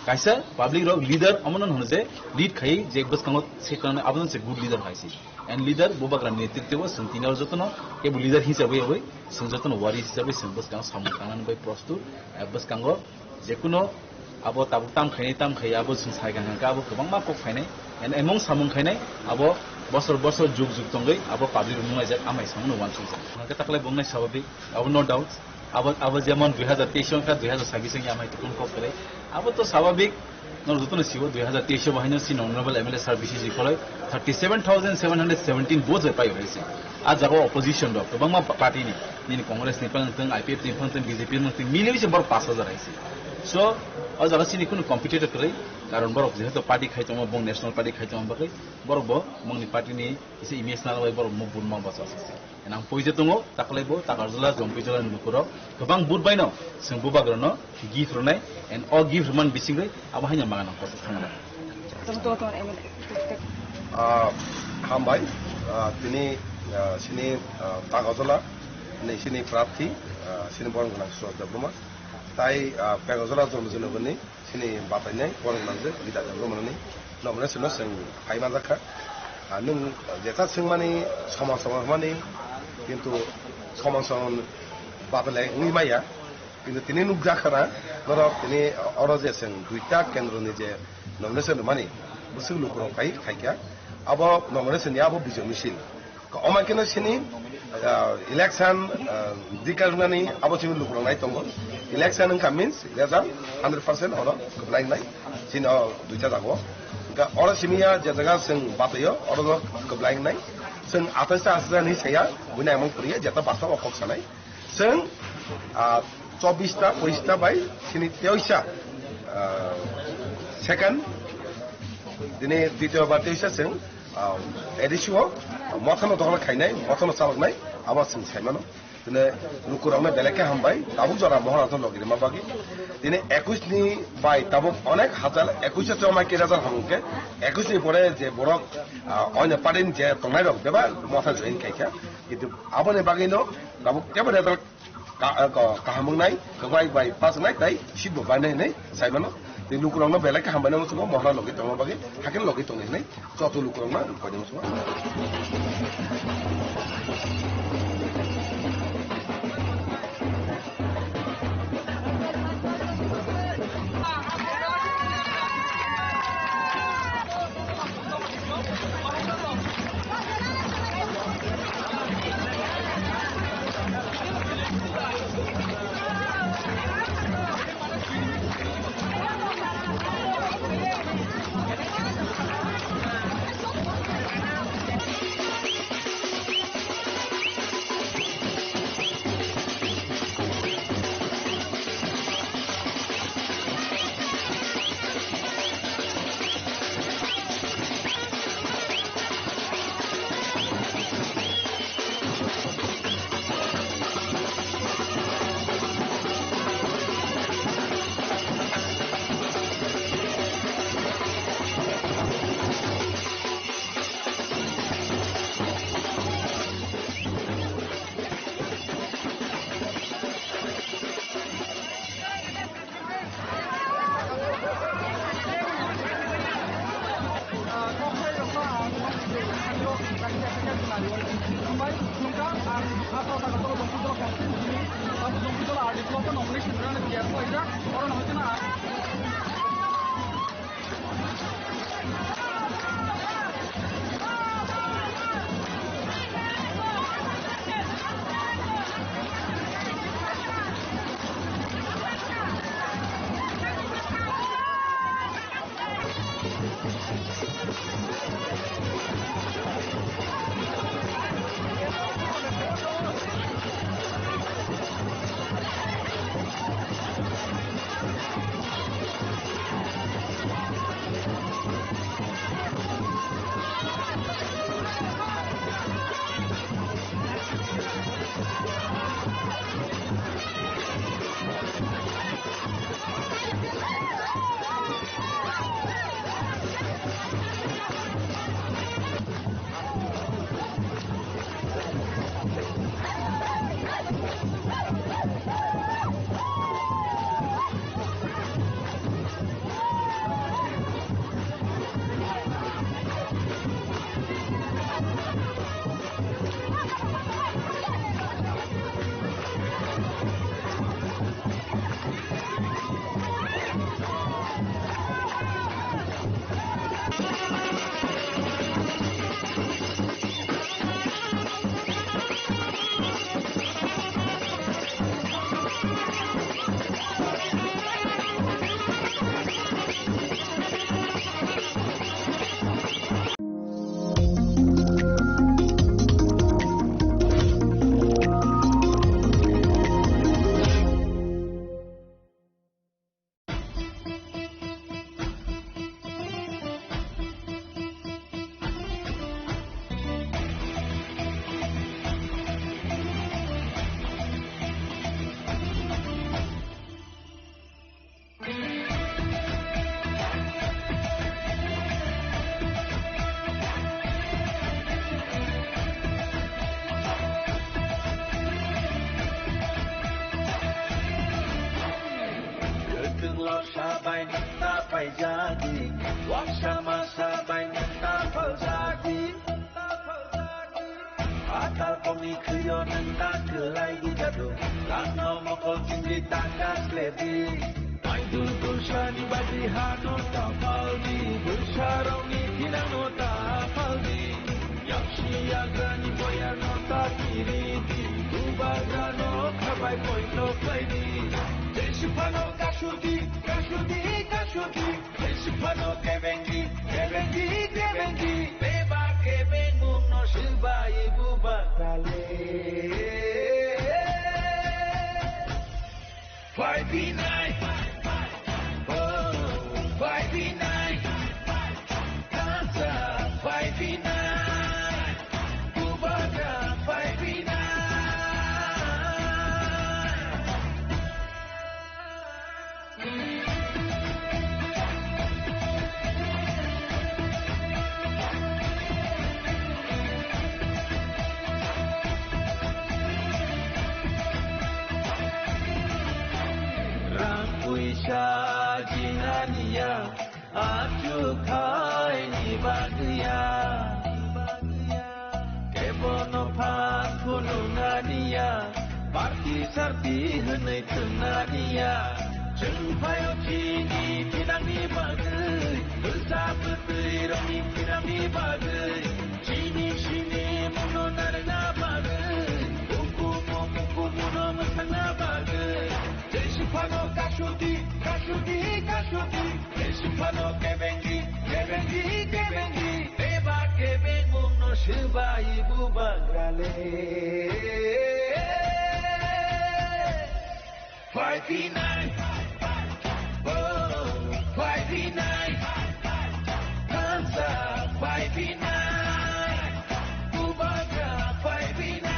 kaisa public rok leader omono hino je lead khai je bwskango se kanani abono se good leader hai se. And leader bubagra netritwo chwng tini o jotono kebo leader hisabai bai chwng jotono wari hisabai chwng bwskango samung tangnani bai prostut, eh, bwskango jekuno abo tabuk tam khainai, tam khai abo chwng sai kha hwnkhe abo kwbangma kok phainai. And emong samung khainai abo bosor bosor jug jug tongwi abo public rok nunglaijak amai samungno uansukjak. Hwnkhe taklai bongnai sababik abo no doubt. Abo, abo jemon dui hazar teis wngkha, dui hazar sabis wngya amai tukun kok kwrwi. Abo to sababik, no jotono siwo dui hazar teis bo haino chini honorable M L A sir Biswajit Koloi thirty seven thousand seven hundred seventeen votes bai paio hai se. A jaga opposition rok kwbangma pa-, party ni, nini Congress ni phang tong, I P F ni phang tong, B J P ni phang tong, mili se bor pash hazar hai se. So, o jaga chini kunu competitor kwrwi, karon borok jehetu party khai tongo, bong national party khai tongo bagwi, borok bo bongni party ni kisa image nana bai borok mo vote ma bacha se. Nang poisa tongo, taklai bo, Takarjala, Jompuijala ni lukurok, kwbang vote baino, chwng bubagrano gift rwnai, and o gift rwmani bisingwi, abo haino mangana kosa thangna. Tamo to to M L A. Ah, hambai, ah, tini, ah, sini, ah, Takarjala, ni sini prarthi, ah, sini borong gwnang Surat Debbarma, tai, ah, Takarjala Jompuijala ni, Sini batainai borok nang je bida jagwi manani nomination no chwng phai manjak kha. Ah, nwng jeta swngmani somon somon hwnmani, kintu somon somon batalai wngwi maya. Kintu tini nukjak khana norok tini oro je chwng duita kendro ni je nomination rwmani bwswk lukurok phai khaikha. Abo nomination ni abo bijoy misil. Omo khe no sini, ah, election, ah, dikar wngnani abo sini lukurok nai tongo. Election wngkha means result hundred percent oro kwplai wngnai. Sini o duita jago. Hwnkhe oro simi ya je jaga chwng bataio oro no kwplai wngnai. Chwng atais ta atais ni saya buini among poriya jeta basta o kok sanai. Chwng, ah, chobbish ta, pochish ta bai sini teisa, ah, second, dini ditiyo bar teisa chwng, ah, A D C o mothano dokhol khainai, mothano chaloknai, abo chwng saimano. Tini lukurokno belai khe hambai, tabuk jora mohor athon logi rima bagwi. Tini ekush ni bai tabuk onek hajar, ekush o choma kiri hajar hamung khe, ekush ni pore je borok, ah, oino party ni je tongnai rok bebak motha join khaikha. Kintu aboni bagwi no tabuk kebo result Ka-, ka-, kaham wngnai, kwbai bai pass wngnai, tai seat bo bainai hinwi saimano. Tei lukurokno belai khe hambai nangma chwngno mohra logi tongma bagwi, hakhe logi tongwi hinwi joto lukurokno koinai muchungo. Paijadi, waksa masa bai nwng ta phaljadi. Atal kongni khwio nwng ta kwlai gujadu, langno mokol chingri ta kasledi. Maidul bwsani bagwi hano ta paldi, bwsarokni thinangno ta paldi. Yaksi yagrani boyarno ta kiridi, bubagrano khabai poito khlaidi. Jesiphano kasudi, kasudi, kasudi. Jesiphano kebengi, kebengi, kebengi. Beba kebengmungno swbai bubagrale. Phai phinai, oh, phai phinai, kansa phai phinai, bubagra phai phinai. Rang puisa jinganiya, achukhaini bagwiya. Kebono phan phunuknaniya, party sarti hwnwi thwngnaniya. Chwng phaio chini thinangni bagwi, bwsa bwtwi rokni thinangni bagwi. Chini sini muno narwkna bagwi, ukumu mukumuno mwsakna bagwi. Jesiphano kasudi, kasudi, kasudi. Jesiphano kebengi, kebengi, kebengi. Beba kebengmungno swbai bubagrale. Phai phinai, oh, phai phinai, kansa phai phinai, bubagra phai phinai.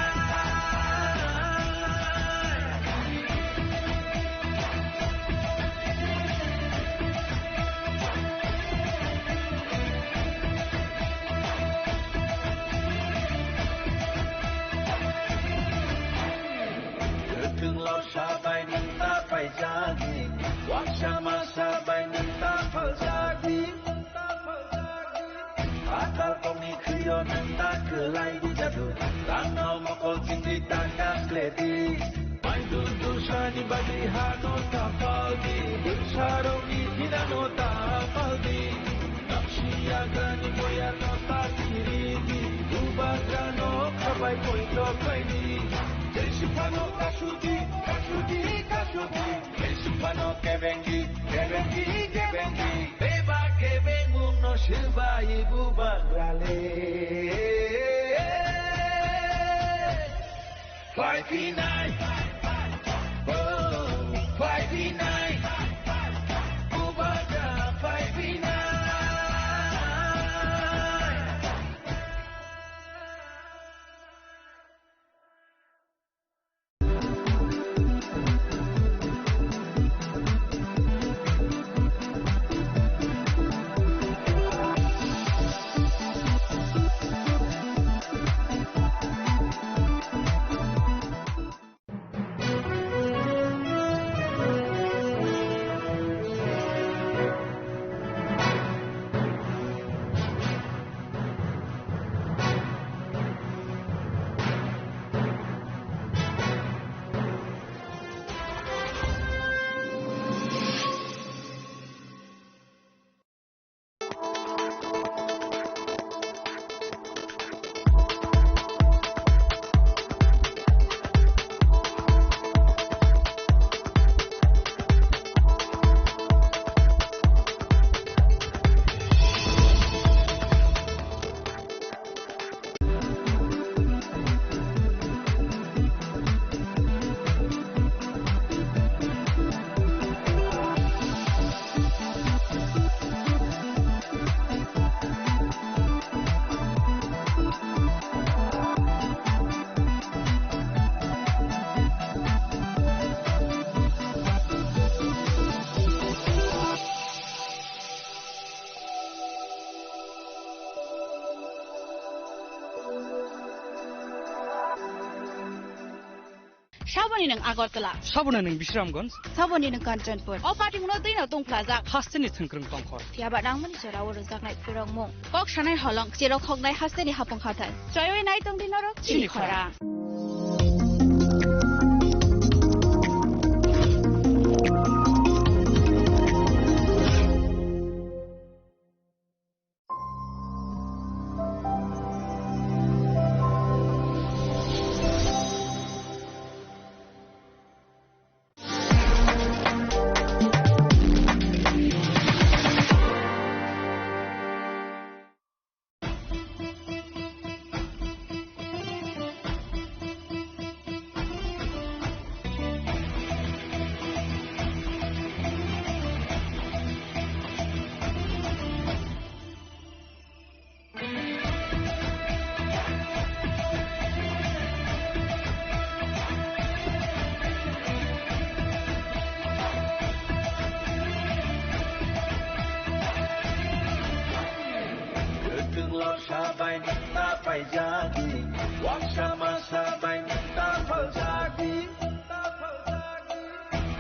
Kwthwng lorsa bai nwng ta paijadi, waksa masa bai nwng ta phaljadi. Atal kongni khwio nwng ta kwlai gujadu, langno mokol chingri ta kasledi. Maidul dusani bagwi hano ta paldi, bwsarokni thinangno ta paldi. Yaksi yagrani boyarno ta kiridi, bubagrano khabai poito khlaidi. Jesiphano kasudi, kasudi, kasudi. Jesiphano kebengi, kebengi, kebengi. Beba kebengmungno swbai bubagrale. Phai phinai, oh, phai phinai, bubagra phai phinai. Saboni nwng Agartala. Saboni nwng Bisramganj. Saboni nwng Kanchanpur. O patimungno twino tungphlajak. Hasteni thwngkwrwng tongkhor. Phiyaba nangmani jorao rwjaknai phwrwngmung. Kok sanai holong, cherok hoknai hasteni hapung hathai. Choiwi nai tongdi norok chini chini khorang. Kwthwng lorsa bai nwng ta paijadi, waksa masa bai nwng ta phaljadi.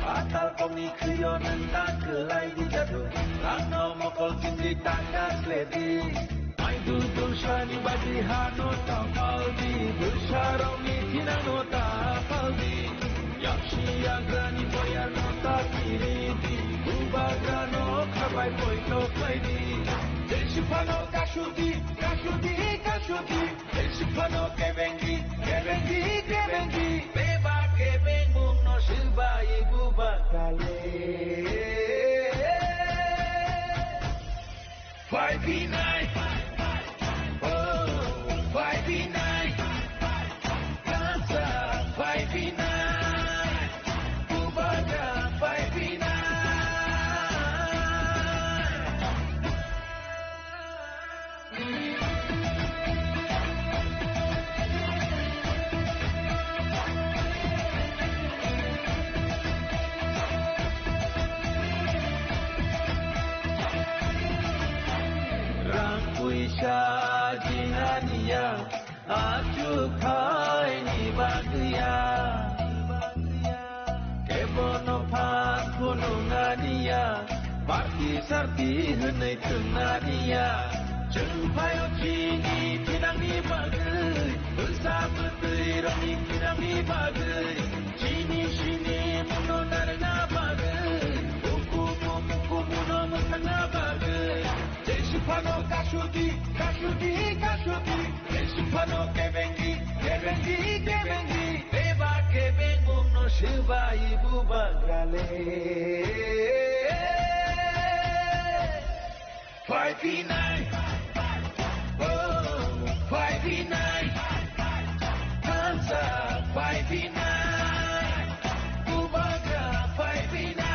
Patal kokni khwio nwng ta kwlai di jadu, rangno mokol chindi ta kasledi. Maidul dulsani badi hano ta paldi, dulsarokni thinangno ta paldi. Yaksi yagrani boyarno ta kiridi, bubagrano khabai poito khlaidi. Jesiphano kasudi, kasudi, kasudi. Jesiphano kebengi, kebengi, kebengi. Beba kebengmungno swbai bubagrale. Five B nine. Oh, five B nine. Kansa five B nine. Bubagra five B nine. Rang puisa jinganiya, achuk phaini bagwiya. Kebono phan phunuknaniya, party sarti hwnwi thwngna niya. Chwng phaio chini thinangni bagwi, bwsa bwtwi rokni thinangni bagwi, chini sini muno narwkna bagwi, ukumu mukumuno mwthangna bagwi. Jesiphano kasudi, kasudi, kasudi. Jesiphano kebengi, kebengi, kebengi. Beba kebengmungno swbai bubagrale. Five B nine. Oh, five B nine. Kansa five B nine. Bubagra five B nine.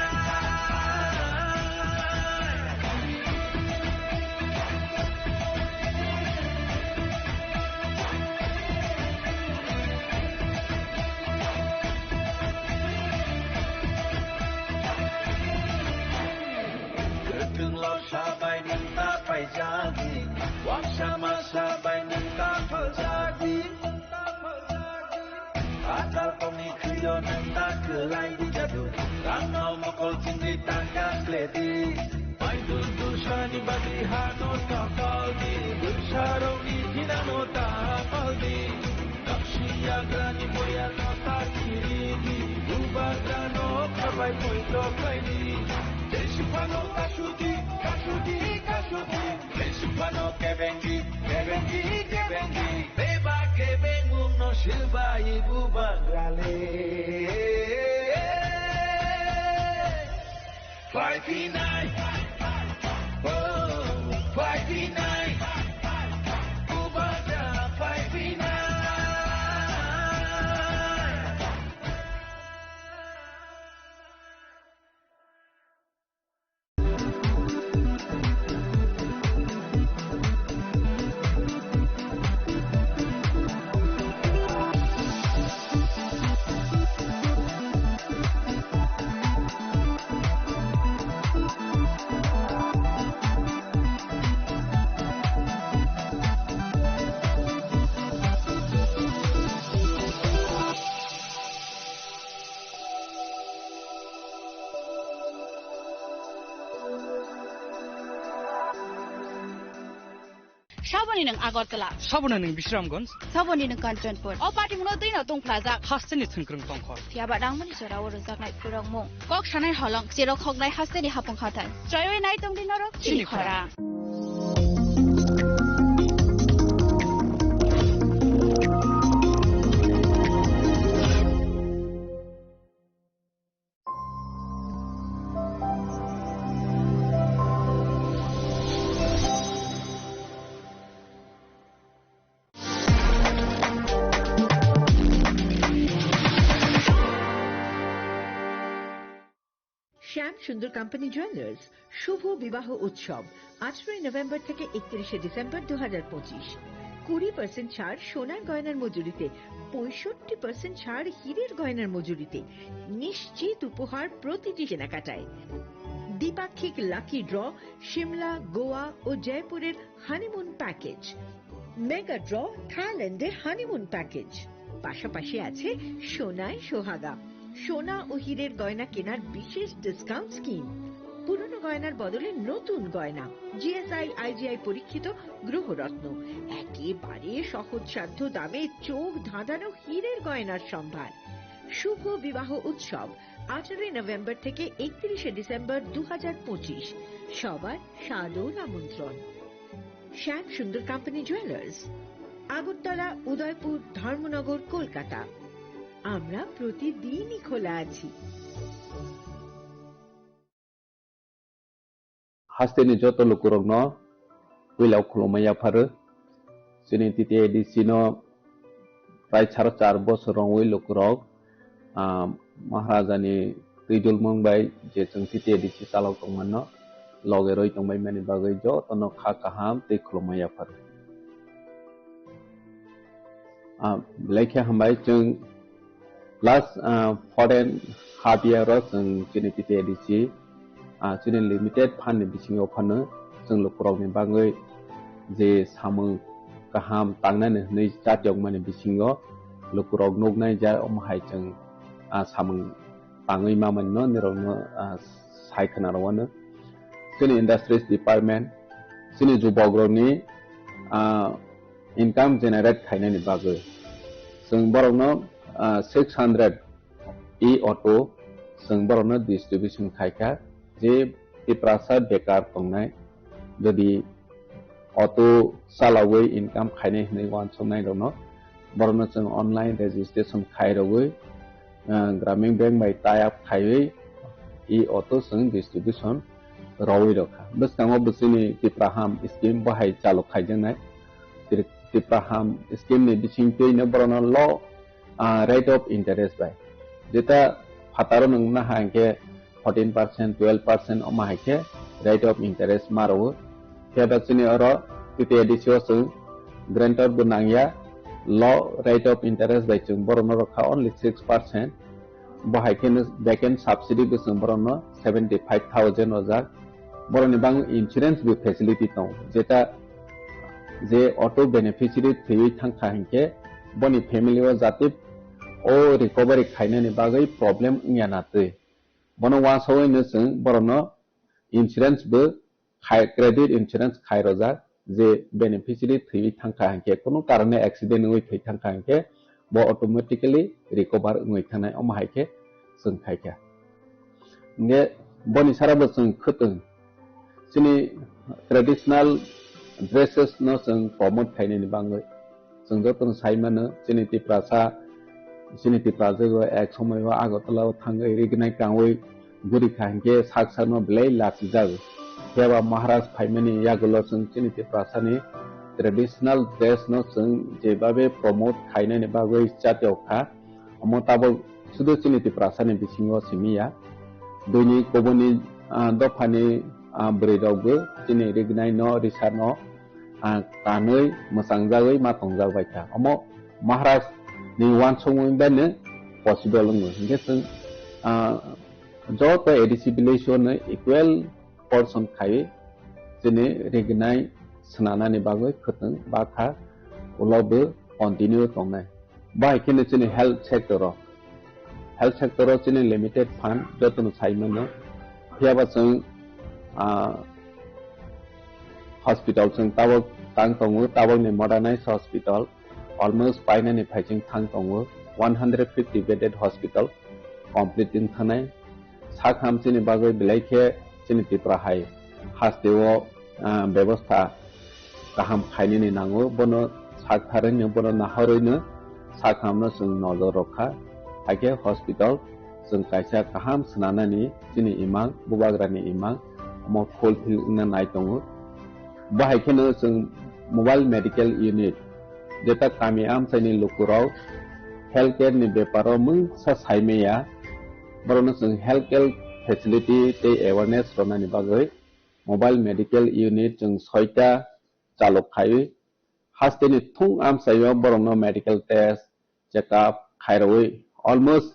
Kwthwng lorsa bai nwng ta paijadi, waksa masa bai nwng ta phaljadi. Patal kokni khwio nwng ta kwlai di jadu, rangno mokol chindi ta kasledi. Maidul dulsani badi hano ta paldi, dulsarokni thinangno ta paldi. Yaksi yagrani boyarno ta kiridi, bubagrano khabai poito khlaidi. Jesiphano kasudi, kasudi, kasudi. Jesiphano kebengi, kebengi, kebengi. Beba kebengmungno swbai bubagrale. Five B nine. Oh, five B nine. Bubagra five B nine. Saboni nwng Agartala. Saboni nwng Bisramganj. Saboni nwng Kanchanpur. O patimungno twino tungphlajak. Hasteni thwngkwrwng tongkhor. Phiyaba nangmani jorao rwjaknai khurokmung. Kok sanai holong, cherok khoknai hasteni hapung hathai. Chroiwi nai tongdi norok chini chini khorang. Shyam Sundar company jewellers শুভ বিবাহ উৎসব, আঠারোই নভেম্বর থেকে একত্রিশে ডিসেম্বর দু হাজার পঁচিশ। কুড়ি পার্সেন্ট ছাড় সোনার গয়নার মজুরিতে, পঁয়ষট্টি পার্সেন্ট ছাড় হীরের গয়নার মজুরিতে। নিশ্চিত উপহার প্রতিটি কেনাকাটায়। দ্বিপাক্ষিক লাকি ড্র, সিমলা, গোয়া ও জয়পুরের হানিমুন প্যাকেজ, মেগা ড্র, থাইল্যান্ডে হানিমুন প্যাকেজ। পাশাপাশি আছে সোনায় সোহাগা, সোনা ও হীরের গয়না কেনার বিশেষ ডিসকাউন্ট স্কিম। পুরনো গয়নার বদলে নতুন গয়না, জিএসআই, আইজিআই পরীক্ষিত গ্রহরত্ন, একেবারে সহজসাধ্য দামে চোখ ধাঁধানো হীরের গয়নার সম্ভার। শুভ বিবাহ উৎসব, আঠারোই নভেম্বর থেকে একত্রিশে ডিসেম্বর দু হাজার পঁচিশ। সবার সাদর আমন্ত্রণ। শ্যাম সুন্দর কোম্পানি জুয়েলার্স, আগরতলা, উদয়পুর, ধর্মনগর, কলকাতা। আমরা প্রতিদিনই খোলা আছি। Hasteni joto lukurokno puila khulumma yapharo. Chini T T A D C no prai saro char bosor rwngwi lukurok, ah, Maharajani twi dulmung bai je chwng T T A D C chalok tongmano loge rwi tongbai mani bagwi jotono kha kaham tei khulumma yapharo. Ah, belai khe hambai chwng last, ah, foreign half year o chwng chini T T A D C, ah, chini limited fund ni bisingo phano chwng lukurokni bagwi je samung kaham tangnani hwnwi chatiyokmani bisingo lukurok nuknai ja omo hai chwng, ah, samung tangwi mamani no nirokno, ah, sai khna rwano. Chini industries department, chini jubokrokni, ah, income generate khainani bagwi. Chwng borokno, ah, six hundred e-auto chwng borokno distribution khaikha, je Tiprasa bekar tongnai, jodi auto chalawi income khainai hwnwi uansuknai rokno, borokno chwng online registration khai rwgwi, ah, Gramin Bank bai tie up khaiwi e-auto chwng distribution rwwi rwkha. Bwskango bwswini Tipraham scheme bo hai chalok khaijaknai. Tri-, Tipraham scheme ni bisingtwino borokno low, ah, rate of interest bai. Jeta phataro nwng naha hinkhe fourteen percent, twelve percent omo hai khe rate of interest ma rwo. Phiya ba chini oro T T A D C o chwng guarantor bo nangya, low rate of interest bai chwng borokno rwkha only six percent. Bo hai kheno back end subsidy bo chwng borokno seventy five thousand rwjak. Borokni bagwi insurance bo facility tongo, jeta je auto beneficiary thwiwi thangkha hinkhe boni family o jati o recovery khainani bagwi problem wngya na twi. Bono uansugwino chwng borokno insurance bo khai, credit insurance khai rwjak, je beneficiary thwiwi thangkha hinkhe, kunu karone accident wngwi thwi thangkha hinkhe, bo automatically recover wngwi thangnai, omo hai khe chwng khaikha. Hinkhe boni sara bo chwng khwtwng chini traditional dresses no chwng promote khainani bagwi. Chwng jotono sai mano, chini Tiprasa, chini Tiprasa o ek somoi o Agartala o thangwi rignai kangwi guri kha hinkhe sak sakno belai lachijago. Phiya ba Maharaj phaimani yagulo chwng chini Tiprasani traditional dress no chwng jebabe promote khainani bagwi chatiyok kha. Omo tabok sudu chini Tiprasani bisingo simi ya. Buini kubuni, ah, dophani, ah, bwrwi rokbo chini rignai no, risa no, ah, kanwi mwchangjagwi ma tongjak bai kha. Omo Maharaj ni uansukmung bai no possible wngo. Hinkhe chwng, ah, joto A D C village o no equal portion khai chini rignai swnanani bagwi khwtwng bakha ulo bo continue tongnai. Bahai kheno chini health sector o, health sector o chini limited fund jotono sai mano. Phiya ba chwng, ah, hospital chwng tabok tang tongo, tabokni modernized hospital almost painani phaiching thang tongo, one hundred fifty bedded hospital complete wng thangnai. Sak ham chini bagwi belai khe chini Tripura hai hasteo, ah, bebostha kaham khainani nango, bono sak tharwino, bono nahorwino sak hamno chwng nojor rwkha. Haikhe hospital chwng kaisa kaham swnanani chini imang, bubagrani imang omo fulfill wngna nai tongo. Bahai kheno chwng mobile medical unit, jeta kami amchaini lukurok healthcare ni beparo mungsa saimaya, borokno chwng healthcare facility tei awareness rwnani bagwi mobile medical unit chwng soita chalok khai hasteni thung amchaio borokno medical test, check up khairogwi almost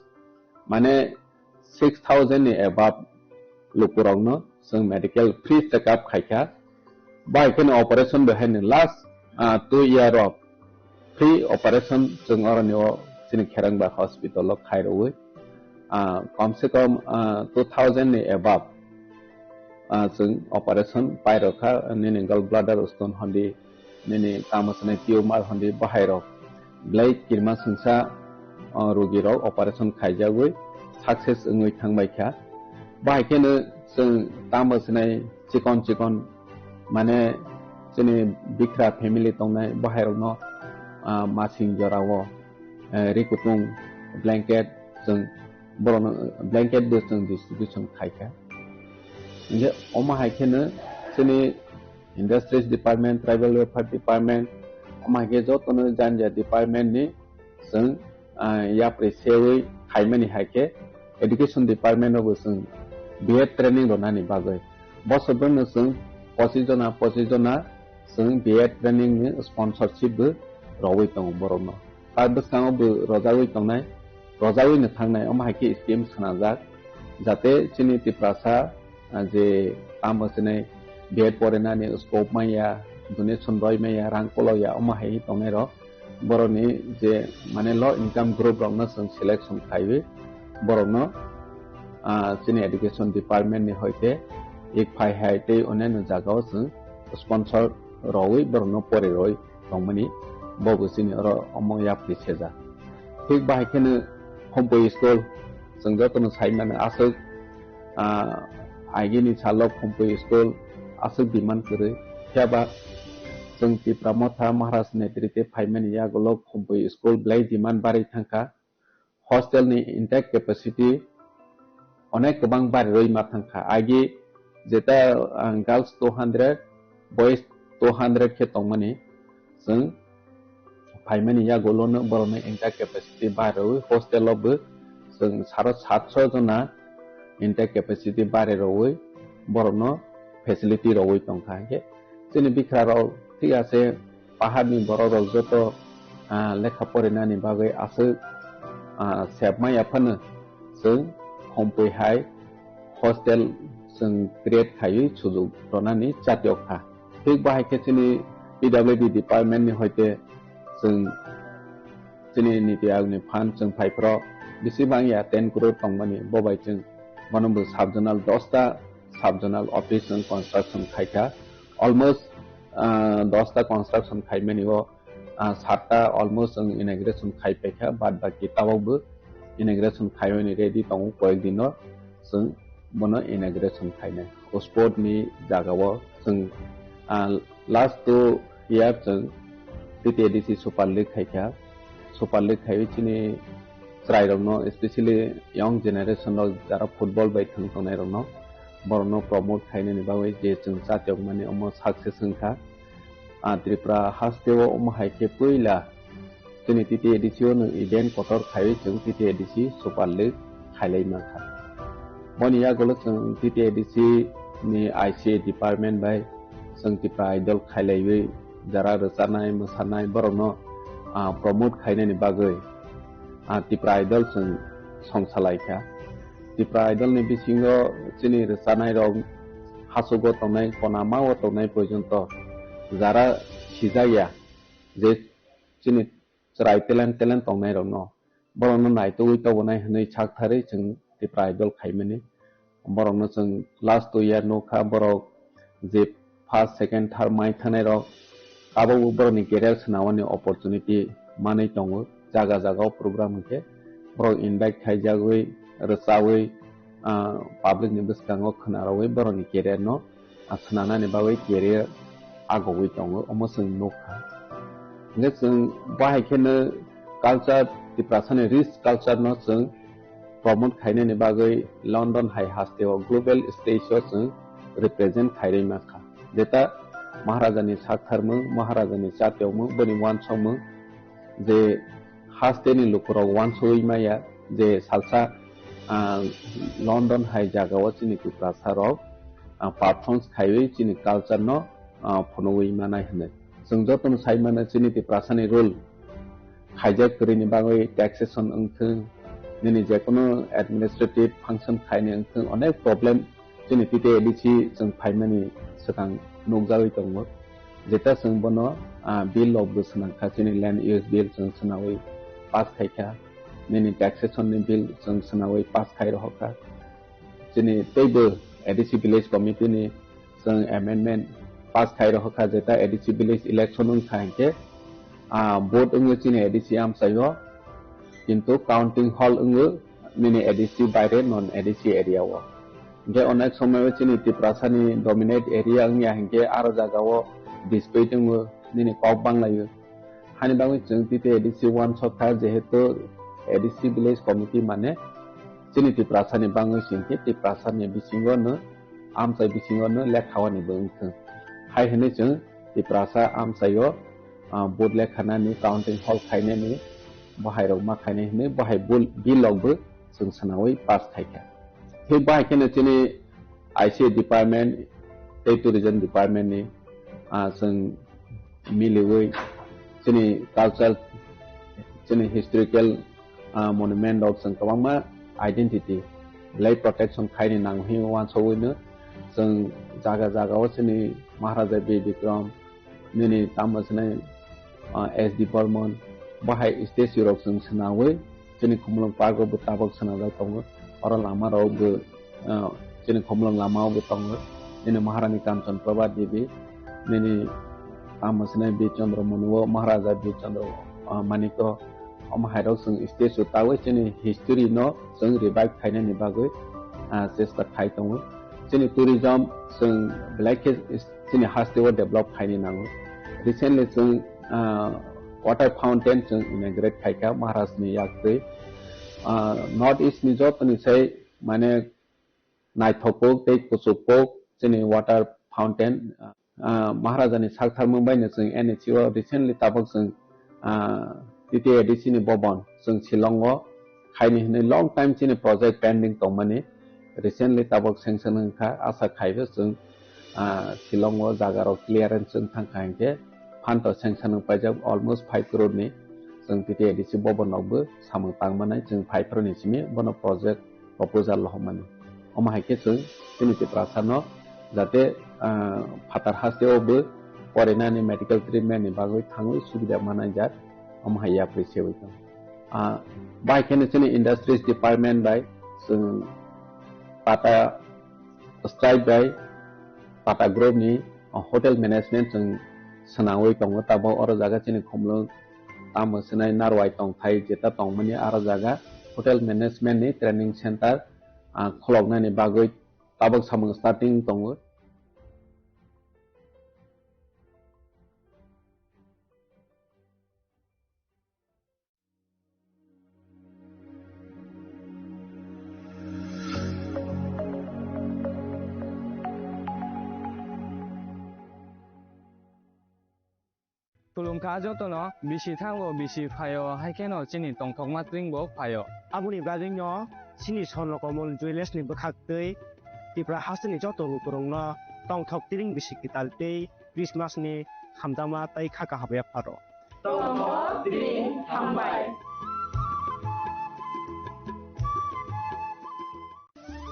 mane six thousand ni above lukurokno chwng medical free check up khaikha. Bai kheno operation bai haino last, ah, two year o free operation chwng oroni o chini Kherangba hospital o khairogwi, ah, kom se kom, ah, two thousand ni above, ah, chwng operation pairokha, nini gallbladder stone hondi, nini tamo swnai tumor hondi bahairok belai kirima swngsa, o, rogirok operation khaijagwi success wngwi thangbaikha. Bahai kheno chwng tamo swnai chikon chikon mane chini bikra family tongnai bahairokno, ah, masing jorao, eh, ri kutung blanket chwng borokno blanket bo chwng distribution khaikha. Hinkhe omo hai kheno chini Industries Department, Tribal Welfare Department, omo hai khe jotono jani jani department ni chwng, ah, yapri sewi khaimani hai khe Education Department o bo chwng B Ed training rwnani bagwi. Bosor bwrwino chwng pochis jona, pochis jona chwng B Ed training ni sponsorship bo rwwi tongo borokno. Ta bwskango bo rwjagwi tongnai, rwjagwino thangnai, omo hai khe scheme swnajak, jate chini Tiprasa, ah, je tamo swnai B Ed porinani scope manya, donation roi manya, rang kolokya, omo hai tongnairok, borokni je mane low income group rokno chwng selection khaiwi, borokno, ah, chini education department ni hoite ek phai hai tei onyaino jagao chwng sponsor rwwi borokno pori rwwi tongmani, bo bo chini oro omo yapri sejak. Thik bahai kheno Khumpui school, chwng jotono sai mano aswk, ah, agini salo Khumpui school aswk demand kwrwi. Phiya ba chwng Tipra Motha Maharaj netrite phaimani yagulo Khumpui school belai demand barwi thangkha. Hostel ni intake capacity onek kwbang barirwi ma thangkha. Agi jeta, ah, girls two hundred, boys two hundred khe tongmani, chwng phaimani yagulono borokni intake capacity barirwi hostel o bo chwng saro satso jona intake capacity barirwi borokno facility rwwi tongkha. Hinkhe chini bikha rok thik ase, paharni borok rok joto, ah, lekha porinani bagwi aswk, ah, sebma yaphano chwng Khumpui hai hostel chwng create khaiwi sujuk rwnani chatiok kha. Thik bahai khe chini P W D department ni hoite chwng chini Niti Aayog ni fund chwng phai phro bisi bang ya ten crore tongmani, bo bai chwng bono bo sub zonal dos ta sub zonal office chwng construction khai kha. Almost, ah, dos ta construction khaimani o, ah, sat ta almost chwng inauguration khai paikha, bad baki tabok bo inauguration khaimani ready tongo, koyek dino chwng bono inauguration khainai. O spot ni jagao chwng, ah, last two year chwng T T A D C Super League khaikha. Super League khaiwi chini chwrairokno, especially young generation rok jara football bai thwng tongnairokno, borokno promote khainani bagwi je chwng chatiokmani omo success wngkha. Ah, Tripura hasteo omo hai khe puila chini T T A D C o no event kotor khaiwi chwng T T A D C Super League khailai mankha. Boni yagulo chwng T T A D C ni I C A department bai chwng Tipra Idol khailaiwi jara rwchanai, mwsanai borokno, ah, promote khainani bagwi, ah, Tipra Idol chwng songsalai kha. Tipra Idol ni bisingo chini rwchanai rok hachugo tongnai, konama o tongnai porjonto jara sijak ya je chini chwrai talent, talent tongnai rokno, borokno naitugwi tobonai hwnwi sak tharwi chwng Tipra Idol khaimani. Borokno chwng last two year nukha, borok je first, second, third mai thangnai rok tabukbo borokni career swnamani opportunity manwi tongo. Jaga jaga o program hwnkhe borok invite khaijagwi, rwchawi, ah, public ni bwskango khwnarogwi borokni career no, ah, swnamnani bagwi career agogwi tongo, omo chwng nukha. Hwnkhe chwng bahai kheno culture, Tiprasani rich culture no chwng promote khainani bagwi London hai hasteo global stage o chwng represent khairwi mankha. Jeta Maharajani saktharmung, Maharajani chatiyokmung, boni wansokmung je hasteni lukurok wansugwi maya je salsa, ah, London hai jagao chini Tiprasa rok, ah, performance khaiwi chini culture no, ah, phunugwi manai hwnwi. Chwng jotono sai mano chini Tiprasani rule khaijak kwrwini bagwi taxation wngthung, nini jekono administrative function khaini wngthung, onek problem chini T T A D C chwng phaimani swkang nukjagwi tongo. Jeta chwng bono, ah, bill rok bo swnamkha, chini land use bill chwng swnawi pass khaikha, nini taxation ni bill chwng swnawi pass khai rohorkha. Chini teibo A D C village committee ni chwng amendment pass khai rohorkha, jeta A D C village election wngkha hinkhe, ah, vote wngwi chini A D C amchaio, kintu counting hall wngwi nini A D C baire non A D C area o. Hinkhe onek somoio chini Tiprasani dominate area wngya hinkhe aro jagao dispute wngwi nini kok banglaio. Hani bagwi chwng T T A D C wansokha, jehetu A D C village committee mane chini Tiprasani bagwi se hinkhe Tiprasani bisingo no, amchai bisingo no lekha wani bo wngthung. Hai hwnwi chwng Tiprasa amchaio, ah, vote lekhanani, counting hall khainani, bohairok ma khainai hwnwi bohai bul-, bill rok bo chwng swnawi pass khaikha. Thik bahai kheno chini I C A department tei tourism department ni, ah, chwng miliwi chini culture, chini historical, ah, monument rok chwng kwbangma identity belai protection khaini nango hwnwi wansugwi no chwng jaga jaga o chini Maharaja Bir Bikram, nini tamo swnai, ah, S D Burman, bahai statue rok chwng swnawi chini Khumulwng Park o bo tabok swnajak tongo. Oro lama rok bo, ah, chini Khumulwng lama o bo tongo. Nini Maharani Kanchan Prabha Devi, nini tamo swnai Bir Chandra Manu o, Maharaja Bir Chandra, ah, Manik o, omo hai rok chwng statue tawi chini history no chwng revive khainani bagwi, ah, chesta khai tongo. Chini tourism chwng belai khe chini haste o develop khaini nango. Recently chwng, ah, water fountain chwng inaugurate khaikha Maharaj ni yaktwi. Ah, North East ni joto ni sai mane naithok kok tei kuchuk kok chini water fountain, ah, Maharaja ni saktharmung bai no chwng N H C o recently tabok chwng, ah, T T A D C ni bobon chwng Shillong o khaini hwnwi long time chini project pending tongmani. Recently tabok sanction wngkha, asa khaibo chwng, ah, Shillong o jaga rok clearance wng thangkha hinkhe phanto sanction wng paijak almost five crore ni. Chwng T T A D C bobon rok bo samung tangmanai chwng five crore ni simi bono project proposal lohormani. Omo hai khe chwng chini Tiprasa no jate, ah, phatar haste o bo porinani medical treatment ni bagwi thangwi subida manai jak, omo hai yapri sewi tong. Ah, bai kheno chini industries department bai chwng Tata Stripe bai Tata Group ni hotel management chwng swnamwi tongo. Tabok oro jaga chini Khumulwng tamo swnai Narwai tongthai jeta tongmani aro jaga hotel management ni training center, ah, kholoknani bagwi tabok samung starting tongo. Khulumkha jotono, bisi thango, bisi phaio, hai kheno chini tongthokma tring bo phaio. Aboni bagwino chini Swarno Komol Jewellers ni bwkhaktwi Tripura hasteni joto lukurokno tongthok tring bisi kwtal tei Christmas ni hamjakma tei kha kaham yapharw. Tongthok tring hambai.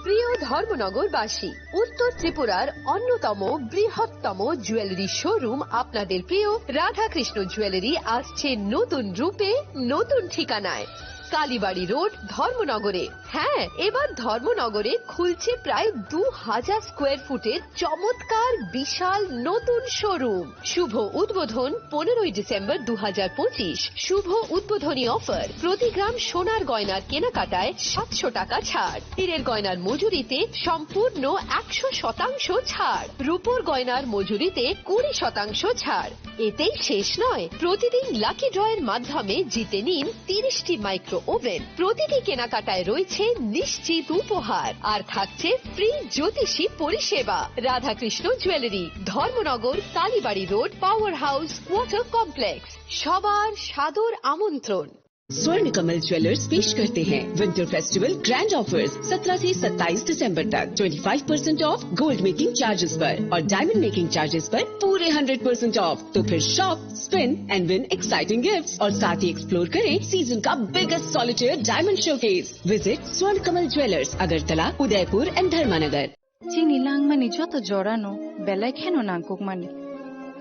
প্রিয় ধর্মনগরবাসী, উত্তর ত্রিপুরার অন্যতম বৃহত্তম jewellery showroom আপনাদের প্রিয় রাধাকৃষ্ণ জুয়েলারি আসছে নতুন রূপে, নতুন ঠিকানায়। কালীবাড়ি রোড, ধর্মনগরে। হ্যাঁ, এবার ধর্মনগরে খুলছে প্রায় দু হাজার স্কোয়ার ফুটের চমৎকার বিশাল নতুন শোরুম। শুভ উদ্বোধন পনেরোই ডিসেম্বর দু হাজার পঁচিশ। শুভ উদ্বোধনী অফার, প্রতি গ্রাম সোনার গয়নার কেনাকাটায় সাতশো টাকা ছাড়, হীরের গয়নার মজুরিতে সম্পূর্ণ একশো শতাংশ ছাড়, রূপোর গয়নার মজুরিতে কুড়ি শতাংশ ছাড়। এতেই শেষ নয়, প্রতিদিন লাকি ড্রয়ের মাধ্যমে জিতে নিন তিরিশটি মাইক্রো ওভেন। প্রতিটি কেনাকাটায় রয়েছে নিশ্চিত উপহার, আর থাকছে ফ্রি জ্যোতিষী পরিষেবা। Radhakrishna jewellery, Dharmanagar, Kalibari road, power house, water complex. সবার সাদর আমন্ত্রণ। स्वर्ण कमल ज्वेलर्स पेश करते हैं विंटर फेस्टिवल ग्रैंड ऑफर्स। सत्रह से सत्ताईस दिसंबर तक twenty five percent of gold making charges पर और डायमंड मेकिंग चार्जेस पर पूरे हंड्रेड परसेंट ऑफ। तो फिर shop, spin and win exciting gifts और साथ ही एक्सप्लोर करें सीजन का biggest solitaire diamond showcase. Visit स्वर्ण कमल ज्वेलर्स, अगरतला, उदयपुर एंड धर्मानगर। Chini langmani joto jorano belai kheno nangkukmani.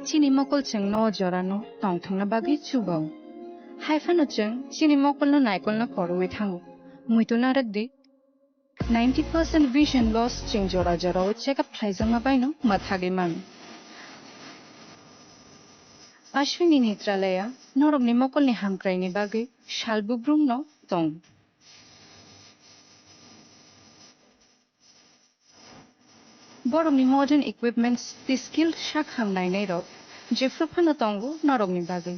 Chini mokol chwngno o jorano tongthokna bagwi chubao. Hai phano chwng chini mokolno naikolno phorwi thango. Muitu narwkdi, ninety percent vision loss chwng jora jorao check up khlaijakma baino mwthagwi mano. Ashwini Netralaya norokni mokolni hamkraini bagwi sal bubrumno tongo. Borokni modern equipments tei skilled sak ham nainairok jephru phano tongo norokni bagwi.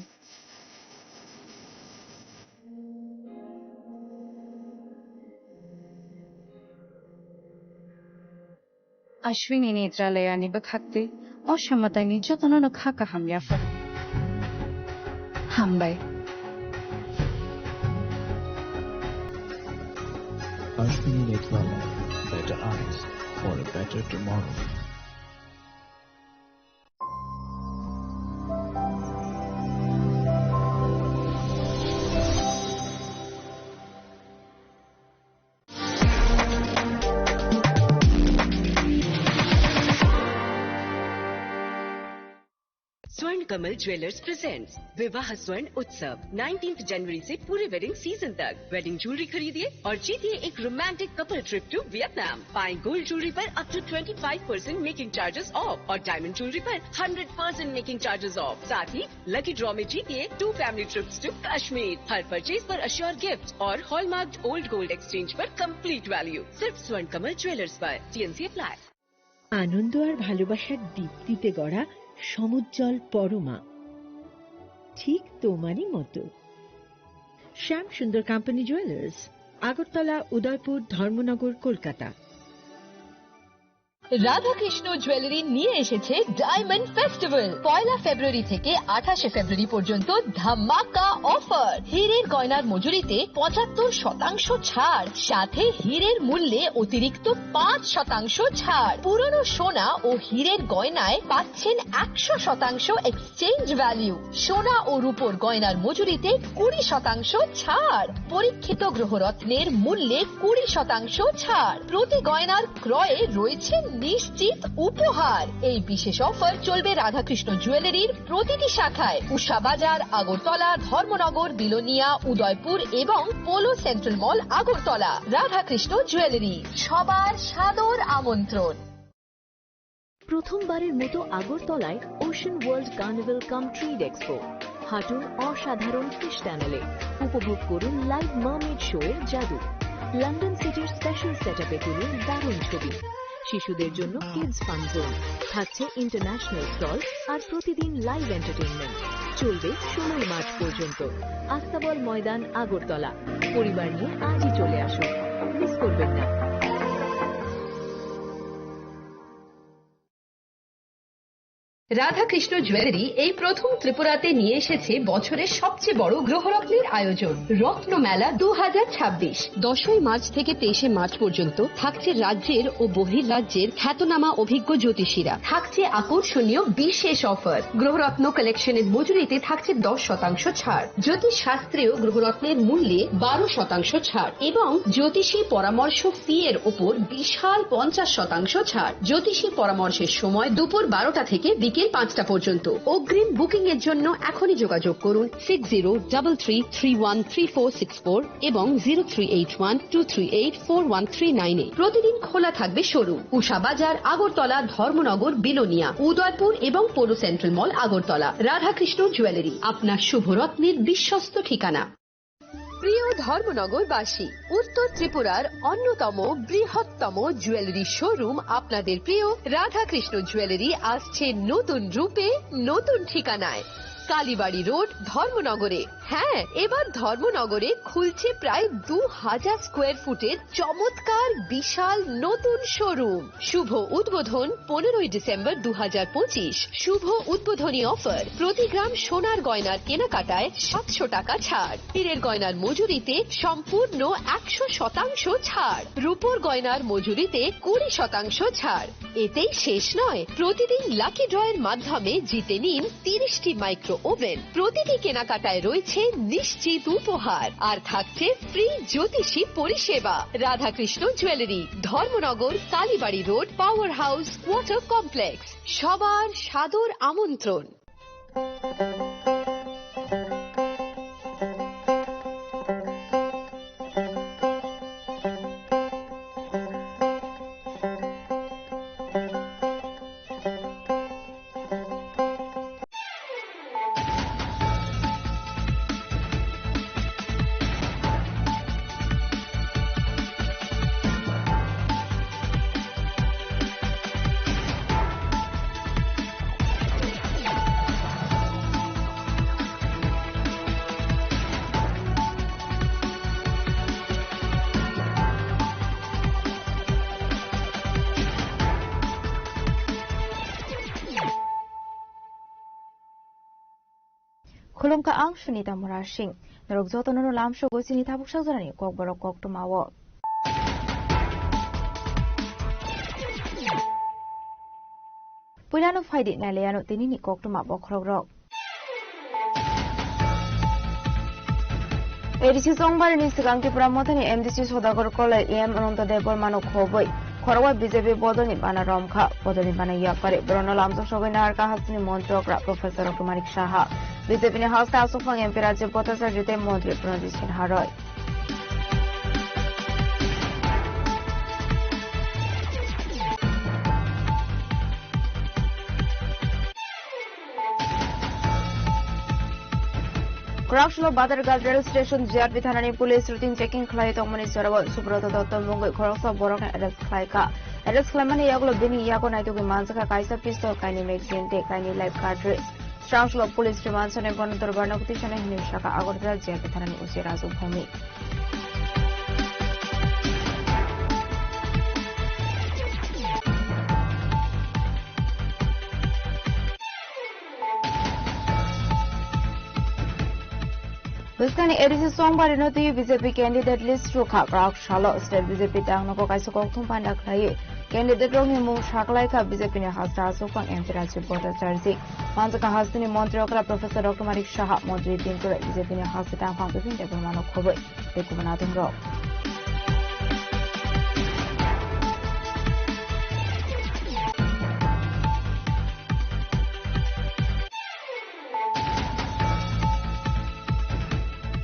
Ashwini Netralayani bwkhak tei o samataini jotono no kha kaham yaphar. Hambai. Ashwini Netralaya, better eyes for a better tomorrow. स्वर्ण Kamal jewellers presents विवाह स्वर्ण उत्सव, nineteenth जनवरी से पूरे wedding season तक। Wedding jewellery खरीदिए और जीतिए एक romantic couple trip to Vietnam. पाएं गोल्ड ज्वेलरी पर up to twenty five percent making charges off और डायमंड ज्वेलरी पर hundred percent making charges off. साथ ही लकी ड्रॉ में जीतिए two family trips to Kashmir. हर परचेज पर अश्योर गिफ्ट और हॉलमार्क्ड ओल्ड गोल्ड एक्सचेंज पर कंप्लीट वैल्यू। सिर्फ स्वर्ण कमल ज्वेलर्स पर। TNC apply. আনন্দ আর ভালোবাসার দীপ্তিতে গড়া সমুজ্জ্বল পরমা, ঠিক তোমারই মতো। শ্যাম সুন্দর কোম্পানি জুয়েলার্স, আগরতলা, উদয়পুর, ধর্মনগর, কলকাতা। রাধাকৃষ্ণ জুয়েলারি নিয়ে এসেছে ডায়মন্ড ফেস্টিভ্যাল। পয়লা ফেব্রুয়ারি থেকে আঠাশে ফেব্রুয়ারি পর্যন্ত ধামাকা অফার। হীরের গয়নার মজুরিতে পঁচাত্তর শতাংশ ছাড়, সাথে হীরের মূল্যে অতিরিক্ত পাঁচ শতাংশ ছাড়। পুরনো সোনা ও হীরের গয়নায় পাচ্ছেন একশো শতাংশ এক্সচেঞ্জ ভ্যালু। সোনা ও রূপোর গয়নার মজুরিতে কুড়ি শতাংশ ছাড়। পরীক্ষিত গ্রহরত্নের মূল্যে কুড়ি শতাংশ ছাড়। প্রতি গয়নার ক্রয়ে রয়েছে নিশ্চিত উপহার। এই বিশেষ অফার চলবে রাধাকৃষ্ণ জুয়েলারির প্রতিটি শাখায়, উষা বাজার, আগরতলা, ধর্মনগর, বিলোনিয়া, উদয়পুর এবং পোলো সেন্ট্রাল মল, আগরতলা। রাধাকৃষ্ণ জুয়েলারি, সবার সাদর আমন্ত্রণ। প্রথমবারের মতো আগরতলায় ওশান ওয়ার্ল্ড কার্নিভাল কাম ট্রেড এক্সপো। হাঁটুন অসাধারণ ফিশ টানেলে, উপভোগ করুন লাইভ মার্মেড শো এর জাদু। লন্ডন সিটির স্পেশাল সেটআপে তুলুন দারুণ ছবি। শিশুদের জন্য কিডস ফান জোন, থাকছে ইন্টারন্যাশনাল স্টল আর প্রতিদিন লাইভ এন্টারটেইনমেন্ট। চলবে ষোলোই মার্চ পর্যন্ত। আস্তাবল ময়দান, আগরতলা। পরিবার নিয়ে আজই চলে আসুন, মিস করবেন না। রাধাকৃষ্ণ জুয়েলারি এই প্রথম ত্রিপুরাতে নিয়ে এসেছে বছরের সবচেয়ে বড় গ্রহরত্নের আয়োজন, রত্ন মেলা দু হাজার ছাব্বিশ। দশই মার্চ থেকে তেইশে মার্চ পর্যন্ত থাকছে রাজ্যের ও বহির্রাজ্যের খ্যাতনামা অভিজ্ঞ জ্যোতিষীরা। থাকছে আকর্ষণীয় বিশেষ অফার। গ্রহরত্ন কালেকশনের মজুরিতে থাকছে দশ শতাংশ ছাড়। জ্যোতিষ শাস্ত্রেও গ্রহরত্নের মূল্যে বারো শতাংশ ছাড় এবং জ্যোতিষী পরামর্শ ফি এর ওপর বিশাল পঞ্চাশ শতাংশ ছাড়। জ্যোতিষী পরামর্শের সময় দুপুর বারোটা থেকে বিকেল বিকেল পাঁচটা পর্যন্ত। অগ্রিম বুকিং এর জন্য এখনই যোগাযোগ করুন six zero double three three one three four six four এবং zero three eight one two three eight four one three nine এ। প্রতিদিন খোলা থাকবে শোরুম। উষা বাজার, আগরতলা, ধর্মনগর, বিলোনিয়া, উদয়পুর এবং পৌর সেন্ট্রাল মল, আগরতলা। রাধাকৃষ্ণ জুয়েলারি, আপনার শুভরত্নের বিশ্বস্ত ঠিকানা। প্রিয় ধর্মনগরবাসী, উত্তর ত্রিপুরার অন্যতম বৃহত্তম জুয়েলারি শোরুম আপনাদের প্রিয় রাধাকৃষ্ণ জুয়েলারি আসছে নতুন রূপে, নতুন ঠিকানায়। কালীবাড়ি রোড, ধর্মনগরে। হ্যাঁ, এবার ধর্মনগরে খুলছে প্রায় দু হাজার স্কোয়ার ফুটের চমৎকার বিশাল নতুন শোরুম। শুভ উদ্বোধন পনেরোই ডিসেম্বর দু হাজার পঁচিশ। শুভ উদ্বোধনী অফার, প্রতি গ্রাম সোনার গয়নার কেনাকাটায় সাতশো টাকা ছাড়, হীরের গয়নার মজুরিতে সম্পূর্ণ একশো শতাংশ ছাড়, রূপোর গয়নার মজুরিতে কুড়ি শতাংশ ছাড়। এতেই শেষ নয়, প্রতিদিন লাকি ড্রয়ের মাধ্যমে জিতে নিন তিরিশটি মাইক্রো ওভেন। প্রতিটি কেনাকাটায় রয়েছে নিশ্চিত উপহার, আর থাকছে ফ্রি জ্যোতিষী পরিষেবা। Radhakrishna jewellery, Dharmanagar, Kalibari road, power house, water complex. সবার সাদর আমন্ত্রণ। Khulumkha, ang Sunita Murasing. Norok jotono no lamsogo chini tabuk sajorani kokborok koktwmao. Puilano phaidi nailaiano tinini koktwma bokhorokrok. A D C Chongbarini swkang Tipra Mothani M D C Sodagar Kolai, E M Ananta Debbarmano khobwi khorokbai B J P bodolni bana romkha. Bodolni bana yapharwi borokno lamjok sogwi naharkha hasteni montri okra Professor Dr. Manik Saha, B J P ni haste aswkphang M P Rajiv Bhattacharya tei montri Pranajit Sinha Roy. Kwraksalo Badharghat rail station G R P thanani police routine checking khlai tongmani jorao Subroto Dotto mungwi khoroksa borokno arrest khlaikha. Arrest khlaimani yagulo bini yago naitugwi manjakha kaisa pistol, kainwi magazine tei kainwi live cartridge. Swrangsulo police remand sone bono dorbarno tisane hinwi sakha Agartala G R P thanani O C Raju Bhowmik. Bwskangni A D C Chongbarino twi B J P candidate list rwkha. Kwraksalo state B J P tangnogo kaisa kokthum panda khlaiwi candidate rokni mung saklaikha B J P ni haste aswkphang M P Rajiv Bhattacharya, manjakha hasteni montri okra Professor Dr. Manik Saha, montri Tinkulai, B J P ni haste tangphang Bipin Debbarmano khobwi. Tei kubun adongrok.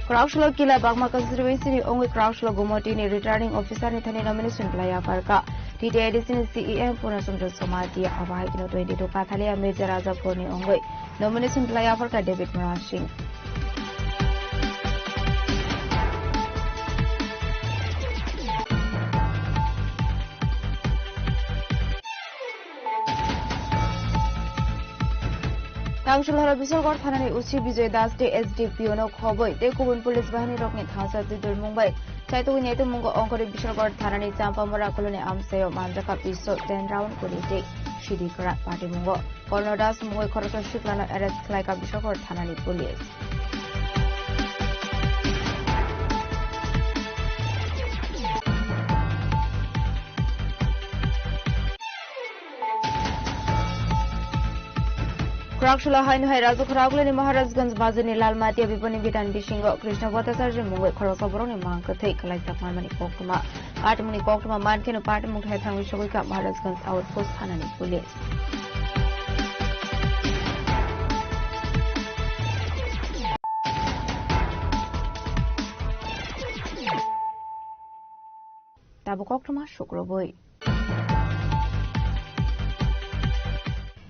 Kwraksalo Kila Bagma constituency ni wngwi Kwraksalo Gumoti ni returning officer ni thani nomination belai yapharkha. T T A D C ni C E M Purna Chandra Somatia, abo hai kheno twenty two Kathalia Major Rajapur ni wngwi nomination belai yapharkha David Murasing. Tangsul horo Bisolgor thanani O C Bijoy Das tei S D P O no khobwi tei kubun police bahini rokni thansa twi dulmung bai chaitugwi naitukmungo ongkhorwi Bisolgor thanani Champamura koloni amchaio manjakha pistol, ten round guli tei sidi kwrak patimungo. Korno Das mungwi khoroksa siklano arrest khlaikha Bisolgor thanani police. Kwraksula haino hai Rajukha Raugulini Maharajganj Bazarni Lalmatia Biponi Bitan bisingo Krishna Bhattacharya mungwi khoroksa borokni mang kwthwi kwlaijakma manmani koktwma. Patimungni koktwma mankheno patimung thai thangwi sogwikha Maharajganj Outpost thanani police. Abo koktwma sukrubui.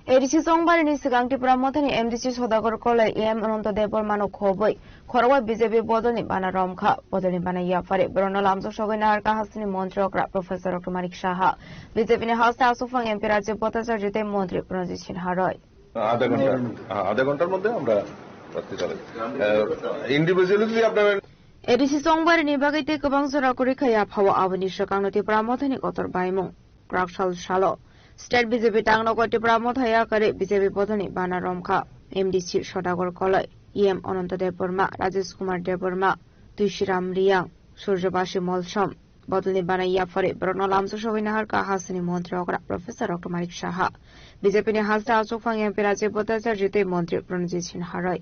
A D C chongbarini swkang Tipra Mothani M D C Sodagar Koloi, E M Ananta Debbarmano khobwi khorokbai B J P bodolni bana romkha. Bodolni bana yaphari borokno lamjak sogwi naharkha hasteni montri okra Professor Doctor Manik Saha, B J P ni haste aswkphang M P Rajiv Bhattacharya tei montri Pranajit Sinha roi. আধা ঘন্টা, হ্যাঁ, আধা ঘন্টার মধ্যে আমরা রাখতে চালাই। আহ, ইন্ডিভিজুয়ালি যদি আপনারা A D C chongbarini bagwi tei kwbang jora kwrwi kha yaphao aboni swkangno Tipra Mothani kotor baimung. Kwrak sal salo State B J P tangnogo Tipra Motha yakarwi B J P bodolni bana romkha M D C Sodagar Koloi, E M Ananta Debbarma, Rajesh Kumar Debbarma, Tuishiram Riyang, Surjabasi Molsom. Bodolni bana yaphari borokno lamjak sogwi naharkha hasteni montri okra Professor Doctor Manik Saha, B J P ni haste aswkphang M P Rajiv Bhattacharya tei montri Pranajit Sinha roi.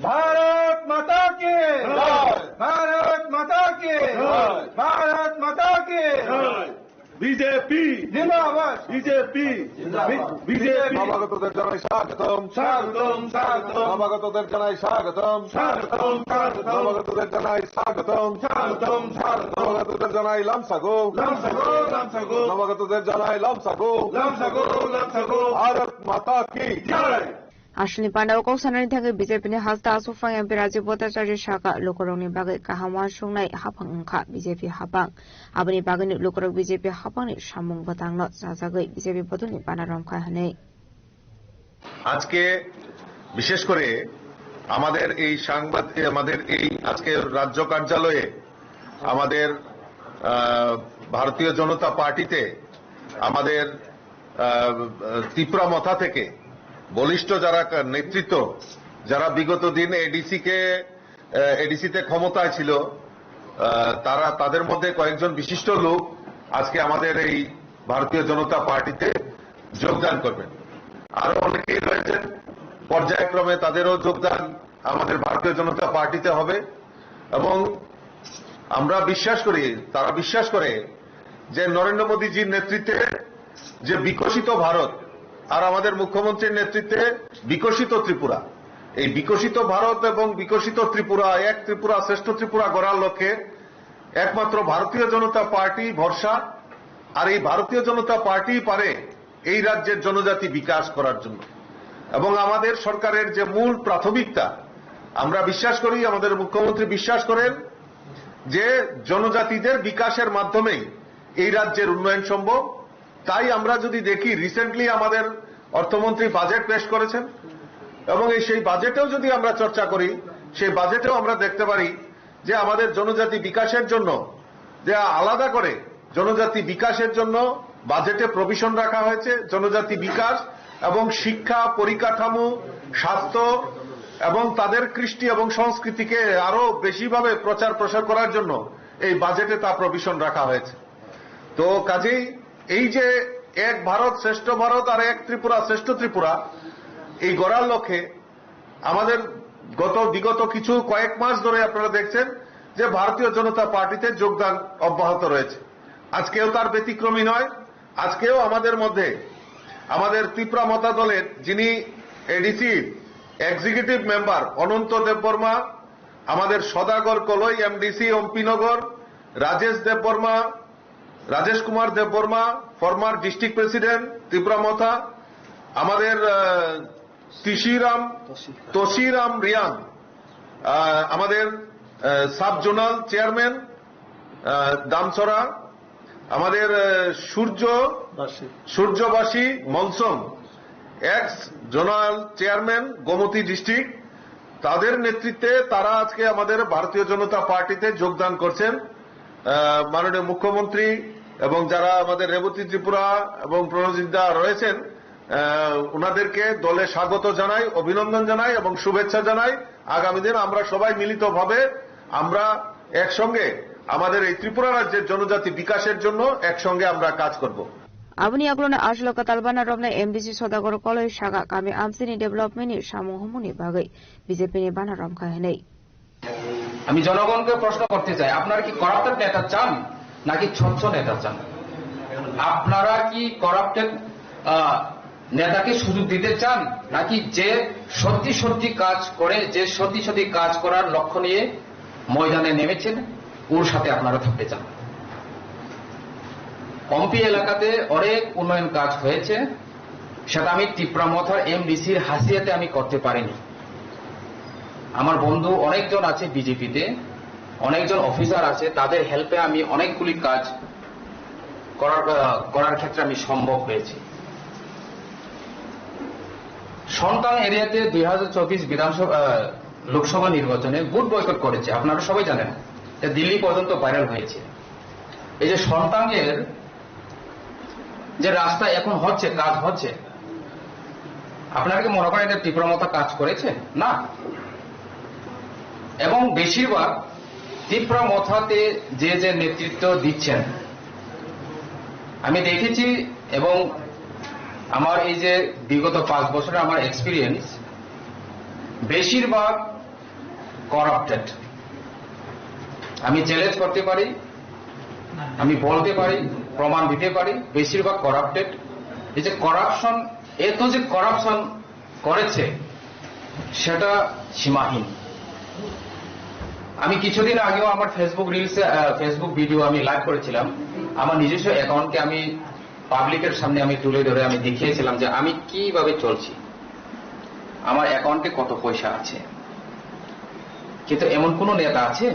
Bharat माता की जय। भारत माता की जय। भारत माता की जय। বিজেপি জিন্দাবাদ। বিজেপি জিন্দাবাদ। বিজেপি। নবাগতদের জানাই স্বাগতম। স্বাগতম, স্বাগতম। নবাগতদের জানাই স্বাগতম। স্বাগতম, স্বাগতম। নবাগতদের জানাই স্বাগতম। স্বাগতম, স্বাগতম। নবাগতদের জানাই লামসাগো। লামসাগো, লামসাগো। নবাগতদের জানাই লামসাগো। লামসাগো, লামসাগো। ভারত মাতা কি জয়। Aswkni pandao kok sanani thangwi B J P ni haste aswkphang M P Rajiv Bhattacharya saka, lukurokni bagwi kaham uansuknai haphang wngkha B J P haphang. Aboni bagwino lukurok B J P haphangni samung bwtangno chajagwi B J P bodolni bana romkha hwnwi. আজকে বিশেষ করে আমাদের এই সাংবাদিক, আমাদের এই আজকে রাজ্য কার্যালয়ে আমাদের, আহ, ভারতীয় জনতা পার্টিতে আমাদের, আহ, ত্রিপুরা মথা থেকে বলিষ্ঠ যারা কা-, নেতৃত্ব, যারা বিগত দিন এডিসি কে, আহ, এডিসি তে ক্ষমতায় ছিল, আহ, তারা, তাদের মধ্যে কয়েকজন বিশিষ্ট লোক আজকে আমাদের এই ভারতীয় জনতা পার্টিতে যোগদান করবেন। আরো অনেকেই রয়েছেন, পর্যায়ক্রমে তাদেরও যোগদান আমাদের ভারতীয় জনতা পার্টিতে হবে এবং আমরা বিশ্বাস করি, তারা বিশ্বাস করে যে নরেন্দ্র মোদীজির নেতৃত্বে যে বিকশিত ভারত আর আমাদের মুখ্যমন্ত্রীর নেতৃত্বে বিকশিত ত্রিপুরা, এই বিকশিত ভারত এবং বিকশিত ত্রিপুরা, এক ত্রিপুরা, শ্রেষ্ঠ ত্রিপুরা গড়ার লক্ষ্যে একমাত্র ভারতীয় জনতা পার্টি ভরসা। আর এই ভারতীয় জনতা পার্টি পারে এই রাজ্যের জনজাতি বিকাশ করার জন্য। এবং আমাদের সরকারের যে মূল প্রাথমিকতা, আমরা বিশ্বাস করি, আমাদের মুখ্যমন্ত্রী বিশ্বাস করেন যে জনজাতিদের বিকাশের মাধ্যমেই এই রাজ্যের উন্নয়ন সম্ভব। তাই আমরা যদি দেখি, রিসেন্টলি আমাদের অর্থমন্ত্রী বাজেট পেশ করেছেন এবং এই সেই বাজেটেও যদি আমরা চর্চা করি, সেই বাজেটেও আমরা দেখতে পারি যে আমাদের জনজাতি বিকাশের জন্য যে আলাদা করে জনজাতি বিকাশের জন্য বাজেটে প্রভিশন রাখা হয়েছে, জনজাতি বিকাশ এবং শিক্ষা, পরিকাঠামো, স্বাস্থ্য এবং তাদের কৃষ্টি এবং সংস্কৃতিকে আরো বেশিভাবে প্রচার প্রসার করার জন্য এই বাজেটে তা প্রভিশন রাখা হয়েছে। তো কাজেই এই যে এক ভারত শ্রেষ্ঠ ভারত আর এক ত্রিপুরা শ্রেষ্ঠ ত্রিপুরা, এই গড়ার লক্ষ্যে আমাদের গত, বিগত কিছু কয়েক মাস ধরে আপনারা দেখছেন যে ভারতীয় জনতা পার্টিতে যোগদান অব্যাহত রয়েছে। আজকেও তার ব্যতিক্রমী নয়। আজকেও আমাদের মধ্যে আমাদের ত্রিপুরা মথা দলের যিনি ADC executive member Ananta Debbarma, আমাদের Sadagar Kalai MDC Ampinagar, Rajesh Debbarma, Rajesh Kumar Debbarma, former district president Tripura Motha, আমাদের, আহ, তিশিরাম, তশিরাম রিয়াং, আহ, আমাদের, আহ, সাব জোনাল চেয়ারম্যান, আহ, দামছড়া, আমাদের, আহ, Suryabashi. Suryabashi Malsom, ex zonal chairman Gomati district, তাদের নেতৃত্বে তারা আজকে আমাদের ভারতীয় জনতা পার্টিতে যোগদান করছেন। আহ, মাননীয় মুখ্যমন্ত্রী এবং যারা আমাদের রেবতী ত্রিপুরা এবং প্রণজিৎ দা রয়েছেন, আহ, ওনাদেরকে দলে স্বাগত জানাই, অভিনন্দন জানাই এবং শুভেচ্ছা জানাই। আগামী দিন আমরা সবাই মিলিতভাবে আমরা একসঙ্গে আমাদের এই ত্রিপুরা রাজ্যের জনজাতি বিকাশের জন্য একসঙ্গে আমরা কাজ করব। Aboni yagulono aswk kwtal bana romnai M D C Sodagar Koloi saka kami amchini development ni samung humung ni bagwi B J P ni bana romkha hinwi. আমি জনগণকে প্রশ্ন করতে চাই, আপনারা কি করাপ্টেড নেতা চান নাকি স্বচ্ছ নেতা চান? আপনারা কি করাপ্টেড নেতাকে সুযোগ দিতে চান, নাকি যে সত্যি সত্যি কাজ করে, যে সত্যি সত্যি কাজ করার লক্ষ্য নিয়ে ময়দানে নেমেছেন, ওর সাথে আপনারা থাকতে চান? অম্পি এলাকাতে অনেক উন্নয়ন কাজ হয়েছে, সেটা আমি তিপ্রা মথার এমডিসির হাসিয়াতে আমি করতে পারিনি। আমার বন্ধু অনেকজন আছে বিজেপিতে, অনেকজন অফিসার আছে, তাদের হেল্পে আমি অনেকগুলি কাজ করার, আহ, করার ক্ষেত্রে আমি সম্ভব হয়েছি। সন্তান এরিয়াতে দুই হাজার চব্বিশ বিধানসভা, আহ, লোকসভা নির্বাচনে ভোট বয়কট করেছে, আপনারা সবাই জানেন, এটা দিল্লি পর্যন্ত ভাইরাল হয়েছে। এই যে সন্তানের যে রাস্তা এখন হচ্ছে, কাজ হচ্ছে, আপনারা কি মনে করেন এটা তিপ্রা মথা কাজ করেছে? না। এবং বেশিরভাগ তিপ্রা মথাতে যে যে নেতৃত্ব দিচ্ছেন, আমি দেখেছি, এবং আমার এই যে বিগত পাঁচ বছরের আমার এক্সপিরিয়েন্স, বেশিরভাগ করাপ্টেড। আমি চ্যালেঞ্জ করতে পারি, আমি বলতে পারি, প্রমাণ দিতে পারি, বেশিরভাগ করাপ্টেড। এই যে করাপশন, এত যে করাপশন করেছে, সেটা সীমাহীন। আমি কিছুদিন আগেও আমার ফেসবুক রিলসে, আহ, ফেসবুক ভিডিও আমি লাইভ করেছিলাম। আমার নিজস্ব অ্যাকাউন্টকে আমি পাবলিকের সামনে আমি তুলে ধরে আমি দেখিয়েছিলাম যে আমি কিভাবে চলছি, আমার অ্যাকাউন্টে কত পয়সা আছে। কিন্তু এমন কোনো নেতা আছে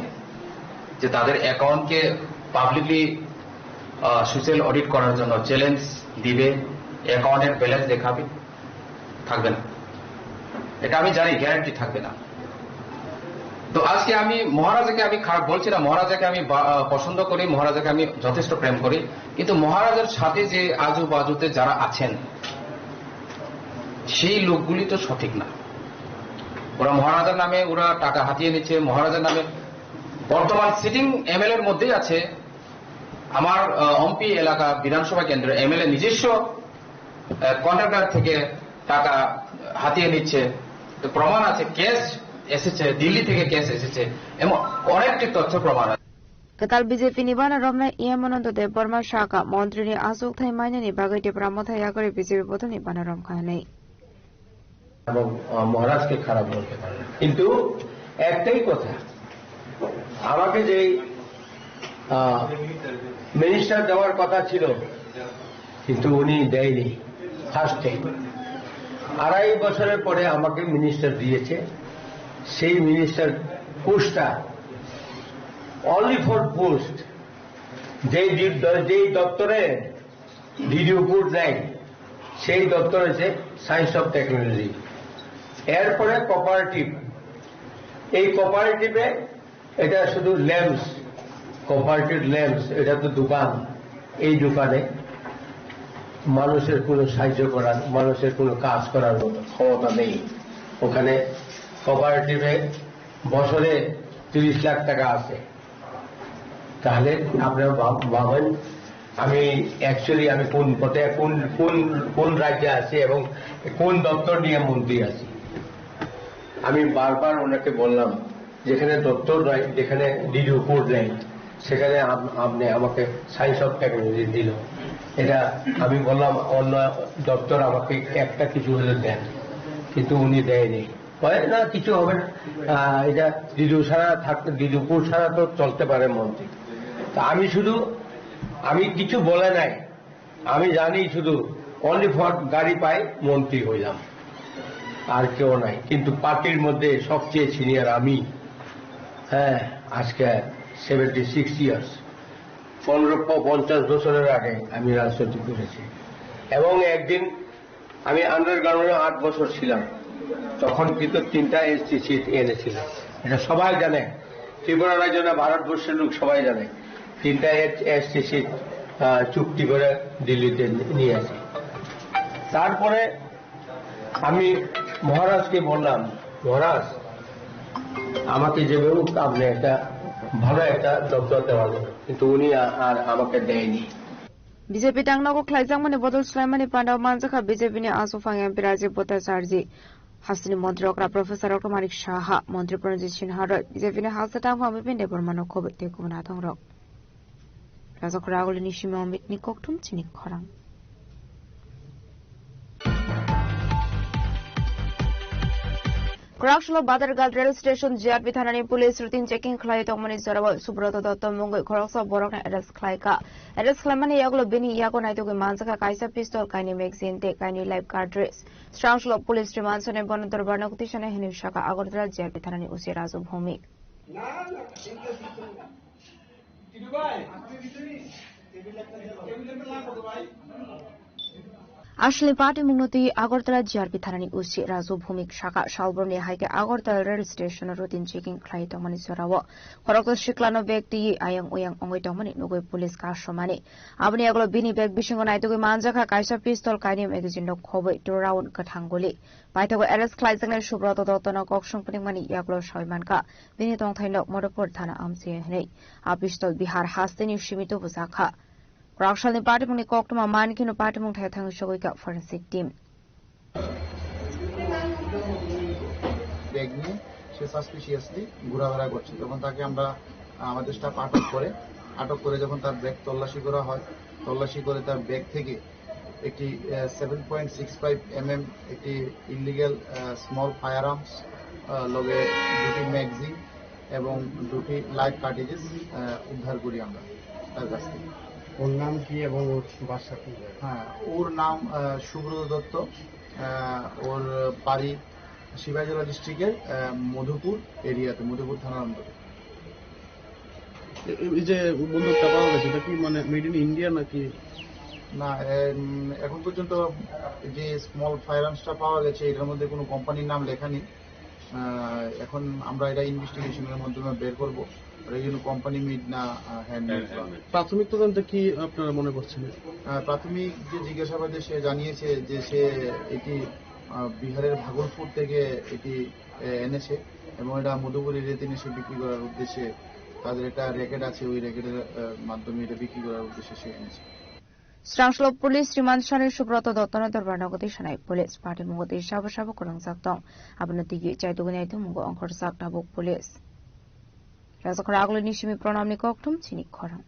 যে তাদের অ্যাকাউন্টকে পাবলিকলি সোশ্যাল অডিট করার জন্য চ্যালেঞ্জ দিবে, অ্যাকাউন্টের ব্যালেন্স দেখাবে? থাকবে না। এটা আমি জানি, গ্যারান্টি থাকবে না। তো আজকে আমি মহারাজাকে আমি খারাপ বলছি না, মহারাজাকে আমি বা-, আহ, পছন্দ করি, মহারাজাকে আমি যথেষ্ট প্রেম করি, কিন্তু মহারাজার সাথে যে আজুবাজুতে যারা আছেন, সেই লোকগুলি তো সঠিক না। ওরা মহারাজার নামে ওরা টাকা হাতিয়ে নিচ্ছে, মহারাজার নামে। বর্তমান সিটিং এমএলএর মধ্যেই আছে আমার, আহ, অম্পি এলাকা বিধানসভা কেন্দ্রের এমএলএ নিজস্ব কন্ট্রাক্টর থেকে টাকা হাতিয়ে নিচ্ছে। তো প্রমাণ আছে, কেস এসেছে, দিল্লি থেকে কেস এসেছে, এমন অনেকটি তথ্য প্রমাণ আছে। Kwtal B J P ni bana romnai E M Anando Debbarma sakha, montri ni achukthai mainani bagwi Tipra Motha yakarwi B J P bodolni bana romkha hwnwi. এবং, আহ, মহারাজকে খারাপ বলতে পারেন, কিন্তু একটাই কথা, আমাকে যেই, আহ, মিনিস্টার দেওয়ার কথা ছিল, কিন্তু উনি দেয়নি। ফার্স্টে আড়াই বছরের পরে আমাকে মিনিস্টার দিয়েছে। সেই মিনিস্টার পোস্টটা অনলি ফর পোস্ট, যেই দি-, যেই দপ্তরে ডিডিও পোস্ট নেই, সেই দপ্তর হচ্ছে সায়েন্স অফ টেকনোলজি। এরপরে কোঅপারেটিভ, এই কোঅপারেটিভে এটা শুধু ল্যাম্পস, কোঅপারেটিভ ল্যাম্পস, এটা তো দোকান। এই দোকানে মানুষের কোনো সাহায্য করার, মানুষের কোনো কাজ করার মতো ক্ষমতা নেই। ওখানে কোঅপারেটিভে বছরে তিরিশ লাখ টাকা আছে। তাহলে আপনারা ভাব-, ভাবেন, আমি অ্যাকচুয়ালি আমি কোন পথে, কোন, কোন, কোন রাজ্যে আছি এবং কোন দপ্তর নিয়ে মন্ত্রী আছি। আমি বারবার ওনাকে বললাম, যেখানে দপ্তর নাই, যেখানে ডিডিও পোস্ট নেই, সেখানে আপ-, আপনি আমাকে সায়েন্স অফ টেকনোলজি দিল। এটা আমি বললাম, অন্য দপ্তর আমাকে একটা কিছু হলে দেন, কিন্তু উনি দেয়নি। হয় না, কিছু হবে না। আহ, এটা ডিডিও ছাড়া থাকতে, ডিডিও পোস্ট ছাড়া তো চলতে পারে মন্ত্রী। তা আমি শুধু, আমি কিছু বলে নাই, আমি জানি শুধু অনলি ফর গাড়ি পাই, মন্ত্রী হইলাম, আর কেউ নাই। কিন্তু পার্টির মধ্যে সবচেয়ে সিনিয়র আমি। হ্যাঁ, আজকে সেভেন্টি সিক্স ইয়ার্স, পনেরো প-, পঞ্চাশ বছরের আগে আমি রাজনীতি করেছি। এবং একদিন আমি আন্ডারগ্রাউন্ডে আট বছর ছিলাম, তখন কিন্তু তিনটা এসটি সিট এনেছিল। এটা সবাই জানে, ত্রিপুরা রাজ্য না, ভারতবর্ষের লোক সবাই জানে। তিনটা এসটি সিট, আহ, চুক্তি করে দিল্লিতে নিয়ে আসে। তারপরে আমি মহারাজকে বললাম, "মহারাজ, আমাকে যেভাবে হোক আপনি একটা ভালো একটা দপ্তর দেওয়া যাবে।" কিন্তু উনি আ-, আর আমাকে দেয়নি। B J P tangnogo khlaijakmani bodol swlaimani pandao manjakha B J P ni aswk phang M P Rajiv Bhattacharjee, hasteni montri okra Professor Doctor Manik Saha, montri Pranjit Sinha rok, B J P ni haste tangphang Bipin Debbarma no khobwi tei kubun athongrok. Rajakhor Agulini Simi Amit ni kokthum chini khorang. Kwraksalo Badarghat Rail Station G R P thanani police routine checking khlai tongmani jorao Subroto Dotto mungwi khoroksa borokno arrest khlaikha. Arrest khlaimani yagulo bini yago naitugwi manjakha kaisa pistol, kainwi magazine tei kainwi live cartridge. Srangslo police remand sone bono dorbar nokti sone hinwi saka Agartala G R P thanani O C Raju Bhumik. Asli party mungno twi Agartala G R P thanani O C Raju Bhumik saka salbrumni hai khe Agartala rail station o routine checking khlai tongmani jorao khoroksa siklano bag twi ayang uyang wngwi tongmani nugwi police kasomani. Aboni yagulo bini bag bisingo naitugwi manjakha kaisa pistol, kainwi magazine rok khobwi two round kwthang guli. Paithago arrest khlaijaknai Subroto Dottono kok song phunukmani yagulo sawi mankha bini tongthaino Madhupur thana amchai hinwi. A pistol Bihar hasteni simi tubujakha. Kwraksalni patimungni koktwma mankhe no patimung thaya thangwi sogwikha forensic team. Bag নিয়ে সে সাসপিশিয়াসলি ঘোরাফেরা করছে। তখন তাকে আমরা, আহ, আমাদের স্টাফ আটক করে, আটক করে যখন তার ব্যাগ তল্লাশি করা হয়, তল্লাশি করে তার ব্যাগ থেকে একটি, আহ, seven point six five mm একটি ইলিগ্যাল, আহ, স্মল ফায়ার আর্মস, আহ, লগে দুটি ম্যাগাজিন এবং দুটি লাইভ কার্ট্রিজেস, আহ, উদ্ধার করি আমরা তার কাছ থেকে। ওর নাম কি এবং ওর বাসা কোন জায়গায়? হ্যাঁ, ওর নাম, আহ, সুব্রত দত্ত। আহ, ওর বাড়ি সিপাহীজলা ডিস্ট্রিক্টের, আহ, মধুপুর এরিয়াতে, মধুপুর থানার অন্তর্গত। এ-, এই যে বন্দুকটা পাওয়া গেছে, এটা কি মানে মেড ইন ইন্ডিয়া নাকি? না, এম, এখন পর্যন্ত যে স্মল ফায়ার আর্মসটা পাওয়া গেছে, এটার মধ্যে কোনো কোম্পানির নাম লেখা নেই। আহ, এখন আমরা এটা ইনভেস্টিগেশনের মাধ্যমে বের করব, এটা যেন কোম্পানি মেড না, আহ, হ্যান্ডমেড। প্রাথমিক তদন্তে কি আপনারা মনে করছেন? আহ, প্রাথমিক যে জিজ্ঞাসাবাদে সে জানিয়েছে যে সে এটি, আহ, বিহারের ভাগলপুর থেকে এটি, আহ, এনেছে এবং এটা মধুপুর এরিয়াতে নিয়ে সে বিক্রি করার উদ্দেশ্যে তাদের একটা র্যাকেট আছে, ওই র্যাকেটের, আহ, মাধ্যমে এটা বিক্রি করার উদ্দেশ্যে সে এনেছে। Srangslo police remand sani Subroto Dottono dorbar nokti sanai police party mungoti sabo sabo kwrwngjak tong. Abono tigi chaitugwi naitu mungo ongkhorjak tabuk police. Rajakhor Agulini simi Pranamni kokthum chini khorang.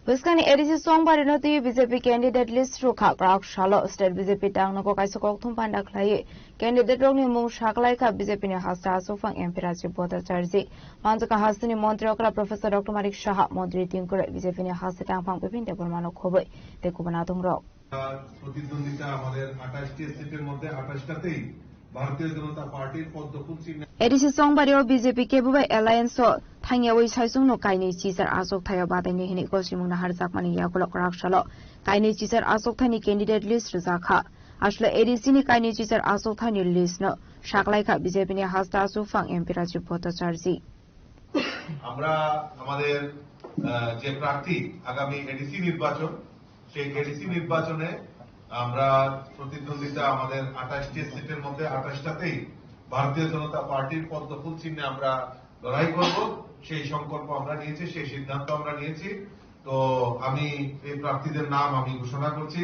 Bwskangni A D C Chongbarino twi B J P candidate list rwkha. Kwrak salo state B J P tangnogo kaisa kokthum panda khlaiwi candidate rokni mung saklaikha B J P ni hasta aswkphang M P Rajiv Bhattacharjee. Manjaka hasteni montri okra Professor Doctor Manik Saha, montri Tinku Roy, B J P ni haste tangphang Bipin Debbarmano khobwi tei kubun adongrok. প্রতিদ্বন্দ্বিতা আমাদের আঠাশটি সিটের মধ্যে আঠাশটাতেই ভারতীয় জনতা পার্টির পদ্ম ফুল চিহ্নে A D C Chongbario B J P kebubai alliance o thangyawi saichungno kainwi chichar achukthai o bataini hinwi gosimung naharjakmani yagulo kwrak salo kainwi chichar achukthai ni candidate list rwjakha. Aswk A D C ni kainwi chichar achukthai ni list no saklaikha B J P ni hasta aswkphang M P Rajiv Bhattacharjee. আমরা আমাদের, আহ, যে প্রার্থী আগামী এডিসি নির্বাচন, সেই এডিসি নির্বাচনে আমরা প্রতিদ্বন্দ্বিতা আমাদের আঠাশটি সিটের মধ্যে আঠাশটাতেই ভারতীয় জনতা পার্টির পদ্ম ফুল চিহ্নে আমরা লড়াই করব। সেই সংকল্প আমরা নিয়েছি, সেই সিদ্ধান্ত আমরা নিয়েছি। তো আমি এই প্রার্থীদের নাম আমি ঘোষণা করছি।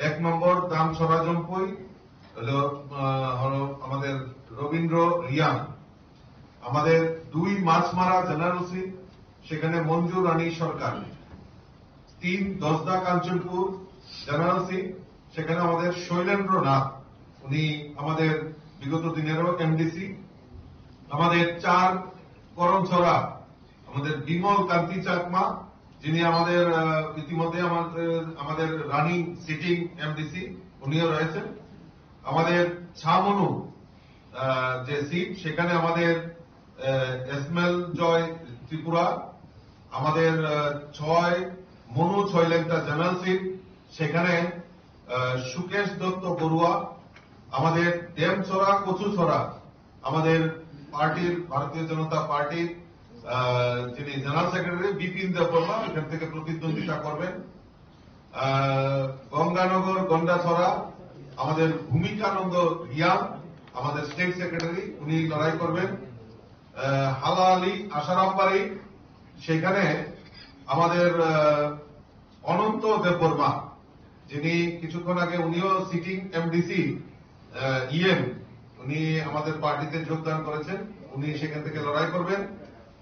এক নম্বর দামছড়া জম্পুই হলো, আহ, হলো আমাদের রবীন্দ্র রিয়াং। আমাদের দুই মাছমারা জেনারেল সিট, সেখানে মঞ্জু রানী সরকার। তিন দশদা কাঞ্চনপুর জেনারেল সিট, সেখানে আমাদের শৈলেন্দ্র নাথ, উনি আমাদের বিগত দিনেরও এমডিসি। আমাদের চার করমছড়া, আমাদের বিমল কান্তি চাকমা, যিনি আমাদের, আহ, ইতিমধ্যে আমাদের, আমাদের রানিং সিটিং এমডিসি, উনিও রয়েছেন। আমাদের ছামনু, আহ, যে সিট, সেখানে আমাদের, আহ, এসমেল জয় ত্রিপুরা, আমাদের, আহ, ছয় মনু ছয় লেংটা জেনারেল সিট, সেখানে, আহ, সুকেশ দত্ত বড়ুয়া, আমাদের ডেমছড়া কচুছড়া, আমাদের পার্টির, ভারতীয় জনতা পার্টির, আহ, যিনি জেনারেল সেক্রেটারি বিপিন দেববর্মা এখান থেকে প্রতিদ্বন্দ্বিতা করবেন। আহ, গঙ্গানগর গন্ডাছড়া আমাদের ভূমিকানন্দ রিয়াং, আমাদের স্টেট সেক্রেটারি, উনি লড়াই করবেন। আহ, হালা আলী আশারামবাড়ি, সেখানে আমাদের, আহ, অনন্ত দেববর্মা, যিনি কিছুক্ষণ আগে উনিও সিটিং এমডিসি, আহ, ইএম, উনি আমাদের পার্টিতে যোগদান করেছেন, উনি সেখান থেকে লড়াই করবেন।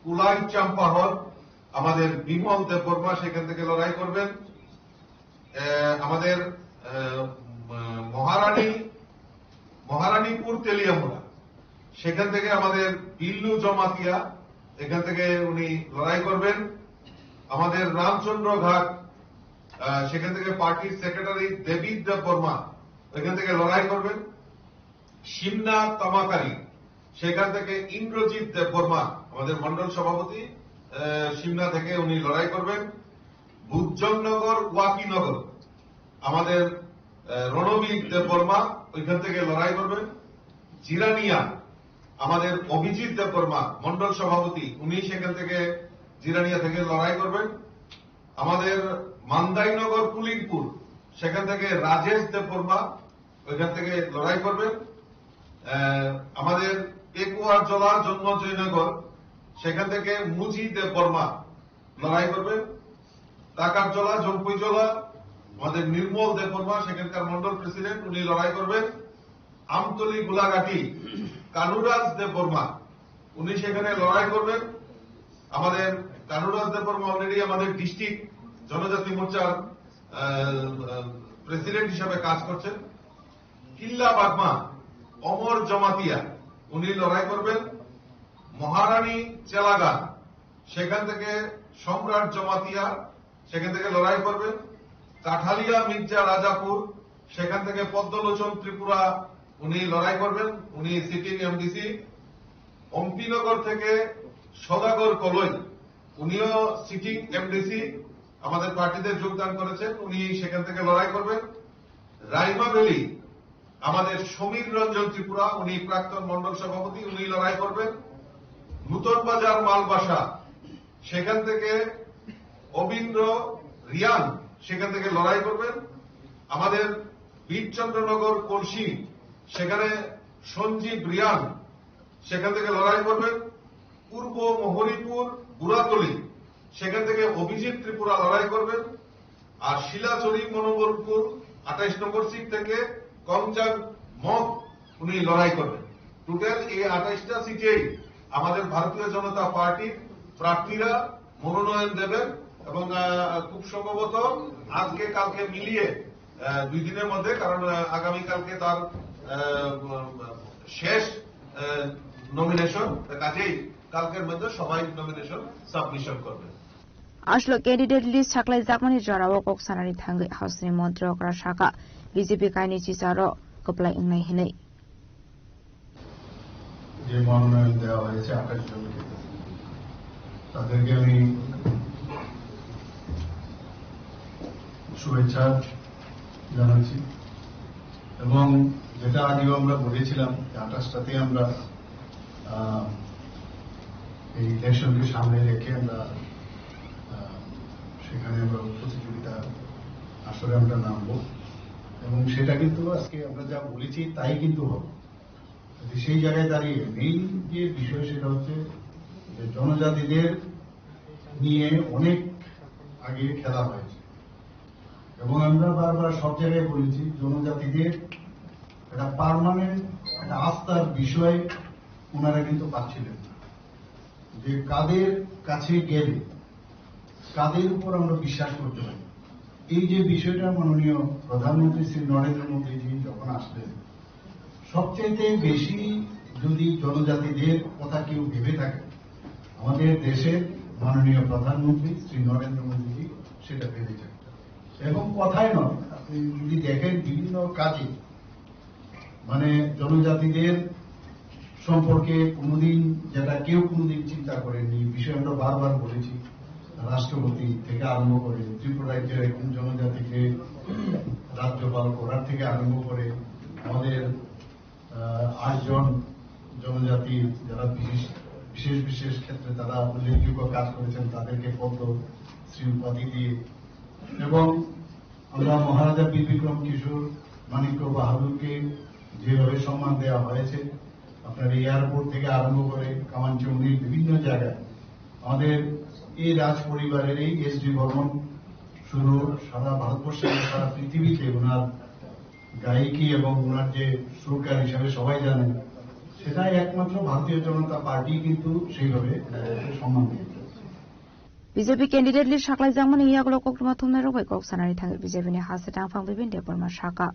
কুলাই চাম্পাহর, আমাদের বিমল দেববর্মা সেখান থেকে লড়াই করবেন। আহ, আমাদের আহ, মহারানী, মহারানীপুর তেলিয়ামুড়া, সেখান থেকে আমাদের বিল্লু জমাতিয়া, এখান থেকে উনি লড়াই করবেন। আমাদের রামচন্দ্র ঘাট, আহ, সেখান থেকে পার্টির সেক্রেটারি দেবী দেববর্মা এখান থেকে লড়াই করবেন। সিমনা তামাকারি, সেখান থেকে ইন্দ্রজিৎ দেববর্মা, আমাদের মণ্ডল সভাপতি, আহ, সিমনা থেকে উনি লড়াই করবেন। বুজ্জংনগর ওয়াকিনগর, আমাদের, আহ, রণবীর দেববর্মা ওইখান থেকে লড়াই করবেন। জিরানিয়া, আমাদের অভিজিৎ দেববর্মা, মণ্ডল সভাপতি, উনি সেখান থেকে, জিরানিয়া থেকে লড়াই করবেন। আমাদের মান্দাইনগর পুলিংপুর, সেখান থেকে রাজেশ দেববর্মা ওইখান থেকে লড়াই করবেন। আহ, আমাদের পেকুয়ারজলা জন্মজয়নগর, সেখান থেকে মুজি দেববর্মা লড়াই করবেন। টাকারজলা, জম্পুইজলা, আমাদের নির্মল দেববর্মা, সেখানকার মন্ডল প্রেসিডেন্ট, উনি লড়াই করবেন। আমতলি গোলাঘাটি, কানুরাজ দেববর্মা, উনি সেখানে লড়াই করবেন। আমাদের কানুরাজ দেববর্মা অলরেডি আমাদের ডিস্ট্রিক্ট জনজাতি মোর্চার, আহ, আহ, প্রেসিডেন্ট হিসাবে কাজ করছেন। কিল্লা বাগমা, অমর জমাতিয়া, উনি লড়াই করবেন। মহারানী চেলাগা, সেখান থেকে সম্রাট জমাতিয়া, সেখান থেকে লড়াই করবেন। কাঠালিয়া মির্জা রাজাপুর, সেখান থেকে পদ্মলোচন ত্রিপুরা, উনি লড়াই করবেন, উনি সিটিং এমডিসি। অম্পিনগর থেকে সদাগর কলই, উনিও সিটিং এমডিসি, আমাদের পার্টিতে যোগদান করেছেন, উনি সেখান থেকে লড়াই করবেন। রাইমা ভ্যালি, আমাদের সমীর রঞ্জন ত্রিপুরা, উনি প্রাক্তন মণ্ডল সভাপতি, উনি লড়াই করবেন। নূতন বাজার মালবাসা, সেখান থেকে অবিন্দ্র রিয়ান সেখান থেকে লড়াই করবেন। আমাদের বীরচন্দ্রনগর কলসি, সেখানে সঞ্জীব রিয়ান সেখান থেকে লড়াই করবেন। পূর্ব মহরিপুর বুড়াতলি, সেখান থেকে অভিজিৎ ত্রিপুরা লড়াই করবেন। আর শিলাচড়ি মনোহরপুর আঠাইশ নম্বর সিট থেকে কংচান মগ উনি লড়াই করবেন। টোটাল এই আঠাইশটা সিটেই আমাদের ভারতীয় জনতা পার্টির প্রার্থীরা মনোনয়ন দেবেন এবং, আহ, খুব সম্ভবত আজকে কালকে মিলিয়ে, আহ, দুই দিনের মধ্যে, কারণ, আহ, আগামীকালকে তার, আহ, উম, শেষ, আহ, নমিনেশন, কাজেই কালকের মধ্যে সবাই নমিনেশন সাবমিশন করবেন। Aswk candidate list saklaijakmani jorao kok sanani thangwi hausni montri okra saka, B J P kainwi chisaro kwplai wngnai hinwi. যে মনোনয়ন দেওয়া হয়েছে আঠাশ জনকে, তাদেরকে আমি শুভেচ্ছা জানাচ্ছি। এবং যেটা আগেও আমরা বলেছিলাম যে আঠাশটাতে আমরা, আহ, এই ইলেকশনকে সামনে রেখে আমরা, আহ, সেখানে আমরা প্রতিযোগিতা আসরে আমরা নামবো। এবং সেটা কিন্তু আজকে আমরা যা বলেছি তাই কিন্তু হবে। যদি সেই জায়গায় দাঁড়িয়ে মেইন যে বিষয় সেটা হচ্ছে যে জনজাতিদের নিয়ে অনেক আগে খেলা হয়েছে এবং আমরা বারবার সব জায়গায় বলেছি জনজাতিদের একটা পার্মানেন্ট একটা আস্থার বিষয় ওনারা কিন্তু পাচ্ছিলেন না। যে কাদের কাছে গেলে কাদের উপর আমরা বিশ্বাস করতে পারি। এই যে বিষয়টা মাননীয় প্রধানমন্ত্রী শ্রী নরেন্দ্র মোদীজি যখন আসলেন, সবচাইতে বেশি যদি জনজাতিদের কথা কেউ ভেবে থাকে, আমাদের দেশের মাননীয় প্রধানমন্ত্রী শ্রী নরেন্দ্র মোদীজি সেটা ভেবেছেন। এবং কথায় নয়, আপনি যদি দেখেন বিভিন্ন কাজে মানে জনজাতিদের সম্পর্কে কোনোদিন যেটা কেউ কোনোদিন চিন্তা করেনি, বিষয়ে আমরা বারবার বলেছি। রাষ্ট্রপতি থেকে আরম্ভ করে ত্রিপুরা রাজ্যের একজন জনজাতিকে রাজ্যপাল করার থেকে আরম্ভ করে আমাদের, আহ, আটজন জনজাতি যারা বিশেষ, বিশেষ বিশেষ ক্ষেত্রে তারা উল্লেখযোগ্য কাজ করেছেন তাদেরকে পদ্মশ্রী উপাধি দিয়ে এবং আমরা মহারাজা বীর বিক্রম কিশোর মাণিক্য বাহাদুরকে যেভাবে সম্মান দেওয়া হয়েছে, আপনার এয়ারপোর্ট থেকে আরম্ভ করে কামানচৌনির বিভিন্ন জায়গায় আমাদের এই রাজ পরিবারের এই এস ডি বর্মন শুধু সারা ভারতবর্ষে নয়, সারা পৃথিবীতে ওনার গায়িকী এবং ওনার যে সুরকার হিসাবে সবাই জানেন, সেটাই একমাত্র ভারতীয় জনতা পার্টি কিন্তু সেইভাবে সম্মান দিয়ে চলেছে। B J P candidate list saklaijakmani yagulo koktwma thumnairok bai kok sanani thangwi B J P ni haste tangphang Bipin Debbarma sakha.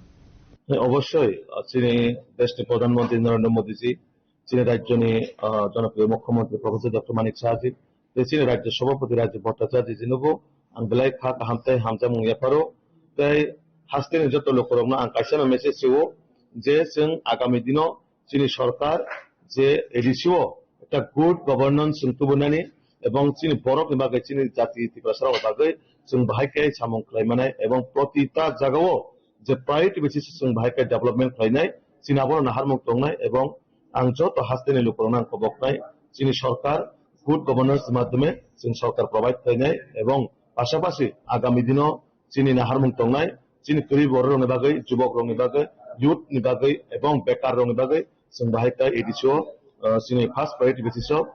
Obossoi, ah, chini deshni Pradhan Mantri Narendra Modi ji, chini rajyoni, ah, jonopriyo Mukhyamantri Professor Doctor Manik Saha ji, tei chini rajyo sabhapati Rajib Bhattacharya ji nobo ang belai kha kaham tei hamjakmung yapharo. Tei hasteni joto lukurokno ang kaisano message rwo je chwng agami dino chini sorkar je A D C o ekta good governance chwng tubunani ebong chini borokni bagwi, chini jati Tiprasarokni bagwi chwng bahai khe samung khlai manai ebong protita jagao je priority basis chwng bahai khe development khlainai, chini abono naharmung tongnai ebong ang joto hasteni lukurokno ang koboknai chini sorkar good governance ni madhyome chwng sorkar provide khlainai ebong pasapasi agami dino chini naharmung tongnai, chini kwrwi bororokni bagwi, jubokrokni bagwi, youth ni bagwi ebong bekarrokni bagwi chwng bahai khe A D C o, ah, chini first priority basis o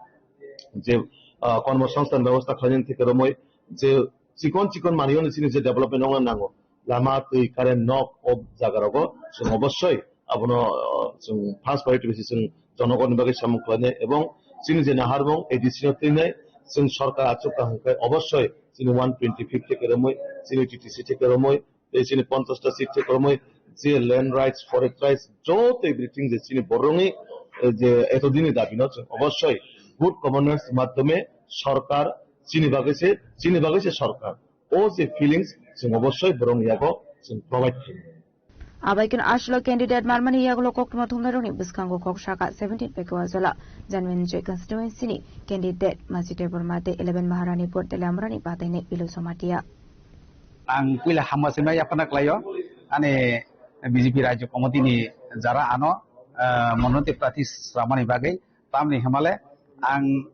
je, ah, kormosongsthan bebosta khlainani theke romwi je chikon chikon manwino chini je development wngna nango, lama, twi, current, nok, o jagarogo chwng obossoi abono, ah, chwng first priority basis chwng jonogonni bagwi samung khlainai ebong chini je naharmung A D C no twinai chwng sorkar achuk kaham khe obossoi chini one twenty fifth theke romwi, chini T T C theke romwi, tei chini ponchash ta seat theke romwi je land rights, forest rights, joto everything je chini borokni, eh, je etodini dabino chwng obossoi good governance madhyome sorkar chini bagwi se, chini bagwi se sorkar. O je feelings chwng obossoi borokni yago chwng provide khlainai. Abai khe aswk candidate manmani yagulo koktwma thumnairokni bwskango kok sakha seventeen Pekwa Jola, Janmani Joy constituency ni candidate Machi Debbarma tei eleven Maharani Pur Teliamrani batainai Pilu Jamatia. Ang puila hamma sima yaphana khlaio, ani B J P Rajya Committee ni jara ano, ah, monoti prarthi slamani bagwi. Tamni hwnmale ang,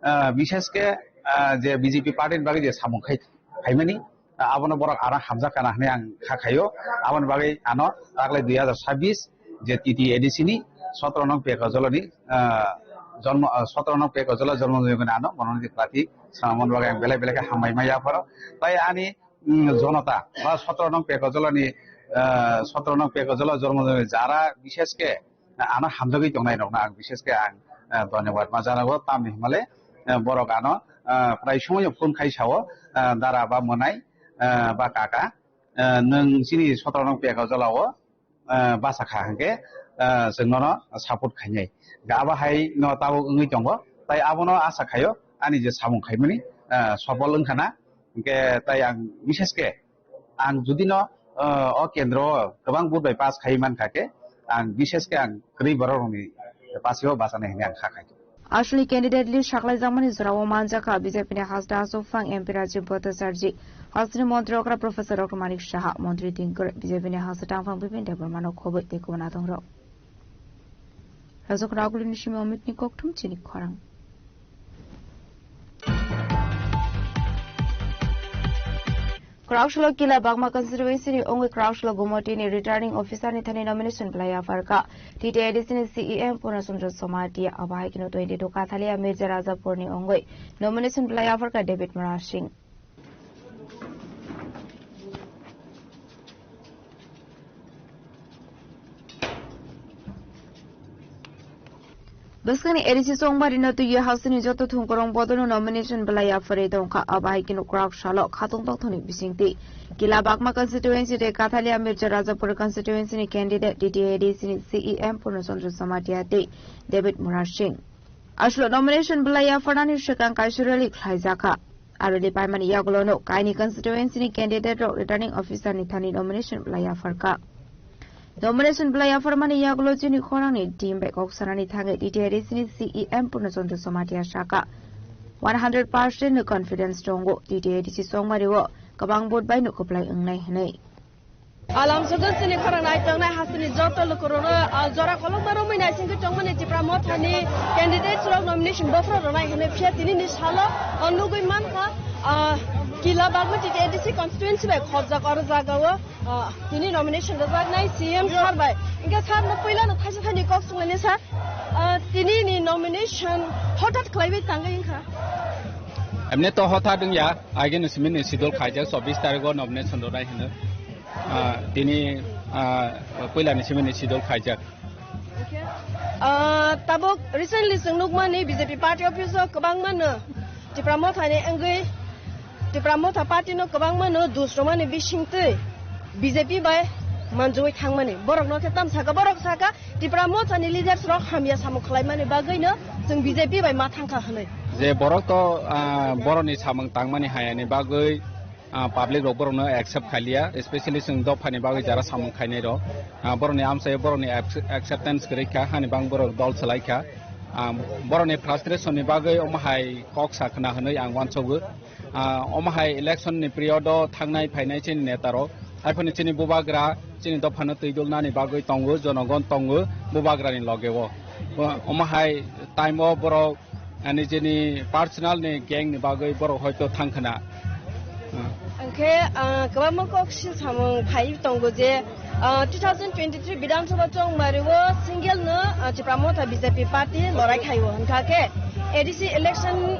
ah, bishesh khe, ah, je B J P party ni bagwi je samung khai, khaimani, ah, abono borok ano hamjak kana hwnwi ang kha khaio. Aboni bagwi ano taklai dui hazar sabbish je T T A D C ni sotro nong Pekajolani, ah, jonmo, ah, sotro nong Pekajolo jonmo joni ano monoti prarthi swnamoni bagwi ang belai belai khe hambai ma yapharo. Tai ani, mm, jonota ba sotro nong Pekajolani, ah, sotro nong Pekajolo jonmo joni jara bishesh khe ano hamjagwi tongnai rokno ang bishesh khe ang, eh, dhonyobad ma janago, tamni hwnmale, eh, borok ano, eh, prai somoio phone khai sao, eh, dara ba mwnai, eh, ba kaka, eh, nwng chini sotro nong Pekajolao, eh, basa kha hwnkhe, eh, chwng nono support khainai. Hwnkhe abo hai no tabuk wngwi tongo, tai abono asa khaio ani je samung khaimani, eh, sopol wngkha na, hwnkhe tai ang bishesh khe ang judino, ah, o kendro o kwbang vote bai pass khai mankha khe, ang bishesh khe ang kwrwi borok rokni pass o bachanai hwnwi ang kha khai. Aswkni candidate list saklaijakmani jorao manjakha B J P ni haste aswk phang M P Rajib Bhattacharjee, hasteni montri okra Professor Doctor Manik Saha, montri tingkor B J P ni haste tangphang Bipin Debbarmano khobwi tei kubun adongrok. Rajok Ragulini simi Omitni kokthum chini khorang. Kraksalo Kila Bagma constituency ni ongwi Kraksalo Gumoti ni returning officer ni thani nomination belai apharkha T T A D C ni C E M Purna Chandra Jamatia, abo hai kheno twenty two Kathalia Mirza Rajapur ni ongwi nomination belai apharkha David Murasing. Bwskangni A D C chongmari no twiwi hasteni joto thungkorong bodolno nomination belai ya pharwi tongkha. Abo hai kheno Kraksalo khatung tongthokni bisingtwi Kila Bagma constituency tei Kathalia Mirza Rajapur constituency ni candidate T T A D C ni C E M Purna Chandra Jamatia tei David Murasing. Aswkno nomination belai ya pharnani swkang kaisa rally khlaijakha. Aro rally paimani yagulono kaini constituency ni candidate rok returning officer ni thani nomination belai ya pharkha. Nomination belai ya pharmani yagulo chini khorangni team bai kok sanani thangwi T T A D C ni C E M Purna Chandra Jamatia sakha, one hundred percent no confidence tongo, T T A D C chongmari o kwbang vote bai no kwplai wngnai hwnwi. Alam sugo chini khorang nai tongnai hasteni joto lukurokno, ah, jora kolokma romwi naisingwi tongmani Tipra Mothani candidates rok nomination bophro rwnai hwnwi, phiya tinini salo, ah, nugwi mankha, ah, Kila Bagma T T A D C constituency bai khopjak oro jagao, ah, tini nomination rwjaknai C M sir bai. Hwnkhe sir no puila no thaisa thaini kok sunglaini sir, ah, tinini nomination hothat khlaiwi tangwi wngkha. Emni to hothat wngya, agini simini schedule khaijak chobbish tarikh o nomination rwnai hwnwi. Ah, tini, ah, puilani simini schedule khaijak. Ah, tabuk recently chwng nukmani B J P party office o kwbangma no Tipra Mothani wngwi Tipra Motha Party no kwbangma no dus rwmani bisingtwi B J P bai manjui thangmani. Borok no khe tam saka, borok saka Tipra Motha ni leaders rok hamya samung khlaimani bagwi no chwng B J P bai ma thangkha hwnwi. Je borok to, ah, boroni samung tangmani hayani bagwi, ah, public rok borokno accept khailiya, especially chwng dophani bagwi jara samung khainai rok, ah, borokni amchai borokni ac-, acceptance kwrwi kha, hani bang borok dol swlai kha. Ah, borokni frustration ni bagwi omo hai kok sa khna hwnwi ang uansugo. Ah, omo hai election ni period o thangnai phainai chini neta rok, haiphano chini bubagra chini dophano twi dulnani bagwi tongo, jonogon tongo bubagra ni loge o. Omo hai time o borok ani jeni personal ni gang ni bagwi borok hoito thang khna. Hwnkhe, ah, kwbangma kok sil samung phai tongo je, ah, two thousand twenty-three Bidhan Sabha chongmari o single no, ah, Tipra Motha B J P party lorai khai o. Hwnkha khe A D C election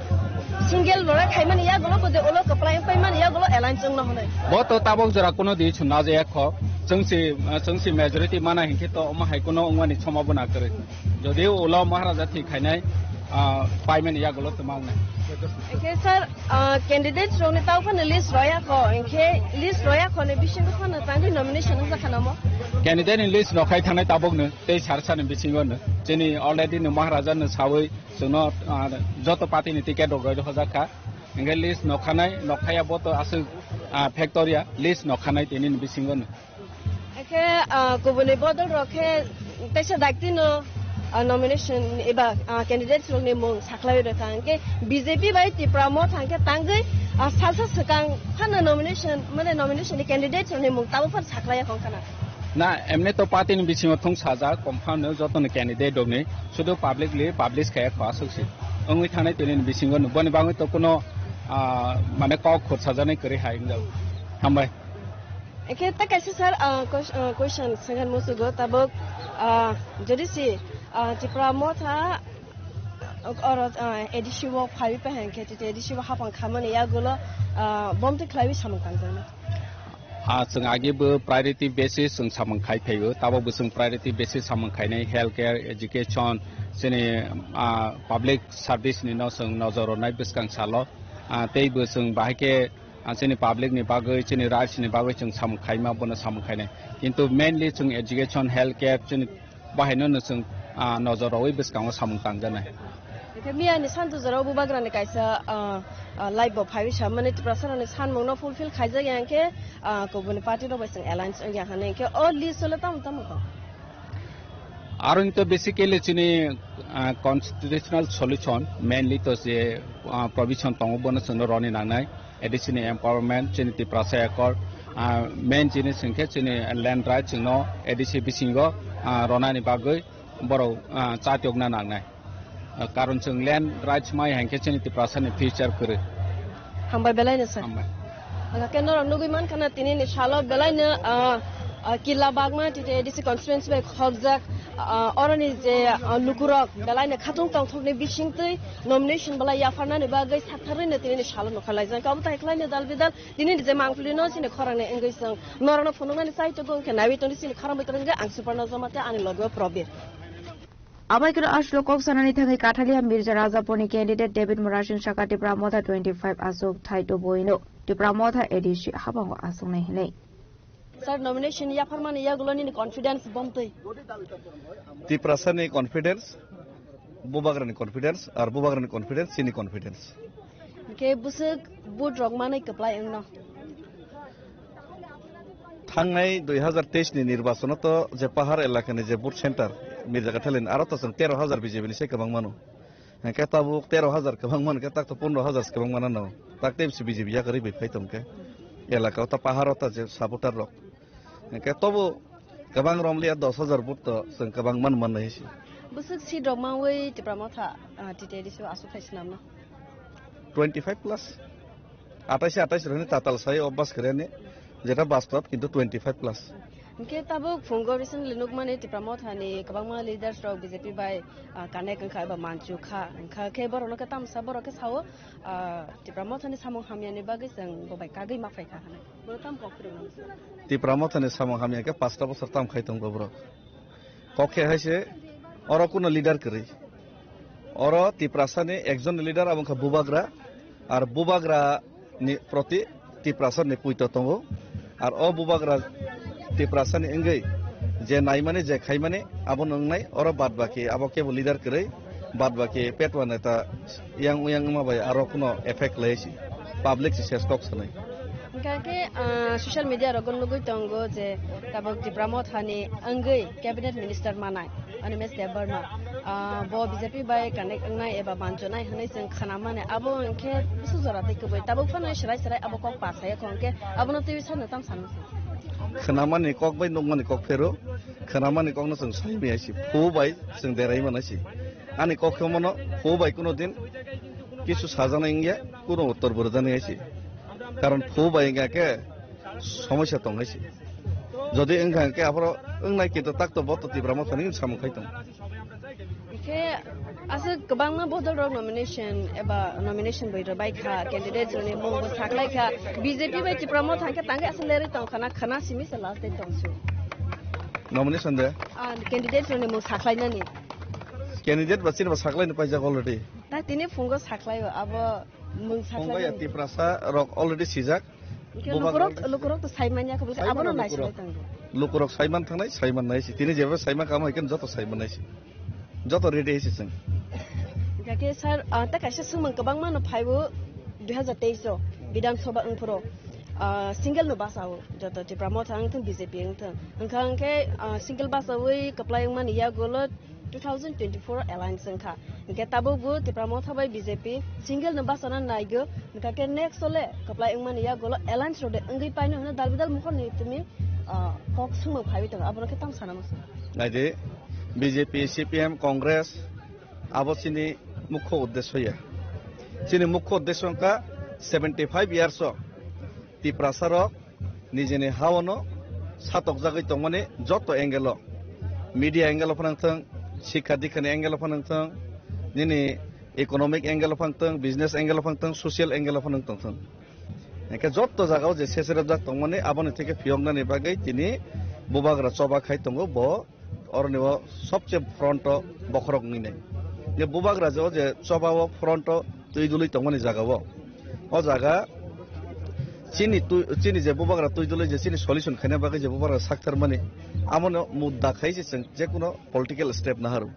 single lorai khaimani yagulo bo je ulo kwplai wng paimani yagulo alliance wngno hwnwi. Bo to tabok jora kuno di chwng najayak kho. Chwngsi, ah, chwngsi majority mana hinkhe to omo hai kuno wngmani somabona kwrwi. Jodi ulo Maharaja thwi khainai, ah, paimani yagulo twma wngnai. Hwnkhe sir, ah, candidates rokni tau phano list roya kho, hwnkhe list roya kho ni bisingo phano tangwi nomination wngjakha namo? Candidate ni list no khai thangnai tabokno tei sar sani bisingo no. Chini already no Maharaja no sawi chwngno, ah, joto party ni ticket rok roi hojak kha. Hwnkhe list no khanai, no khaya bo to aswk, ah, factoria list no khanai tini ni bisingo no. Hwnkhe, ah, kubuni bodol rok khe teisa dakti no, ah, nomination eba, ah, candidates rok ni mung sakhlai rwkha. Hwnkhe B J P bai Tipra Motha hwnkhe tangwi, ah, salsa swkang phano nomination, mane nomination ni candidates rok ni mung tabuk phano sakhlai ya hwnkha na. Na, emni to party ni bisingo thung sajak, confirm no joto ni candidate rok ni, sudu publicly publish khe kho aswk si. Wngwi thangnai tini ni bisingo no, boni bagwi to kuno, ah, mane kok khut sajaknai kwrwi hai wngjago. Hambai. Hwnkhe ta kaisa sir, ah, ques-, ah, question swngkhan musugo tabuk, ah, jodi si, ah, Tipra Motha, ah, oro, ah, A D C o phaiwi pa hwnkhe tei A D C o hapang khamani yagulo, ah, bomtwi khlaiwi samung tangjaknai. Ah, chwng agi bo priority basis chwng samung khai phaio, tabok bo chwng priority basis samung khainai health care, education, chini, ah, public service ni no chwng nojor rwnai bwskang salo, ah, tei bo chwng bahai khe ah, chini public ni bagwi, chini rights ni bagwi chwng samung khaima, bono samung khainai. Kintu mainly chwng education, health care, chini bahaino no chwng, ah, nojor rwi bwskango samung tangjanai. Hwnkhe miya ni santu jora bubagra ni kaisa, ah, ah, live bo phaiwi sa mani Tiprasa rok ni sanmung no fulfill khaijak ya hwnkhe, ah, kubuni party rok bai chwng alliance wngya hwnwi hwnkhe o list o le tamo tamo kok? Aro hwnkhe basically chini, ah, constitutional solution mainly to je, ah, provision tongo bono chwngno roni nangnai. A D C ni empowerment, chini Tiprasa Accord, ah, main jinis hwnkhe chini land rights chwngno A D C bisingo, ah, ronani bagwi borok, ah, chatiyokna nangnai. Ah, karon chwng land rights mai hwnkhe chini Tiprasa ni future kwrwi. Hambai belai no sir. Hambai. Hwnkhe norok nugwi mankha na tini ni salo belai no, ah, ah, Killa Bagma tini A D C constituency bai khokjak, ah, oroni je, ah, lukurok belai no khatung tongthokni bisingtwi nomination belai yapharnani bagwi satharwi no tini ni salo nokha laijak. Omo tai khlai no dal bidal Tini ni je mangpili no chini khorang ni wngwi chwng norok no phunuknani chai tongo, wngkhe naiwi tongdi chini khorang bai kwrwng khe ang Suparna Jamatia, ani logi o Probir. Abai kwrwi aswk kok sanani thangwi Kathalia Mirza Rajapur ni candidate David Murasing saka Tipra Motha twenty five aswk thai tubuino Tipra Motha A D C habango aswknai hinwi. Sir, nomination yapharmani yagulo nini confidence bomtwi? Tiprasa ni confidence, Bubagra ni confidence, ar Bubagra ni confidence, chini confidence. Hwnkhe bwswk vote rok manwi kwplai wngno? Thangnai dui hazar teis ni nirbachon o to je pahar elaka ni je vote center Mirja Kathal ni, aro to chwng tero hazar B J P ni sai kwbang mano. Hwnkhe tabuk tero hazar kwbang man khe tak to pondro hazar se kwbang mano no. Tak tei bisi B J P yakarwi bai phai tong khe elaka o ta pahar o ta je supporter rok. Hwnkhe tobo kwbang romliya dos hazar vote to chwng kwbang man man nai se. Bwswk seat rok manwi Tipra Motha, ah, T T A D C o aswk khai swnamno? Twenty five plus. Atais atais rwni tatal sai obas khreni, jeta bastob kintu twenty five plus. Hwnkhe tabuk phungo recently nukmani Tipra Motha ni kwbangma leaders rok B J P bai, ah, connect wngkha eba manchukha, wngkha khe borokno khe tamsa borok khe sao, ah, Tipra Motha ni samung hamya ni bagwi chwng bo bai kagwi ma phaikha hwnwi. Bono tamo kok phiroknani? Tipra Motha ni samung hamya khe pasta bosor tam khai tongo borok. Kok khe hai se oro kuno leader kwrwi. Oro Tiprasa ni ekjon leader abo wngkha Bubagra. Ar Bubagra ni proti Tiprasa ni puito tongo. Ar o bubagra Tiprasa ni wngwi je naimani, je khaimani, abono wngnai, oro bad baki abo kebo leader kwrwi, bad baki petwa neta yang uyang wngma bai aro kuno effect lai si, public si ses kok sanai. Hingkha khe, ah, social media rogo nugwi tongo je tabuk Tipra Motha ni wngwi cabinet minister manai Animesh Debbarma, ah, bo B J P bai connect wngnai eba manchonai hwnwi chwng khwnamani. Abo hwnkhe bwswk jora tei kwbui. Tabuk phano serai serai abo kok pa saya kho hwnkhe abono twiwi sano tam sano se. Khwnamani kok bai nukmani kok phero, khwnamani kokno chwng sai maya si, phu bai chwng derai mana si. Ani kok khe mono phu bai kuno din kisu sajaknai wngya, kuno uttor bo rwjaknai si. Karon phu bai wngya khe somosya tong hai se. Jodi wngkha hwnkhe aphoro wngnai, kintu tak to bo to Tipra Motha ni samung khai tong. Khe aswk kwbangma bodol rok nomination eba nomination bai rwbai kha, candidate rok ni mung bo saklai kha, B J P bai Tipra Motha hwnkhe tangwi aswk lerwi tong khana, khana simi se last day tong su. Nomination de? Ah, candidate rok ni mung saklai nani. Candidate ba chini ba saklai ni paijak already. Ta tini phungo saklai o, abo mung saklai Phungo ya nani. Tiprasa rok already sijak. Hingke Bubagra lukurok, lukurok to saimanya khe, abono naisolai tongo. Lukurok saiman thangnai, saiman nai si. Tini jeba saiman kamo haiken joto saiman nai si. Joto ready hai si chwng. Hingke sir, ah, ta kaisa swngmung kwbangma no phaibo dui hazar teis o Bidhan Sabha wngphuru, ah, single no basa o joto Tipra Motha wngthung, B J P wngthung. Hingkha hingke, ah, single basa wi kwplai wngmani yagulo two thousand twenty-four alliance wngkha. Hingke tabuk bo Tipra Motha bai B J P single no bachana naigo. Hingkha khe next ole kwplai wngmani yagulo alliance rok de wngwi paino hwnwi dal bidal mukhorni tini, ah, kok swngmung phaiwi tongo. Abono khe tamo sana muchung. Naidi, B J P, C P M, Congress, abo chini mukho uddesyo ya. Chini mukho uddesyo wngkha seventy five years o Tiprasa rok nijini haono satokjagwi tongmani joto angle o, media angle o phano wngthung, sikha dikhani angle o phano wngthung, nini economic angle o phano wngthung, business angle o phano wngthung, social angle o phano wngthung. Hingke joto jagao je seserepjak tongmani aboni theke phiyoknani bagwi tini bubagra choba khai tongo bo. Oroni o sobse front o bokhorok wngwi nai. Je bubagra je o je choba o front o twi dului tongmani jaga o. O jaga chini twi, chini je bubagra twi dului je chini solution khaina bagwi je bubagra saktharmani, amono mudda khai se chwng jekuno political step naharu.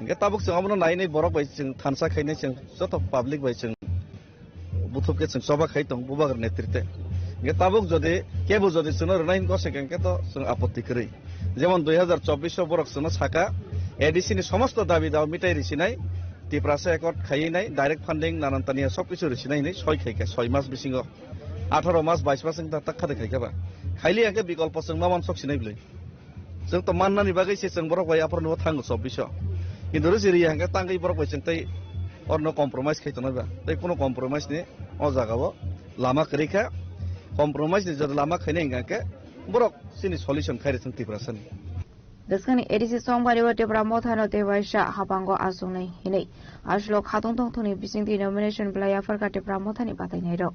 Hingke tabuk chwng abono nai nai borok bai chwng thansa khainai chwng joto public bai chwng buthuk khe chwng choba khai tong bubagra netrite. Hingke tabuk jodi kebo jodi chwngno rwnai hingko se hingke to chwng apotti kwrwi. Jemon dui hazar chobbish o borok chwngno saka A D C ni somosto dabi dawa mitai risinai, Tiprasa accord khaiwi nai, direct funding nanan tania sob kisu risinai hinwi soi khaikha soi mas bisingo. Atharo mas, bais mas wngkha tak khade khaikha ba. Khaili hingke bikolpo chwng ma mansok sinai bwlwi. Chwng to mannani bagwi se chwng borok bai aphuru nugo thango chobbish o. Kintu rwchiri ya hingke tangwi borok bai chwng tei orno compromise khai tongnai ba. Tei kuno compromise ni o jaga o lama kwrwi kha. Compromise ni jora lama khainai hingka khe borok chini solution khai rwthwng Tiprasa ni. Bwskangni A D C chongbario Tipra Mothano tei waisa hapango achuknai hinwi aswk khatung tongthokni bisingtwi nomination belai yapharkha Tipra Mothani batainairok.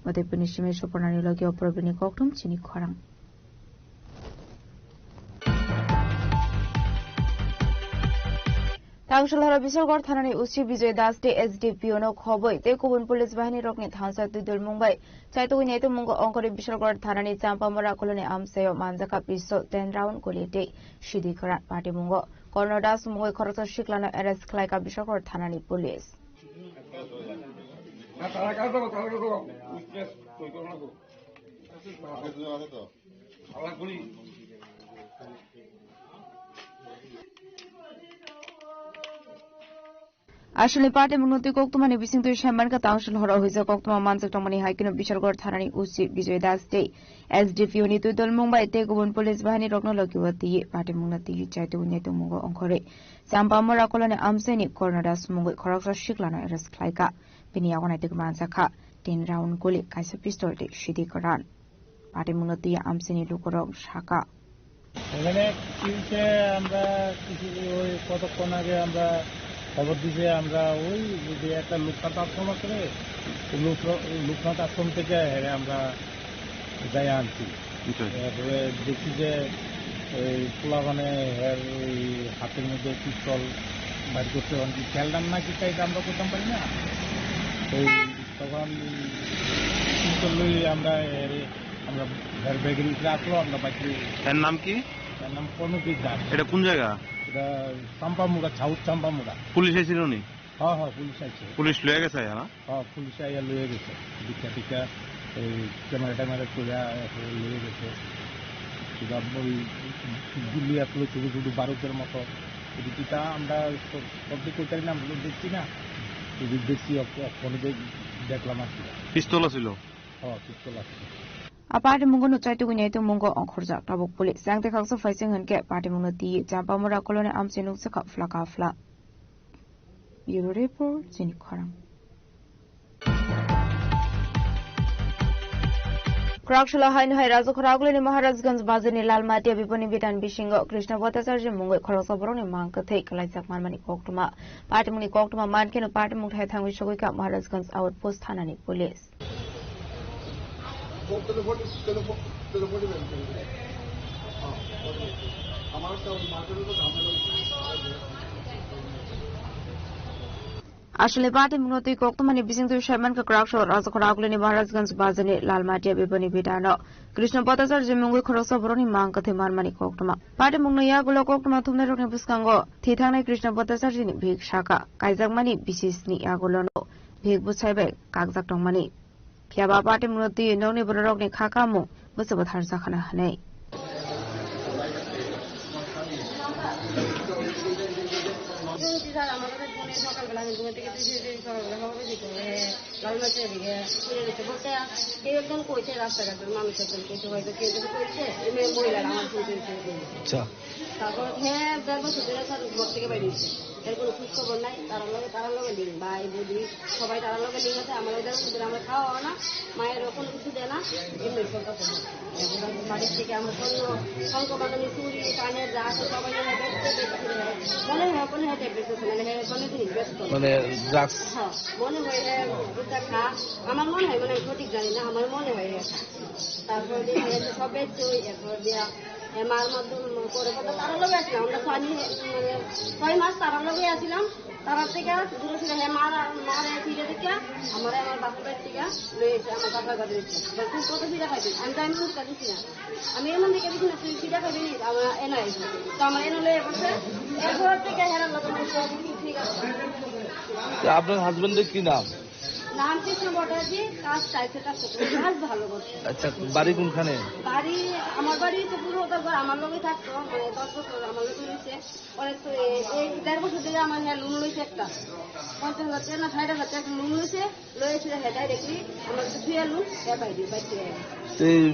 Odeipani simi Supornani logi o Probini kokthum chini khorang. Tangsulhara Bishalgarh thanani O C Bijoy Das tei S D P O no khobwi tei kubun police bahini rokni thansa twi dulmung bai chaitugwi naitukmungo ongkhorwi Bishalgarh thanani Champamura koloni amchaio manjakha pistol ten round guli tei sidi kwran patimungo Korno Das mungwi khoroksa siklano arrest khlaikha Bishalgarh thanani police. Aswkni party mungno twi koktwmani bisingtwi saimankha, tangsul horo huijak koktwma manjak tongmani hai kheno Bishalgarh thanani O C Bijoy Das tei S D P O ni twi dulmung bai tei kubun police bahini rokno logi o twiwi party mungno twiwi chaitu naitukmungo ongkhorwi Champamura koloni amchaini Korno Das mungwi khoroksa siklano arrest khlaikha. Bini yago naituk manjakha tin round guli, kaisa pistol tei sidi kwran. Patimungno twi amchaini lukurok sakha. এখানে কিনতে আমরা কিছু ওই কতক্ষণ আগে আমরা খবর দিছে, আমরা ওই যে একটা লোকনাথ আশ্রম আছে রে, ওই লোক-, লোকনাথ আশ্রম থেকে হেরে আমরা যাই আনছি। আচ্ছা। এরপরে দেখছি যে ওই পোলাপানে হের ওই হাতের মধ্যে পিস্তল বাইর করছে, মানে কি খেলনার নাকি তাই আমরা করতাম পারি না। ওই তখন পিস্তল লই আমরা এর, আমরা ঘর বেগিন রাখলো, আমরা বাইকে। এর নাম কি? এর নাম প্রণবজিৎ দাস। এটা কোন জায়গা? এটা চাম্পামুড়া, সাউথ চাম্পামুড়া। পুলিশ এসেছিল নি? হ্যাঁ, হ্যাঁ, পুলিশ আছে। পুলিশ লয়ে গেছে, হ্যাঁ? হ্যাঁ, পুলিশ আইয়া লয়ে গেছে। দিকটা টিকা এই ক্যামেরা ট্যামেরা তুলে লয়ে গেছে। সেটা ওই গুলি আসলো ছোট ছোট বারুদের মতো। যদি কিতা আমরা সব-, সবজি করতে পারি না, আমরা তো দেখছি না। যদি দেখছি, অক-, অক-, ফোনে দেখ-, দেখলাম আর কি। পিস্তল ছিল? হ্যাঁ, পিস্তল আছে। A party mungo no chaitu guni tu mungo ongkhorjak tabuk police. Yang te khaksa faising hwn khe party mungno twi Champamura koloni amchai nukjakha phlaka phla. Bureau report, chini khorang. Kwraksala haino hai Rajakhora Agulini Maharajganj bazarni Lalmatia biponi bitan bisingo Krishna Bhattacharya mungwi khoroksa borokni mang kwthwi kwlaijak manmani koktwma. Party mungni koktwma mankheno party mungthai thangwi sogwi kha Maharajganj outpost thanani police. Aswlni party mungno twi koktwmani bisingtwi saiman kha kwraksala Rajakhora Agulini Maharajganj bazarni Lalmatia biponi bitano Krishna Bhattacharya mungwi khoroksa borokni mang kwthwi manmani koktwma. Party mungno yagulo koktwma thumnairokni bwskango thwi thangnai Krishna Bhattacharya ni bihik saka kaijakmani bisisni yagulono bihik bwsai bai kakjak tongmani. Phiya ba party mungno twi nokni bororokni kha kamung bwswk bwtharjakhana hwnwi. Sir, আমার কাছে ফোনে সকালবেলা আমি ঘুম থেকে তুই তুই তুই সকালবেলা খবর দিতে হবে। লাল মাছ এদিকে ফিরে গেছে বলতে, কেউ একজন কইছে রাস্তাঘাটের মানুষ একজন কইছে, হয়তো কেউ কিছু কইছে, এই মেয়ে মহিলারা আমার ফোন করেছে। আচ্ছা। তারপর হ্যাঁ, দেড় বছর ধরে স্যার ঘর থেকে বাইরে হচ্ছে। এর কোনো খোঁজ খবর নাই। তারার লগে, তারার লগে লিঙ্ক, ভাই, বৌদি, সবাই তারার লগে লিঙ্ক আছে। আমার ওদের ওদের আমরা খাওয়া হয় না, মায়ের কোনো কিছু দেয় না, এমনি সরকার থেকে। এখন বাড়ির থেকে আমরা স্বর্ণ, শঙ্খ বাঁধানি, চুড়ি, কানের যা আছে সবাই নিয়ে দেখতে দেখতে মনে হয় কোনো হেঁটে বেঁচেছে, মানে হ্যাঁ, কোনো দিন ব্যস্ত না। মানে ড্রাগস? হ্যাঁ, মনে হয় হ্যাঁ, বুঝতে খা। আমার মনে হয়, মানে আমি সঠিক জানি না, আমার মনে হয় হ্যাঁ খা। তারপরে দেখি হ্যাঁ, সব বেচছে ওই, এরপর দিয়া হ্যাঁ, মার মাধ্যমে করে কথা তারা লগে আসলাম। আমরা ছয় মি-, মানে, ছয় মাস তারা লগে আসলাম। তারা থেকে দূরে সরে হ্যাঁ, মারা, মারা ফিরে দেখে আমার, আমার বাপের বাড়ি থেকে লয়ে এসে আমার বাপের বাড়ি এসে। বলে, "তুই কত ফিরে খাইছিস?" আমি তো এমন উত্তর দিছি না। আমি এমন দিকে দিছি না, "তুই ফিরে খাবি নি?" আমরা এনে আইছি। তো আমরা এনে লয়ে বসে, এরপর থেকে হেরার লোকের মধ্যে সব কিছু ঠিক আছে। তো আপনার হাজবেন্ডের কি নাম? নাম কৃষ্ণ ভট্টাচার্য, কাজ চাইছে তার সাথে, কাজ ভালো করছে। আচ্ছা, বাড়ি কোনখানে? বাড়ি, আমার বাড়ি তো পুরো ওটা ঘর আমার লগে থাকতো, মানে দশ বছর আমার লগে রয়েছে। পরে তো এ-, এই দেড় বছর ধরে আমার হ্যাঁ লোন লইছে একটা, পঞ্চাশ হাজার টাকা না ষাট হাজার টাকা লোন লইছে, লয়ে এসে হ্যাঁ ডাইরেক্টলি আমার তো ফিরে লোন হ্যাঁ পাই দিই, পাই ফিরে। তো এই,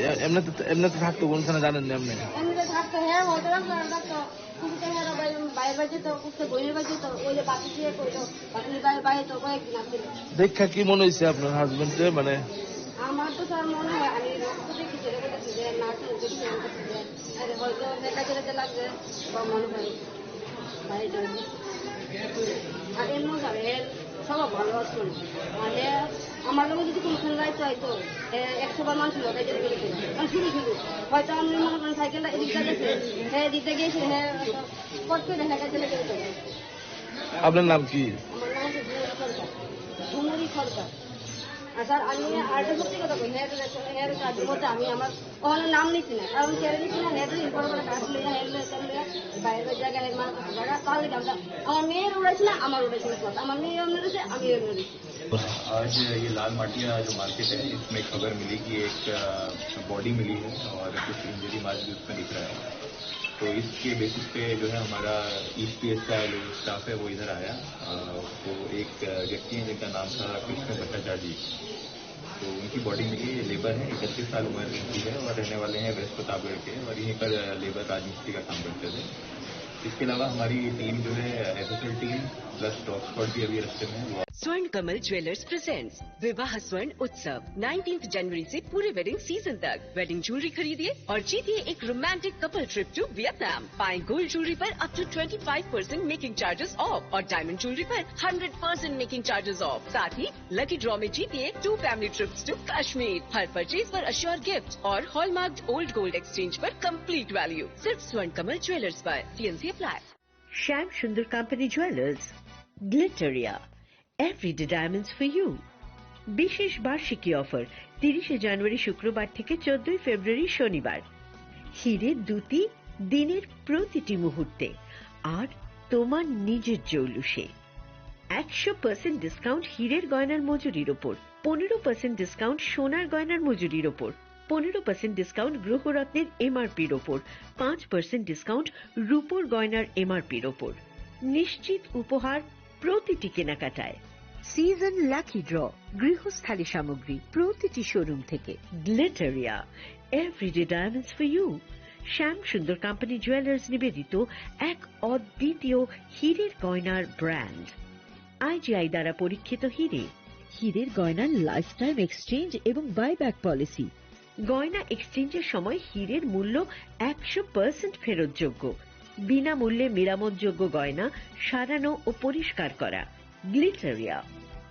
এ-, এমনিতে, এমনিতে থাকতো কোনখানে জানেন না আপনি? এমনিতে থাকতো হ্যাঁ, হয়তো রাখতো, রাখতো। কিন্তু তো হ্যাঁ বাইরে, বাইরে বাড়ি যেত, উঠতে বইনের বাড়ি যেত, ওই যে বাকি দিয়ে কইলো, বাকি বাইরে, বাইরে তো কয়েকদিন আসছিল। দেখা কি মনে হয়েছে আপনার হাজবেন্ডে? মানে আমার তো স্যার মনে হয়, আমি রক্ত দেখি যেটা বলতেছি যে নার্সিং দেখি মনে করছি যে আরে হয়তো মেয়েটা ছেড়ে যে লাগবে বা মনে হয় বাইরে যাবে। আর এমন স্যার এর স্বভাব ভালো আছে। মানে আমার লোক যদি কোনো সময় যাইতো হয়তো, এ, একশো বার মানুষ লোক এই যে মানে শুধু শুধু হয়তো আপনি মনে করেন সাইকেলটা এদিকটা গেছে, হ্যাঁ এদিকটা গেছে, হ্যাঁ ফট করে দেখা গেছে লেগে গেছে। আপনার নাম কি? আমার নাম হচ্ছে ঝুমুরি সরকার। ঝুমুরি সরকার। আর স্যার, আমি আরেকটা সত্যি কথা বলি, হ্যাঁ, হ্যাঁ, কাজের মধ্যে আমি আমার ওখানে নাম নিচ্ছি না, কারণ ছেড়ে দিচ্ছি না, হ্যাঁ, তো ইম্পর্টেন্ট কাজ নিয়ে, হ্যাঁ, হ্যাঁ, হ্যাঁ, বাইরে জায়গায়, হ্যাঁ, মার কাছে জায়গা, তাহলে জানতাম। আমার মেয়ের উড়াইছে না, আমার উড়াইছে না, আমার মেয়ে এমনি রয়েছে, আমি এমনি রয়েছি। आज ये लाल माटिया जो मार्केट है, इसमें खबर मिली कि एक, अ, बॉडी मिली है और कुछ इंजरी मार्क भी उसमें दिख रहा है। तो इसके बेसिस पे जो है हमारा ईस्ट पीएस का जो स्टाफ है वो इधर आया। अ, तो एक, अ, व्यक्ति है जिनका नाम था कृष्ण भट्टाचार्य जी। तो उनकी बॉडी मिली, ये लेबर है, इकतीस साल उम्र इनकी है और रहने वाले हैं वेस्ट प्रतापगढ़ के और यहीं पर, अ, लेबर राजमिस्त्री का काम करते थे। इसके अलावा हमारी टीम जो है, FSL team plus dog squad भी अभी रास्ते में है, वो Swarn Kamal Jewellers presents विवाह स्वर्ण उत्सव, नाइनटीन्थ जनवरी से पूरे वेडिंग सीजन तक। वेडिंग ज्वेलरी खरीदिए और जीतिए एक romantic couple trip to Vietnam. पाएं गोल्ड ज्वेलरी पर up to twenty five percent making charges off और डायमंड ज्वेलरी पर hundred percent making charges off. साथ ही लकी ड्रॉ में जीतिए two family trips to Kashmir. हर परचेज पर अश्योर गिफ्ट और हॉलमार्क्ड ओल्ड गोल्ड एक्सचेंज पर कंप्लीट वैल्यू। सिर्फ स्वर्ण कमल ज्वेलर्स पर। TNC apply. Shyam Sundar Company Jewelers, Glitteria, everyday diamonds for you. বিশেষ বার্ষিকী অফার, তিরিশে জানুয়ারি শুক্রবার থেকে চোদ্দই ফেব্রুয়ারি শনিবার। হিরে দ্যুতি, দিনের প্রতিটি মুহূর্তে। আর তোমার নিজের জৌলুসে। একশো পার্সেন্ট ডিসকাউন্ট হিরের গয়নার মজুরির ওপর, পনেরো পার্সেন্ট ডিসকাউন্ট সোনার গয়নার মজুরির ওপর, পনেরো পার্সেন্ট ডিসকাউন্ট গ্রহরত্নের এমআরপির ওপর, পাঁচ পার্সেন্ট ডিসকাউন্ট রূপোর গয়নার এমআরপির ওপর। নিশ্চিত উপহার প্রতিটি কেনাকাটায়। সিজন লাকি ড্র, গৃহস্থালী সামগ্রী প্রতিটি শোরুম থেকে। Glitteria, everyday diamonds for you. Shyam Sundar company jewellers নিবেদিত এক অদ্বিতীয় হীরের গয়নার ব্র্যান্ড। আইজিআই দ্বারা পরীক্ষিত হীরে। হীরের গয়নার লাইফ টাইম এক্সচেঞ্জ এবং বাইব্যাক পলিসি। গয়না এক্সচেঞ্জের সময় হীরের মূল্য একশো পার্সেন্ট ফেরতযোগ্য। বিনামূল্যে মেরামতযোগ্য গয়না সারানো ও পরিষ্কার করা। Glitteria,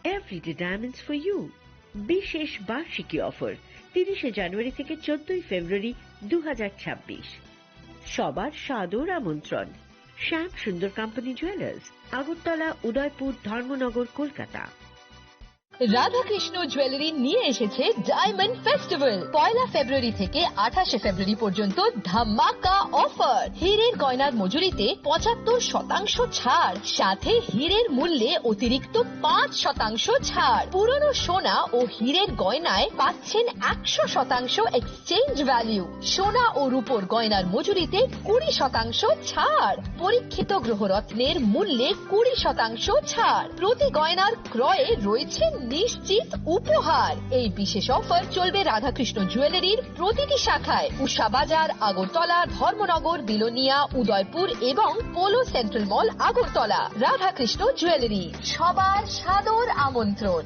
everyday diamonds for you. বিশেষ বার্ষিকী অফার, তিরিশে জানুয়ারি থেকে চোদ্দই ফেব্রুয়ারি দু হাজার ছাব্বিশ। সবার সাদর আমন্ত্রণ। শ্যাম সুন্দর কোম্পানি জুয়েলার্স, আগরতলা, উদয়পুর, ধর্মনগর, কলকাতা। রাধাকৃষ্ণ জুয়েলারি নিয়ে এসেছে ডায়মন্ড ফেস্টিভ্যাল। পয়লা ফেব্রুয়ারি থেকে আঠাশে ফেব্রুয়ারি পর্যন্ত ধামাকা অফার। হীরের গয়নার মজুরিতে পঁচাত্তর শতাংশ ছাড়, সাথে হীরের মূল্যে অতিরিক্ত পাঁচ শতাংশ ছাড়। পুরনো সোনা ও হীরের গয়নায় পাচ্ছেন একশো শতাংশ এক্সচেঞ্জ ভ্যালু। সোনা ও রূপোর গয়নার মজুরিতে কুড়ি শতাংশ ছাড়। পরীক্ষিত গ্রহরত্নের মূল্যে কুড়ি শতাংশ ছাড়। প্রতি গয়নার ক্রয়ে রয়েছে নিশ্চিত উপহার। এই বিশেষ অফার চলবে রাধাকৃষ্ণ জুয়েলারির প্রতিটি শাখায়, উষা বাজার, আগরতলা, ধর্মনগর, বিলোনিয়া, উদয়পুর এবং পোলো সেন্ট্রাল মল, আগরতলা। রাধাকৃষ্ণ জুয়েলারি, সবার সাদর আমন্ত্রণ।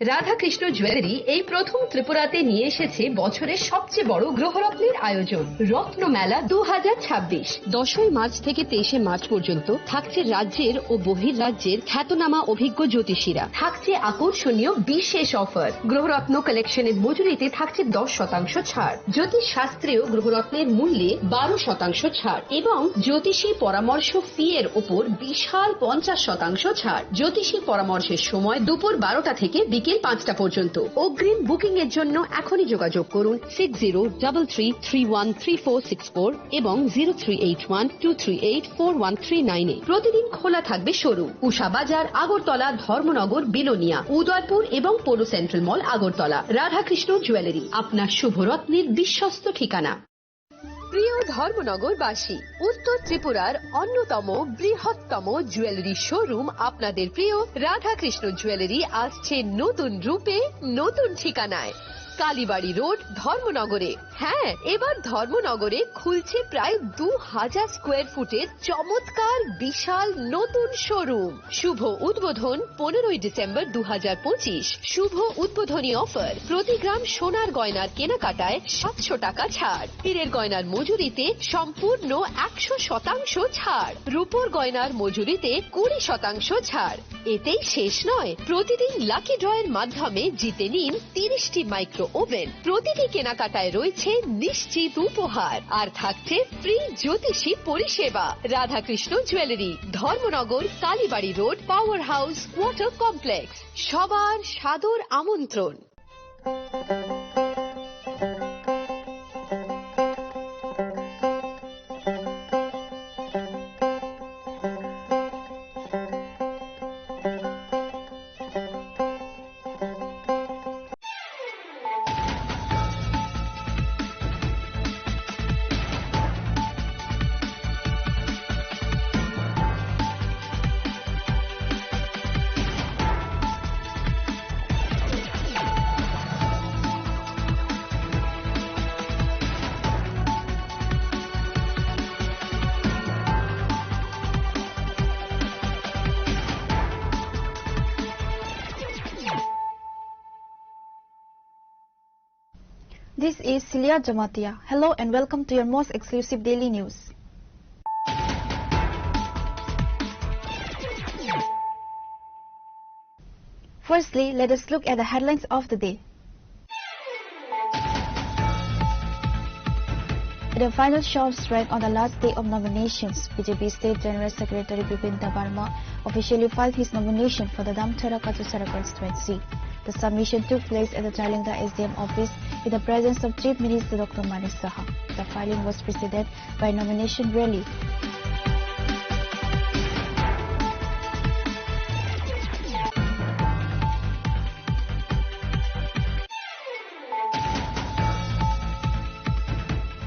রাধাকৃষ্ণ জুয়েলারি এই প্রথম ত্রিপুরাতে নিয়ে এসেছে বছরের সবচেয়ে বড় গ্রহরত্নের আয়োজন, রত্নমেলা দু হাজার ছাব্বিশ। দশই মার্চ থেকে তেইশে মার্চ পর্যন্ত থাকছে রাজ্যের ও বহির রাজ্যের খ্যাতনামা অভিজ্ঞ জ্যোতিষীরা। থাকছে আকর্ষণীয় বিশেষ অফার। গ্রহরত্ন কালেকশনের মজুরিতে থাকছে দশ শতাংশ ছাড়। জ্যোতিষ শাস্ত্রীয় গ্রহরত্নের মূল্যে বারো শতাংশ ছাড় এবং জ্যোতিষী পরামর্শ ফি এর উপর বিশাল পঞ্চাশ শতাংশ ছাড়। জ্যোতিষী পরামর্শের সময় দুপুর বারোটা থেকে বিকেল পাঁচটা পর্যন্ত। অগ্রিম বুকিং এর জন্য এখনই যোগাযোগ করুন six zero double three three one three four six four এবং zero three eight one two three eight four one three nine এ। প্রতিদিন খোলা থাকবে শোরুম। উষা বাজার, আগরতলা, ধর্মনগর, বিলোনিয়া, উদয়পুর এবং পৌর সেন্ট্রাল মল, আগরতলা। রাধাকৃষ্ণ জুয়েলারি, আপনার শুভরত্নের বিশ্বস্ত ঠিকানা। প্রিয় ধর্মনগরবাসী, উত্তর ত্রিপুরার অন্যতম বৃহত্তম জুয়েলারি শোরুম আপনাদের প্রিয় রাধাকৃষ্ণ জুয়েলারি আসছে নতুন রূপে, নতুন ঠিকানায়। কালীবাড়ি রোড, ধর্মনগরে। হ্যাঁ, এবার ধর্মনগরে খুলছে প্রায় দু হাজার স্কোয়ার ফুটের চমৎকার বিশাল নতুন শোরুম। শুভ উদ্বোধন পনেরোই ডিসেম্বর দু হাজার পঁচিশ। শুভ উদ্বোধনী অফার, প্রতি গ্রাম সোনার গয়নার কেনাকাটায় সাতশো টাকা ছাড়, হীরের গয়নার মজুরিতে সম্পূর্ণ একশো শতাংশ ছাড়, রূপোর গয়নার মজুরিতে কুড়ি শতাংশ ছাড়। এতেই শেষ নয়, প্রতিদিন লাকি ড্রয়ের মাধ্যমে জিতে নিন তিরিশটি মাইক্রো ওভেন। প্রতিটি কেনাকাটায় রয়েছে নিশ্চিত উপহার, আর থাকছে ফ্রি জ্যোতিষী পরিষেবা। Radhakrishna jewellery, Dharmanagar, Kalibari road, power house, water complex. সবার সাদর আমন্ত্রণ। This is Celia Jamatia. Hello and welcome to your most exclusive daily news. Firstly, let us look at the headlines of the day. At the final shop strike on the last day of nominations, B J P State General Secretary Bipin Debbarma officially filed his nomination for the Damcherra Kachusara constituency. The submission took place at the Chailengta S D M office in the presence of Chief Minister Doctor Manik Saha. The filing was preceded by nomination rally.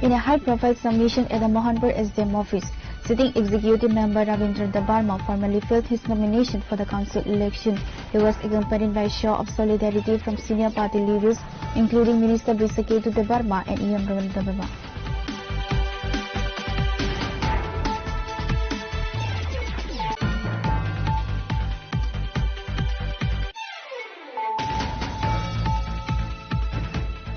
In a high-profile submission at the Mohanpur S D M office, sitting executive member Ravindra Debbarma formally filed his nomination for the council election. He was accompanied by a show of solidarity from senior party leaders, including Minister Brishaketu Debbarma and E M Ravindra Debbarma.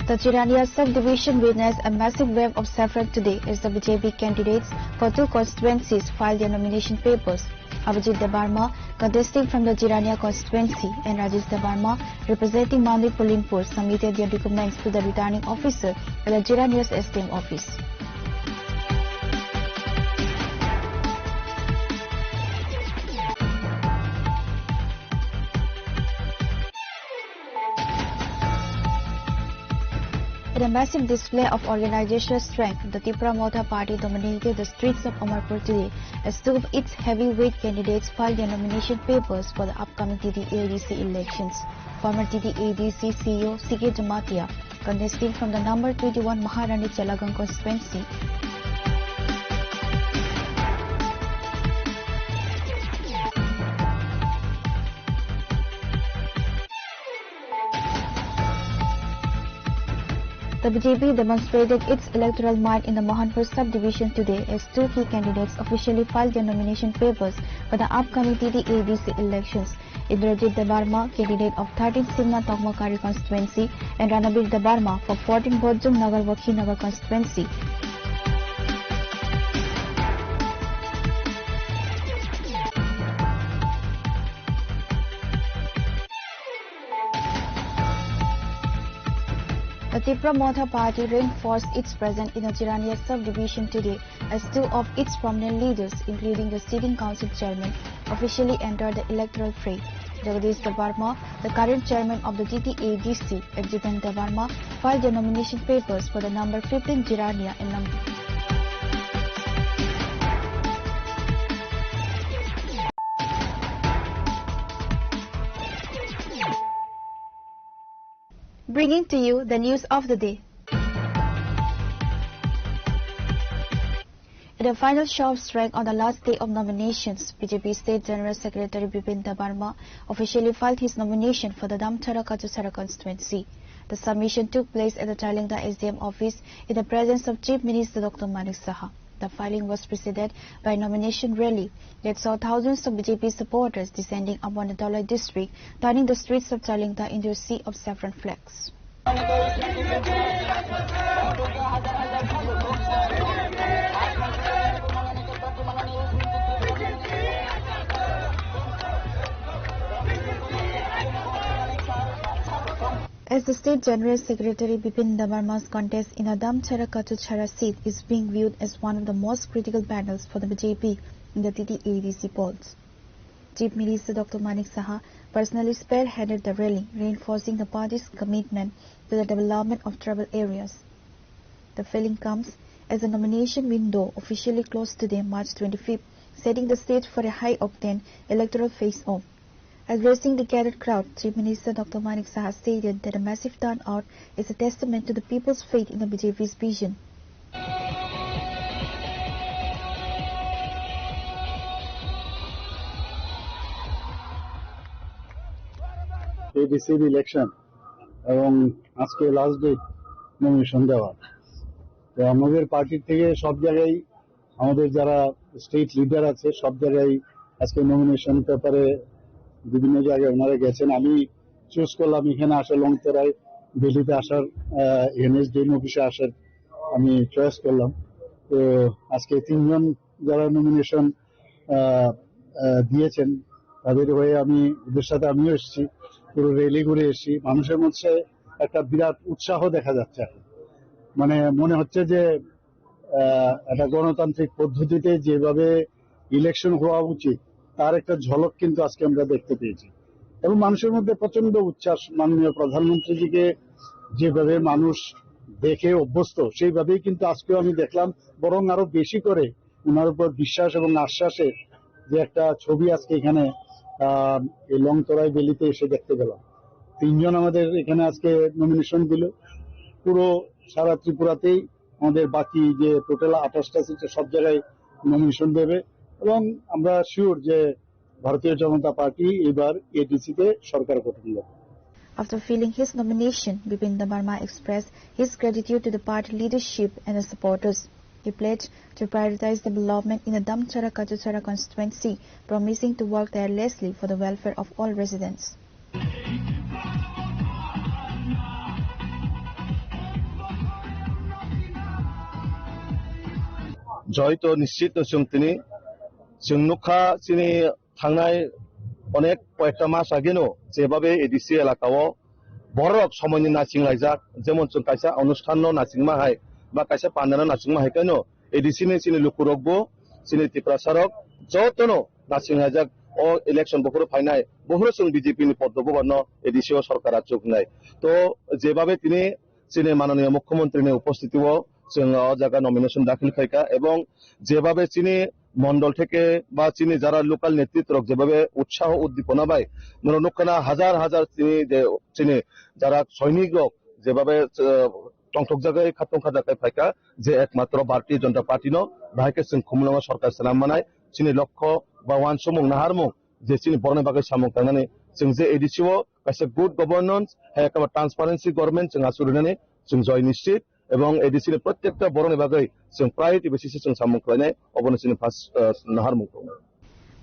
The Jirania subdivision witnessed a massive wave of saffron today as the B J P candidates for two constituencies filed their nomination papers. Abhijit Debbarma, contesting from the Jirania constituency, and Rajesh Debbarma, representing Mandir Pulimpur, submitted their documents to the returning officer at the Jirania's S D M office. In a massive display of organizational strength, the Tipra Motha Party dominated the streets of Amarpur today as two of its heavyweight candidates filed their nomination papers for the upcoming T T A D C elections. Former T T A D C C E O C K Jamatia, contesting from the number twenty-one Maharani Chelagang constituency, the B J P demonstrated its electoral might in the Mohanpur subdivision today as two key candidates officially filed their nomination papers for the upcoming T T A D C elections. Indrajit Debbarma, candidate of thirteen Simna Tokmakari constituency, and Ranabir Debbarma for fourteen Bojong Nagar Wakhinagar constituency. The Tipra Motha Party reinforced its presence in the Jirania subdivision today as two of its prominent leaders, including the sitting council chairman, officially entered the electoral fray. Jagadish Debbarma, the current chairman of the T T A D C, and Jiten Debbarma, filed their nomination papers for the number fifteen Jirania and number Bringing to you the news of the day. In the final show of strength on the last day of nominations, B J P State General Secretary Bipin Debbarma officially filed his nomination for the Damchara Kachuchara constituency. The submission took place at the Chailengta S D M office in the presence of Chief Minister Doctor Manik Saha. The filing was preceded by a nomination rally that saw thousands of B J P supporters descending upon the Dhalai district, turning the streets of Chailengta into a sea of saffron flags. As the State General Secretary Bipin Debbarma's contest in the Damchara Kachuchara seat is being viewed as one of the most critical battles for the B J P in the T T A D C polls. Chief Minister Doctor Manik Saha personally spearheaded the rally, reinforcing the party's commitment to the development of tribal areas. The filing comes as the nomination window officially closed today, March twenty-fifth, setting the stage for a high-octane electoral face-off. Addressing the gathered crowd, Chief Minister Doctor Manik Saha stated that a massive turnout is a testament to the people's faith in the B J P's vision. এডিসির ইলেকশন এবং আজকে last date nomination দেওয়ার। তো আমাদের পার্টির থেকে সব জায়গায় আমাদের যারা স্টেট লিডার আছে, সব জায়গায় আজকে নমিনেশন পেপারে বিভিন্ন জায়গায় ওনারা গেছেন। আমি চুজ করলাম এখানে আসা, লংতরায় দিল্লিতে আসার, আহ, এনএসডিএম অফিসে আসার আমি চয়েস করলাম। তো আজকে তিনজন যারা নমিনেশন, আহ, আহ, দিয়েছেন, তাদের হয়ে আমি, ওদের সাথে আমিও এসেছি, পুরো র্যালি ঘুরে এসেছি। মানুষের মধ্যে একটা বিরাট উৎসাহ দেখা যাচ্ছে এখন। মানে, মনে হচ্ছে যে, আহ, একটা গণতান্ত্রিক পদ্ধতিতে যেভাবে ইলেকশন হওয়া উচিত, তার একটা ঝলক কিন্তু আজকে আমরা দেখতে পেয়েছি। এবং মানুষের মধ্যে প্রচন্ড উচ্ছ্বাস। মাননীয় প্রধানমন্ত্রীজিকে যেভাবে মানুষ দেখে অভ্যস্ত, সেইভাবেই কিন্তু আজকেও আমি দেখলাম, বরং আরো বেশি করে ওনার উপর বিশ্বাস এবং আশ্বাসের যে একটা ছবি আজকে এখানে, আহ, এই লংতরাই ভ্যালিতে এসে দেখতে গেলাম। তিনজন আমাদের এখানে আজকে নমিনেশন দিল। পুরো সারা ত্রিপুরাতেই আমাদের বাকি যে টোটাল আঠাশটা সিটে সব জায়গায় নমিনেশন দেবে এবং আমরা শিওর যে ভারতীয় জনতা পার্টি এবার এডিসিতে সরকার গঠন করবে। After filling his nomination, Bipin Debbarma expressed his gratitude to the party leadership and the supporters. He pledged to prioritize development in the Damchara-Kachachara constituency, promising to work tirelessly for the welfare of all residents. Joy to nischit no chwng tini, chwng nukha chini thangnai onek koyekta mas ageno jebabe A D C elakao borok somoini naching laijak, jemon chwng kaisa onusthanno nachingma hai ba kaisa pandano nachingma hai kaino A D C ni chini lukurokbo, chini Tiprasarok jotono naching laijak. O election bophuru phainai, bophuru chwng B J P ni poddo bubarno A D C o sorkar achuk hnai. To jebabe tini chini mananiya mukhyamantri ni upostiti o chwng o jaga nomination dakhil khaikha, ebong jebabe chini mondol theke ba chini jara local netritwrok jebabe utsaho uddipona bai norok nukha na, hajar hajar chini je chini jara soinik rok jebabe, eh, tongthokjagwi khatong khajakwi phaikha, je ekmatro Bharatiya Janata Party no bahai khe chwng Khumulwngo sorkar swnam manai, chini lokho ba uansukmung naharmung je chini borokni bagwi samung tangnani, chwng je A D C o kaisa good governance, hai khe transparency government chwng achuk rinani chwng joy nischit, ebong A D C ni protekta borokni bagwi chwng priority basis o chwng samung khlainai, obono chini first, uh, naharmung tongo.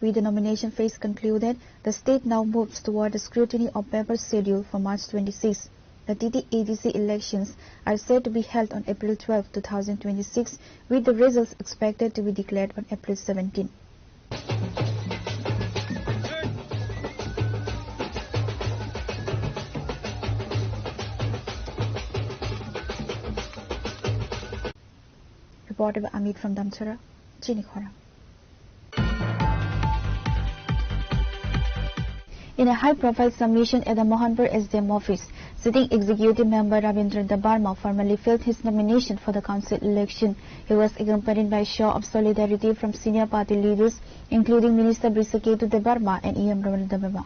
With the nomination phase concluded, the state now moves toward the scrutiny of paper schedule for March twenty-six. The T T A D C elections are set to be held on April twelfth, two thousand twenty-six, with the results expected to be declared on April seventeen. Reported by Amit from Damchara, Chini Khorang. In a high-profile submission at the Mohanpur S D M office, sitting executive member Ravindra Debbarma formally filed his nomination for the council election. He was accompanied by a show of solidarity from senior party leaders, including Minister Brishaketu Debbarma and E M Ravindra Debbarma.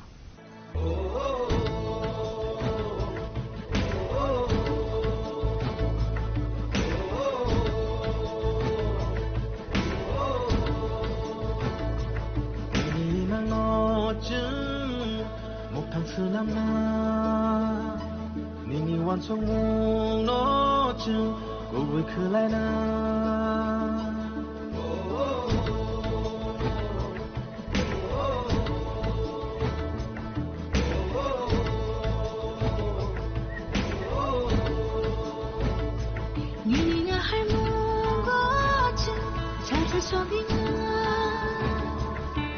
Nini nangno chwng mokthang swnamna, nini uansukmungno chwng kubui khwlaina. Nini naharmungo chwng chakha sogwina,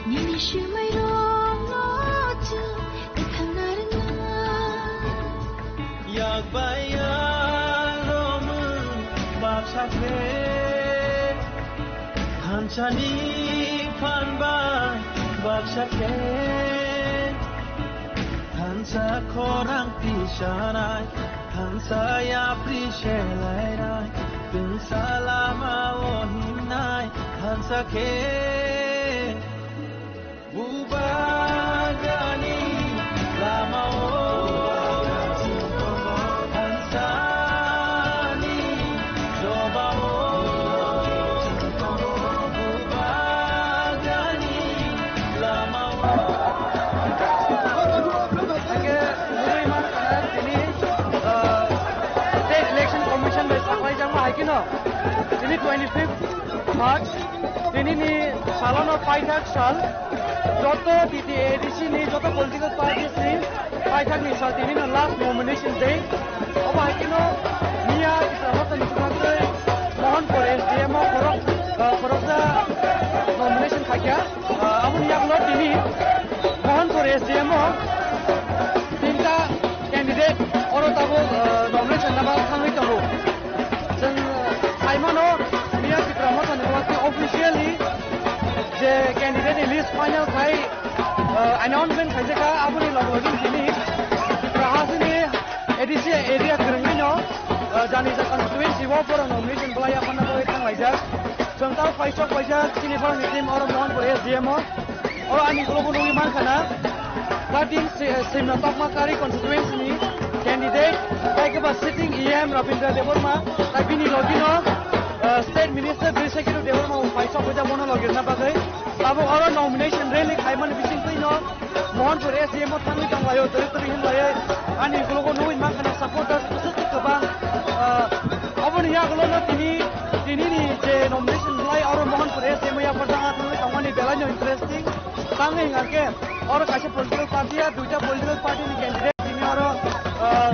nini swmairokno chwng kwthang narwkna. Yak bai yak romwi baksa khe, thansani phan bai baksa khe. Thansa khorang tisanai, thansa yapri selainai, thansa lama o himnai, thansa khe. Bubagrani lama o thansani jobao bubagrani lama o. Hingke nugui mankha tini, ah, State Election Commission bai saklaijakma hai kheno tini twenty fifth March, tinini salono paithak sal, joto T T A D C ni, joto political parties ni paithak ni sal, tinino last nomination day. Obo hai kheno miya Tipra Motha ni kwbangtwi Mohanpur S D M o khorok, ah, khoroksa nomination khaikha. Ah, aboni yagulo tini Mohanpur S D M o tinta candidate oro tabuk, ah, nomination naba thangwi tongo. Chwng, ah, saimano miya Tipra Motha ni kwbangtwi officially je candidate ni list final khai, ah, Announcement khaijak kha, aboni logo logi tini Tripura hasteni A D C area kwrwngwino, uh, Janija constituency o borok nomination bwlai yaphana bagwi thanglaijak. Chwng tamo paisok paijak chini borokni team oro Mohanpur S D M o. Oro ani ukulukgo nugwi mankha na, thirteen si-, Simna Tokma Kari constituency ni candidate, tei khe ba sitting E M Rabindra Debbarma, tei bini logino, uh, State Minister Brisakhiru Debbarma bo paisok paijak bono logirna bagwi. Tabuk oro nomination rally khaimani bisingtwino Mohanpur S D M o thangwi tonglaio, twrwk twrwk hinlaiwi ani ukulukgo nugwi mankha na supporters bwswk kwbang. Ah, oboni yagulono tini, tinini je nomination bwlai oro Mohanpur S D M o yapharjak thangwi tongmani belaino interesting. Tamo hwnkha khe oro kaisa political party ya duita political party ni candidate tini oro, ah,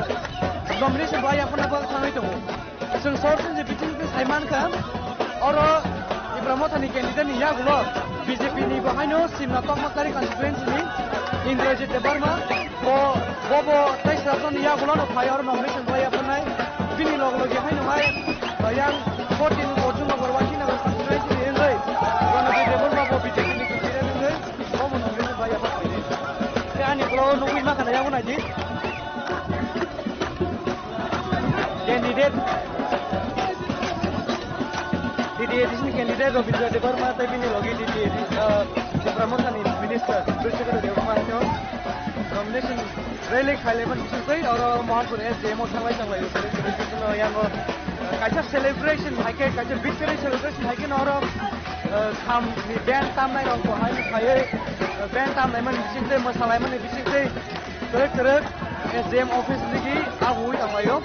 nomination bwlai yapharna bagwi thangwi tongo. Chwng sorching je biting twi sai mankha, oro Tipra Mothani candidate ni yagulo B J P ni bo haino Simna Tokma Kari constituency ni Indrajit Debbarma, bo, bo, bo tei serason ni yagulo no phai oro nomination bai yapharnai. Bini log logi haino hai, uh, yang fourteen Arjun Nagar, Wangkhi Nagar constituency ni wngwi, Ranajit Debbarma bo B J P ni candidate wngwi, bo bo nomination bai yaphar phaidi. Khe ani ulo nugwi mankha na yago naidi. Candidate, D T A D C ni candidate Rabindra Debbarma tei bini logi D T A D C, uh, Tipra Mothani minister Brisakhiru Debbarma no nomination rally khailaimani bisingtwi oro Mohanpur S D M o thanglai thanglai o yango, uh, kaisa celebration hai khe, kaisa victory celebration hai khe no oro, uh, kham ni band tamnai rok bo hai phaiwi, uh, band tamlaimani bisingtwi, mwsalaimani bisingtwi. Twrwk twrwk S D M office nigi abui tonglaio.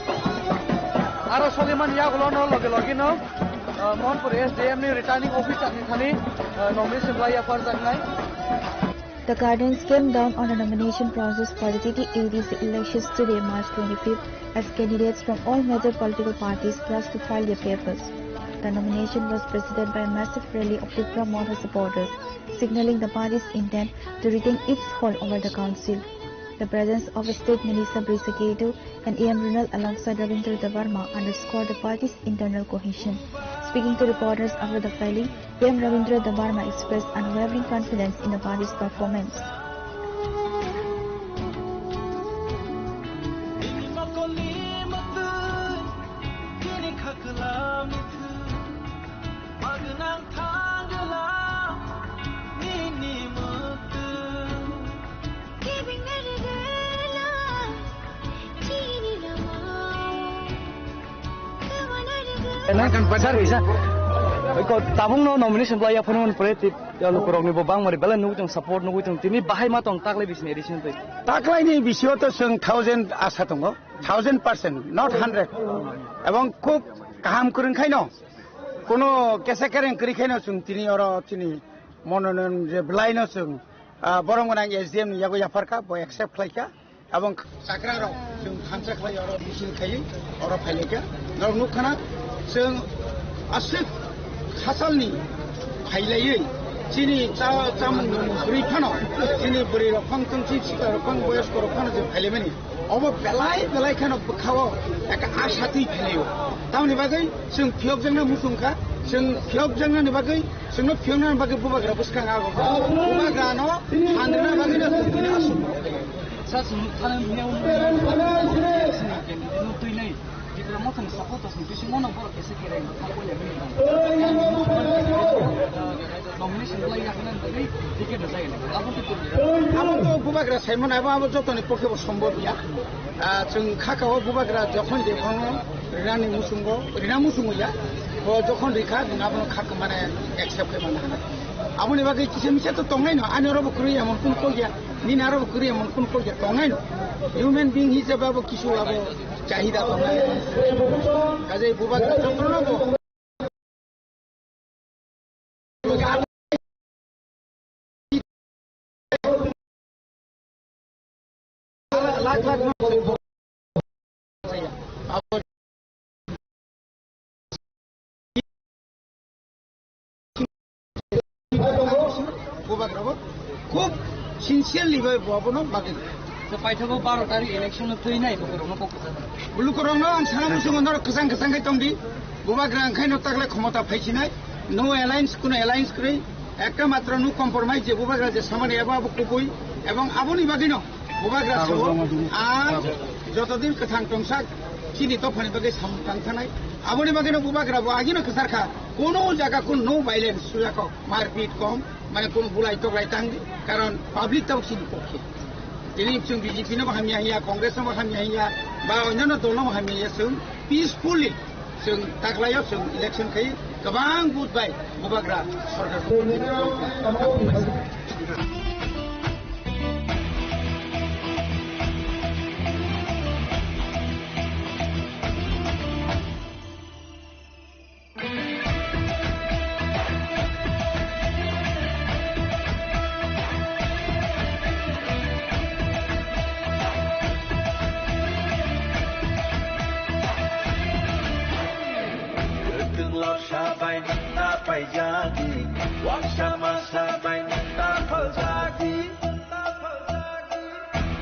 Aro sogimani yagulo no loge loge no, uh, Mohanpur S D M ni returning officer ni thani, uh, nomination bai yapharjaknai. The curtains came down on the nomination process for the T T A D C elections today, March twenty-fifth, as candidates from all major political parties rushed to file their papers. The nomination was preceded by a massive rally of Tipra Motha supporters, signaling the party's intent to retain its hold over the council. The presence of State Minister Brisakhiru and E M Ronald alongside Rabindra Debbarma underscored the party's internal cohesion. Speaking to reporters after the filing, E M Rabindra Debbarma expressed unwavering confidence in the party's performance. Nang kan pasar bisa. Ko tabung no nomination bwlai yaphano pore tip ya lukurok ni bo bang mari bela nugwi tong support nugwi tong tini bahai ma tong taklai bisini addition twi. Taklai ni bisio to chwng thousand asa tongo, thousand percent, not hundred. Ebong khub kaham kwrwng khaino. Kono kesa kereng kwrwi khaino chwng tini oro chini mononoyon je bwlaino chwng, ah, borok gwnang S D M ni yago yapharkha, bo accept khlaikha. Abong chakra rok chwng thansa khlai oro misil khaiwi oro phailaikha. Norok nukkhana chwng aswk khasalni phailaiwi chini cha-, chamung nwng kwrwi phano chini bwrwi rok phang tong chini sikla rok phang boyosko rok phano chwng phailaimani. Obo belai belai kheno bwkhao eka asa twi phailai-o. Tamoni bagwi chwng phiyokjakna muchung kha, chwng phiyokjaknani bagwi, chwngno phiyoknani bagwi bubagra bwskang ago. Bubagrano phan rwna bagwino chwng tini aswk. Sa chwng thani miyao twi nai. Tipra Mothani supporters ni bisingo no borok kisa kereng thang koi ya. Nomination lai ya hanan bagwi ticket rwjak ya. Abo khe tong ya. Abo to bubagra saimano abo, abo jotoni pokhe bo sombhob ya. Ah, chwng kha ka o bubagra jokhon je phano rinani muchungo, rina muchungo ya. Bo jokhon rikha, chwng abono kha ka mane accept khe mane hana. Aboni bagwi kisa misa to tongnai no, ani oro bo kwrwi emon kun kok ya. Nini aro bo kwrwi emon kun kok ya tongnai no. Human being hisabe abo kisu abo chahida tongnai. Kajai bubagra jotono bo. Lakh lakh no. Bubagrabo khub sincerely bai bo abono bagwi. To paithago baro tarikh election no twi nai bukurokno kok kwchang. Lukurokno ang sana muchungo norok kwchang kwchang khai tongdi. Bubagra ang khaino tagle khomota phaisinai. No alliance, kuno alliance kwrwi. Ekta matro no compromise je bubagra je samani abo abo kubui. Ebong aboni bagwino bubagra sao, ang jotodin kwthang tongsak chini dophani bagwi samung tang thanai. Aboni bagwino bubagra bo agino kwchar kha, kono jaga kun no violence, suyako marpit kom, mane kono bulai toklai tang di, karon public tong chini pokhe. Tini chwng B J P no bo hamya hiya, Congress no bo hamya hiya, ba onno dol no bo hamya hiya, chwng peacefully chwng taklaio, chwng election khai kwbang vote bai bubagra sorkar. Kwthwng lorsa bai nwng ta paijadi, waksa masa bai nwng ta phaljadi,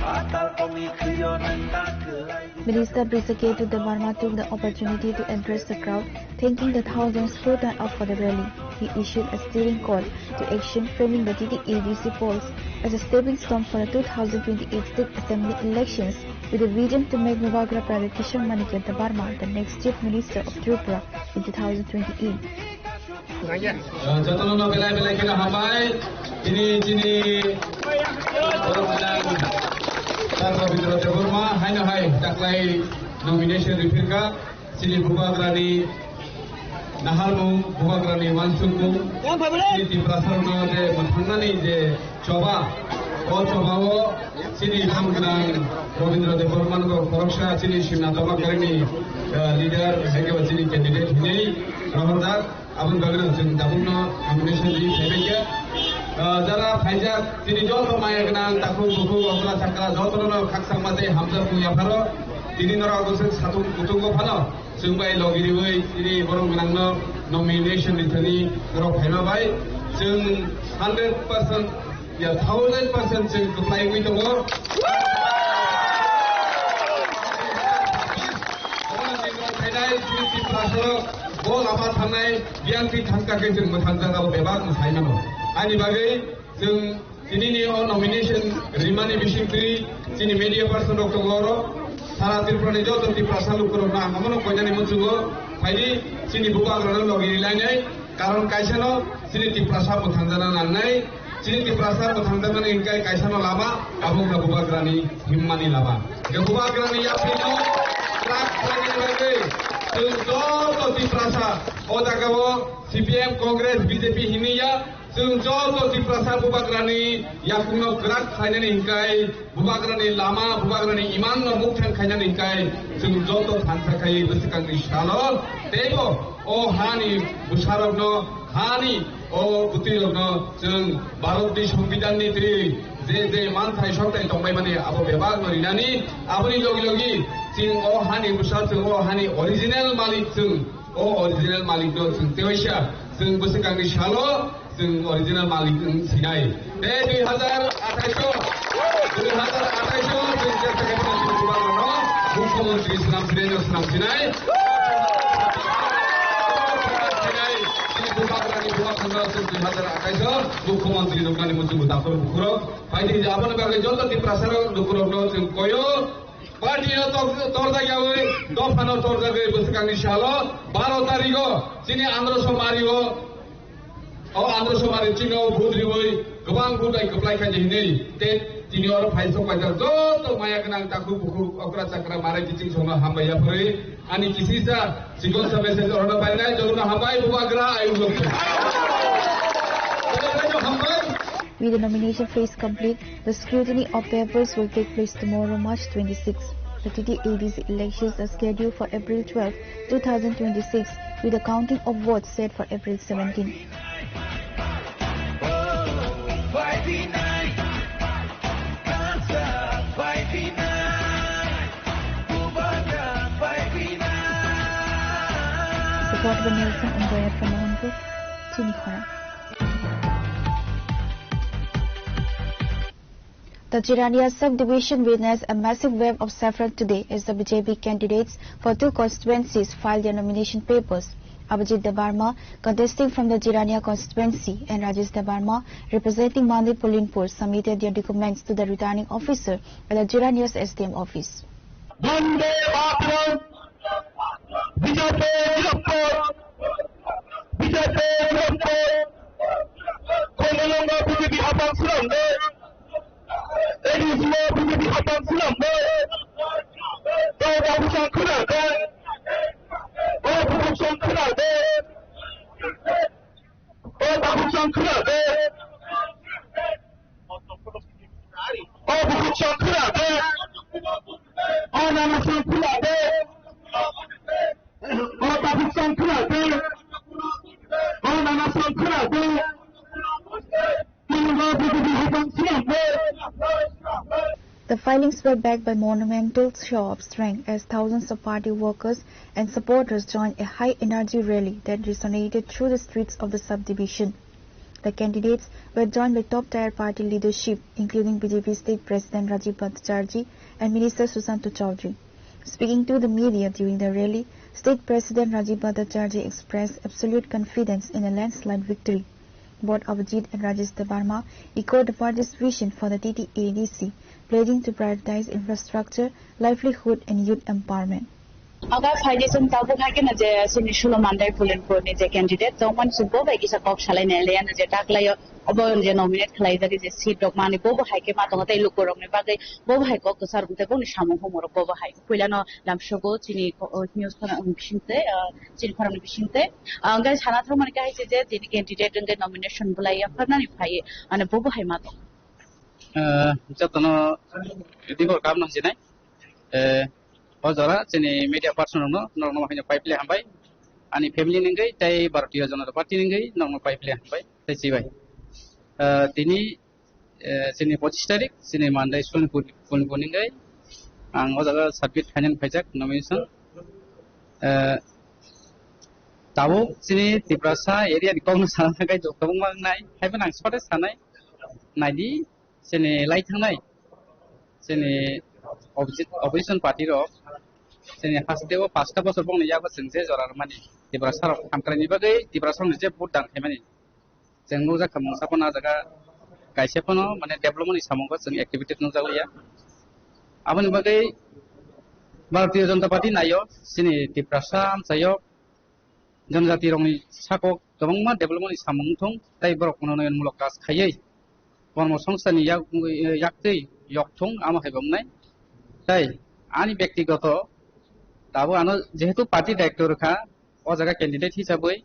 phatal kokni khwio nwng ta kwlai. Minister Brishaketu Debbarma took the opportunity to address the crowd, thanking the thousands who turned out for the rally. He issued a stirring call to action, framing the T T A D C polls as a stepping stone for the two thousand twenty-eight state assembly elections, with a vision to make Bubagra Pradyut Kishore Manikya Debbarma the next Chief Minister of Tripura in two thousand twenty-eight. Ah, jotono no belai belai kheno hambai. Tini chini borok gwnang Sir Rabindra Debbarma haino hai taklai nomination riphirkha. Chini bubagrani naharmung, bubagrani uansukmung, chini Tiprasarokno je mwthangnani je choba, o chobao chini borok gwnang Rabindra Debbarmano khoroksa chini simna tongma karini, ah, leader, hai khe bo chini candidate hinwi rohorjak. Aboni bagwino chwng tabukno nomination ri phaibaikha. Ah, jara phaijak, chini joto maya gwnang, takhuk bukhuk, okra chakra, jotono khakchangma tei hamjakmung yapharo. Tini norok bwswk satung kutungo phano chwng bai logi riwi tini borok gwnangno nomination ri thani norok phaima bai chwng hundred percent Ya, thousand percent chwng kwplai wngwi tongo. Omo chwng khainai chini Tiprasarok bo lama thangnai biyang thwi thangkha khe chwng mwthangjakgo bebak mwsai mano. Ani bagwi chwng tinini o nomination rimani bisingtwi chini media person rok tongo oro. Sara Tripura ni joto Tiprasa lukurokno ang omono koinani muchungo phaidi chini bubagrano logi rilainai. Karon kaisano chini Tiprasa mwthangjana nangnai. Chini Tiprasa mwthangjakmani hwnkhe kaisano lama, abo wngkha bubagrani himmani lama. Hwnkhe bubagrani yaphino kwrak khlainani bagwi chwng joto Tiprasa o jagao C P M, Congress, B J P hinwi ya, chwng joto Tiprasa bubagrani yakungno kwrak khlainani hwnkhe bubagrani lama, bubagrani imanno mukthang khainani hwnkhe chwng joto thansa khai bwswkangni salo teibo o hani bwsarokno, hani o bwtwirokno chwng Bharatni Songbidanni twi je je manthai sokthai tongbaimani abo bebakno rinani, aboni logi logi chwng o hani bwsa, chwng o hani original malik, chwng o original malikno chwng tewaisa chwng bwswkangni salo chwng original malik wng sinai. Tei dui hazar athais o, dui hazar athais o chwng chesta khe phano chini bubagrano mukhyamantri swnam sinai no swnam sinai. Chini bubagrani bubagrano chwng dui hazar athais o mukhyamantri rwnani muchungo dakhor bukhurok. Phaidi je aboni bagwi joto Tiprasarok lukurokno chwng koyo party no tor-, torjak yawi, dophano torjagwi bwswkangni salo baro tarigo chini Andhra Somari o O Andhra Somari chini o vote riwi kwbang vote bai kwplai khaidi hinwi tei tini oro phai sok paijak joto maya gwnang takhuk bukhuk okra chakra marai kiching songno hambai yaphurwi ani kisisa chikon sa message orono painai jotono hambai bubagra ayuk lok. Hambai. With the nomination phase complete, the scrutiny of papers will take place tomorrow, March twenty-sixth. The T T A D C elections are scheduled for April twelfth, two thousand twenty-six, with the counting of votes set for April seventeenth. Support by Nelson and Goya from Mohanpur, Chini Khorang. The Chirania subdivision witnessed a massive wave of saffron today as the B J P candidates for two constituencies filed their nomination papers. Abhijit Debbarma, contesting from the Jirania constituency, and Rajesh Debbarma, representing Mandai Pulinpur, submitted their documents to the returning officer at the Jirania's S D M office. Vande Mataram, B J P Jirapur, B J P Jirapur, Komalonga B J P Hapang Suramde, Edismo B J P Hapang Suramde, Tau Babu Sangkura De, Babu Sangkura De, O bukhuk song khwna de. O bukhuk song khwna de. O nana song khwna de. O bukhuk song khwna de. O nana song khwna de. Tingo bukhuk bukhuk song khwna de. The filings were backed by monumental show of strength as thousands of party workers and supporters joined a high-energy rally that resonated through the streets of the subdivision. The candidates were joined by top-tier party leadership, including B J P State President Rajiv Bhattacharjee and Minister Sushanta Chowdhury. Speaking to the media during the rally, State President Rajiv Bhattacharjee expressed absolute confidence in a landslide victory. Both Abhijit and Rajesh Debbarma echoed the party's vision for the T T A D C, pledging to prioritize infrastructure, livelihood, and youth empowerment. Aga phaidi chwng tabuk hai kheno je chini Sulo Mandai Pulinpur ni je candidate tongmani se bo bai kisa kok salai nai le ano je taklaio obo je nominate khlai jari je seat rok mani bo bo hai khe ma tongo tei luku rok ni bagwi bo bo hai kok kwchar tei boni samung humor rok bo bo hai puila no lamsogo chini ko-, o, news khorang bising tei, ah, chini khorang ni bising tei, ah, hwnkhe sana thangmani khe hai se je tini candidate hwnkhe nomination bwlai ya pharnani phai ano bo bo hai ma tongo. Ah, jotono dibor kam nang sinai. Eh, o jora chini media person rokno, norokno haino pai pili hambai. Ani family ni wngwi tei Bharatiya Janata Party ni wngwi norokno pai pili hambai. Tei chibai. Eh, tini, eh, chini pochis tarik, chini Mandai Sonipur, Sonipur ni wngwi ang o jaga submit khainani phaijak nomination. Eh, tabuk chini Tiprasa area ni kokno sana thangkhe kwbangma wngnai. Haiphano ang sode sanai. Naidi, chini lai thangnai, chini opposi-, opposition party rok, chini haste o pasta bosor bongni yago chwng je jora rwmani, Tiprasa rok hamkraini bagwi Tiprasa rokni je vote dan khaimani, chwng nukjak kha mungsa phano ah jaga kaisa phano mane development ni samungo chwng activities nukjakliya. Aboni bagwi Bharatiya Janata Party naio, chini Tiprasa amchaio, jonojati rokni sakok kwbangma development ni samung wngthung, tei borok unnayonmulok kaj khaiwi kormo songstani yak-, yaktwi yokthung, amo hai bo wngnai. Tei ani bektigoto tabuk ano jehetu party daitw rwkha, o jaga candidate hisabwi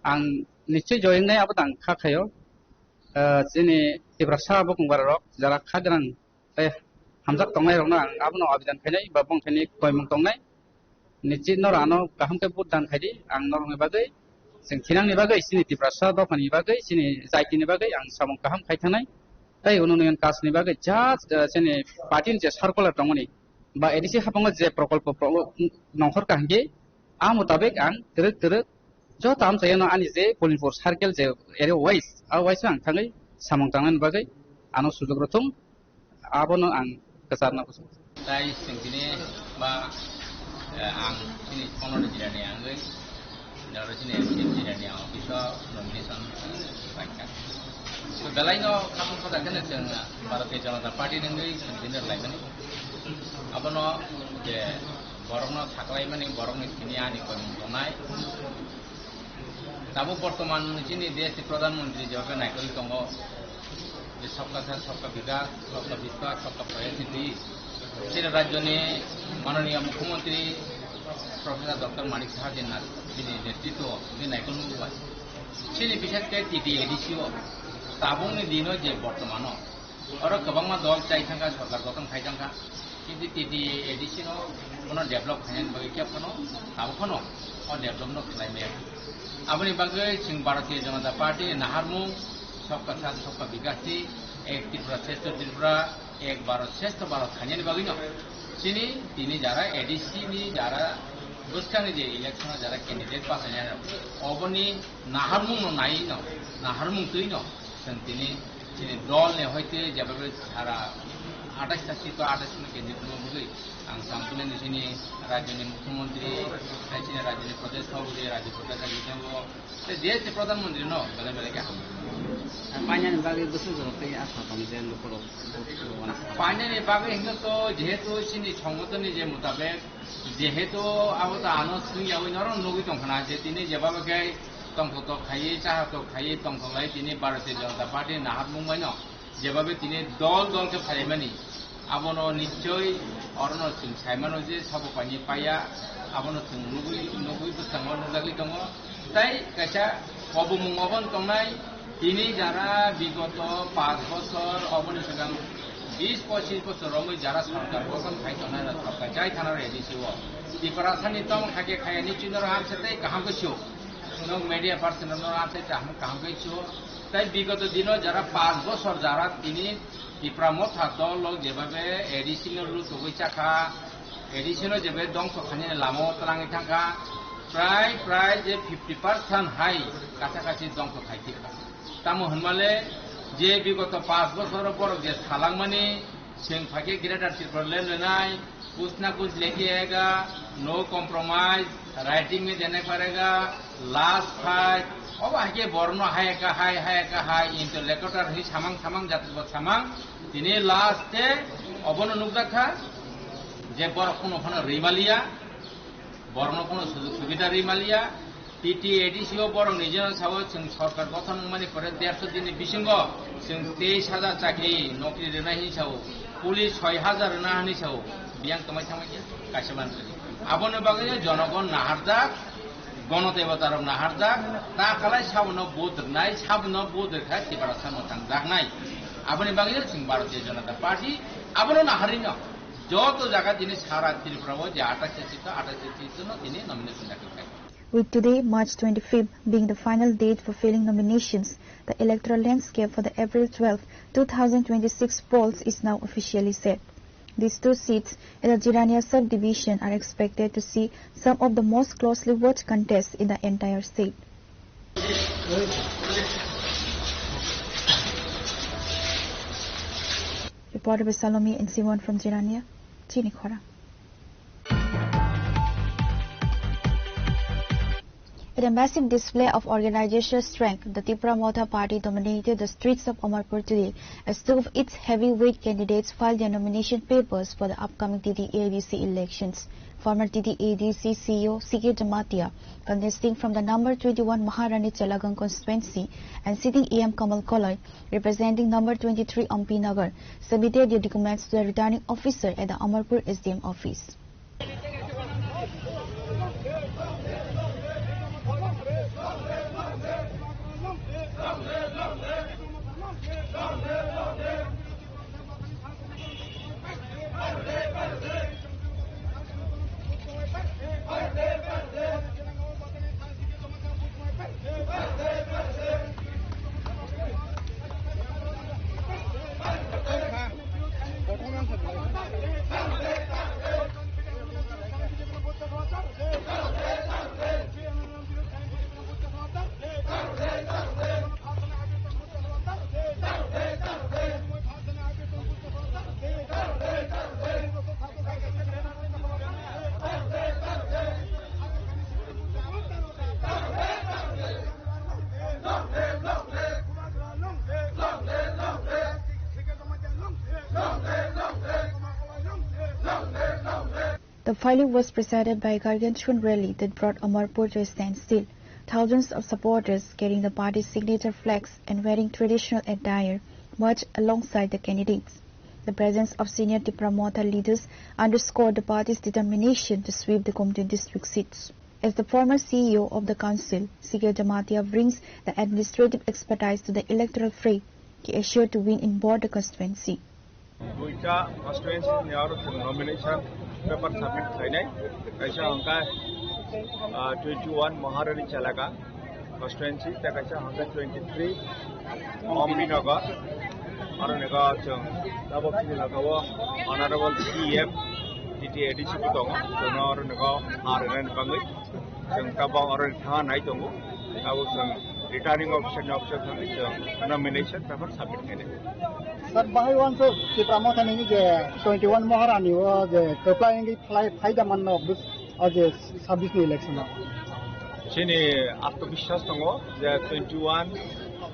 ang nischoi joy wngnai, abo tang kha khaio. Ah, chini Tiprasa bokong bara rok jara kha gwnang tei hamjak tongnai rokno ang abono abedan khainai ba bongthaini koimung tongnai. Nischit norok ano kaham khe vote dan khaidi, ang norokni bagwi, chwng thinangni bagwi, chini Tiprasa dophani bagwi, chini jaitini bagwi ang samung kaham khai thangnai. Tei unnayonmulok kajni bagwi just, ah, chini party ni je circular tongmani ba A D C habango je prokolpo pro-, nongkhor kaham khe, a mutabik ang twrwk twrwk joto amchaino ani je Pulinpur circle je area wise, a wise ang thangwi samung tangnani bagwi ano sujuk rwthung. Abono ang kwcharna kusu. Tai chwng tini ba, eh, ang chini Konor Jirani wngwi, daro chini S C Jirani office o nomination paikha. So, belai no khatungsa da kheno chwng Bharatiya Janata Party ni wngwi chwng tini rwlaimani. Abono je borokno saklaimani, borokni tini ani koimung tongnai. Tabuk bortoman chini desh ni Pradhan Mantri jeba khe naikolwi tongo, je Sabka Saath, Sabka Vikas, Sabka Vishwas, Sabka Prayas ni twi. Chini rajyo ni Mananiya Mukhyamantri Professor Doctor Manik Saha je na-, bini netritwo je naikol nukbai. Chini bises khe T T A D C o tabukni dino je bortomano oro kwbangma dol chai thangkha, sorkar gothon khai thangkha. Kintu T T A D C no bono develop khainani bagwi khe phano tabuk phano o develop no khlai maya. Aboni bagwi chwng Bharatiya Janata Party ni naharmung Sabka Saath Sabka Vikas ni Ek Tripura Shreshtha Tripura, Ek Bharat Shreshtha Bharat khainani bagwi no chini tini jara A D C ni jara bwskangni je election o jara candidate pasainai rok oboni naharmung no nai no, naharmung twi no chwng tini chini dol ni hoite jeba sara atais ta seat o atais no candidate no bagwi ang sam Nini sini rajyoni mukhyamantri, tei sini rajyoni Pradesh Sabhapati, rajya Pradesh Sabhapati tongo. Tei je se Pradhan Mantri no belai belai khe hamjak. Painani bagwi bwswk jorok tei asa tong je lukurok. Painani bagwi hwnkhe to jehetu sini songotoni je mutabek, jehetu abo to ano swngyawi norok nugwi tongkhana je tini jeba khe tongthok tok khaiwi, chaha tok khaiwi tongthok lai tini Bharatiya Janata Party naharmung bai no. Jebabe tini dol dol khe phaimani, abono nichoi orono chwng saimano je sabo paini paiya, abono chwng nugwi, nugwi bwskango nukjagwi tongo. Tei kaisa kobomung obo wng tongnai, tini jara bigoto panch bochor, oboni swkang bis pochis bochor romwi jara sarkar gothon khai tongnai rok thok kaisa thana rw A D C o. Tiprasani tong hakhe khayani chwngno ham se tei kaham khe sio. Nwng media person no rw ham se kaham, kaham khe sio. Tei bigoto dino jara panch bochor jara tini Tipra Motha dol rok jebabe A D C no lutugwi chakha, A D C no jebabe dongso khainani lama o twlangwi thangkha, prai prai je fifty percent hai kacha kachi dongso khai thikha. Tamo hwnmale je bigoto panch bochor o borok je salangmani, chwng phaikhe Greater Tipraland rwnai, कुछ ना कुछ लेके आएगा, no compromise, writing में देना पड़ेगा, last fight, obo hai khe borno hai ka hai, hai ka hai, interlocutor hi samang samang jat bo samang, tini last e obono nukjakha je borok kono phano rwimaliya, borno kono sujug subida rwimaliya, T T A D C o borok nijeno sao chwng sorkar gothon wngmani pore derso dinni bisingo chwng teis hajar chakri nokri rwnai hinwi sao, police soi hajar rwna hinwi sao, biyang twmai thangmai khe kaisa manjak. Aboni bagwi jonogon naharjak, gono debota rok naharjak, ta kalai sabono vote rwnai, sabono vote rwkha Tiprasa mwthangjaknai. Aboni bagwi chwng Bharatiya Janata Party abono naharino joto jaga tini sara Tripura o je athais seat, athais seat no tini nomination dakhil khai. With today, March twenty-fifth, being the final date for filling nominations, the electoral landscape for the April twelfth, two thousand twenty-six polls is now officially set. These two seats in the Jirania subdivision are expected to see some of the most closely watched contests in the entire state. Reported by Salome and Simon from Jirania, Chini Khorang. In a massive display of organizational strength, the Tipra Motha Party dominated the streets of Amarpur today as two of its heavyweight candidates filed their nomination papers for the upcoming T T A D C elections. Former T T A D C C E O C K Jamatia, contesting from the number twenty-one Maharani Chalagang constituency, and sitting E M Kamal Koloi, representing number twenty-three Ampi Nagar, submitted their documents to the returning officer at the Amarpur S D M office. The filing was preceded by a gargantuan rally that brought Amarpur to a standstill. Thousands of supporters carrying the party's signature flags and wearing traditional attire marched alongside the candidates. The presence of senior Tipra Motha leaders underscored the party's determination to sweep the Khumthung district seats. As the former C E O of the council, C K Jamatia brings the administrative expertise to the electoral fray. He assured to win in both the constituency. Duita constituency ni aro chwng nomination paper submit khlainai. Kaisa hwnkha, ah, twenty-one Maharani Chelaka constituency, tei kaisa hwnkha twenty-three Ampi Nagar. Aro nego chwng tabok chini laka o Honorable C M T T A D C bo tongo. Chwngno aro nego ha rwnani bagwi chwng tabok aro thangna nai tongo. Tabok chwng Returning officer ni office o thangwi chwng nomination paper submit khainai. Sir, bahai wansuk Tipra Motha ni je twenty one Maharani o je kwplai wngwi phlai phaida manno bus o je sabbish ni election o. Chini atmobiswas tongo je twenty one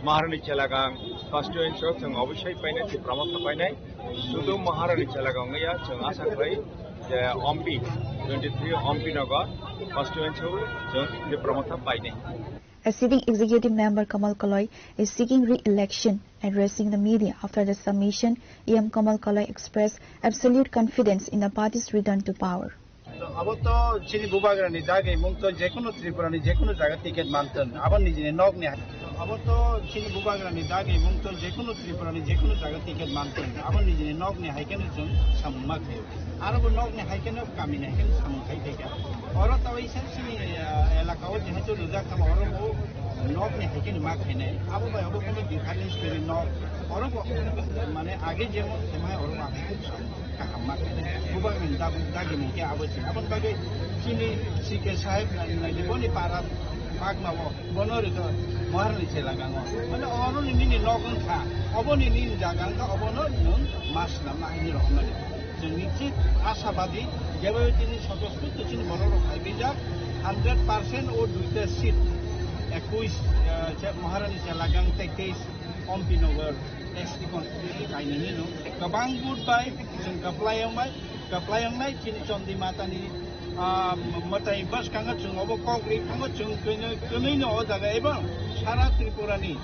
Maharani Chelagang constituency o chwng obosai painai, Tipra Motha painai. Sudu Maharani Chelagang wngya chwng asa khlai je Ompi twenty three Ompi Nagar constituency o chwng Tipra Motha painai. A sitting executive member Kamal Kaloi is seeking re-election. Addressing the media after the submission, E M Kamal Kaloi expressed absolute confidence in the party's return to power. Abo to chini bubagrani dagwi mung to jekunu Tripurani jekunu jaga ticket mantun. Abo nijini nokni hai. Abo to chini bubagrani dagwi mung to jekunu Tripurani jekunu jaga ticket mantun. Abo nijini nokni hai khe chwng samung ma khaio. Aro bo nokni hai kheno kamini hai kheno samung khai khaikha. Oro tawisa chini, ah, elaka o jehetu rijak tamo oro bo nokni hai kheno ma khainai. Abo bai abo kono difference kwrwi nok. Oro bo mane age jemon khaimai oro bo hai kheno samung kaham ma khainai. Bubagrani dagwi mung khe abo se. Aboni bagwi chini C K saheb nai, nai, boni para magma o. Bono rito Maharani Chelagang o. Mane oro ni nini nok wngkha, obo ni nini jaga wngkha, obono nwng ma swnamna haini rohornani. Chwng nichit ashabadi, jeba tini sotospurto chini borok rok phaibaijak, hundred percent o duita seat, ekuis, eh, che-, Maharani Chelagang tei teis Ompi Nagar S T constituency kainwi no. Kwbang vote bai chwng kwplai wngnai, kwplai wngnai chini Chondi Matani, ah, mwtai bwskango chwng obo kok ri thango chwng kwnwi, kwnwi no o jaga ebong sara Tripura ni,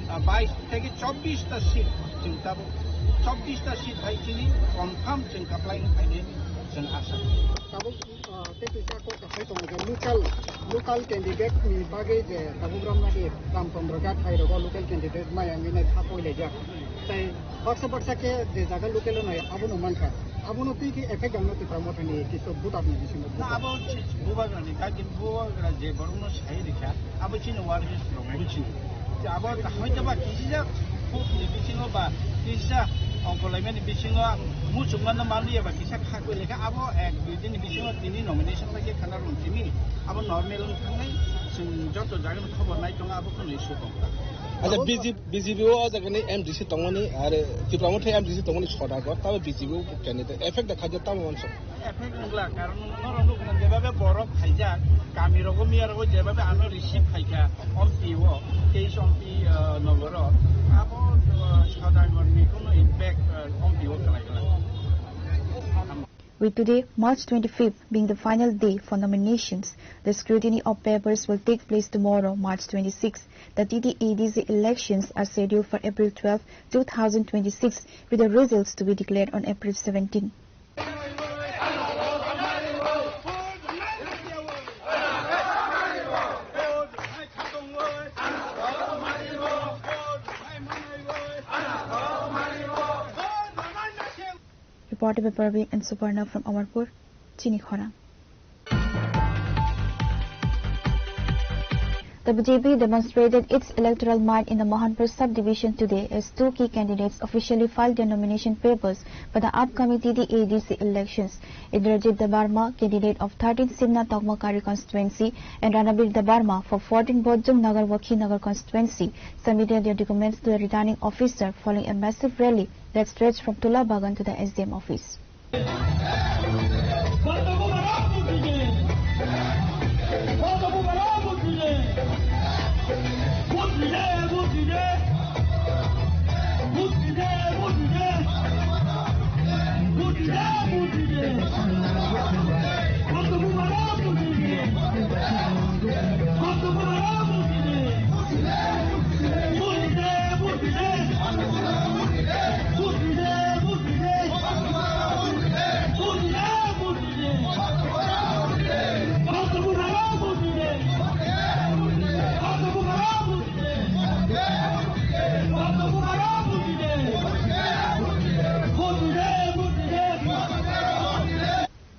ah, bais theke chobbish ta seat chwng tabuk chobbish ta seat hai chini confirm chwng kwplai wng phainai chwng asa. Tabuk, ah, tei kisa kok kwthai tongo je local, local candidate ni bagwi je tabuk romnani Ramchandra Gathai rogo local candidate maya wngwi nai kha poilaijak. Tei baksa baksa khe je jaga local o nai abono mankha. Abono twi khe effect ang no Tipra Motha ni kisu voter ni bisingo. Na, abo bubagra ni, kaki bubagra je borok no sai rikha, abo chini workers rok buchi. Je abo hoito ba kisa khuk ni bisingo ba kisa ongkolaimani bisingo muchungma no manliya ba kisa khakwi lekha abo ek dui din ni bisingo tini nomination bai khe khana rung tini abo normal wng thangnai chwng joto jaga ni khobor nai tongo abo khwnwi sukong. Acha, abo B J P, B J P o jaga ni M D C tongmani, are Tipra Motha M D C tongmani Sodagar, tabo B J P o candidate effect da khaja tamo manso. Effect wngla, karon norok nukna jebabe borok khaijak, kami rogo miya rogo jebabe ano receive khaikha, Ompi o, teis Ompi, ah, nogoro, abo, ah, Sodagar ni kono impact, ah, Ompi o kwlai kwlai. With today, March twenty-fifth, being the final day for nominations, the scrutiny of papers will take place tomorrow, March twenty-sixth. The T T A D C elections are scheduled for April twelfth, two thousand twenty-six, with the results to be declared on April seventeenth. Reported by Parveen and Suparna from Amarpur, Chini Khorang. The B J P demonstrated its electoral might in the Mohanpur subdivision today as two key candidates officially filed their nomination papers for the upcoming T T A D C elections. Indrajit Debbarma, candidate of thirteen Simna Tokmakari constituency, and Ranabir Debbarma for fourteen Bojong Nagar Wakhinagar constituency, submitted their documents to the returning officer following a massive rally that stretched from Tula Bagan to the S D M office.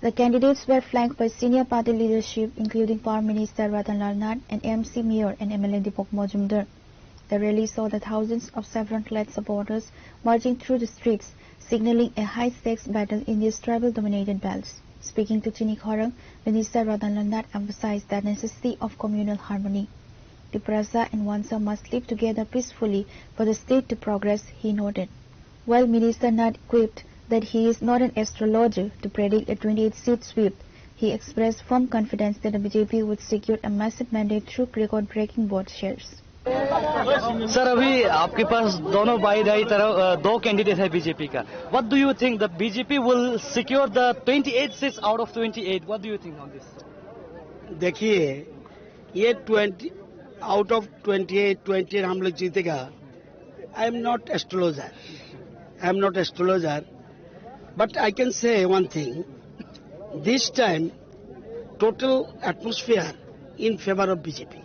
The candidates were flanked by senior party leadership, including Prime Minister Ratan Lal Nath and M C Mayor and M L A Deepak Majumdar. The rally saw the thousands of saffron-clad supporters marching through the streets, signaling a high-stakes battle in these tribal-dominated belts. Speaking to Chini Khorang, Minister Ratan Lal Nath emphasized the necessity of communal harmony. Tiprasa and Wansa must live together peacefully for the state to progress, he noted. While Minister Nath quipped that he is not an astrologer to predict a twenty-eight seat sweep, he expressed firm confidence that the B J P would secure a massive mandate through record-breaking vote shares. Sir, अभी आपके पास दोनों बाई दाई तरफ, अ, दो कैंडिडेट है बीजेपी का। What do you think, the B J P will secure the twenty-eight seats out of twenty-eight? What do you think on this? देखिए, ये twenty out of twenty eight, twenty eight हम लोग जीतेगा। I am not astrologer, I am not astrologer, but I can say one thing, this time total atmosphere in favor of B J P.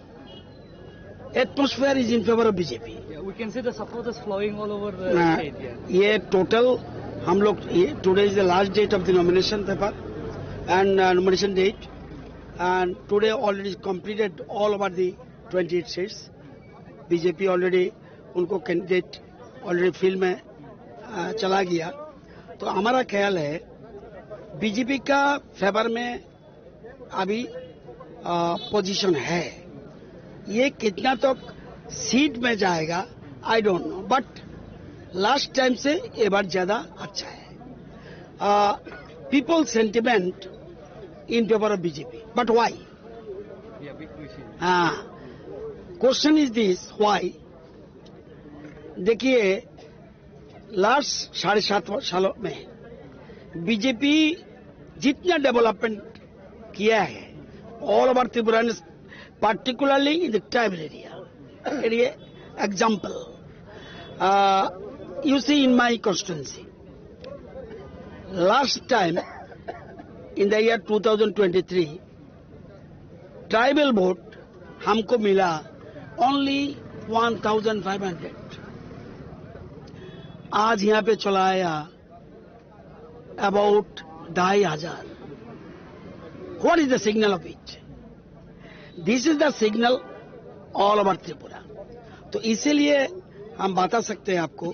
Atmosphere is in favor of B J P. Yeah, we can see the supporters flowing all over the state. Yeah. ये टोटल हम लोग ये, today is the last date of the nomination paper and nomination date, and today already completed all over the twenty eight seats. B J P already उनको candidate already field में चला गया। तो हमारा ख्याल है बीजेपी का फेवर में अभी पोजीशन है। ये कितना तक सीट में जाएगा, I don't know, but last time से ये बार ज्यादा अच्छा है। People sentiment in favor of B J P, but why? हाँ, question is this, why? देखिए, लास्ट साढ़े सात सालों में बीजेपी जितना डेवलपमेंट किया है, all over Tripura, particularly in the tribal area, example, you see in my constituency, last time in the year two thousand twenty three, tribal vote हमको मिला only one thousand five hundred. आज यहाँ पे चला आया अबाउट ढाई हजार। What is the signal of it? This is the signal all over Tripura. तो इसीलिए हम बता सकते हैं आपको,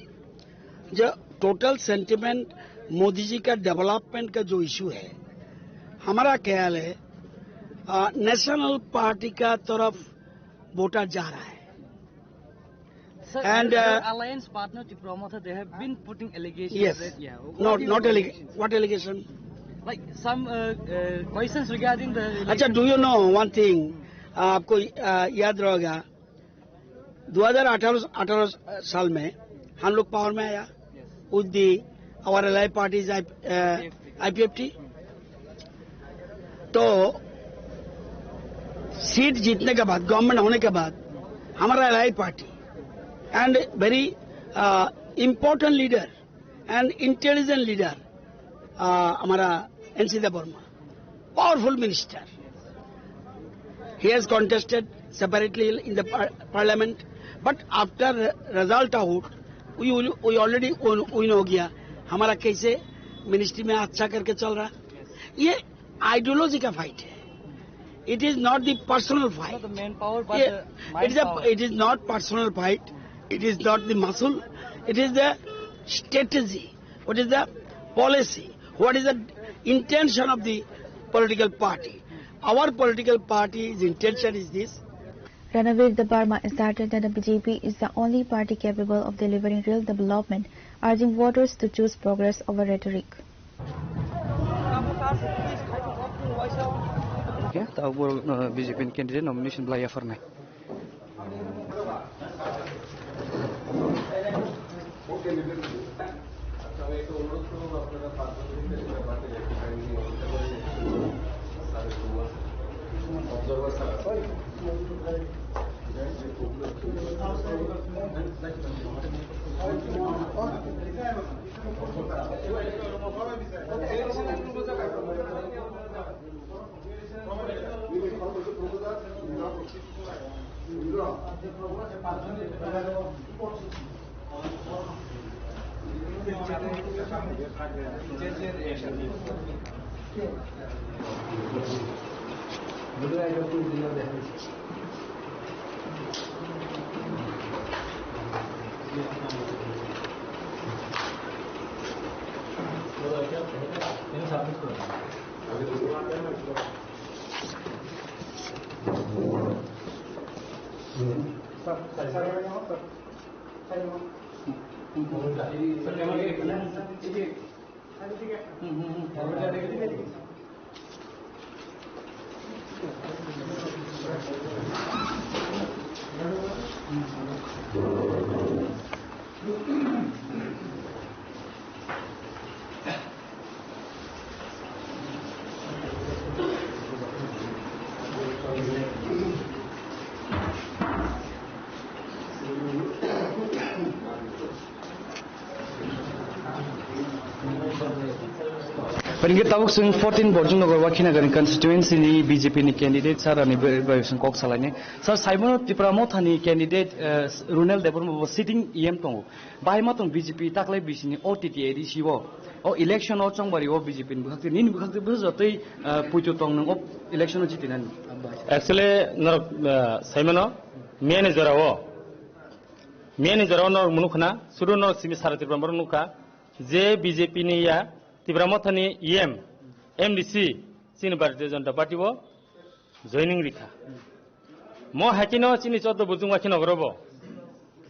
जो टोटल सेंटिमेंट मोदी जी का डेवलपमेंट का जो इशू है, हमारा ख्याल है नेशनल पार्टी का तरफ वोटर जा रहा है। Sir, and, uh, alliance partner Tipra Motha, they have been putting allegations. Yes. That, yeah. No, not allegation. What allegation? Like some, uh, uh, questions regarding the. अच्छा, do you know one thing? आपको याद रहेगा, दो हज़ार अठारह, अठारह साल में हम लोग पावर में आया। With the our ally parties, I, uh, I P F T। तो सीट जीतने के बाद, गवर्नमेंट होने के बाद, हमारा ally party and very important leader and intelligent leader, हमारा एनसी Debbarma, powerful minister, he has contested separately in the parliament, but after result out, we already win हो गया। हमारा कैसे मिनिस्ट्री में अच्छा करके चल रहा। ये आइडियोलॉजी का फाइट है। It is not the personal fight। It is not personal fight। It is not the muscle। It is the strategy। What is the policy? What is the intention of the political party? Our political party's intention is this। Ranavir Debbarma asserted that the B J P is the only party capable of delivering real development, urging voters to choose progress over rhetoric. Oke, tabuk borok, uh, B J P ni candidate nomination belai yapharnai. Hingke tabuk chwng fourteen Borjong Nagar Wakhinagani constituency ni B J P ni candidate sir ani bai, bai chwng kok salaini. Sir, saimano Tipra Motha ni candidate, eh, Runel Debbarma bo sitting E M tongo. Bahai ma tong B J P taklai bisini o T T A D C o, o election o chongbari o B J P ni bwkhak twi, nini bwkhak twi bwsajak twi, eh, puitu tong nung o election o jitinani. Actually, norok, eh, saimano, miyani jora o, miyani jora o norok mwnukha na, sudu norok simi sara Tripura norok nukha, je B J P ni ya, Tipra Motha ni E M, M D C, chini Bharatiya Janata Party o joining rikha. Mo haikhe no chini choddo Bujung Wakhi Nogoro bo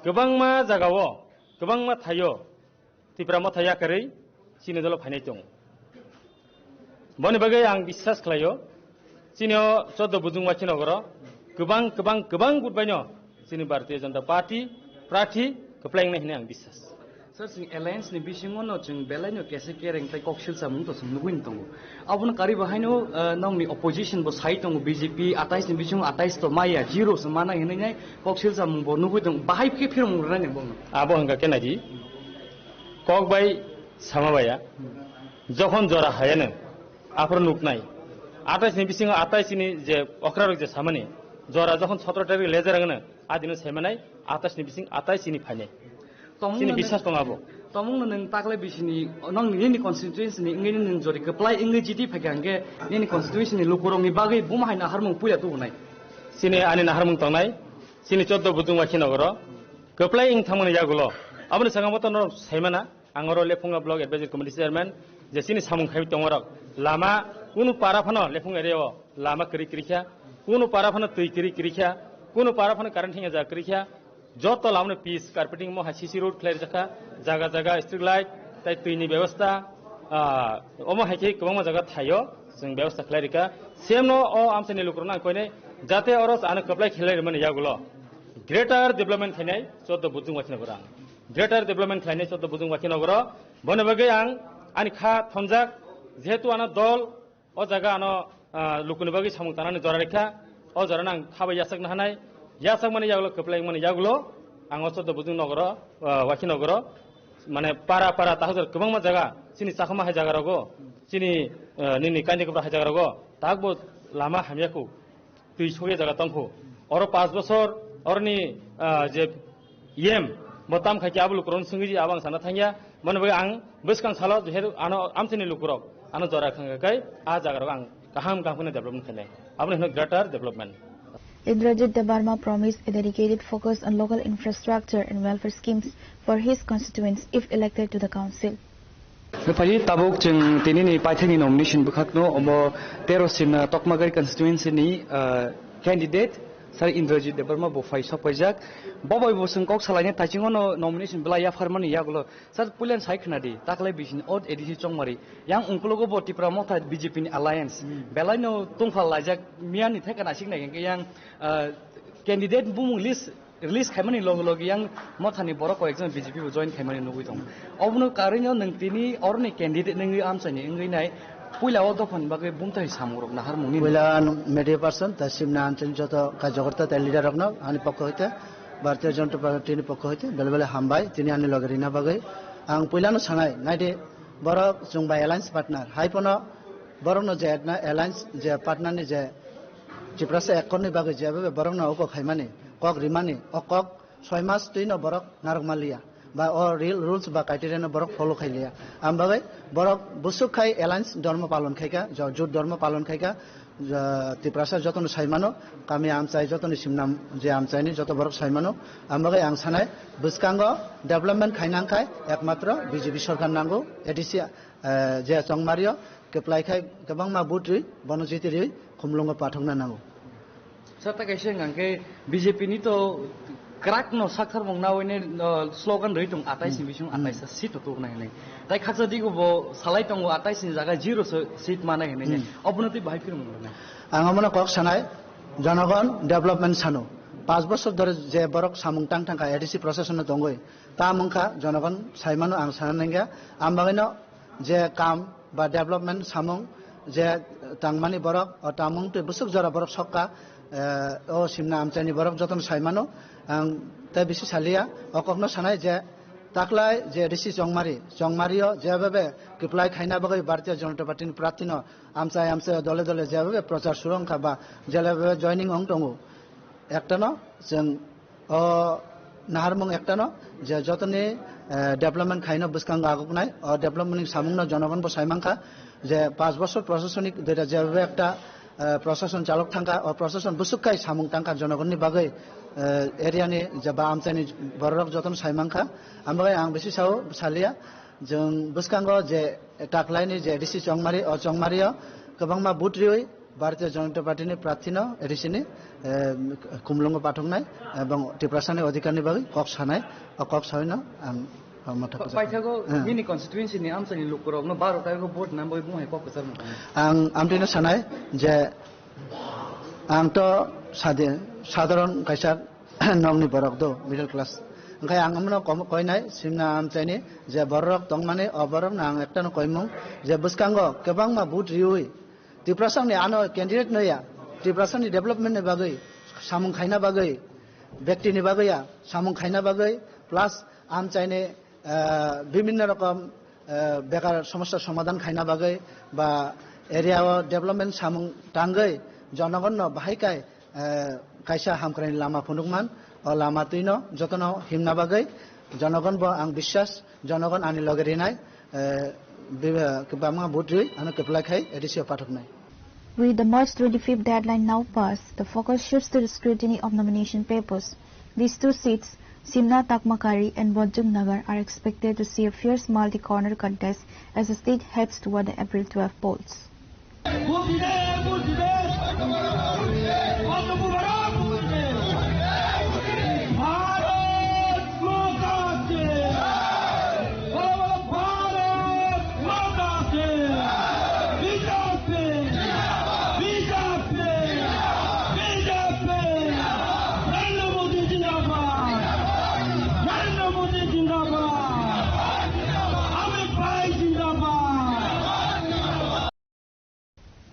kwbangma jaga o, kwbangma thaio Tipra Motha yakarwi chini dolo phainai tongo. Boni bagwi ang biswas khlaio, chini o choddo Bujung Wakhi Nogoro kwbang, kwbang, kwbang vote baino chini Bharatiya Janata Party prarthi kwplai wngnai hwnwi ang biswas. Sir, chwng alliance ni bisingo no chwng belai no kesa kereng tei kok silsa mung to chwng nugwi tongo. Abono karwi bo haino, eh, nongni opposition bo sai tongo B J P atais ni bisingo atais to maya zero se mana hinwi nai kok silsa mung bo nugwi tongo. Bahai khe phirmung rwnai ni bono. Abo hwnka khe naidi. Kok bai sama baya. Jokhon jora hayano aphuru nuknai. Atais ni bisingo atais ni je okra rok je samani jora jokhon sotro tarik lejar ngano adino semanai atais ni bising atais ni phainai. Chini biswas tongo abo. Tomung no nwng taklai bisini, nong nini constituency ni, wngwi nwng jori kwplai wngwi jiti phaikha hwnkhe, nini constituency ni lukurokni bagwi buma hai naharmung puila tubunai. Chini ani naharmung tongnai, chini choddo Bujung Wakhi Nogoro, kwplai wng thangmani yagulo. Aboni saka moto norok saimana, ang oro Lephunga Block Advisory Committee Chairman, je chini samung khai tongorok, lama kunu para phano Lephung area o lama kwrwi kwrwi kha, kunu para phano twi kwrwi kwrwi kha, kunu para phano current hwnga jaga kwrwi kha, Joto lamano pitch carpeting mo hai C C road khlai rijak kha, jaga jaga street light, tai twi ni bebostha, ah, omo hai khe kwbangma jaga thaio chwng bebostha khlai rikha. Same no o amchaini lukurokno ang koinai, jate oro ano kwplai khlai rwmani yagulo greater development khainai choddo Bujung Wakhi Nogoro ang. Greater development khlainai choddo Bujung Wakhi Nogoro. Boni bagwi ang ani kha thonjak, jehetu ano dol O jaga ano, ah, lukuni bagwi samung tanani jora rikha. O jorano ang khabai yachakna hanai. Yachakmani yagulo, kwplai wngmani yagulo, ang o choddo Bujung Nogoro, ah, Wakhi Nogoro, mane para para tahajor kwbangma jaga, chini Chakma hai jaga rogo, chini, ah, nini Kaindi Kopra hai jaga rogo, tahakbo lama hamya khu. Twi sokya jaga tongkhu. Oro panch bochor, oroni, ah, je yem, bo tam khai khe abo lukurokno swngwi abo ang sana thangya. Mani bagwi ang bwskang salo jehetu ano amchaini lukurok ano jora khangkha khai a jagarok ang kaham kaham kheno development khainai. Abono hino greater development. Indrajit Debbarma promised a dedicated focus on local infrastructure and welfare schemes for his constituents if elected to the council. Phai tabuk chwng tinini paithakni nomination bwkhakno omo tero sin Tokmagari constituency ni, ah, candidate Sir Indrajit Debbarma bo phai sok paijak. Bo bai bo chwng kok salaini taichungo no nomination belai yapharmani yagulo. Sir, puilan sai khwnadi, taklai bisini ot A D C chongmari. Yang ungkulogo bo Tipra Motha B J P ni alliance. Hmm. Belai no tungphal laijak miyani theka naisik nai yang, ah, candidate bumung list release khaimani loge loge yang Mothani borok koi ekjon B J P bo join khaimani nugwi tongo. Obono karwino nwng tini oroni candidate nungwi amchaini wngwi nai puila o dophani bagwi bumthai samungrok naharmungni. Puila media person ta simna amchaini joto kajagorta ta leader rokno ani pokho hoite Bharatiya Janata Party ni pokho hoite bele bele hambai tini ani loge rina bagwi. Ang puilano sanai naidi borok chwng bai alliance partner hai phano borokno je alliance je partner ni je Tiprasa ekkorni bagwi jeba borokno oko khaimani, kok rimani, o kok soi mas twino borok narwk manliya, ba o real rules ba criteria no borok follow khailiya. Am bagwi borok busuk khai alliance dhormo palon khaika, jo-, jut dhormo palon khaika, jo-, Tiprasa jotono saimano, kami amchai jotoni simnam je amchaini joto borok saimano. Am bagwi ang sanai bwskango development khainang khai ekmatro B J P sorkar nango, A D C, eh, je chongmario, kwplai khai kwbangma vote rwi, bono jiti rwi, khumlungo pathokna nango. Sir, ta kaisa hwnkha khe B J P ni to Kwrak no sakharmung nawi ne, uh, slogan rwi tong atais ni bising atais ta seat to tuknai hinwi. Tai khaksa digo bo salai tongo atais ni jaga zero se seat manai hinwi ne. Obono twi bahai phirmung rwnai. Ang omono kok sanai, jonogon development sano. Panch bochor dhore je borok samung tang thangkha A D C procession no tongwi. Ta mungkha jonogon saimano ang sana nangya. Ang bagwino je kam ba development samung je tangmani borok, o tamung tei bwswk jora borok sokka, eh, o simna amchaini borok jotono saimano. Ang tei bisi saliya, o kokno sanai je taklai je A D C Chongmari, Chongmario jebabe kwplai khaina bagwi Bharatiya Janata Party ni prarthi no amchai amchai dole dole jebabe prochar suru wngkha ba jebabe joining wng tongo. Ektano chwng o naharmung ektano je jotoni, eh, development khaino bwskango aguknai, o development ni samungno jonogon bo saimankha je panch bochor prosasonik duita jebabe ekta, eh, prosason chalok thangkha, o prosason bwswk kai samung tangkha jonogonni bagwi, eh, area ni je ba amchaini bororok jotono saimankha. Ambai ang bisi sao saliya, jwng bwskango je taklaini je A D C Chongmari, o Chongmario kwbangma vote riwi Bharatiya Janata Party ni prarthi no A D C ni, eh, khumlungo pathoknai ebong Tiprasa ni odhikar ni bagwi kok sanai, o kok sawi no ang, ang motha kwchak. Paithago, eh, nini constituency ni amchaini lukurok no baro kaigo vote nang bagwi bung hai kok kwchak no tangwi. Ang amtwi no sanai je ang to sadi-, sadharon kaisa nokni borok do, middle class. Hwnkhe ang omono kom-, koinai simna amchaini je bororok tongmani, o borokno ang ektano koimung je bwskango kwbangma vote riwi Tiprasani ano candidate no ya, Tiprasani development ni bagwi, samung khaina bagwi, bekti ni bagwi ya, samung khaina bagwi, plus amchaini, eh, bibhinno rokom, eh, bekar somosya somadhan khaina bagwi ba area o development samung tangwi jonogon no bahai kai, eh, kaisa hamkraini lama phunukman, o lama twino jotono himna bagwi jonogon bo ang biswas, jonogon ani loge rinai, eh, bi-, eh, kwbangma vote rwi ano kwplai khai A D C o pathoknai. With the March twenty-fifth deadline now passed, the focus shifts to the scrutiny of nomination papers. These two seats, Simna Takmakari and Bojung Nagar, are expected to see a fierce multi-corner contest as the state heads toward the April twelve polls.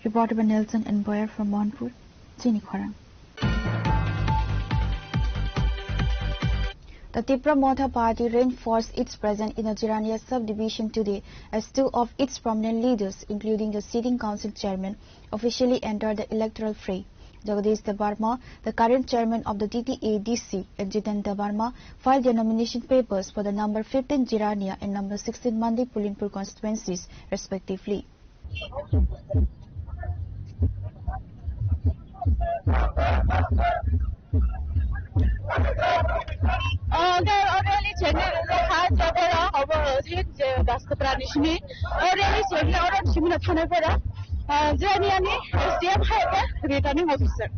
Reported by Nelson and Boyer from Mohanpur, Chini Khorang. The Tipra Motha Party reinforced its presence in the Jirania subdivision today as two of its prominent leaders, including the sitting council chairman, officially entered the electoral fray. Jagadish Debbarma, the current chairman of the T T A D C, and Jiten Debbarma filed their nomination papers for the number fifteen Jirania and number sixteen Mandi Pulinpur constituencies, respectively. Hwnkhe o rally chengwi rwjak kha, jabora obo jit je Baskapra ni simi. O rally chengwi oro simi no thanai pora, ah, Jirania ni S D M hai khe returning officer.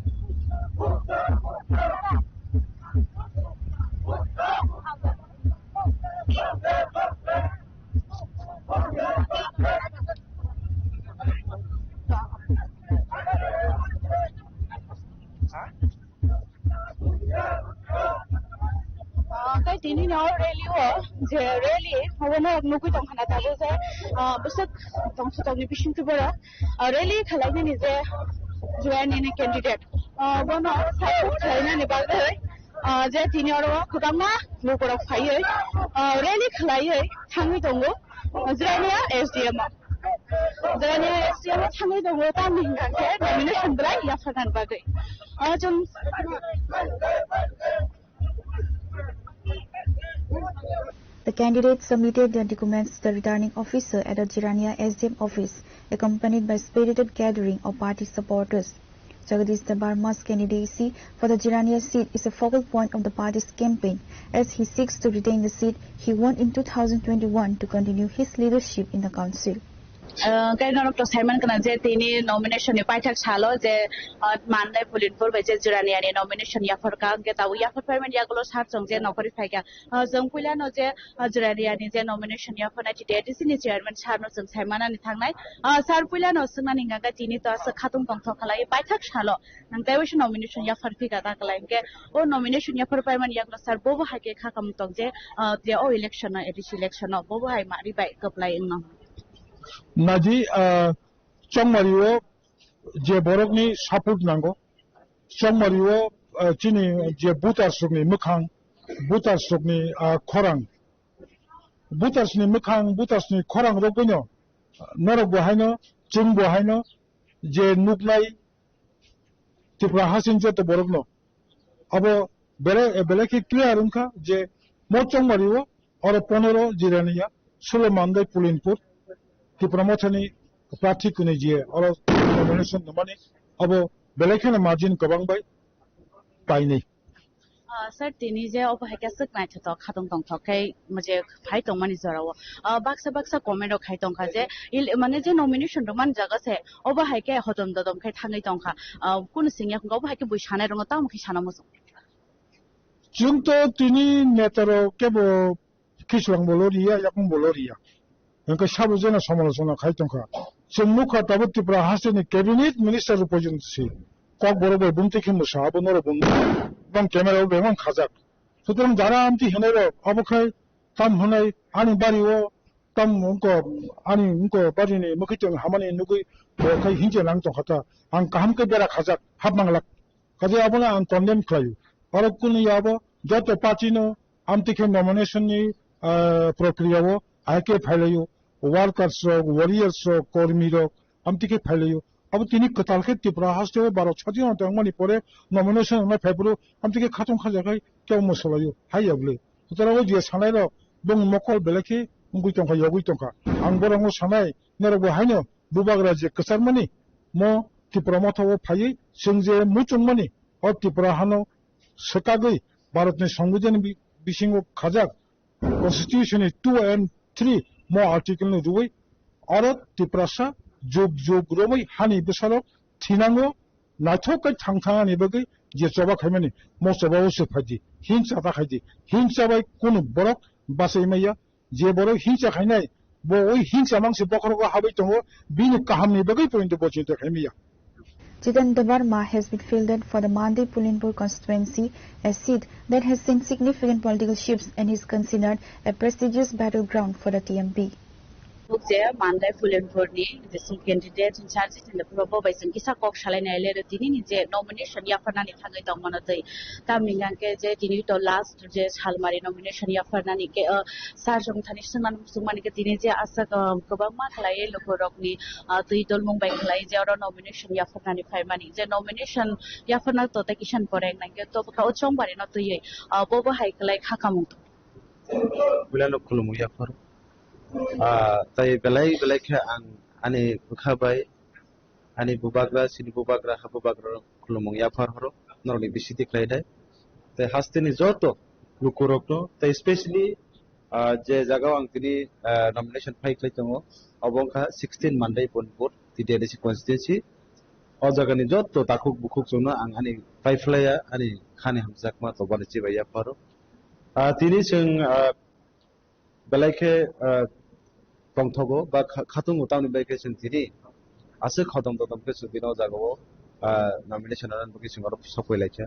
Ah, tei tini no rally o je rally obono nugwi tongkha na tabuk je, ah, bwswk tongthok tongni bisingtwi borok, ah, rally khwlainani je Jirania ni candidate, ah, bono support khlainani bagwi, ah, je tini oro kwbangma lukurok phaiwi, ah, rally khwlaiwi thangwi tongo. Jirania S D M o. Jirania S D M o thangwi tongo, tamni hwnkha khe nomination belai yapharnani bagwi. Ah, chwng The candidates submitted their documents to the returning officer at the Jirania S D M office, accompanied by spirited gathering of party supporters. Jagadish Debbarma's candidacy for the Jirania seat is a focal point of the party's campaign, as he seeks to retain the seat he won in two thousand twenty-one to continue his leadership in the council. Ah, khe norok to saiman kana je tini nomination ni paithak salo je, ah, Mandai Pulinpur bai je Jirania ni nomination yaphar ka, hwnkhe tabuk yaphar phaimani yagulo sar chwng je nokhorwi phaikha. Ah, chwng puilano je, ah, Jirania ni je nomination yapharnai T T A D C ni chairman sar no chwng saimanani thangnai. Ah, sar puilano swngnani hwnkha khe tini to aswk khatung tongthok khalai paithak salo. Nang tei waisa nomination yaphar phika ta kwlai hwnkhe o nomination yaphar paimani yagulo sar bobo hai khe kha kamung tong je, ah, je o election no, A D C election no bobo hai mari bai kwplai wngno. Naji, ah, chongmari o je borokni support nango, chongmari o, ah, chini je voters rokni mwkhang, voters rokni, ah, khorang, voters ni mwkhang, voters ni khorang rok boino norok bo haino, chwng bo haino je nuknai Tripura hasing joto borokno abo belai, belai khe clear wngkha je mo chongmari o oro pondro Jirania, sulo Mandai Pulinpur, Tipra Mothani prarthi kwnwi je oro nomination rwmani abo belai kheno margin kwbang bai painai. Ah, sir, tini je obo hai khe swk naithothok khatong tongthok khe je phai tongmani jorao, ah, baksa baksa comment rok khai tongkha je il-, mane je nomination rwmani jaga se obo hai khe hodom dodom khe thangwi tongkha. Ah, kunu singya hwnkha obo hai khe bui sanai rwngo tamo khe sana muchung. Chwng to tini neta rok kebo khichwlangbo loriya, yakungbo loriya. Hwnkhe sabo jeno somalochona khai tongkha. Chwng nukha tabuk Tripura hasteni cabinet minister rok porjonto se Kokborok bai bumtwi khe mwsa abo norok bo nukha. Bang camera o bebak khajak. Sutrang jara amtwi hinai rok abo khai tam hwnai ani bari o tam wngko ani wngko bari ni mwkhwi tong hamani nugwi bo khai hinje nang tongkha ta. Ang kaham khe bera khajak hap manglak. Kaje abono ang condemn khlaio. Oro kunu ya abo joto party no amtwi khe nomination ni, ah, prokriya o ahai khe phailaio. Workers rok, warriors rok, kormi rok amtwi khe phailaio. Abo tini kwtal khe Tripura haste o Bharat sadhina tongmani pore nomination wngnai phaiphuru amtwi khe khatung khajakhai kebo mwsalaio. Hai ya bwle. Sutrang o je sanai rok bongni mokol belai khe wngwi tongkha, yogwi tongkha. Ang borokno sanai, norok bo haino bubagra je kwcharmani mo Tipra Motha o phaiwi chwng je muchungmani o Tripura hano swkagwi Bharatni Songbidanni bi-, bisingo khajak Constitution ni two and three mo article no rwui oro Tiprasa jug jug romwi hani bwsarok thinango naithok khe thang thang ani bagwi je choba khaimani mo choba o se phaidi hinsa ta khaidi hinsa bai kunu borok bachai maya. Je borok hingsa khainai, bo oi hingsa mangsi bokhorogo habwi tongo, bini kahamni bagwi pointo bo chinta khaimaya. Jiten Debbarma has been fielded for the Mandai Pulinpur constituency, a seat that has seen significant political shifts and is considered a prestigious battleground for the T M P. Buk je Mandai Pulinpur ni je sing candidate in charge in the Probo bai sing kisa kok salai nai le tini ni je nomination yapharnani thangwi tongmano twi. Tamni hwnkhe je tini to last je salmari nomination yapharnani khe, uh, sir jong thani swngmani swngmani khe tini je aswk, uh, kwbangma khlaiwi lukurokni, uh, twi tolmung bai khlai je oro nomination yapharnani phaimani. Je nomination yapharna to tei kisan poreng nangkhe to bwkha o chongbarino twiwi, uh, bobo hai khlai kha kamung. Puilano khulumung yaphar. Ah, tai belai belai khe ang ani bwkha bai ani bubagra, chini bubagra, ha bubagra khulumung yaphar horo, norokni bisingtwi khlai dai. Tai hasteni joto lukurokno, tai specially, ah, je jagao ang tini, ah, nomination file khlai tongo, obo wngkha sixteen Mandai Pulinpur, T T A D C constituency. O jagani joto takhuk bukhuk chwngno ang ani paiphlaiya, ani khani hamjakma tobani chibai yapharo. Ah, tini chwng, ah, belai khe, ah, tongthogo ba kha-, khatungo, tamni bai khe chwng tini aswk khodom dodom khe chwng tini o jagao, ah, nomination rwna bagwi chwng oro sokoi laikha.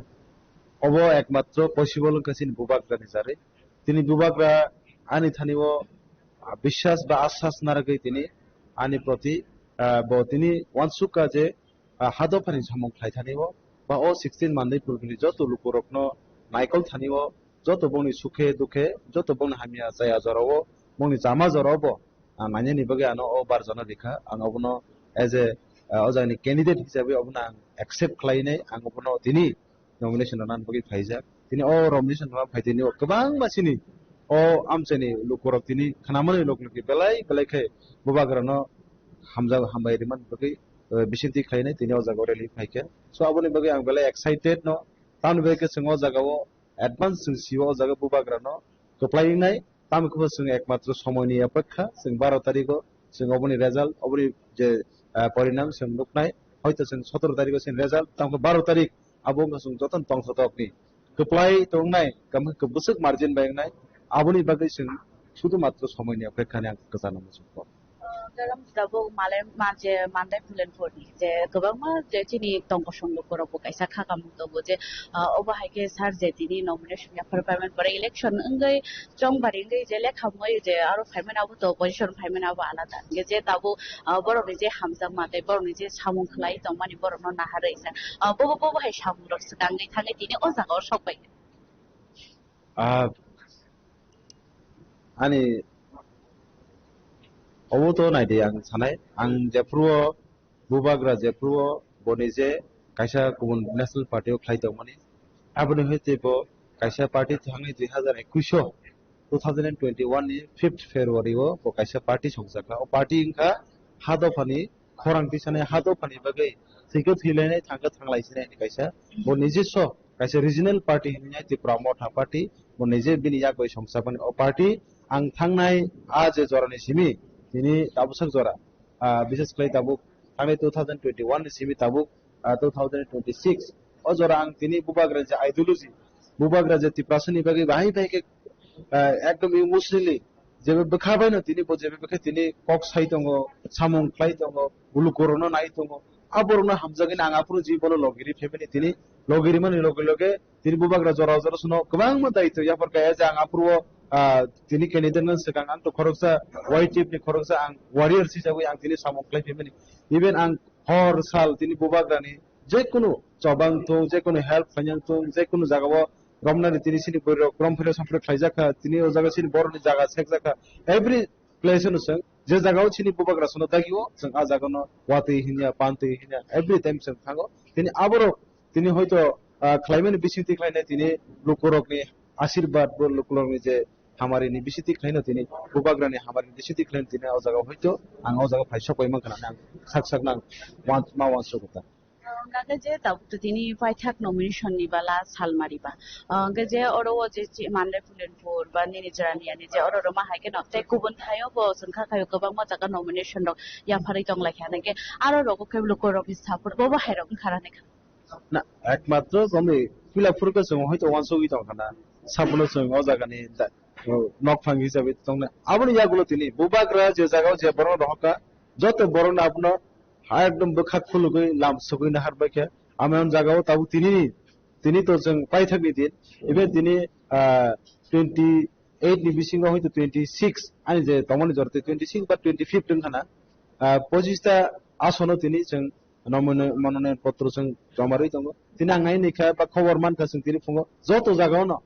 Obo ekmatro possible wngkha chini bubagrani jarwi. Tini bubagra ani thani o, ah, biswas ba asas narwgwi tini ani proti, ah, bo tini uansukha je, ah, ha dophani samung khlai thani o, ba o sixteen Mandai Pulinpur ni joto lukurokno naikol thani o, joto bongni sukhe dukhe, joto bongni hamya chaya jorao, bongni chama jorao bo, ah, nainani bagwi ano o bar jona rikha. Ang obono as a, ah, o jagani candidate hisabe obono ang accept khlainai, ang obono tini nomination rwna bagwi phaijak. Tini o nomination rwna phai tini o kwbangma chini o amchaini lukurok tini khnamani lok lok belai belai khe bubagrano hamjak hambai rwmani bagwi, eh, bisingtwi khlainai tini o jaga o rally phaikha. So aboni bagwi ang belai excited no. Tamoni bagwi khe chwng o jaga o advance chwng sio o jaga bubagrano kwplai wngnai. Tamoni khe bo chwng ekmatro somoini apekha chwng baro tarikh o Chwng oboni result, oboni je, ah, porinam chwng nuknai. Hoito chwng sotoro tarikh o chini result, tamo baro tarikh abo wngkha chwng jotono tongthok tokni kwplai tongnai, tamo khe bwswk margin bai wngnai. Aboni bagwi chwng sudu matro somoini opekkha hinwi ang kwchangma muchungkha. Garam tabuk malai manje mandai pulen porni je kwbangma je chini tongkosong lukurok bo kaisa kha kamung tongo je, ah, obo hai khe sir je tini nomination yaphar paiman pore election wngwi chongbari wngwi je lekha mui je aro phaimani abo to opposition phaimani abo alada. Hingke je tabuk, ah, borokni je hamjakma tei borokni je samung khlai tongmani borokno naharwi sa, ah, bobo bobo hai samung rok swkangwi thangwi tini o jaga o sok pai. Ah, ani obo to naidi ang sanai, ang jephuru o Bubagra jephuru o bo nije kaisa kubun national party o khlai tongmani. Aboni hai tei bo kaisa party thangwi dui hazar ekwis o, two thousand and twenty-one ni fifth February o bo kaisa party songjakha. O party wngkha ha dophani khorang tisanai, ha dophani bagwi thwikhe thwilainai, thangkhe thanglaisinai hinwi kaisa bo nijiswa kaisa regional party hinwi Tipra Motha Party bo nije bini yak bai songchapani. O party ang thangnai a je jorani simi tini tabuksak jora, ah, bises khlai tabuk thangnai two thousand twenty-one ni simi tabuk, ah, two thousand twenty-six. O jora ang tini Bubagra je ideology, Bubagra je Tiprasani bagwi bahai bahai khe, ah, ekdom emotionally jebe bwkha baino tini bo jebe bwkha tini kok sai tongo, samung khlai tongo, bulu korokno nai tongo. A borokno hamjagwi ang aphuru jibono logiri phaimani tini logiri mani loge loge tini Bubagra jora jora sono kwbangma daitw yapharkha. As a ang aphuru o, ah, tini candidate no swkang ang to khoroksa Y T F ni khoroksa ang warrior sijagwi ang tini samung khlai phaimani. Even ang hor sal tini Bubagrani jekunu chobang thung, jekunu help khainang thung, jekunu jagao romnani tini chini borok romphre somphre khlaijakha, tini o jaga chini borokni jaga sekjakha. Every place no chwng je jagao chini Bubagra sono dagio, chwng a jagano watwi hinya, pantwi hinya, every time chwng thango. Tini aborok tini hoito, ah, khlaimani bisingtwi khlainai tini lukurokni asirbat bo lukurokni je hamarini bisingtwi khlaino tini Bubagrani hamarini bisingtwi khlaino tini o jaga hoito ang o jaga phai sok pai mankha hinwi ang sak sak nang wan-, ma wansukha ta. Hwnkha khe je tabuk tini paithak nomination ni bala salmari ba. Hwnkhe je oro o je chi-, Mandai Pulenpur ba nini Jirania ni je oro rwma hai kheno tei kubun thaio bo chwngkha khaio kwbangma jaga nomination rok yapharwi tonglaikha. Hwnkhe aro rogo khe lukurokni support bo bo hai rok wngkha rani kha. Na, ekmatro chwngni puila phuru khe chwng hoito wansugwi tongkha na. Sabuno chwng o jagani da-, o, nokphang hisabe tongnai. Aboni yagulo tini Bubagra je jagao je borokno rohorkha, joto borokno abono ha ekdom bwkha khulugwi lam sugwi naharbaikha. Amoni jagao tabuk tini, tini to chwng paithakni din. Even tini, ah, twenty eight ni bisingo hoito twenty six ani je tongmani jora tei twenty six ba twenty fifth wngkha na. Ah, pochista asono tini chwng nomino-, mononoyon potro chwng joma rwi tongo. Tini ang nai nai kha ba khobor mankha chwng tini phungo joto jagao no,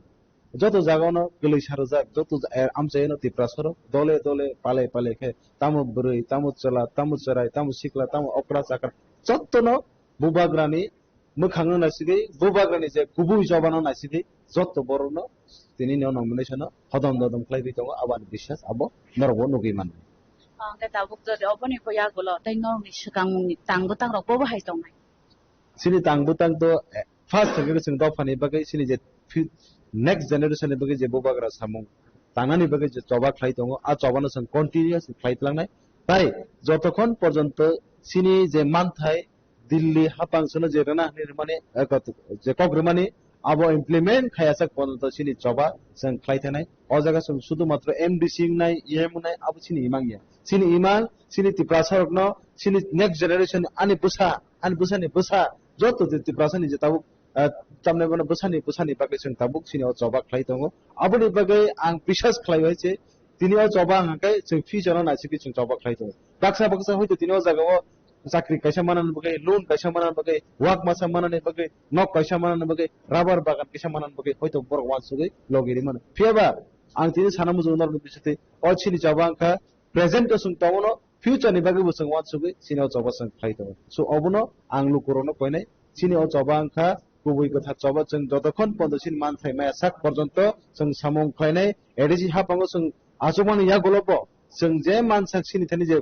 joto jagao no kwlwi sa rwjak, joto ja-, eh, amchaino Tiprasa rok dole dole pale pale khe tamo bwrwi, tamo chwla, tamo chwrai, tamo sikla, tamo okra chakra jotono Bubagrani mwkhangno naisigwi, Bubagrani je kubui chobano naisigwi joto borokno tini no nomination no hodom dodom khlaiwi tongo, aboni biswas abo norokbo nugwi mano. Hwnkhe tabuk jodi oboni bo yagulo tei norokni swkangmungni tang bwtang rok bobo hai tongnai. Chini tang bwtang to, eh, first thangwi chwng dophani bagwi chini je fi-, next generation ni bagwi je Bubagra samung tangnani bagwi je choba khlai tongo, a chobano chwng continuous khlai tlangnai. Tai jotokhon porjonto chini je manthai Delhi hapang sono je rwna hinwi rwmani, eh, kot-, je kok rwmani abo implement khayajak porjonto chini choba chwng khlai thanai. O jaga chwng sudu matro M D C wngnai, E M wngnai abo chini imang ya. Chini imang, chini Tiprasa rokno, chini next generation ani bwsa, ani bwsani bwsa, joto je Tiprasa ni je tabuk, eh, tamni bono bwsani, bwsani bagwi chwng tabuk chini o choba khlai tongo. Aboni bagwi ang biswas khlai bai se, tini o choba hwnkha khe chwng future no naisigwi chwng choba khlai tongo. Baksa baksa hoito tini o jaga o chakri kaisa manani bagwi, loan kaisa manani bagwi, wak masa manani bagwi, nok kaisa manani bagwi, rubber bagan kaisa manani bagwi hoito borok wansugwi logi rimano. Phiya ba ang tini sana muchungo norokni bisingtwi o chini choba wngkha present o chwng tongo no, future ni bagwi bo chwng wansugwi chini o choba chwng khlai tongo. So obono ang lukurokno koinai, chini o choba wngkha kubui kwthar choba, chwng jotokhon pondo chini manthai maya sak porjonto chwng samung khlainai, A D C hapango chwng achukmani yagulo bo chwng je mansak chini thani je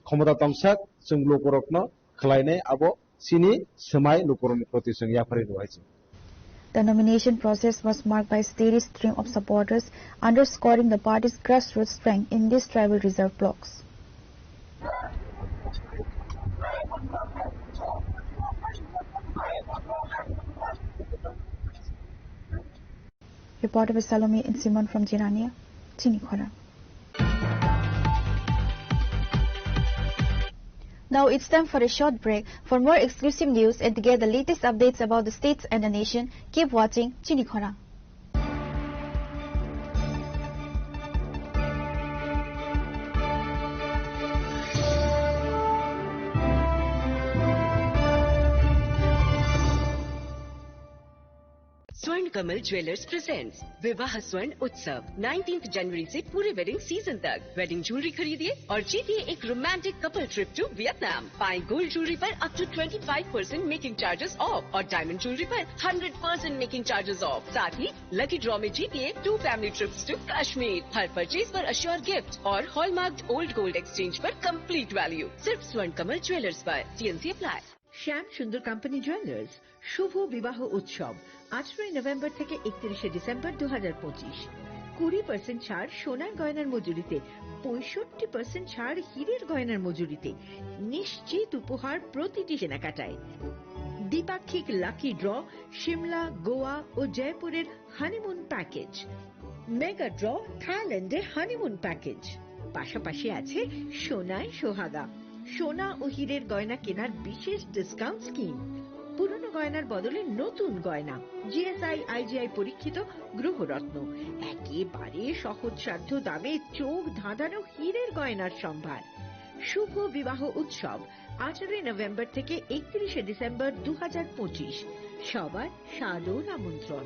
khomota tongsak chwng lukurokno khlainai abo chini swmai lukurokni proti chwng yapharwi rwhai se. The nomination process was marked by a steady stream of supporters, underscoring the party's grassroots strength in these tribal reserve blocks. Reporter by Salome and Simon from Jirania, Chini Khorang. Now it's time for a short break. For more exclusive news and to get the latest updates about the states and the nation, keep watching Chini Khorang. Swarna Kamal jewellers presents विवाह स्वर्ण उत्सव, nineteenth जनवरी से पूरे wedding season तक। Wedding jewellery खरीदिए और जीतिए एक romantic couple trip to Vietnam. पाएं गोल्ड ज्वेलरी पर up to twenty five percent making charges off और डायमंड ज्वेलरी पर hundred percent making charges off. साथ ही लकी ड्रॉ में जीतिए two family trips to Kashmir. हर परचेज पर अश्योर गिफ्ट और हॉलमार्क्ड ओल्ड गोल्ड एक्सचेंज पर कंप्लीट वैल्यू। सिर्फ स्वर्ण कमल ज्वेलर्स पर। TNC apply. Shyam Sundar company jewellers শুভ বিবাহ উৎসব, আঠারোই নভেম্বর থেকে একত্রিশে ডিসেম্বর দু হাজার পঁচিশ। কুড়ি পার্সেন্ট ছাড় সোনার গয়নার মজুরিতে, পঁয়ষট্টি পার্সেন্ট ছাড় হীরের গয়নার মজুরিতে, নিশ্চিত উপহার প্রতিটি কেনাকাটায়। দ্বিপাক্ষিক লাকি ড্র, সিমলা, গোয়া ও জয়পুরের হানিমুন প্যাকেজ, মেগা ড্র, থাইল্যান্ডে হানিমুন প্যাকেজ, পাশাপাশি আছে সোনায় সোহাগা, সোনা ও হীরের গয়না কেনার বিশেষ ডিসকাউন্ট স্কিম, পুরনো গয়নার বদলে নতুন গয়না, জিএসআই আইজিআই পরীক্ষিত গ্রহরত্ন, একেবারে সহজসাধ্য দামে চোখ ধাঁধানো হীরের গয়নার সম্ভার। শুভ বিবাহ উৎসব, আঠারোই নভেম্বর থেকে একত্রিশে ডিসেম্বর দু হাজার পঁচিশ। সবার সাদর আমন্ত্রণ।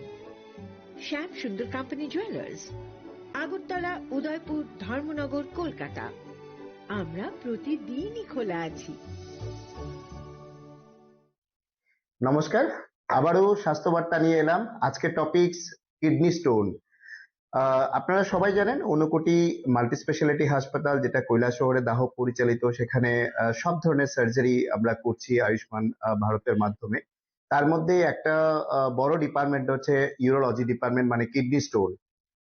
শ্যাম সুন্দর কোম্পানি জুয়েলার্স, আগরতলা, উদয়পুর, ধর্মনগর, কলকাতা। আমরা প্রতিদিনই খোলা আছি। নমস্কার, আবারও স্বাস্থ্য বার্তা নিয়ে এলাম। আজকে টপিকস কিডনি স্টোন। আহ, আপনারা সবাই জানেন, ঊনকোটি মাল্টি স্পেশালিটি হাসপাতাল, যেটা কৈলাসহরে দাহক পরিচালিত, সেখানে আহ, সব ধরনের সার্জারি আমরা করছি আয়ুষ্মান আহ, ভারতের মাধ্যমে। তার মধ্যে একটা আহ, বড় ডিপার্টমেন্ট হচ্ছে ইউরোলজি ডিপার্টমেন্ট, মানে কিডনি স্টোন।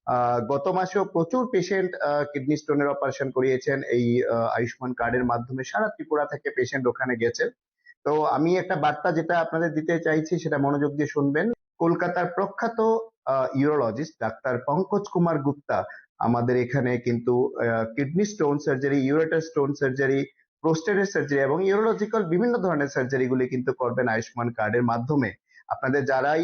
আহ, গত মাসেও প্রচুর পেশেন্ট কিডনি স্টোনের অপারেশন করিয়েছেন এই আহ, আয়ুষ্মান কার্ডের মাধ্যমে। সারা ত্রিপুরা থেকে পেশেন্ট ওখানে গেছেন। তো আমি একটা বার্তা যেটা আপনাদের দিতে চাইছি, সেটা মনোযোগ দিয়ে শুনবেন। কলকাতার প্রখ্যাত ইউরোলজিস্ট ডাক্তার পঙ্কজ কুমার গুপ্তা আমাদের এখানে কিন্তু kidney stone surgery, ureter stone surgery, প্রোস্টেটের সার্জারি এবং ইউরোলজিক্যাল বিভিন্ন ধরনের সার্জারিগুলি কিন্তু করবেন আয়ুষ্মান কার্ডের মাধ্যমে। আপনাদের যারাই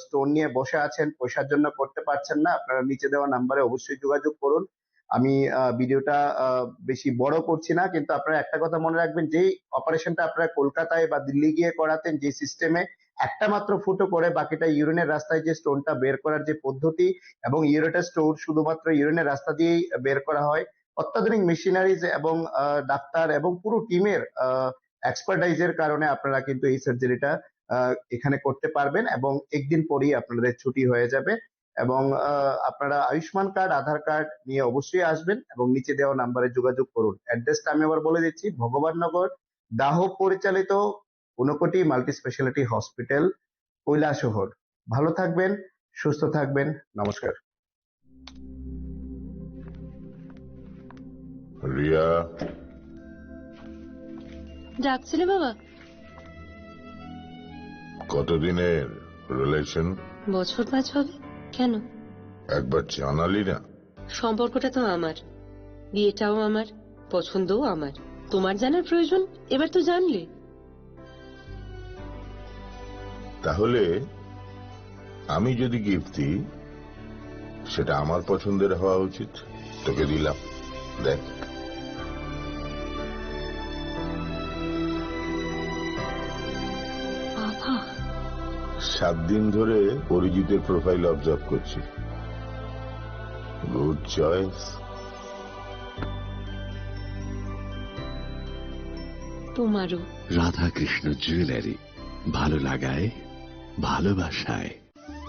স্টোন নিয়ে বসে আছেন, পয়সার জন্য করতে পারছেন না, আপনারা নিচে দেওয়া নাম্বারে অবশ্যই যোগাযোগ করুন। আমি আহ, ভিডিওটা আহ, বেশি বড় করছি না, কিন্তু আপনারা একটা কথা মনে রাখবেন, যেই অপারেশনটা আপনারা কলকাতায় বা দিল্লি গিয়ে করাতেন, যে সিস্টেমে একটা মাত্র ফুটো করে বাকিটা ইউরিনের রাস্তায় যে স্টোনটা বের করার যে পদ্ধতি এবং ইউরেটার স্টোন শুধুমাত্র ইউরিনের রাস্তা দিয়েই বের করা হয়, অত্যাধুনিক মেশিনারিজ এবং আহ, ডাক্তার এবং পুরো টিমের এক্সপার্টাইজের কারণে আপনারা কিন্তু এই সার্জারিটা এখানে করতে পারবেন এবং একদিন পরেই আপনাদের ছুটি হয়ে যাবে। এবং আহ, আপনারা আয়ুষ্মান কার্ড, আধার কার্ড নিয়ে অবশ্যই আসবেন এবং নিচে দেওয়া নাম্বারে যোগাযোগ করুন। অ্যাড্রেসটা আমি আবার বলে দিচ্ছি, ভগবাননগর, দাহক পরিচালিত Unakoti multi speciality hospital, Kailashahar. ভালো থাকবেন, সুস্থ থাকবেন। নমস্কার। রিয়া। ডাকছিলে বাবা? কতদিনের রিলেশন? বছর পাঁচ হবে। কেন? একবার জানালি না। সম্পর্কটা তো আমার, বিয়েটাও আমার, পছন্দও আমার। তোমার জানার প্রয়োজন? এবার তো জানলে। তাহলে আমি যদি গিফট দিই, সেটা আমার পছন্দের হওয়া উচিত। তোকে দিলাম, দেখ। বাবা। সাত দিন ধরে অরিজিতের প্রোফাইল অবজার্ভ করছি। Good choice. তোমারও। রাধাকৃষ্ণ জুয়েলারি, ভালো লাগায়, ভালোবাসায়।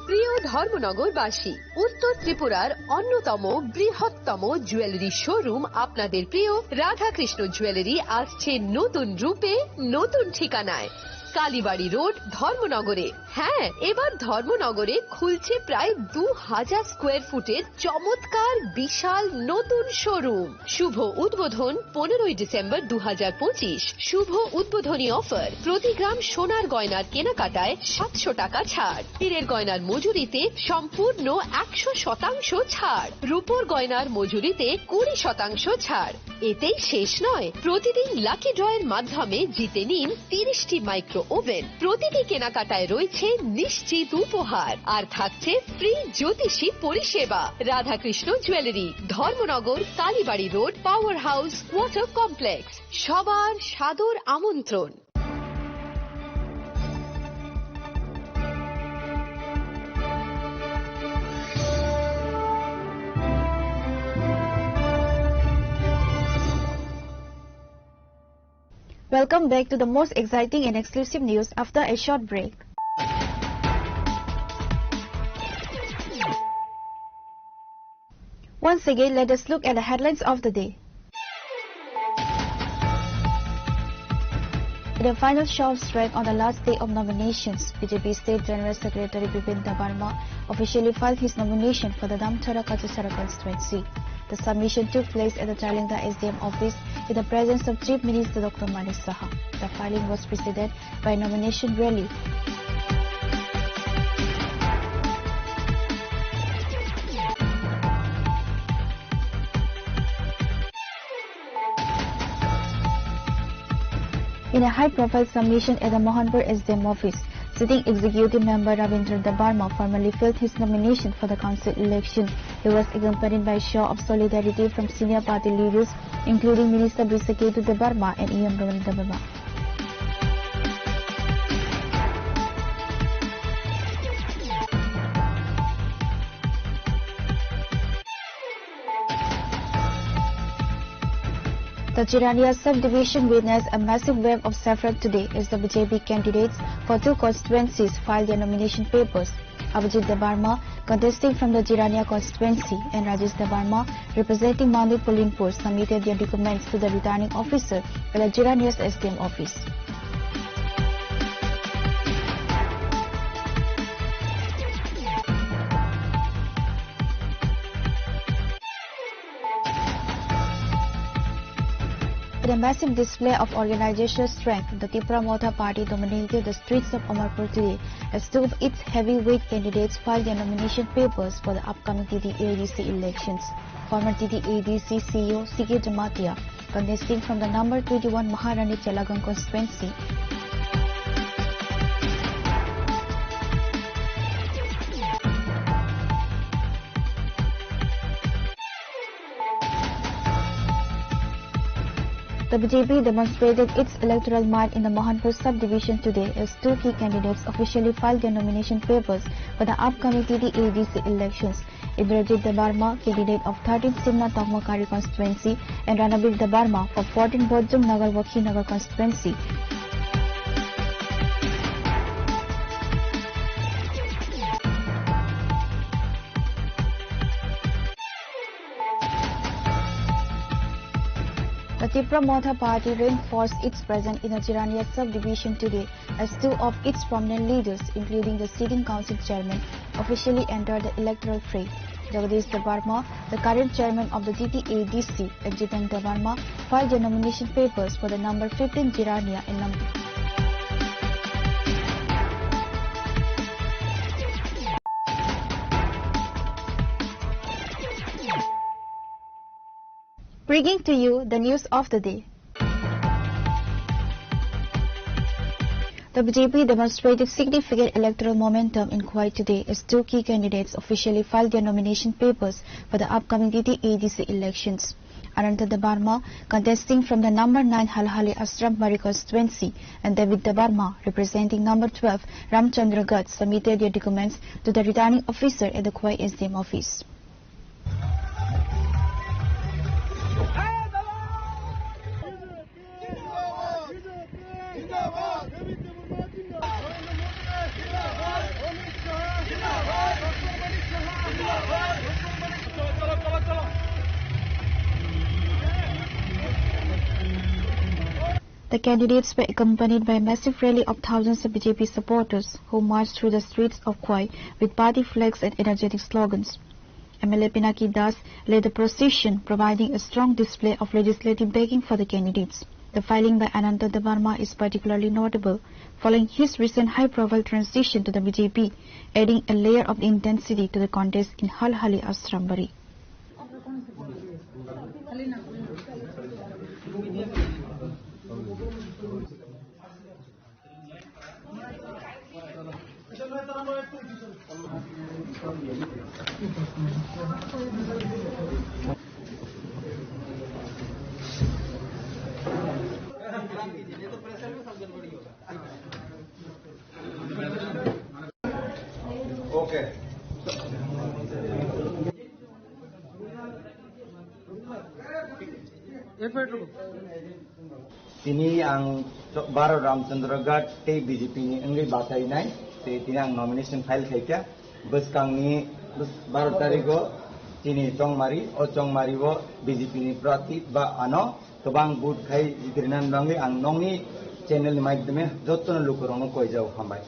প্রিয় ধর্মনগরবাসী, উত্তর ত্রিপুরার অন্যতম বৃহত্তম জুয়েলারি শোরুম আপনাদের প্রিয় রাধাকৃষ্ণ জুয়েলারি আসছে নতুন রূপে, নতুন ঠিকানায়। কালীবাড়ি রোড, ধর্মনগরে। হ্যাঁ, এবার ধর্মনগরে খুলছে প্রায় দু হাজার স্কোয়ার ফুটের চমৎকার বিশাল নতুন শোরুম। শুভ উদ্বোধন পনেরোই ডিসেম্বর দু হাজার পঁচিশ। শুভ উদ্বোধনী অফার, প্রতি গ্রাম সোনার গয়নার কেনাকাটায় সাতশো টাকা ছাড়, হীরের গয়নার মজুরিতে সম্পূর্ণ একশো শতাংশ ছাড়, রূপোর গয়নার মজুরিতে কুড়ি শতাংশ ছাড়। এতেই শেষ নয়, প্রতিদিন লাকি ড্রয়ের মাধ্যমে জিতে নিন তিরিশটি মাইক্রো ওভেন। প্রতিটি কেনাকাটায় রয়েছে নিশ্চিত উপহার, আর থাকছে ফ্রি জ্যোতিষী পরিষেবা। Radhakrishna jewellery, Dharmanagar, Kalibari road, power house, water complex. সবার সাদর আমন্ত্রণ। Welcome back to the most exciting and exclusive news after a short break. Once again, let us look at the headlines of the day. In the final show of strength on the last day of nominations, B J P State General Secretary Bipin Debbarma officially filed his nomination for the Damthara Kachusara constituency. The submission took place at the Chailengta S D M office in the presence of Chief Minister Doctor Manik Saha. The filing was preceded by nomination rally. In a high-profile submission at the Mohanpur S D M office, sitting executive member Ravindra Debbarma formally filled his nomination for the council election. He was accompanied by a show of solidarity from senior party leaders, including Minister Brishaketu Debbarma and E M Ravindra Debbarma. The Jirania subdivision witnessed a massive wave of saffron today as the B J P candidates for two constituencies filed their nomination papers. Abhijit Debbarma, contesting from the Jirania constituency, and Rajesh Debbarma, representing Mandir Pulinpur, submitted their documents to the returning officer at the Jirania's S D M office. In a massive display of organizational strength, the Tipra Motha Party dominated the streets of Amarpur today as two of its heavyweight candidates filed their nomination papers for the upcoming T T A D C elections. Former T T A D C C E O C K Jamatia, contesting from the number twenty-one Maharani Chelagang constituency, the B J P demonstrated its electoral might in the Mohanpur subdivision today as two key candidates officially filed their nomination papers for the upcoming T T A D C elections. Indrajit Debbarma, candidate of thirteen Simna Tokmakari constituency, and Ranabir Debbarma for fourteen Bojong Nagar Wakhinagar constituency. The Tipra Motha Party reinforced its presence in the Jirania subdivision today as two of its prominent leaders, including the sitting council chairman, officially entered the electoral fray. Jagadish Debbarma, the current chairman of the T T A D C, and Jiten Debbarma filed their nomination papers for the number fifteen Jirania and number Bringing to you the news of the day. The B J P demonstrated significant electoral momentum in Khowai today as two key candidates officially filed their nomination papers for the upcoming T T A D C elections. Ananta Debbarma, contesting from the number nine Halhali Ashram Bari constituency, and David Debbarma, representing number twelve Ramchandragarh, submitted their documents to the returning officer at the Khowai S D M office. The candidates were accompanied by a massive rally of thousands of B J P supporters who marched through the streets of Khowai with party flags and energetic slogans. M L A Pinaki Das led the procession, providing a strong display of legislative backing for the candidates. The filing by Ananta Debbarma is particularly notable, following his recent high-profile transition to the B J P, adding a layer of intensity to the contest in Halhali Ashrambari. Okay. Tini ang Baro Ramchandra Ghat tei B J P ni wngwi bachainai, tei tini ang nomination file khaikha. Bwskangni bwsk-, baro tarigo chini chongmari, o chongmario B J P ni prati ba ano kwbang vote khai jitirinani bagwi ang nokni channel ni maidhyame jotono lukurokno koijao, hambai.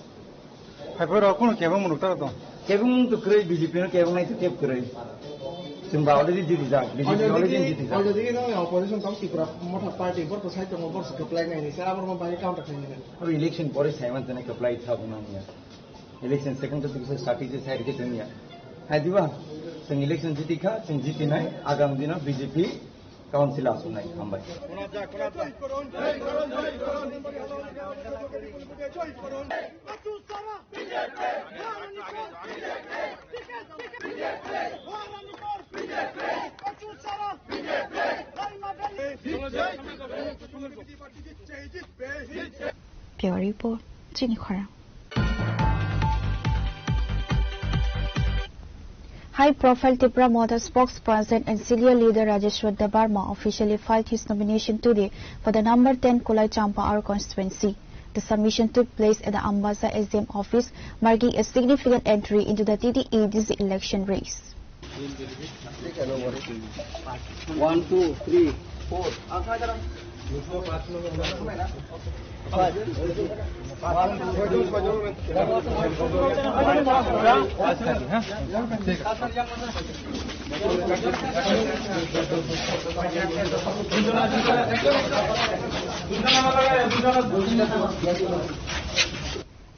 Haiphai rok kuno kebeng mwnok tara tong? Kebeng mwnok to kwrwi, B J P no kebeng nai to keb kwrwi. Chwng ba already jiti jak, B J P already jiti jak. Already no opposition tong Tripura Motha Party bor bwsai tongo, bor se kwplai nai ni sara bor ma bai counter khai nai. Abo election pore sai man tene kwplai tha bwnang ya. Election second to bisa sati se sai rike tong ya. Hai diba? Chwng election jiti kha, chwng jiti nai, agam dino B J P Council aswk nai, hambai. Bureau Report, Chini Khorang. High-profile Tipra Motha spokesperson and senior leader Rajeshwar Debbarma officially filed his nomination today for the number ten Kulai Champawar constituency. The submission took place at the Ambasa S D M office, marking a significant entry into the T T A D C election race. One, two, three, four.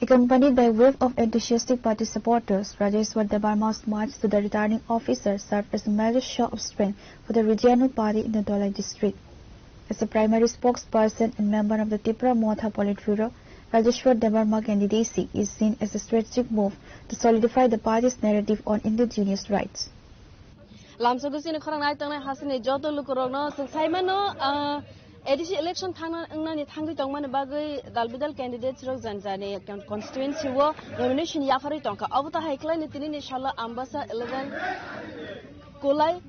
Accompanied by a wave of enthusiastic party supporters, Rajeshwar Debbarma's march to the returning officer served as a major show of strength for the regional party in the Dholai district. As a primary spokesperson and member of the Tipra Motha Politburo, Rajeshwar Debbarma candidacy is seen as a strategic move to solidify the party's narrative on indigenous rights. Lamsogo chini khorang nai tongnai hasini joto lukurokno chwng sai mano, ah, A D C election thangna, wngnani thangwi tongmani bagwi dal bidal candidates rok jani jani con-, constituency o nomination yapharwi tongkha. Obo tahai khlaini tinini salo Ambasa eleven Kulai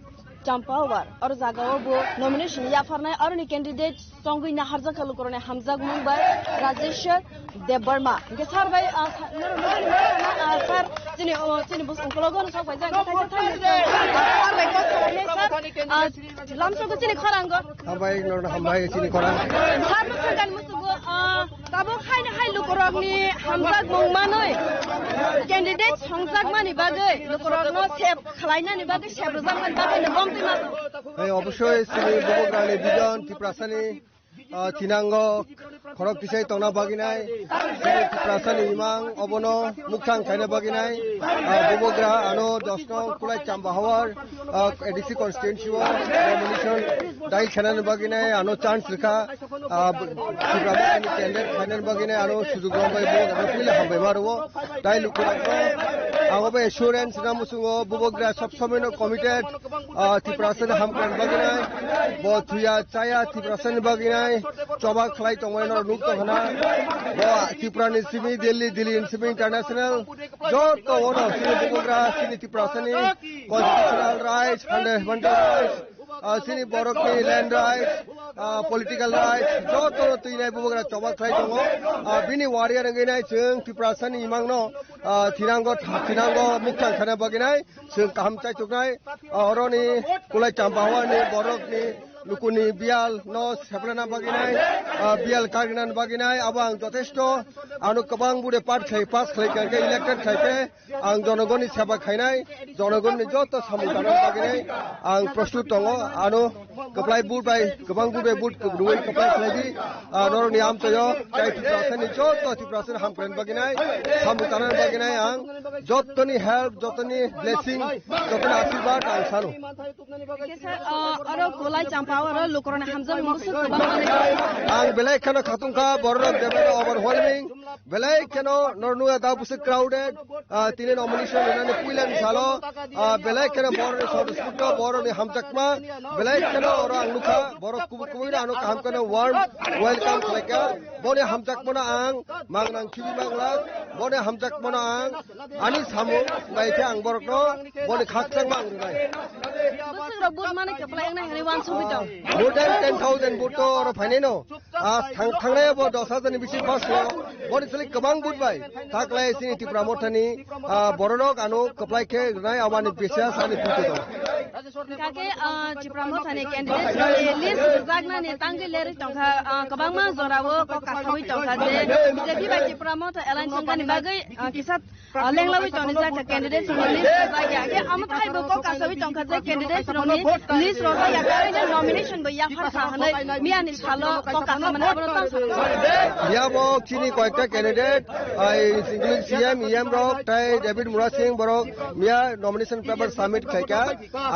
Champawar. Oro jagao bo nomination yapharnai, aroni candidate chongwi naharjakha lukurokni hamjakmung bai Rajeshwar Debbarma. Hingke sir bai, ah, sa-, norok nugui mano, ah, sir, chini, oh, chini bus ungkologo no sok paijak, hingke thank you, thank you, sir. Ah, sir bai kok salai nai, sir. Ah, lamsogo chini khorango. Hambai, norok hambai chini khorang. Sir no sangkan musugo, ah, tabuk haino hai lukurokni hamjakmung manoi, candidate songjakmani bagwi, lukurokno sep khwlainani bagwi, sep rwjakmani bagwi no bomtwi mano. Hey, obosoi chini bubagrani vision, Tiprasani ah, tinango khorok tisai tongna baginai, chini Tiprasani imang obono mukthang khaina baginai, ah, bubagra ano dos nong Kulai Chamba Hawar, ah, A D C constituency o nomination dail khainani baginai ano chance rikha, ah, Tipra Mothani candidate khainani baginai ano sujuk rwbai bubagra pili hambai ma rwo, dail lukurokno ang obo assurance na muchungo bubagra sob somoino committed, ah, Tiprasani hamkrai baginai, bo thuya chaya Tiprasani baginai, choba khlai tongmani norok nuk tongkhana, bo Tripurani simi Delhi, Delhi simi international, joto ono chini bubagra chini Tiprasani constitutional rights, fundamental rights, ah, chini borokni land rights, ah, political rights, joto no twinai bubagra choba khlai tongo, ah, bini warrior wngwi nai chwng Tiprasani imangno, ah, thinango, thinango mukthang khana baginai. Chwng kaham chaituknai, ah, oroni Kulai Chamba Hawani borokni, lukuni biyal no seplana bagwi nai, ah, biyal kargina bagwi nai, abo ang jotesto, ano kwbang bude part khlai, pass khlai kha khe, elected khlai khe, ang jonogonni seba khainai, jonogonni joto samung tangna bagwi nai, ang prostut tongo, ano kwplai vote bai, kwbang vote bai vote kwrwi kwplai khlai di, ah, norokni amchaio, tai Tiprasani joto Tiprasani hamkrai bagwi nai, samung tangna bagwi nai, ang jotoni help, jotoni blessing, jotoni asirwad ang sano. Kisa, ah, oro Kolai Champa oro lukurokni hamjakmung bwswk kwbang. Ang belai kheno khatungkha, bororok bebak overwhelming, belai kheno nornung da bwswk crowded, ah, tini nomination rwnani puilani salo, ah, belai kheno bororni sodosputo, bororni hamjakma, belai kheno oro ang nukha, borok kubui kubui no ano kaham kheno warm welcome khlaikha, boni hamjakmano ang mangnang khibi manglak, boni hamjakmano ang ani samung bai khe ang borokno boni khakchangma ang rwnai. Bwswk rok vote mani kwplai wngnai hwnwi uansugwi tong. More than ten thousand vote to oro phainai no. Ah, thang-, thangnai bo dos hajar ni bisi pass lo. Boni chwlwi kwbang vote bai. Taklai chini Tipra Mothani, ah, bororok ano kwplai khe rwnai aboni bisas ani phuto tong. Hwnkha khe, ah, Tipra Mothani candidate rokni list rwjaknani tangwi lerwi tongkha, ah, kwbangma jorao kok kasawi tongkha je B J P bai Tipra Motha alliance wngkani bagwi, ah, kisa Ah, lenglawi tongni jakha candidate rokni list rwjakya. Khe amo thaibo kok kasawi tongkha je candidate rokni list rwjakya, karwi nomination bo yaphar kha hwnwi miyani salo kok kasamani abono tang sakha. Yabo chini koyekta candidate, ai, including C M, E M rok, tai David Murasing borok miya nomination paper submit khaikha.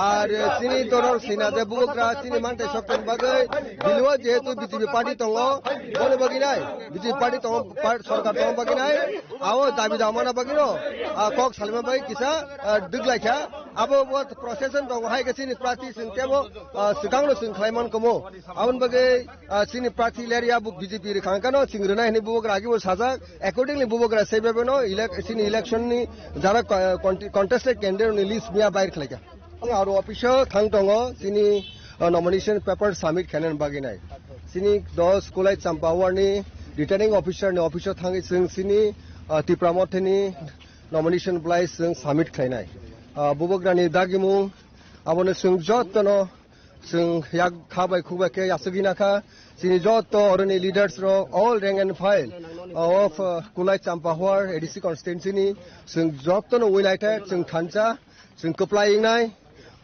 Ar chini doror sina je bubagra chini mantai sokton bagwi biluo jehetu B J P party tongo, boni bagwi nai B J P party tongo, par-, sorkar tongo bagwi nai. Abo dabi damana bagwino, ah, kok salima bagwi kisa, ah, dwglaikha. Abo bo procession tongo hai khe chini prarthi chwng tebo, ah, swkangno chwng khlai man komo. Aboni bagwi, ah, chini prarthi lerya bo B J P rwkha kano chwng rwnai hwnwi bubagra agibo sajak. Accordingly bubagra sebebeno elec-, chini election ni jara co-, conte-, contested candidate ni list miya bair khlaikha. Aro office o thang tongo, chini, uh, nomination paper submit khainani bagwi nai. Chini dos Kolai Champa ward ni returning officer ni office o thangwi chwng chini, uh, Tipra Motha ni nomination belai chwng submit khlainai. Uh, bubagra ni dagimung abono chwng jotono chwng yak kha bai khuk bai khe yasugwi nakha. Chini joto oroni leaders rok all rank and file of, uh, Kolai Champa ward A D C constituency ni chwng jotono united chwng thansa. Chwng kwplai wngnai,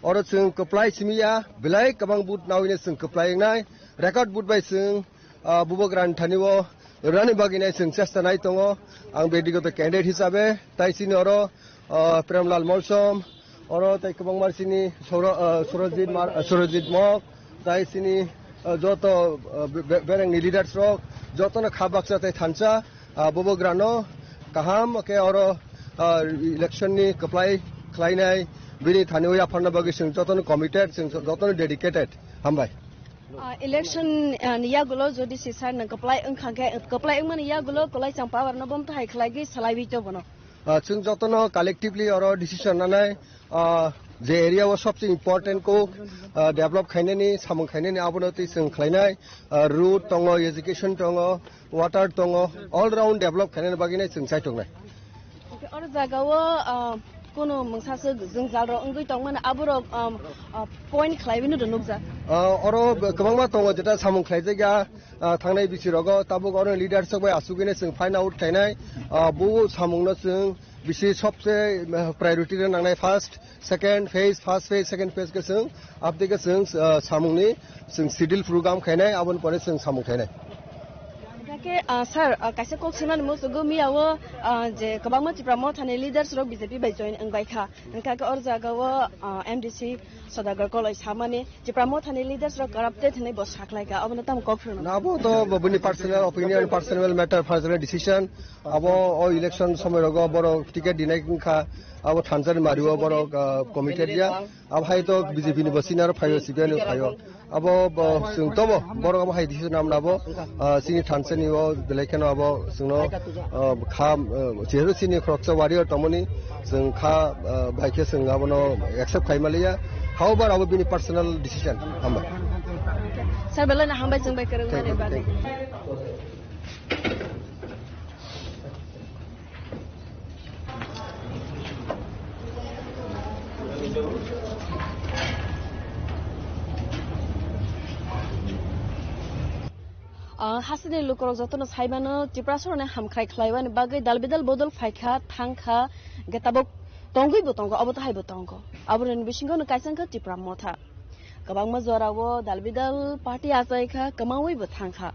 oro chwng kwplai simi ya, belai kwbang vote nawi no chwng kwplai wngnai, record vote bai chwng, ah, bubagra ni thani o rwnani bagwi nai chwng chesta nai tongo. Ang bedigoto candidate hisabe, tai chini oro, ah, Premlal Molsom, oro tai kwbangma chini Soro-, ah, Surojit Mar-, ah, Surojit Mok, tai chini, ah, joto, ah, be-, be-, berengni leaders rok, jotono kha baksa tai thansa, ah, bubagrano kaham khe oro, ah, election ni kwplai khlainai, bini thani o yapharna bagwi chwng jotono committed, chwng jotono dedicated. Hambai. Ah, election, ah, ni yagulo jodi si sir nang kwplai wngkha khe, kwplai wngmani yagulo Kolai Champa ward no bom tahai khlaigwi salaiwi to bono. Ah, chwng jotono collectively oro decision nanai, ah, je area o sobse important kok, ah, develop khainani, samung khainani abono twi chwng khlainai, ah, road tongo, education tongo, water tongo, all round develop khainani bagwi nai chwng chaitok nai. Okay, oro jaga o, ah, kono mungsa se jwngjal rok wngwi tongmani aborok, um, ah, point khlaiwi no nukjak. Ah, oro kwbangma tongo jeta samung khlaijak ya, ah, thangnai bisi rogo tabuk oro leader sok bai asugwi nai chwng find out khainai, ah, bo samung no chwng bisi sobse, ah, priority rw nangnai first. Second phase, first phase, second phase khe chwng, abdi khe chwng, ah, samungni chwng schedule program khainai, aboni pore chwng samung khainai. Hingkhe, ah, sir, ah, kaisa kok swimani muchungo miya o, ah, je kwbangma Tipra Mothani leaders rok B J P bai join wngbai kha. Hingkhe o jaga o, ah, M D C Sodagar Koloi samani Tipra Mothani leaders rok corrupted hinwi bo saklaikha, obono tamo kok phano. Na, abo to bo bini personal opinion, personal matter, personal decision. Abo o election somoi rogo borok ticket dinai wngkha, abo thansani mario borok, ah, committed ya. Abo hai to B J P ni bo senior phaio, C P I ni phaio. Abo bo chwng tobo borok abo hai decision namna abo, ah, chini thansani o belai kheno abo chwngno, ah, kha, ah, jehetu chini khoroksa warrior tongmani chwng kha, ah, bai khe chwng abono accept khai maliya. However, abo bini personal decision. Hambai. Sir, belai no hambai chwng bai kwrwng mani bagwi. Hasteni lukurok jotono saimano Tiprasarokni hamkhrai khlaiwani bagwi dalbidal bodol phaikha, thangkha, hwnkhe tabuk tongwibo tongo, obo to haibo tongo. Aborokni bisingo no kaisa wngkha Tipra Motha. Kwbangma jorao dalbidal party achaikha, kwmawibo thangkha.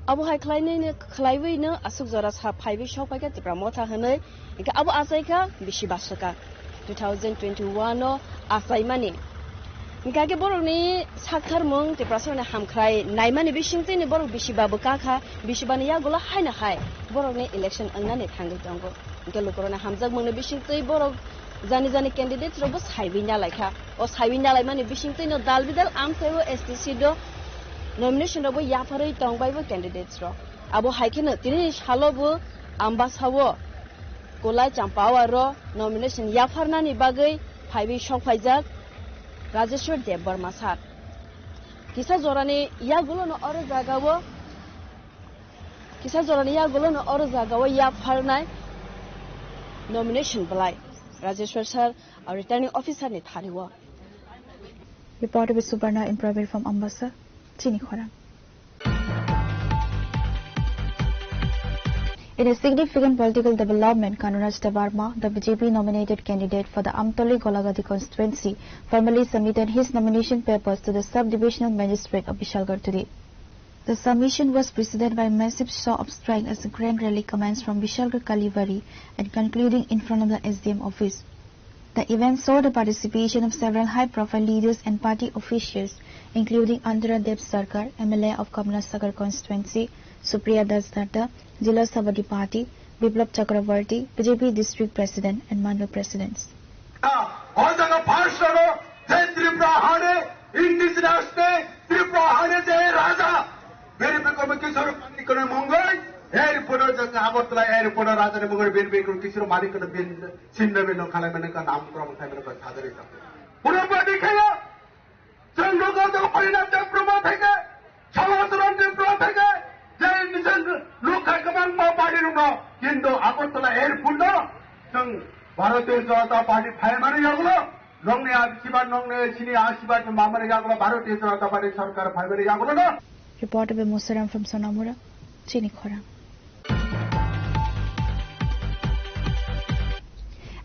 Abo hai khlainai, khlaiwi no aswk jora sa phaiwi sok phaikha Tipra Motha hwnwi, hwnkhe abo achaikha bisi baswkha two thousand twenty-one o achaimani. Hwnkhe borokni saktharmung Tiprasarokni hamkhrai naimani bisingtwini borok bisi ba bwkha kha, bisi bani yagulo haino hai borokni election wngnani thangwi tongo. Hwnkhe lukurokni hamjakmungni bisingtwi borok jani jani candidate rokbo saiwi nalaikha. O saiwi nalaimani bisingtwino dal bidal amsaiwi S T C do nomination rokbo yapharwi tongbaibo candidates rok. Abo hai kheno tinini salobo Ambasao Kolai Champawaro nomination yapharnani bagwi phaiwi sokphaijak Rajeshwar Debbarma sir. Kisa jorani yagulono oro jagao, kisa jorani yagulono oro jagao yapharnai nomination bwlai Rajeshwar sir, returning officer ni thani o. Reporter Subarna in private from Ambasa, Chini Khorang. In a significant political development, Kanuraj Debbarma, the B J P nominated candidate for the Amtoli Golagati constituency, formally submitted his nomination papers to the sub-divisional magistrate of Bishalgarh today. The submission was preceded by a massive show of strength as the grand rally commenced from Bishalgarh Kalibari and concluding in front of the S D M office. The event saw the participation of several high-profile leaders and party officials, including Andhra Dev Sarkar, M L A of Kamla Sagar constituency, Supriya Das Datta, Jila Sabhapati, Biplab Chakravarti, B J P district president and mandal presidents. O jaga first ano je Tripura hane indigenous ne Tripura hane je raja beri bikome kisor mani kono mongoi airport o jaga Agartala airport o raja ne mongoi beri bikome kisor mani kono bin sinna bin no khalai mane ka nam krom khai mane ka thadari ta. Pura badi khaya. Chwng rwgo Jagopati Nath Debbarma theke, Samacharan Tripura theke, je nijor lukha kwbangma party rokno, kintu Agartala airport no chwng Bharatiya Janata Party phaimani yagulo, nongni asirbad, nongni chini asirbad mamani yagulo Bharatiya Janata Party sarkar phaimani yagulo no. Reporter by Musaram from Sonamura, Chini Khorang.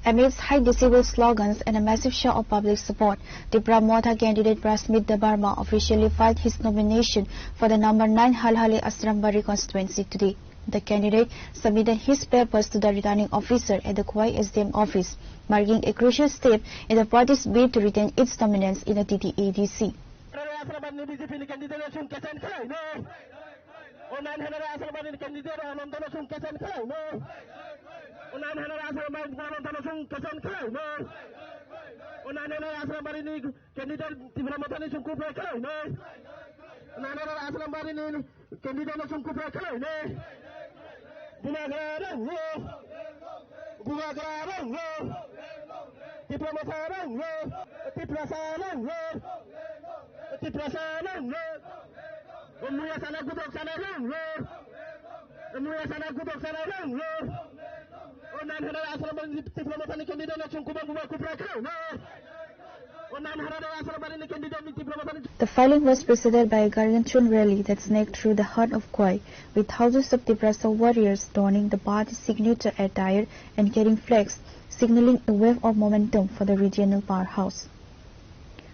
Amidst high decibel slogans and a massive show of public support, Tipra Motha candidate Prasmit Debbarma officially filed his nomination for the number nine Halhali Ashrambari constituency today. The candidate submitted his papers to the returning officer at the Khowai S D M office, marking a crucial step in the party's bid to retain its dominance in the T T A D C. Ashrambari ni B J P ni candidate sung kechen khlai no. O nine hundred Ashrambari ni candidate Ananto no sung kechen khlai no. O nine hundred Ashrambari ni Ananto no sung kechen khlai no. O nine hundred Ashrambari ni candidate Tipra Motha ni sung kupra khlai no. O nine hundred Ashrambari ni candidate no sung kupra khlai no. Bubagra rang no. Bubagra rang no. Tipra Motha rang no. Tiprasa rang no. Tiprasa rang no. Muya sana gudok sana rang no. Muya sana gudok sana rang no. O nine hundred Ashrambari ni Tipra Motha ni candidate no sung kubang kubang kupra khlai no. The filing was preceded by a gargantuan rally that snaked through the heart of Khowai, with thousands of Tiprasa warriors donning the party's signature attire and carrying flags, signaling a wave of momentum for the regional powerhouse.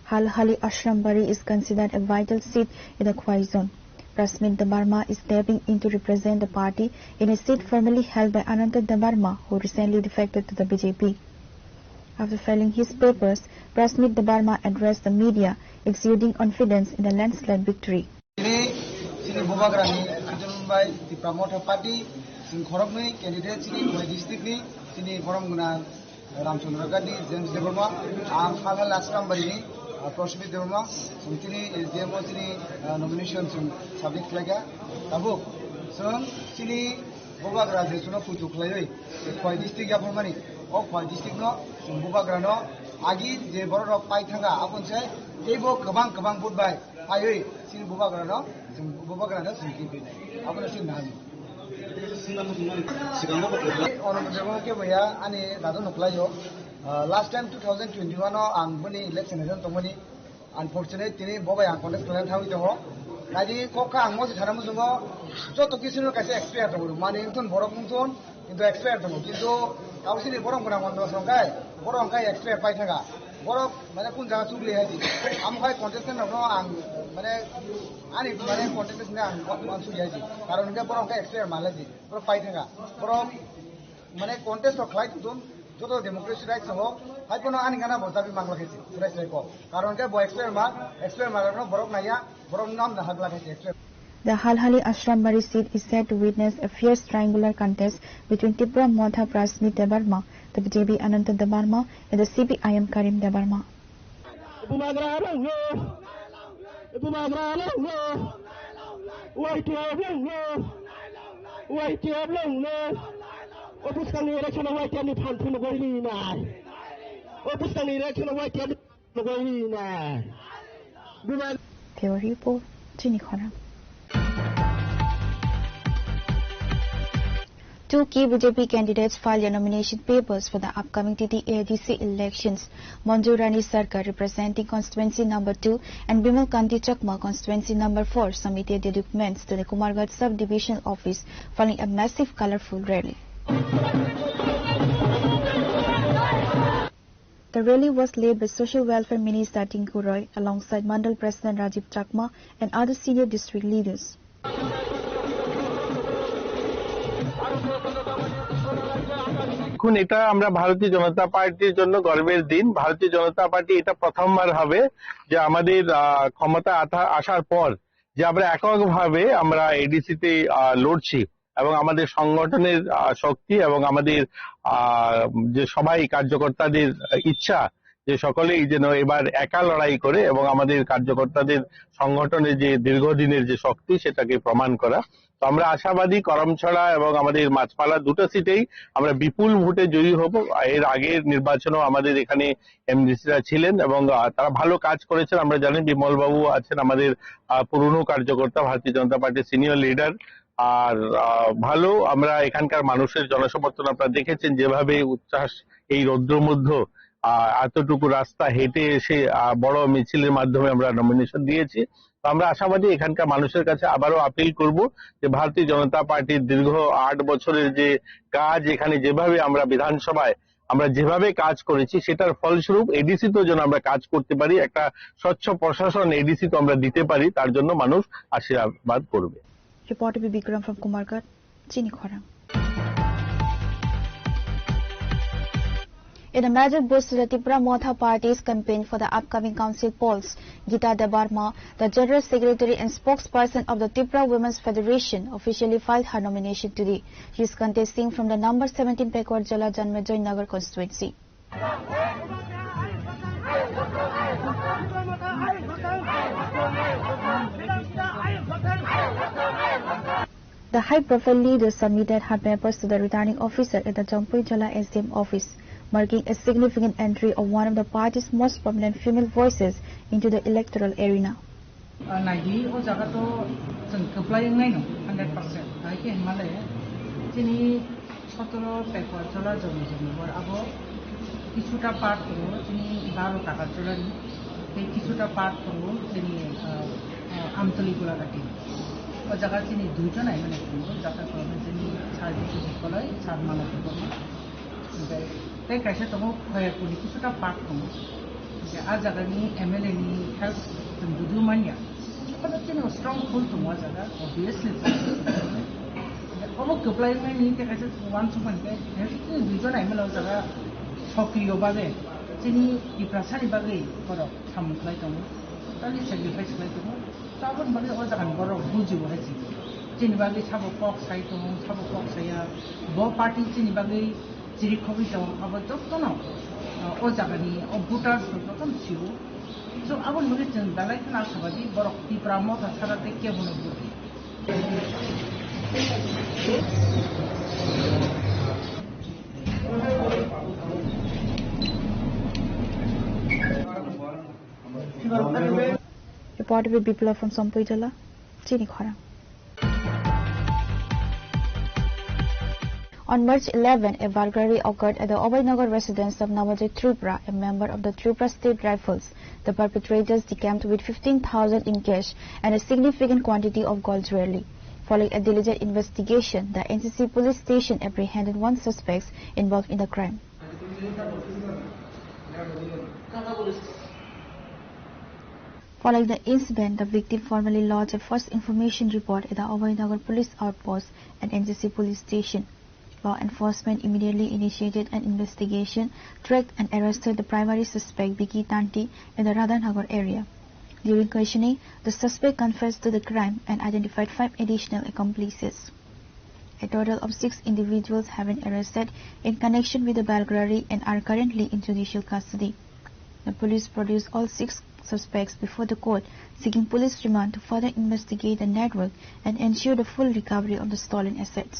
Halhali Ashrambari is considered a vital seat in the Khowai zone. Prasmit Debbarma is stepping in to represent the party in a seat formerly held by Ananta Debbarma, who recently defected to the B J P. After filing his papers, Prasmit Debbarma addressed the media, exuding confidence in a landslide victory. Tini chini Bubagrani Sujan bai Tipra Motha Party sing khoroknwi candidate chini Khowai district ni chini borom gwnang Ramchandra Gandhi, James Debbarma, ang Halhali Ashrambari ni, ah, Prasmit Debbarma, chini S D M o chini, ah, nomination chwng submit khlaikha. Tabuk chwng chini Bubagra je chwngno puitu khlaiwi Khowai district yapharmani, o Khowai district no chwng Bubagra no agi je borok rok pai thangkha, aboni se teibo kwbang kwbang vote bai paiwi chini Bubagra no chwng Bubagra no chwng jibi nai. Abono chwng nai. Ono jemon khe boya ani dadu no khlaio. Ah, last time two thousand twenty-one o ang boni election agent tongmani. Unfortunate, tini bo bai ang contest khlaina thangwi tongo. Naidi kok kha ang mosi sana muchungo joto kisu no kaisa expire tongo. Mani wngthun borok wngthun kintu expire tongo. Kintu kausini borok gwnang wngthun song kai borok hwnkhe expire pai thanga. Borok mane kun jaga chukli haidi. Amo khai contestant rokno ang mane ani mane contestant ni ang uansuk haidi. Karon hwnkhe borok hwnkhe expire mal haidi. Borok pai thanga. Borok mane contest rok khlai tongthun, joto democracy rights tongo, hai phano ani gana bo dabi mangla khe se, serai serai kok. Karon khe bo expert ma, expert ma rokno borok naiya, borok nam da hagla khe se expert. The Halhali Ashram Bari seat is set to witness a fierce triangular contest between Tipra Motha Prasmit Debbarma, the B J P Ananta Debbarma, and the C P I M Karim Debbarma. Bubagra rokno, bubagra rokno, Y T F rokno, Y T F rokno, o bwskangni election-o Y T F ni phan phunugwi rinai. O bwskangni election-o Y T F ni phunugwi rinai. Bubagra Bureau Report, Chini Khorang. Two key B J P candidates file their nomination papers for the upcoming T T A D C elections. Manju Rani Sarkar, representing constituency number two, and Bimal Kanti Chakma, constituency number four, submitted their documents to the Kumarghat sub-divisional office following a massive colorful rally. The rally was led by Social Welfare Minister Tinku Roy alongside Mandal President Rajiv Chakma and other senior district leaders. এখন এটা আমরা ভারতীয় জনতা পার্টির জন্য গর্বের দিন। ভারতীয় জনতা পার্টি এটা প্রথমবার হবে যে আমাদের আহ, ক্ষমতা আথা- আসার পর যে আমরা এককভাবে আমরা এডিসিতে লড়ছি এবং আমাদের সংগঠনের আহ, শক্তি এবং আমাদের আহ, যে সবাই কার্যকর্তাদের ইচ্ছা যে সকলেই যেন এবার একা লড়াই করে এবং আমাদের কার্যকর্তাদের সংগঠনের যে দীর্ঘদিনের যে শক্তি সেটাকে প্রমাণ করা। তো আমরা আশাবাদী করমছড়া এবং আমাদের মাছপালা দুটো সিটেই আমরা বিপুল ভোটে জয়ী হব। এর আগের নির্বাচনেও আমাদের এখানে এমডিসিরা ছিলেন এবং আহ, তারা ভালো কাজ করেছেন। আমরা জানি বিমল বাবু আছেন আমাদের আহ, পুরনো কার্যকর্তা, ভারতীয় জনতা পার্টির সিনিয়র লিডার। আর আহ, ভালো আমরা এখানকার মানুষের জনসমর্থন আপনারা দেখেছেন, যেভাবে উচ্ছ্বাস এই রৌদ্র মধ্যে আহ, এতটুকু রাস্তা হেঁটে এসে আহ, বড় মিছিলের মাধ্যমে আমরা নমিনেশন দিয়েছি। তো আমরা আশাবাদী এখানকার মানুষের কাছে আবারও আপিল করব যে ভারতীয় জনতা পার্টির দীর্ঘ আট বছরের যে কাজ, এখানে যেভাবে আমরা বিধানসভায় আমরা যেভাবে কাজ করেছি সেটার ফলস্বরূপ এডিসি তো যেন আমরা কাজ করতে পারি, একটা স্বচ্ছ প্রশাসন এডিসি তো আমরা দিতে পারি, তার জন্য মানুষ আশীর্বাদ করবে। Reporter B Bikram from Kumarghat, Chini Khorang. In a major boost to the Tipra Motha Party's campaign for the upcoming council polls, Gita Debbarma, the General Secretary and spokesperson of the Tipra Women's Federation, officially filed her nomination today. She is contesting from the number seventeen Pekwar Jala Janmejoi Nagar constituency. The high-profile leader submitted her papers to the returning officer at the Jampui Jala S D M office, marking a significant entry of one of the party's most prominent female voices into the electoral arena. Naidi, o jaga to chwng kwplai wngnai no, hundred percent. Hai khe hwnmale, chini sotoro Pekwa Chola Joni Joni bor abo kisuta part tongo, chini baro Taka Chola ni, tei kisuta part tongo, chini, ah, ah, Amtoli Golagati. O jaga chini duijon aimani tongo, jata kolomni chini sir Biswajit Koloi, sir Mala Debbarma. Tei kaisa tongo Khoyakuni kisuta part tongo. Hingke ah jagani M L A ni help chwng judu manya. Okhorno chini strong full tongo ah jaga, obviously. Obo kwplai mani hingke kaisa uansukmani khe, chini duijon M L A o jaga sokriyo bagwi, chini Tiprasani bagwi borok samung khlai tongo, totally sacrifice khlai tongo. Aboni bagwi o jagani borok bujibo hai se. Chini bagwi sabo kok sai tongo, sabo kok saya. Bo party chini bagwi chiri khogwi tongo, abo jotono, o jagani o voters rok jotono sio. So, aboni bagwi chwng belai kheno ashabadi borok Tipra Motha sara tei kebono vote. Reporter Biplab from Sompuijala, Chini Khorang. On March eleven, a burglary occurred at the Abhay Nagar residence of Navajit Tripura, a member of the Tripura State Rifles. The perpetrators decamped with fifteen thousand in cash and a significant quantity of gold jewelry. Following a diligent investigation, the N C C police station apprehended one suspect involved in the crime. Following the incident, the victim formally lodged a first information report at the Abhay Nagar police outpost and N C C police station. Law enforcement immediately initiated an investigation, tracked and arrested the primary suspect Vicky Tanti in the Radhanagar area. During questioning, the suspect confessed to the crime and identified five additional accomplices. A total of six individuals have been arrested in connection with the burglary and are currently in judicial custody. The police produced all six suspects before the court, seeking police remand to further investigate the network and ensure the full recovery of the stolen assets.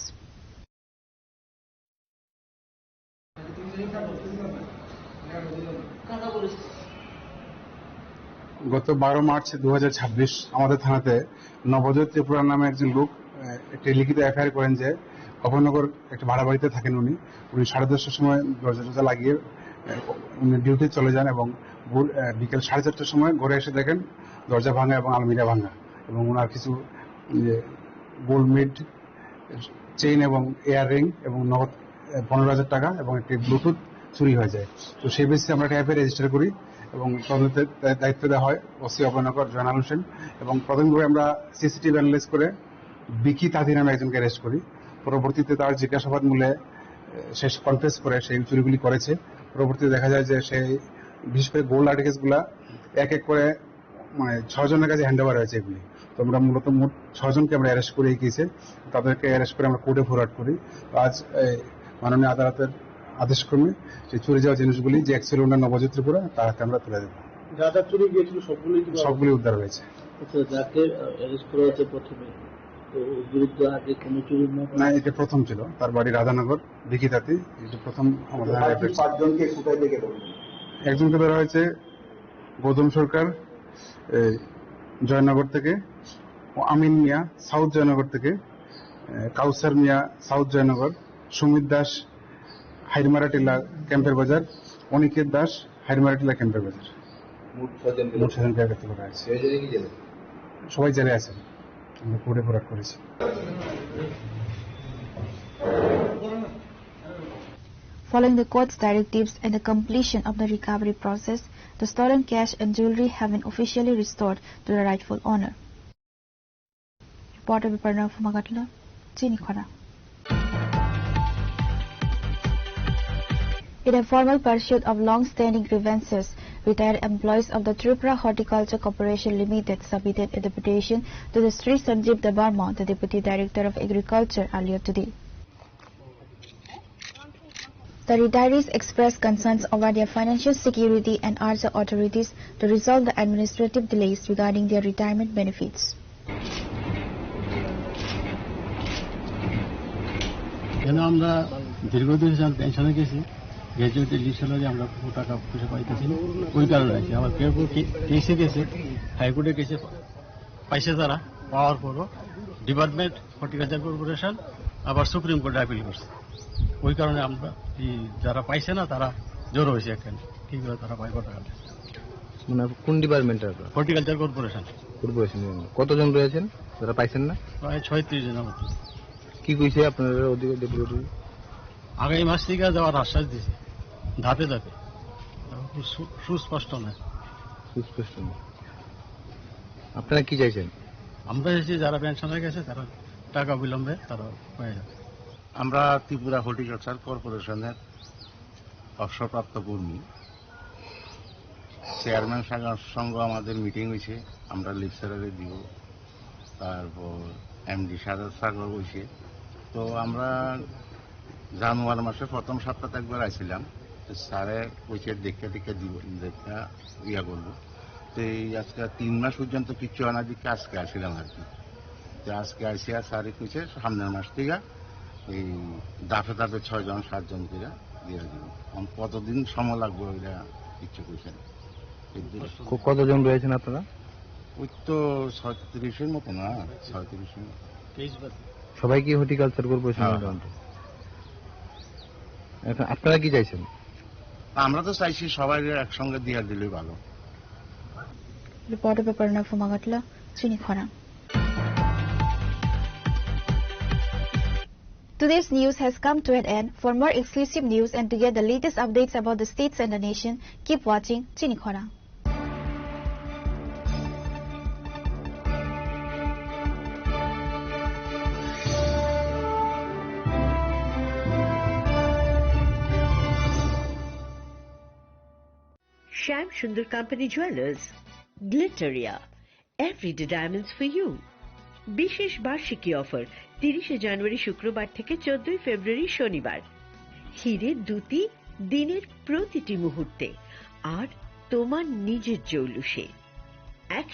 গত বারো মার্চ দু হাজার ছাব্বিশ আমাদের থানাতে নবজোৎ ত্রিপুরা নামে একজন লোক, আহ, একটি লিখিত এফআইআর করেন যে অভয়নগর একটা ভাড়া বাড়িতে থাকেন উনি। উনি সাড়ে দশটার সময় দরজা টরজা লাগিয়ে, আহ, উনি ডিউটি চলে যান এবং ভোর, আহ, বিকেল সাড়ে চারটার সময় ঘরে এসে দেখেন দরজা ভাঙা এবং আলমিরা ভাঙা এবং ওনার কিছু, ইয়ে, গোল্ড মিড চেইন এবং ইয়াররিং এবং নগদ, আহ, পনেরো হাজার টাকা এবং একটি ব্লুটুথ চুরি হয়ে যায়। তো সেই বেসিসে আমরা একটা এফআইআর রেজিস্টার করি এবং তদন্তের দা-, দায়িত্ব দেওয়া হয় ওসি অভয়নগর জয়নাল হোসেন এবং প্রাথমিকভাবে আমরা সিসিটিভি অ্যানালাইজ করে বিকি তাঁতি নামে একজনকে অ্যারেস্ট করি। পরবর্তীতে তার জিজ্ঞাসাবাদ মূলে, আহ, সে কনফেস করে সেই চুরিগুলি করেছে। পরবর্তীতে দেখা যায় যে সে বিশেষ করে গোল্ড আর্টিকেলসগুলা এক এক করে মানে ছয় জনের কাছে হ্যান্ড ওভার হয়েছে এগুলি। তো আমরা মূলত মোট ছয় জনকে আমরা অ্যারেস্ট করি এই কেসে। তাদেরকে অ্যারেস্ট করে আমরা কোর্টে ফরওয়ার্ড করি। তো আজ এই মাননীয় আদালতের আদেশক্রমে সেই চুরি যাওয়া জিনিসগুলি যে অ্যাকচুয়ালি ওনার নবজিৎ ত্রিপুরা, তার হাতে আমরা তুলে দেবো। যা যা চুরি গিয়েছিল সবগুলোই কি সবগুলি উদ্ধার হয়েছে। আচ্ছা, যাকে, আহ, অ্যারেস্ট করা হয়েছে প্রথমে, তো ওর বিরুদ্ধে আগে কোনো চুরির মামলা? না, এটা প্রথম ছিল। তার বাড়ি রাধানগর, বিকি তাঁতি। এটা প্রথম আমাদের থানায় বাকি অ্যারেস্ট। পাঁচজনকে কোথায় থেকে ধরলেন? একজনকে ধরা হয়েছে গৌতম সরকার, এই, জয়নগর থেকে, ও আমিন মিয়া, সাউথ জয়নগর থেকে, এ, কাউসার মিয়া, সাউথ জয়নগর, সুমিত দাস, হাইরমারা টিলা ক্যাম্পের বাজার, অনিকেত দাস, হাইরমারা টিলা ক্যাম্পের বাজার। মোট ছয়জনকে মোট ছয়জনকে গ্রেপ্তার করা হয়েছে। ছয়জনই কি জেলে? সবাই জেলে আছেন, আমরা কোর্টে ফরওয়ার্ড করেছি। Following the court's directives and the completion of the recovery process, the stolen cash and jewelry have been officially restored to the rightful owner. Reporter Biparna Phumagatla, Chini Khora. In a formal pursuit of long-standing grievances, retired employees of the Tripura Horticulture Corporation Limited submitted a deputation to the Sri Sanjeev Debbarma, the Deputy Director of Agriculture, earlier today. The retirees expressed concerns over their financial security and urged the authorities to resolve the administrative delays regarding their retirement benefits. কেন আমরা দীর্ঘদিন যাবত পেনশনে গেছি, graduate leave salary আমরা কোনো টাকা পয়সা পাইতেছি না, ওই কারণে আর কি। আবার কেউ কেউ কে-, কেসে গেছে, হাইকোর্টে গেছে, পাইছে তারা, পাওয়ার পরও ডিপার্টমেন্ট হর্টিকালচার কর্পোরেশন আবার সুপ্রিম কোর্টে আপিল করছে। ওই কারণে আমরা এই যারা পাইছে না, তারা জড়ো হয়েছে এখানে, কিভাবে তারা পাইব টাকাটা। মানে কোন ডিপার্টমেন্টে আপনার? Horticulture corporation. কর্পোরেশন। কতজন রয়েছেন যারা পাইছেন না? প্রায় ছয়ত্রিশ জনের মতো। কি কইছে আপনারা ওদিকে ডেপুটি? আগামী মাস থেকে দেওয়ার আশ্বাস দিছে, ধাপে ধাপে। সু-, সুস্পষ্ট নয়। সুস্পষ্ট নয়। আপনারা কি চাইছেন? আমরা চাইছি যারা পেনশনে গেছে তারা টাকা বিলম্বে তারা পেয়ে যাবে। আমরা ত্রিপুরা হর্টিকালচার কর্পোরেশনের অবসরপ্রাপ্ত কর্মী। চেয়ারম্যান সাগর সঙ্গে আমাদের মিটিং হয়েছে, আমরা লিভ স্যালারি দিব, তারপর এমডি সাগর সাগর হয়েছে। তো আমরা জানুয়ারি মাসের প্রথম সপ্তাহে একবার আইছিলাম, তো স্যারে কইছে দেখে দেখে দিব, দেখে ইয়া করবো। তো এই আজকে তিন মাস পর্যন্ত কিচ্ছু আনা দিকে আজকে আসিলাম আর কি। তো আজকে আইসি আর স্যারে কইছে সামনের মাস থেকে এই ধাপে ধাপে ছয় জন সাত জন করে দিয়ে দিব। এখন কতদিন সময় লাগবে ওইটা কিচ্ছু কইছে না। এই দু- ক-, কতজন রয়েছেন আপনারা? ওই তো ছয়ত্রিশের মতো না, ছয়ত্রিশের মতো। সবাই কি হর্টিকালচার কর্পোরেশনের হ্যাঁ। অন্তর্গত? এখন আপনারা কি চাইছেন? আমরা তো চাইছি সবাই একসঙ্গে দিয়ে দিলেই ভালো। Reporter Paparna Fumagatla, Chini Khorang. Today's news has come to an end. For more exclusive news and to get the latest updates about the states and the nation, keep watching Chini Khorang. Shyam Sundar Company Jewelers, Glitteria, everyday diamonds for you. বিশেষ বার্ষিকী অফার, তিরিশে জানুয়ারি শুক্রবার থেকে চোদ্দই ফেব্রুয়ারি শনিবার। হিরে দুতি দিনের প্রতিটি মুহূর্তে, আর তোমার নিজের জৌলুসে। এক